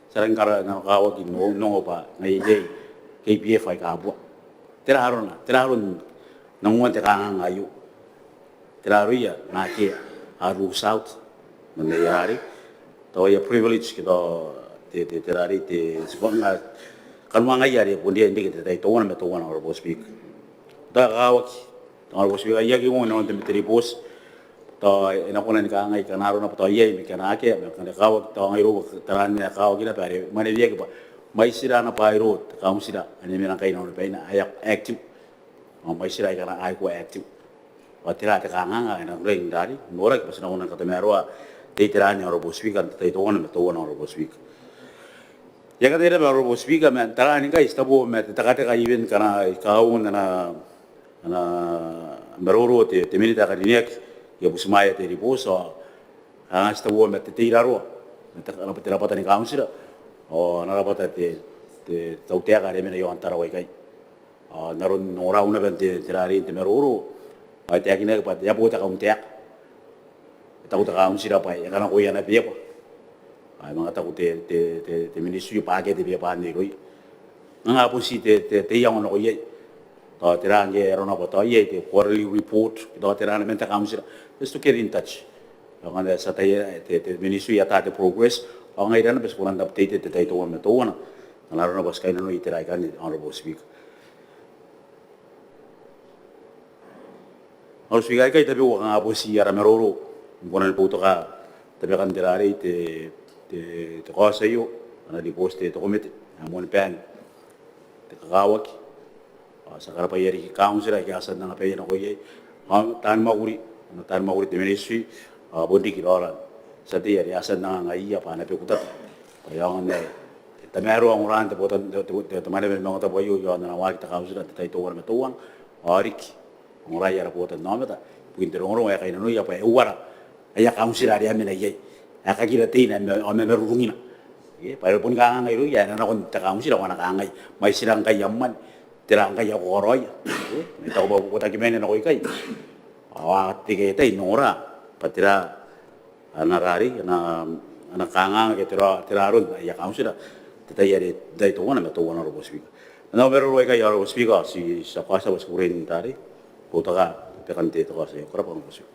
Ti a rangi ni kara, ni kakawaki n ongo, n ongo bwa ngaia iai K P F aika a bua. Tera arona, tera aron nangoan te kanganga aio? Tera aroia naake a lose out man aia rarei? Tao aia privilege ke tao te, te, te rarei, te, tibwanga, kanoangaia are bon riai n reke n te tai teuana ma teuana, Honourable Speaker. Tao e kakawaki, Honourable Speaker, I aki ongo inanon te, te ribooti. Tao e na kona ni kangai ngkana arona bwa tao iai ma ngkana akea, ma ngkana e kakawaki, tao ngai irou taraana e kakawaki naba are mwaneweaki bwa mwaitira ana bylaw te kauntira ane e mena ngkai inanon baina ae active. Ao mwaitira aika a aki active. Ao tera te kanganga ae e na riai n rarei, noraki bwa ti na kona ni katamaroa te itera anne, Honourable Speaker, n te tai teuana ma teuana, Honourable Speaker. I a kataia naba, Honourable Speaker, ma n taraana ngkai ti tabo ma te tekateka, even ngkana i kauoua n ana, ana maroro te, te minita ae karineaki, I a butimwaea te ribooti, ao kanga ti tabo ma te, te iraroa ma te, te rabwata ni kauntira ao ana rabwata te, te tautaeka are e mena i aon Tarawa ikai. Ao n aron ongorau naba n te, te rarei n te maroro, ao e taekinaki bwa e a bo te kauntaeka. E taku te kauntira bwa e kanakoa ana beeba. Ao e manga taku te, te, te, te ministry bwa akea te beeba anne irouia. Ngkana bon ti te, te, te iango nako iai, tao tera ngke arona bwa tao iai te quarterly report, tao tera naba man te kauntira, just to get in touch. Ao ngkana ti ataia te, te ministry e ata te progress, ao ngaira naba ti kona n update n te tai teuana ma teuana ngkana arona bwa ti kainnanoi itera aikanne, Honourable Speaker. Honourable Speaker, aikai tabeua kanga bon ti ara maroro ni kona ni boutoka tabekan te rarei, te, te, te kaoti aio, ana ribooti te, te komete ae moan baang, te kakawaki. Ao ti a karabwaia riki kauntira aika a tia n anga baia nako iai. Ao taani mwakuri, ana taani mwakuri te ministry, ao bon riki raora n tia tei are a tia n anga ngaiia bwa a na beku tata. Ao e aonga n tamaroa ongoraan te botan, te, te, te, te Mwaneaba ni Maungatabu aio i aon ana waaki te kauntira n te tai teuana ma teuana. Ao riki ongoraia ara botannaomata ibukin te rongorongo ae kainnanoia bwa e uara aia kauntira are a mena iai ae kakirateina ao ma, ao mamarurungina. Ke, bwa are boni kanganga irouia ae na nakon te kauntira ao a na kangai, mwaitira ngkai am mwane, tera ngkai ae ko karaoia. Ke, ma I taku bwa uotaki mwane nako ikai ao a teke tai n ongora bwa tera ana rarei, ana, ana kanganga ke tera, tera aron aia kauntira n te tai are, n te tai teuana ma teuana, Honourable Speaker. N au maroro aikai, Honourable Speaker, ao ti, ti a kaotia bwa ti kukurei n rarei, boutoka tabekan te, te kaoti aio. Ko rabwa, Honourable Speaker.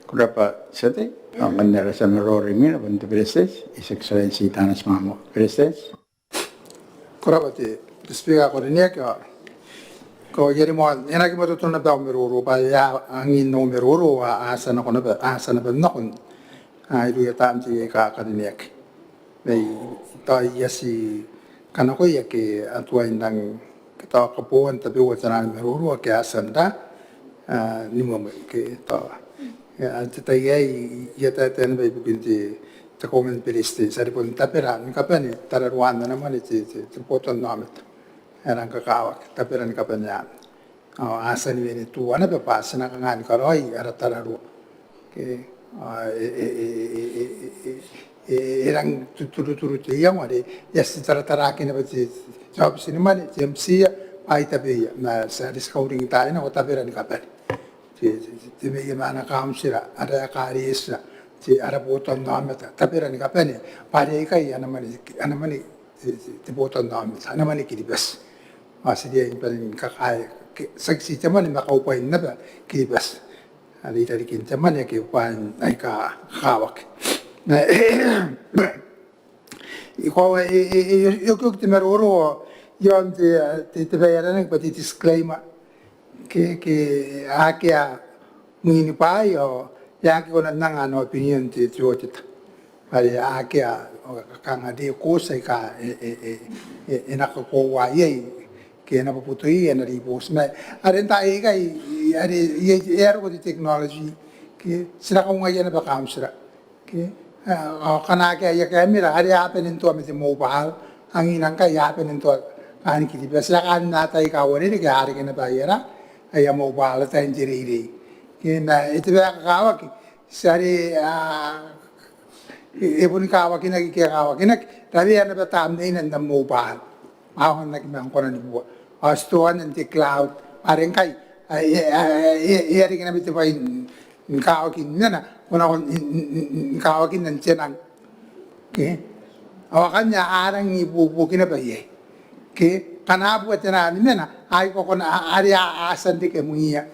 Ko rabwa tia tei. Ao ngkanne ara tia maroro imwina bon te Beretitenti, His Excellency Taneti Maamau. Beretitenti. Ko rabwa te, te Speaker ae ko karineaki. Ao ko, I a rimoa n, e na aki matoatoa naba au maroro bwa e a angin au maroro ao a tia nako naba, a tia naba n nako n, a, irouia taan tei aika a karineaki. Ma I, tao I a tii kanakoia ake a tuai n rang, ke tao kaboan tabeua taian maroro ake a tia n ra, a, ni mwemwe ke tao. Ia, n te tai aei I a taetae naba ibukin te, te Kauoman ni Beretitenti, are bon tabera ni kabane tararuan ana mwane te, te, te botannaomata ae rang kakawaki, tabera ni kabane anne. Ao a tia ni wene tuua naba bwa ti na kanga ni karaoi ara tararua. Ke, a, e, e rang tu-, turuturu te iango are e a tia n tarataraaki naba te, te aobiti ni mwane, te MIA, bwa ai tabeia, ma ti a, are ti kauringitaai nako tabera ni kabane. Te, te, te, te mei ma ana kauntira, ara ekaretia, te, ara botannaomata, tabera ni kabane, bwa are aikai ana mwane, ana mwane te, te, te botannaomata, ana mwane Kiribati. Ao ti riai ni bane ni kakaea, ke, tiaki ti te mwane ma kaubwain naba Kiribati are i rarikin te mwane ake bwain aika kakawaki. Ma, I koaua e, e, e, e, e okioki te maroro iaon te, te, te bwai aranaki bwa te disclaimer. Ke, ke akea mwin bwaai ao e aki kona n anga ana opinion te, te auditor. Are akea kanga te record aika e, e, e, e, e na kakoaua iai ke e na boboto iai ana ribooti. Ma are n taai aikai, are iai, e a roko te technology ke ti na kaungaia naba kauntira. Ke, a, ao ngkana akea aia camera, are a bane n toa ma te mobile, angiina ngkai a bane n toa kaain Kiribati, a kaan n ataei aika uarereke a reke naba aia ra, aia mobile ataein te reirei. Ke, ma e te bwai ae kakawaki, ti are, a, e, e boni kawakinaki ke e kawakinaki, rawea naba tamneina n am mobile. Ao n aki manga kona ni bua. Ao ti toa n te cloud. Are ngkai, a, e, a, e, e a reke naba te bwai ni kawakin mena, ko na, ni, ni, ni, ni kawakin n te nang. Ke? Ao akanne a rangi ni buobuoki naba iai. Ke? Ngkana a bua te nang ni mena, ai ko kona, a, are a, a tia n reke mwiia.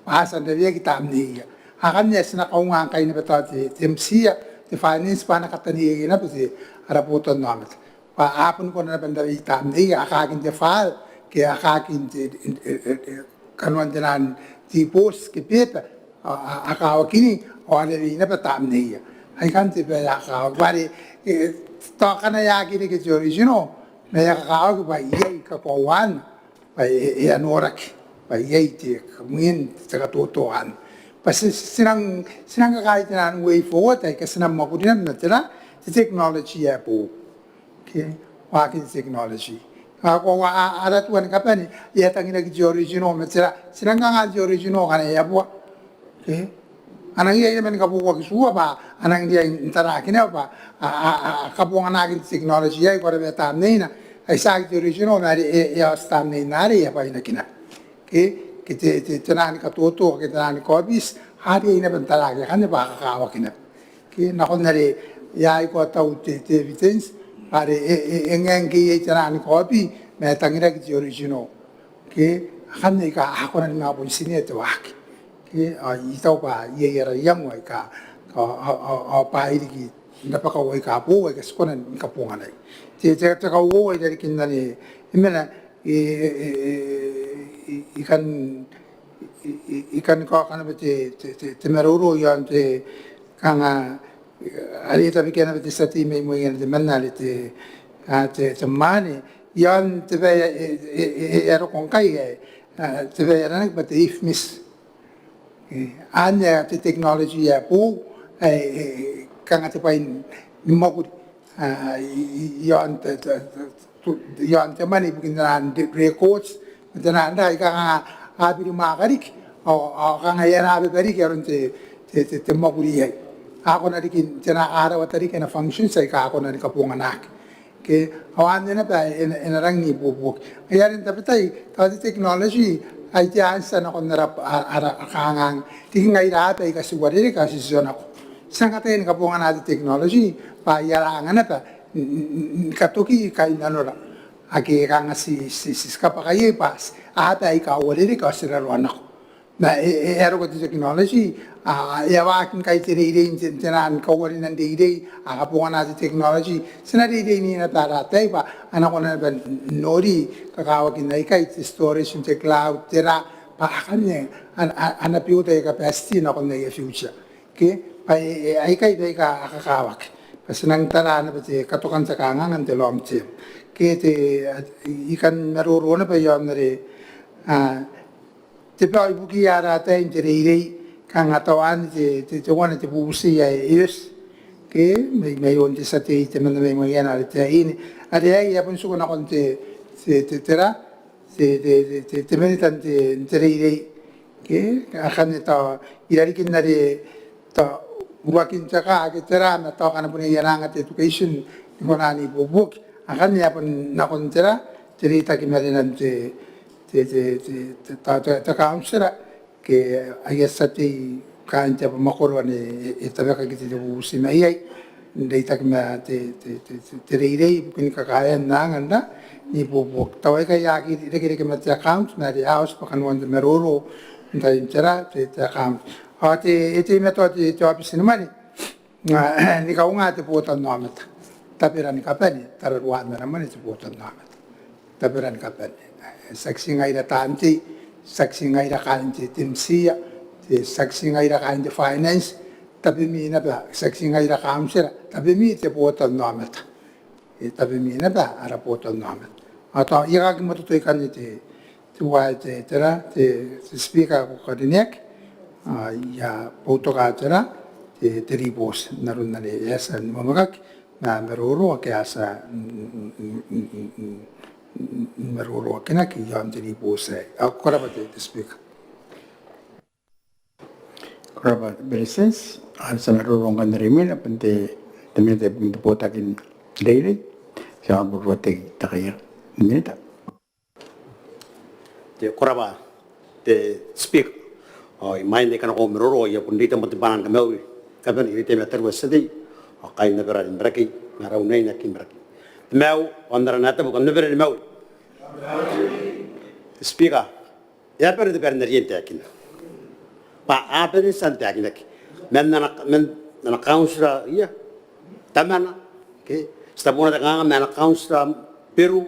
A tia n raweaki tamneia. Akanne ti na kaunga ngkai naba tao te, te MIA, te finance bwa a na kataneiai naba te, ara botannaomata. Bwa a boni kona naba n rawei tamneia, akaakin te file, ke akaakin te, e, e, e, kanoan te nang ribooti ke beba, a, a, a kawakini, ao a rawei naba tamneia. Aikan te bwai ae kakawaki. Bwa are, e, tao ngkana e aki reke te original, ma e a kakawaki bwa iai kakoauana. Bwa e, e a noraki bwa iai te, mwin te katoto anne. Bwa ti, ti nang, ti nang kakaea te nang way forward aika ti na mwakuri naba ma te ra, te technology ae boou. Ke, waakin te technology. Ao ko a, a, ara tua ni kabane, e a tangiraki te original ma te ra, ti nang kanga te original ngkana e a bua. Ke? A nang riai naba ni kabouaki tua bwa a nang riai n taraaki naba bwa a, a, a, a kabonganaakin te technology aei ko rabwa tamneina. Ai tiaki te original ma are e, e a oti tamneina are e a bwainaki naba. Ke, ke te, te, te nang ni katoto, ke te nang ni kaobiti, a riai naba n taraaki akanne bwa a kakawaki naba. Ke, nakon are e a aikoa tau te, te evidence, are e, e, e ngae ngke iai te nang ni kaobi, ma e tangiraki te original. Ke, akanne aika a kona ni manga bon tinea te waaki. Ke, ao I taku bwa iai ara iango aika, ao, ao, ao, ao bwaai riki n rabakau aika boou aika ti kona ni kabonganai. Te, te, te kauoua i rarikin anne, e mena, e, e, e, e, I kan, e, e, I kan kaoka naba te, te, te, te maroro iaon te, kanga, are e tabekia naba te tia tei mai Moana temanna are te, a, te, te mwaane, iaon te bwai ae, e, e, e, e a roko ngkai ae, a, te bwai aranaki bwa te IFMIS. E, anne te technology ae boou, ae, e, kanga te bwai ni mwakuri, a, i, i, iaon te, te, te, tu, iaon te mwane ibukin te nang records, te nang ra, aika kanga a birimwaaka riki, ao, ao kanga e a nang bebete riki aron te, te, te, te mwakuri aei. A kona riki, te nang a rawata riki ana functions aika a kona ni kabonganaaki. Ke, ao anne naba e na, e na rangi ni buobuoki. Ai are n tabetai, tao te technology, ai te answer nakon ara, ara, ara kanganga. Riki ngaira aba aika ti uarereke ao ti tionako. Ti nang kataia ni kabongana te technology, bwa e a ranga naba, n, n, n, ni katoki kainnanora. Ake kanga ti, ti, ti, ti kabwaka iai bwa, aba aika uarereke ao ti raroa nako. Ma e, e, e a roko te technology, a, e a waaki ngkai te reirei n te, te nang kauarinan reirei, a kabongana te technology. Ti na reireinii naba ara ataei bwa a na kona naba n nori kakawakin aikai, te storage n te cloud, tera, bwa akanne a na, a, a na build aia capacity nakon aia future. Ke, bwa e, e, aikai baika a kakawaki. Bwa ti nang tara naba te katokan te kanganga n te long term. Ke te, a, I kan maroro naba iaon are, a, te bao ibukiia ara ataei n te reirei, kanga tao anne te, te, teuana te bubuti ae e oti. Ke mai, mairoun te tia tei temanna mai Maiana are te aine. Are aei e a bon tiku nakon te, te, te, tera, te, te, te, te, te Minita n te, n te reirei. Ke akanne tao irarikin are tao uruakin te kaa ke tera ma tao kanga bon iai ana anga te education ni kona n ibuobuoki. Akanne a bon nakon tera, te reitaki marenan te, te, te, te, te, tao te, te kauntira. Ke aia tia tei kaain te abamwakoro ane e, e tabekaki te, te bubuti mai iai n reitaki ma te, te, te, te, te reirei ibukin kakaean anga n ibuobuoki. Tao aikai a aki irekereke ma te account ma are a oti bwa kanoan te maroro n tain tera, te, te account. Ao te, e teimatoa te, te aobiti ni mwane ni kaunga te botannaomata. Tabera ni kabane, tararuaan ana mwane te botannaomata. Tabera ni kabane. Tiaki ti ngaira taan tei, tiaki ti ngaira kaain te, te MIA, te, tiaki ti ngaira kaain te finance, tabemi naba, tiaki ti ngaira kauntira, tabemi te botannaomata. E, tabemi naba ara botannaomata. Ao tao I aki kimototo ikanne te, te wa, te, tera, te, te Speaker ae ko karineaki, ao I a boutoka tera, te, te ribooti n aron are e a tia ni mwamwakaki ma maroro ake a tia n, n, n maroroakinaki iaon te ribooti aei. Ao ko rabwa te, te Speaker. Ko rabwa te Beretitenti. Ao ti a maroro ngkai n rimwina bwa te, te Minita ibukin te botaki n reirei. Ti a maroro te, te kaia Minita. Te, ko rabwa te Speaker. Ao imwain ae I kanakoa au maroro ao I a bon reita moa te bwanaa ni kamauri ni kabane iroun te mwaane ae tariu ae te tia tei ao kaain abara ni Marakei ma ara unaine ake i Marakei. Te maiu ao n ara taabo kam na bane ni mauri. Te Speaker, e a bane te bwai ae N na riai n taekinna bwa a bane n tia n taekinaki man ana, man ana kauntira ia tamana, ke? Ti taboa te kanganga ma ana kauntira Beru,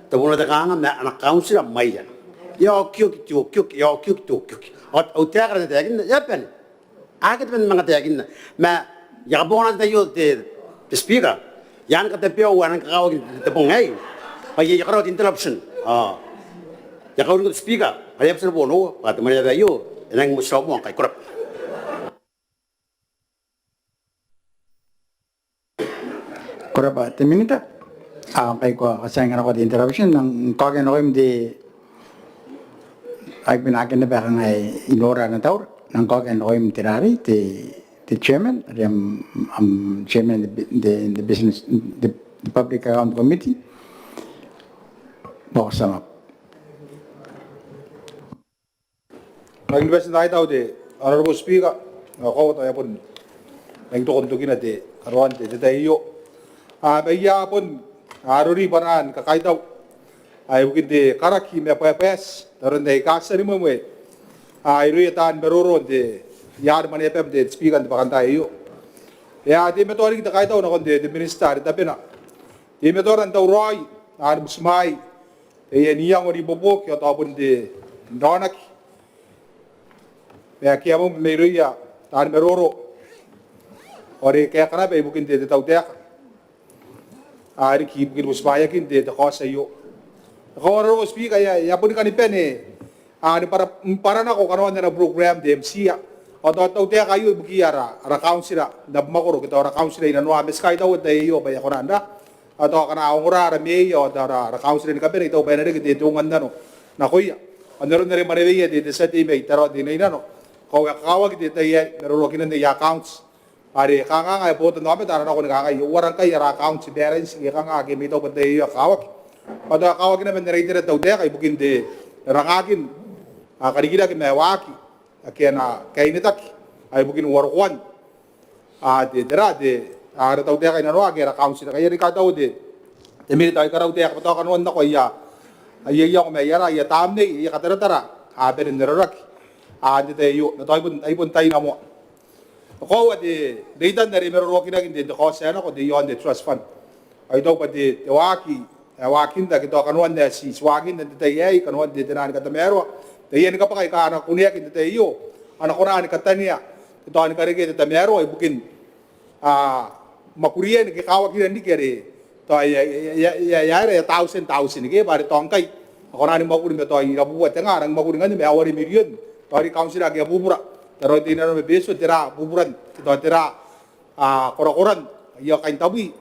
taboa te kanganga ma ana kauntira Maiana. E a okioki te okioki, e a okioki te okioki. Ao au taeka are N na taekinna, e a bane. Akea te bwai ae N na manga taekinna. Ma I a kabongana n te tai aio te, te Speaker, I a nang katabeau, I a nang kakawaki n te bong aei bwa I a karaoa te interruption. Ao I a kauringko te Speaker are e a bati n bonoua bwa te mwaneaba aio e nang motirawa moa ngkai. Ko rabwa. Ko rabwa te Minita. Ao ngkai ko a tia n anganako te interruption, I nang kaokia nakoim te, ai bon akea naba kanga I nora ana taura, I nang kaokia nakoim te rarei, te, te Chairman, are am, am Chairman n te, te, te Business, te, te Public Account Committee. Bwa ko a tia n anganako. Ao I a bati n kaitau te Honourable Speaker, ao koaua tao e a bon rangi n toko n tokina te karaoan te, te tai aio. Ao ma I a bon, a, rori bwanaan kakaitau, a, ibukin te karaki ma bwaebwaeti n aron ae I katia ni mwemwe, a, irouia taan maroro n te, i aan mwaneabam te Speaker n te bwakantaai aio. E a teimatoa riki te kaitau nakon te, te Minita are tabena. Teimatoa n tauraoi, a, ni butimwaai taian iango n ibuobuoki ao tao bon te raonaki ma kaean mairouia taan maroro. Ao are kaekaan naba ibukin te, te tautaeka, a, riki ibukin butimwaeakin te, te kaoti aio. Ao Honourable Speaker, e a, e a boni kani bane, a, ni bwara, ni bwaranako kanoan ana program te MIA ao tao te tautaeka aio ibukiia ara, ara kauntira n abamwakoro ke tao ara kauntira inanoa. Ma ti kaitaua n te tai aio bwa e a kona n ra ao tao akana a ongora ara meea ao tao ara, ara kauntira ni kabane, I taku bwa e na reke te, te ungannano nakoia. Ao n aron are e mwaneweia te, te tia tei mai Tarawa Teinainano, koaua e kakawaki te tai aei maroroakinan aia accounts. Are kanganga ae botannaomata a na nako ni kangai, uara ngkai ara accounts balance ke kanga ake ma I taku bwa n te tai aio e kakawaki. Ao tao e kakawaki naba n ara itera te tautaeka ibukin te rangaakin, a, karikirake ma waaki ake a na kainetaki, a, ibukin uarokoan, a, te, tera, te, a, ara tautaeka inanoa ake ara kauntira. Ngaia are I kaitaua te, te Minita ao I karautaeka bwa tao kanoan nako aia, aia iango ma aia ra, aia tamnei, aia kataratara, a, bane n araraki, a, n te tai aio. Ma tao ai bon, ai bon taina moa. Koaua te, reitan are e maroroakinaki n te, te kaoti ae nako, te, iaon te trust fund. Ao I taku bwa te, te waaki ae waakinna ke tao kanoan ae ti, ti waakinna n te tai aei, kanoan te, te naan katamaroa, taiani kabwaka aika a na kuneaki n te tai aio a na kona ni katanea ke tao ni karekea te tamaroa ibukin, a, mwakurian ke kawakinan riki are tao e a, e a, e a, e a, e a, e a thousand, thousand ke bwa are tao ngkai a kona ni mwakuri ma tao irabubua te nga, a rangi ni mwakuri ngkanne ma aua are mirion tao ri kauntira ake a bubura. Tarawa Teinainano ma Betio, tera buburan ke tao tera, a korakoran aia kaintabwi,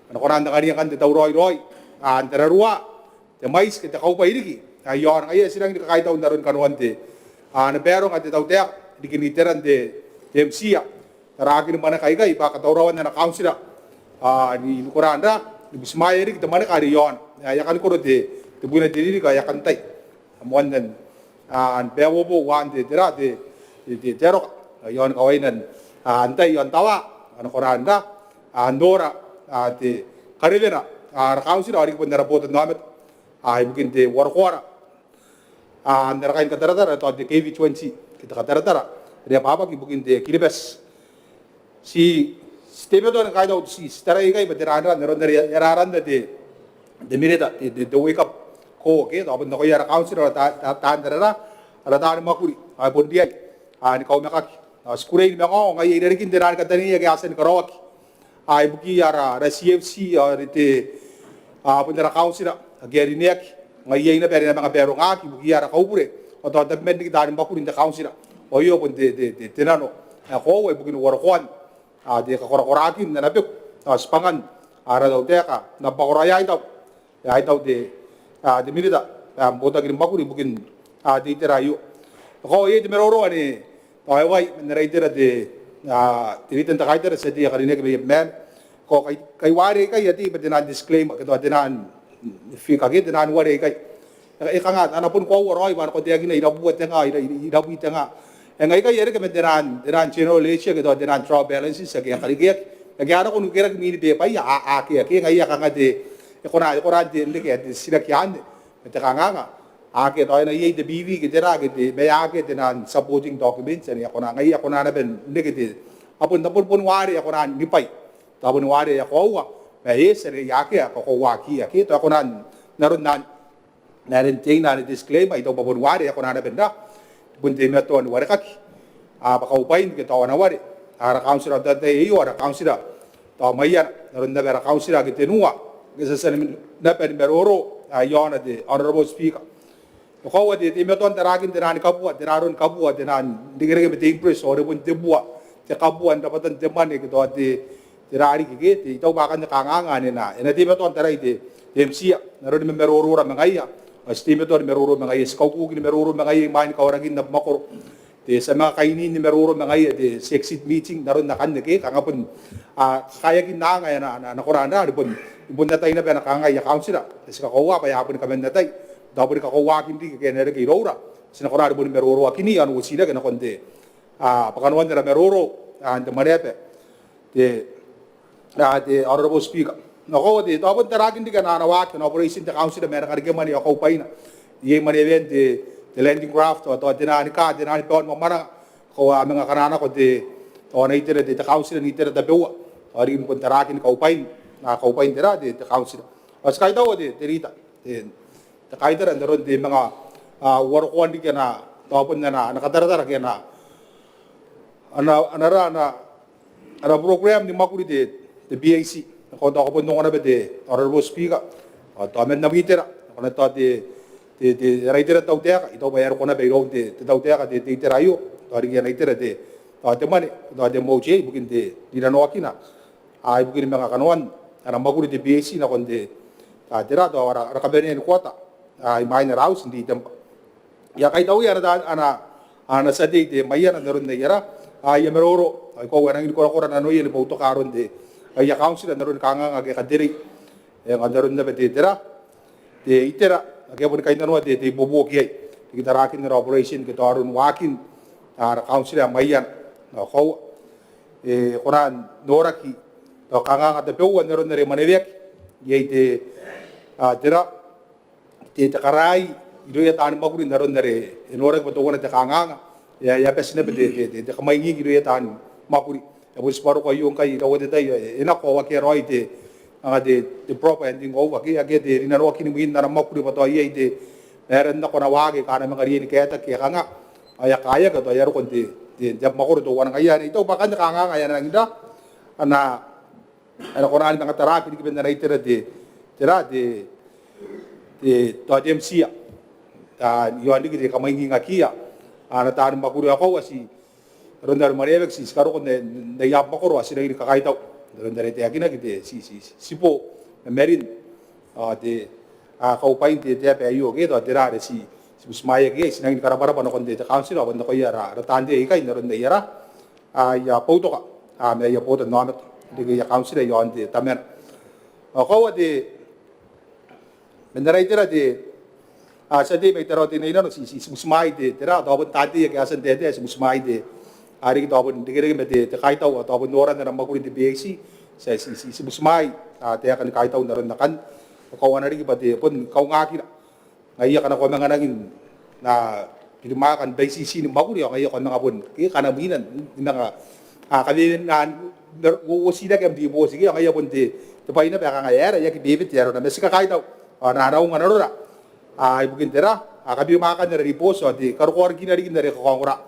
a na kona n anganiia ngkanne te tauraoi raoi, a n tararua te mwaiti ke te kaubwai riki. A iaon ngaia ti rangi ni kakaitau n aron kanoan te, a, ana baronga te tautaeka riki n iteran te, te MCA, tarakin mwaneka aikai bwa katauraoan ana kauntira, a, ni, ni kona n ra, ni butimwaea riki te mwaneka are iaona. A, e a kan koro te, tebwina te ririki, e a kan tai. A moan, a, n baebobou, a, n te, te ra, te, te, te, te aroka. A iaon kawainan, a, n tai iaon tawa, a na kona n ra, a, n nora, a, te karewena, a, ara kauntira, ao riki bon ara botannaomata, a, ibukin te warokoara, a, n ara kain kataratara, tao te K V twenty, ke te kataratara are e abwabwaki ibukin te Kiribati. Ti, ti teimatoa ni kaitau, ti, ti tarai ikai bwa tera n ra, n aron are e a, e a raranta te, te minita, te, te, te wake up call, ke, tao bon nakoia ara kauntira, ara ta, ta, taan tarara, ara taani mwakuri, ao e bon riai, a, ni kaumwakaki. Ao ti kukurei ni manga ongo ngaia i rarikin taian kataneiai ake a tia ni karaoaki, a, ibukiia ara, ara CFC, ao are te, a, bon ara kauntira ake a rineaki, ngaia iai naba are e na manga barongaki ibukiia ara kaubure, ao tao tabeman riki taani mwakuri n te kauntira. Ao aio bon te, te, te, te nano ae koaua ibukin warokoan, a, te kakorakorakin ana beku, a, tibwangan ara tautaeka n abwabwakoro aia aitau, aia aitau te, a, te minita, a, botaki ni mwakuri ibukin, a, te itera aio. Ao iai te maroro anne, tao e wai man ara itera te, a, te rita n te kaitara, te tia tei ae karineaki mai Abemama. Ao kai, kai ware aikai, a tei, bwa taian disclaimer, ke tao taian figure, ke taian ware aikai, e, e kanga, a na bon koaua raoi bwa a na kaotiakina irabubua tenga, ira, ira, irabwi tenga. Eng aikai a reke man taian, taian general ledger, ke tao taian trial balances ake a karikirake, ake a roko n ukeraki mwin beeba, a, a, ake, ake, ngaia kanga te, e kona, e kona n te, n reke te titiraki anne, ma te kanganga, ake tao e na iai te PV ke tera, ke te, ma e akea taian supporting documents anne, a kona, ngaia a kona naba n reke te, a bon, a bon, bon ware a kona ni bwai. Tao bon ware ae koaua, ma e eti are akea kakoauakiia, ke tao e kona n aron anne. N aron teina anne disclaimer, I taku bwa bon ware ae kona naba n ra, bon teimatoa ni warekaki, a, bwa kaubwain ke tao ana ware ara kauntira n te tai aio, ara kauntira tao Maiana, n aron naba ara kauntira ake tenua ake ti a tia naba ni maroro, a, iaona te Honourable Speaker. E koaua te, teimatoan tarakin taian kabua, taian aron kabua, taian irekereke ma te imprest, ao are bon te bua, te kabua n rabwatan te mwane ke tao te, tera riki, ke te, I taku bwa akanne kanganga anne e na, e na teimatoa n tarai te, te MCA n aron ni mamarorora ma ngaia, ao ti teimatoa ni maroro ma ngaia, ti kaukuki ni maroro ma ngaia imwain kawarakin abamwakoro. Te, ti a manga kainin ni maroro ma ngaia, te, ti exit meeting n aron akanne, ke kanga bon, a, kakaeakin anga ae a na, a na, a na kona n ra, are bon, bon atai naba ana kanga aia kauntira, ti kakoaua bwa e a boni kaman atai, tao boni kakoauakin riki ake a na reke iroura, ti na kona are boni maroroakin i aon uotinaki nakon te, a, bwa kanoan ara maroro, a, n te Mwaneaba te, a, te Honourable Speaker. Ao koaua te, tao bon tarakin riki ana, ana waaki, ana operation te kauntira ma ana kareke mwane ao kaubwaina. Iai mwaneaban te, te landing craft, ao tao taian kaa, taian baon mwamwananga. Koaua a manga kanakoa te, tao ana itera te, te kauntira n itera tabeua. Ao riki bon tarakin kaubwain, a, kaubwain tera te, te kauntira. Ao ti kaitaua te, te rita, te, te kaitara n aron te manga, a, warokoan riki ana, tao bon ana, ana kataratara ke ana, ana, ana ra, ana, ana program ni mwakuri te, te PAC. Ao tao ko bon ongo naba te Honourable Speaker, ao tao man am itera, ao tao te, te, te, ana itera te tautaeka, I taku bwa e a roko naba iroun te, te tautaeka te, te itera aio, tao riki ana itera te, tao te mwane, tao te MOJ, ibukin te, rinanoakina, a, ibukin manga kanoan ana mwakuri te PAC nakon te, a, tera, tao ara, ara kabanea ni quarter, a, imwain ara auti n Ritemba. I a kaitauia ana, ana, ana tia tei te Maiana n aron aia ra, a, aia maroro, ao I koaua e rangi ni korakora nanoia ni boutoka aron te, aia kauntira n aron kanganga ake a katerei. E, ao n aron naba te, tera, te itera ake a boni kainnanoa te, te ibuobuoki iai riki tarakin ara operation ke tao aron waakin, a, ara kauntira ae Maiana. Ao koaua e kona n noraki tao kanganga tabeua n aron are e mwaneweaki iai te, a, tera, te, te karaoi irouia taani mwakuri n aron are e noraki bwa teuana te kanganga ae, ae bati naba te, te, te, te kamwaingingi irouia taani mwakuri. E a bon tibwa roko aio ngkai, raua te tai, e, e nako ao akea raoi te, anga te, te proper handing over, ke akea te rinanoakin mwin ana mwakuri bwa tao iai te, ma e aera nako ana waaki aika a na manga riai ni kaetaki ke kanga, ao e a kaeaki, tao e a roko n te, te, te abamwakoro teuana. Ngaia anne I taku bwa akanne kanganga ae a na rangi n ra, a na, a na kona ni manga taraki riki man ana itera te, tera, te, te, tao te MCA, a, iaon riki te kamwaingingakiia ana taani mwakuri. Ao koaua ti, aron are mwaneaba ti, ti karoko n aia mwakoro ao ti rangi ni kakaitau n aron are e taekinaki te ti, ti, ti, tiboo ma marin ao te a kaubwain te aba aio ke tao tera are ti, ti butimwaeaki iai. Ti rangi ni karabwarabwa nakon te kauntira ao bon nakoia ara taan tei aikai n aron aia ra aia boutoka ma aia botannaomata riki aia kauntira iaon te Tamana. Ao koaua te man ara itera te a tia tei mai Tarawa Teinainano ti, ti, ti butimwaea te tera tao bon taan tei ake a tia n taetae, ti butimwaea te a riki tao bon irekereke ma te kaitau ao tao bon noran ana mwakuri te PAC. Ti, ti, ti butimwaea taeka ni kaitau n aron akanne. Koaua a na riki bwa te bon kaungakira ngaia ngkana ko a manga nangi n a birimwaaka n baitiiti ni mwakuri ao ngaia ko a manga bon ke ngkana mwiina ni manga a kawewe n a uotinaki am ribooti ke ao ngaia bon te bwai naba ae kanga e aera e aki bebete arona ma ti kakaitau ao a na unga nanora a ibukin tera a kabirimwaakan ara ribooti ao te karokoa riki n are kakaongora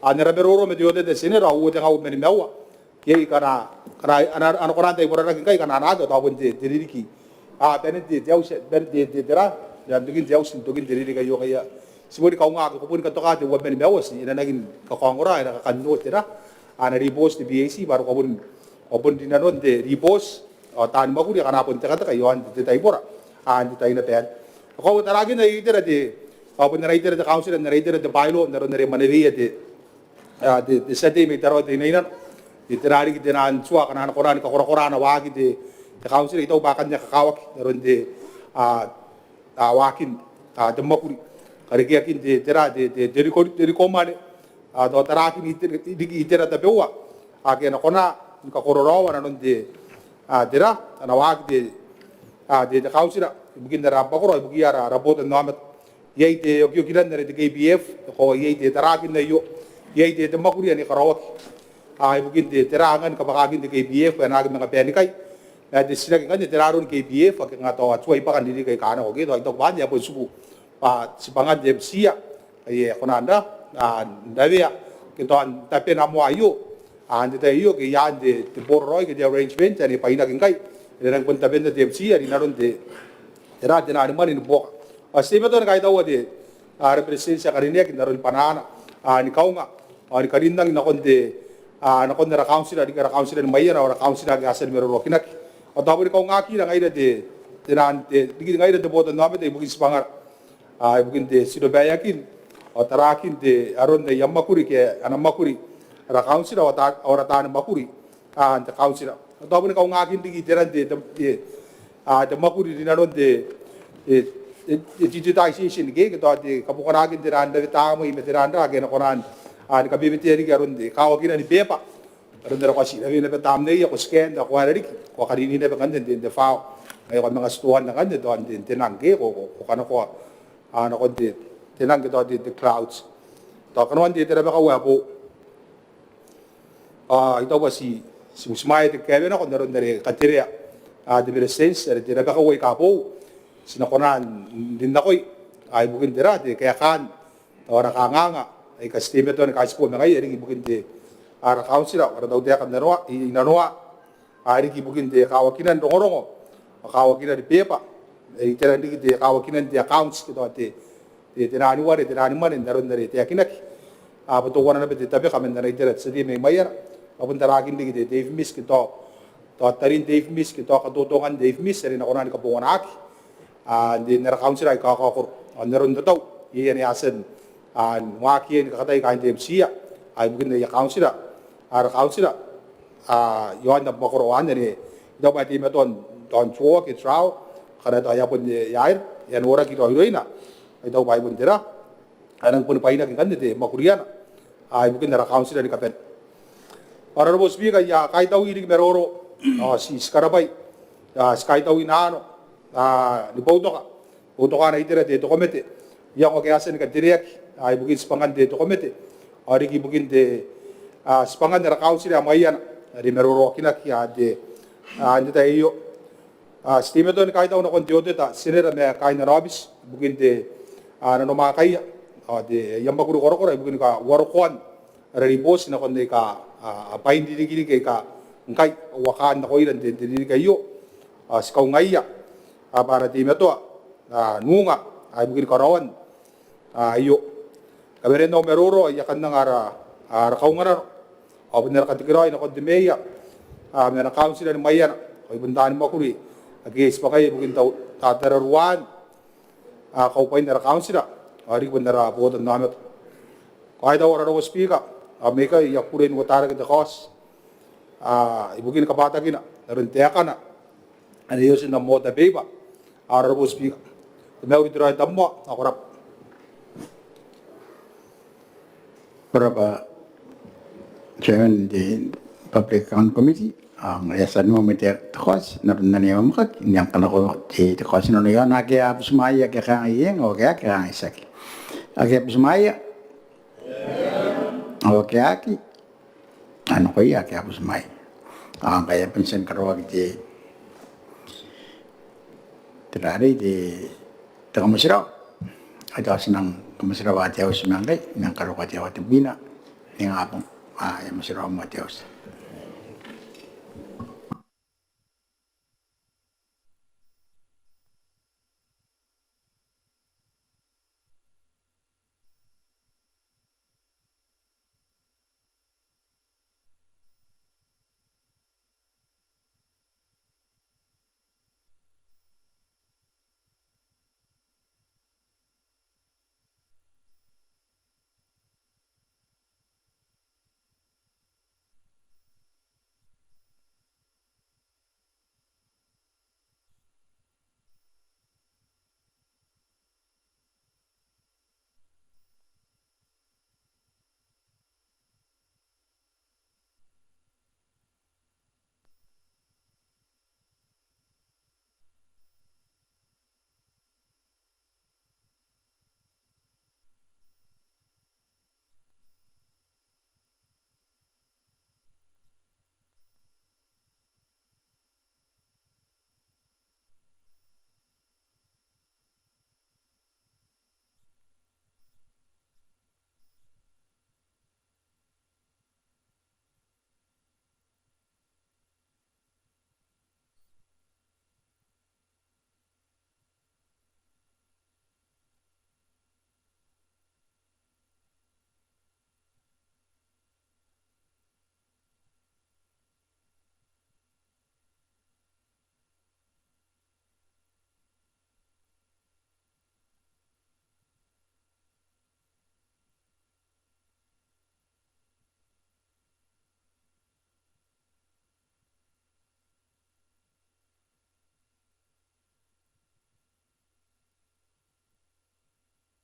ao n ara maroro ma te Oteta Tienera ao uotengaun ma nimaua iai ngkana a na kona n taiboraraki ngkai ngkana a na aki tao bon te ririki a banen te auti, banen te tera n tokin te auti n tokin te ririki aio ngaia. Ti boni kaungaaki ko boni katoka te uabwi ma nimaua ti e na nangi ni kakaongora e na kakanno tera ana ribooti te PAC bwa are ko a bon, ko a bon rinanon te ribooti ao taani mwakuri akana bon tekateka iaon te taibora n te tai naba anne. Koaua tarakin aia itera te, ao bon ara itera te kauntira n ara itera te bylaw n aron are e mwaneweia te a te tia tei mai Tarawa Teinainano. Te tera riki te nang tua akana a na kona ni kakorakora ana waaki te kauntira, I taku bwa akanne ae kakawaki n aron te a waakin a te mwakuri, karekeakin te tera te riko mwane a tao tarakin riki itera tabeua ake a na kona ni kakororaoa nanon te a tera ana waaki te a te kauntira ibukin ara mwakoro ibukiia ara botannaomata. Iai te okiokiran are te KPF, koaua iai te tarakin aio, iai te mwakuri ane karaoaki a ibukin te tera angan kabwakakin te KPF ae na aki manga baenikai. Ma te titiraki ngkanne tera aron KPF ake kanga tao a tuai bwaka n ririki aika nako ke tao I taku bwa anne ae bon tiku bwa tibwangan te MTIA ae e kona n ra n rawea ke tao n tabena moa aio n te tai aio ke iaan te boraraoi ke te arrangement ane bwainaki ngkai e rangi boni tabenna te MTIA rinanon te tera te nani mwane ni buoka. Ao ti teimatoa ni kaitaua te ara Beretitenti ae karineaki n aroni bwanaana ni kaunga ao ni karinnangi nakon te a nakon ara kauntira riki ara kauntira ni Maiana ao ara kauntira ake a tia ni maroroakinaki. Ao tao boni kaungakira ngaira te te nang te riki ngaira te botannaomata ibukin tibwangara a ibukin te tirobaeakin ao tarakin te aron aia mwakuri ke ana mwakuri ara kauntira ao ara taani mwakuri n te kauntira. Ao tao boni kaungakin riki iteran te te a te mwakuri rinanon te te digitization ke ke tao te kabonganakin te nang rawe tamwei ma te nang ra ake a na kona ni kabebetea riki aron te kawakinan beba aron are ko a tii rawe naba tamneia ko scan ao ko aera riki ko a karini naba ngkanne n te fao ae ko a manga titoanna ngkanne tao n te nang ke ko kanakoa a nakon te nang ke tao te cloud. Tao kanoan te rabakau ae boou ao I taku bwa ti butimwaea te kakaewenako n aron are katerea a te Beretitenti are te rabakau aika boou ti na kona n rin nakoi a ibukin tera te kaekaan tao ara kanganga aika ti teimatoa ni kaitibo ma ngaia riki ibukin te ara kauntira ao ara tautaeka n nanoa i nanoa a riki ibukin te kawakinan rongorongo ao kawakinan beba iteran riki te kawakinan te accounts ke tao te te nani ware te nani mwane n aron are e taekinaki. A bwa teuana naba te tabeka man ana itera te tia tei mai Maiana a bon tarakin riki te te IFMIS ke tao tao tarin te IFMIS ke tao katotongan te IFMIS are e na kona ni kabonganaki a n te n ara kauntira aika kakaokoro ao n aron tatau iai ane a tia n a n waaki iai ni kakatai kaain te MTIA a ibukin aia kauntira ara kauntira a iaon abamwakoro ao anne ane I taku bwa e teimatoa n tao n tuoaki trial ngkana tao e a bon e a aera e a noraki raoiroina. I taku bwa ai bon tera ae nangi boni bwainaki ngkanne te mwakuriana a ibukin ara kauntira ni kabane. Ao Honourable Speaker, I a kaitaui riki maroro ao ti ti karabwai a ti kaitaui naano a ni boutoka boutokaan itera te te komete iango ake a tia ni katereaki a ibukin tibwangan te te komete ao riki ibukin te a tibwangan ara kauntira ae Maiana are e maroroakinaki a n te a n te tai aio. A ti teimatoa ni kaitau nakon te Oteta Tienera ma kaain ana aobiti ibukin te a nanomwakaia ao te aia mwakuri korakora ibukin kauarokoan ara ribooti nakon aika a bwain ririkiriki aika ngkai a uakaan nakoira n te ririki aio. A ti kaungaia a bwa a na teimatoa a n unga a ibukin karaoan a aio. Kawarin au maroro ao I a kan anga ara ara kaunganano Ao bon ara katekeraoi nakon te meea, a, ma ana kauntira ni Maiana, ao i bon taani mwakuri ake e tibwangaki ibukin tau, tatararuaan, a, kaubwain ara kauntira, ao riki bon ara botannaomata. Kaitau ara Honourable Speaker, ao mai ikai I a kukurei n uotarake te kaoti, a, ibukin kabwatakina n aron taekana ane e oti n am order paper, ara Honourable Speaker. Te mauri, te raoi n te tabomoa, ao ko rabwa. Ko rabwa Chairman te Public Account Committee. Ao ngaia ti a moa ma te kaoti n aron ane e mwamwakaki, n nang kanakoa te kaoti n aron aio. Ake a butimwaea, ake a kangai eng, ao ake a kangai tiaki. Ake a butimwaea, ao ake a aki, a nakoia ake a butimwaea. Ao ngkai e a bon tia ni karaoaki te, te rarei, te, te kamotirawa. Ao ti nang kamotirawa te auti ma ngkai, nang karokoa te aoa tebwina ningabong. A, e a motirawa moa te auti.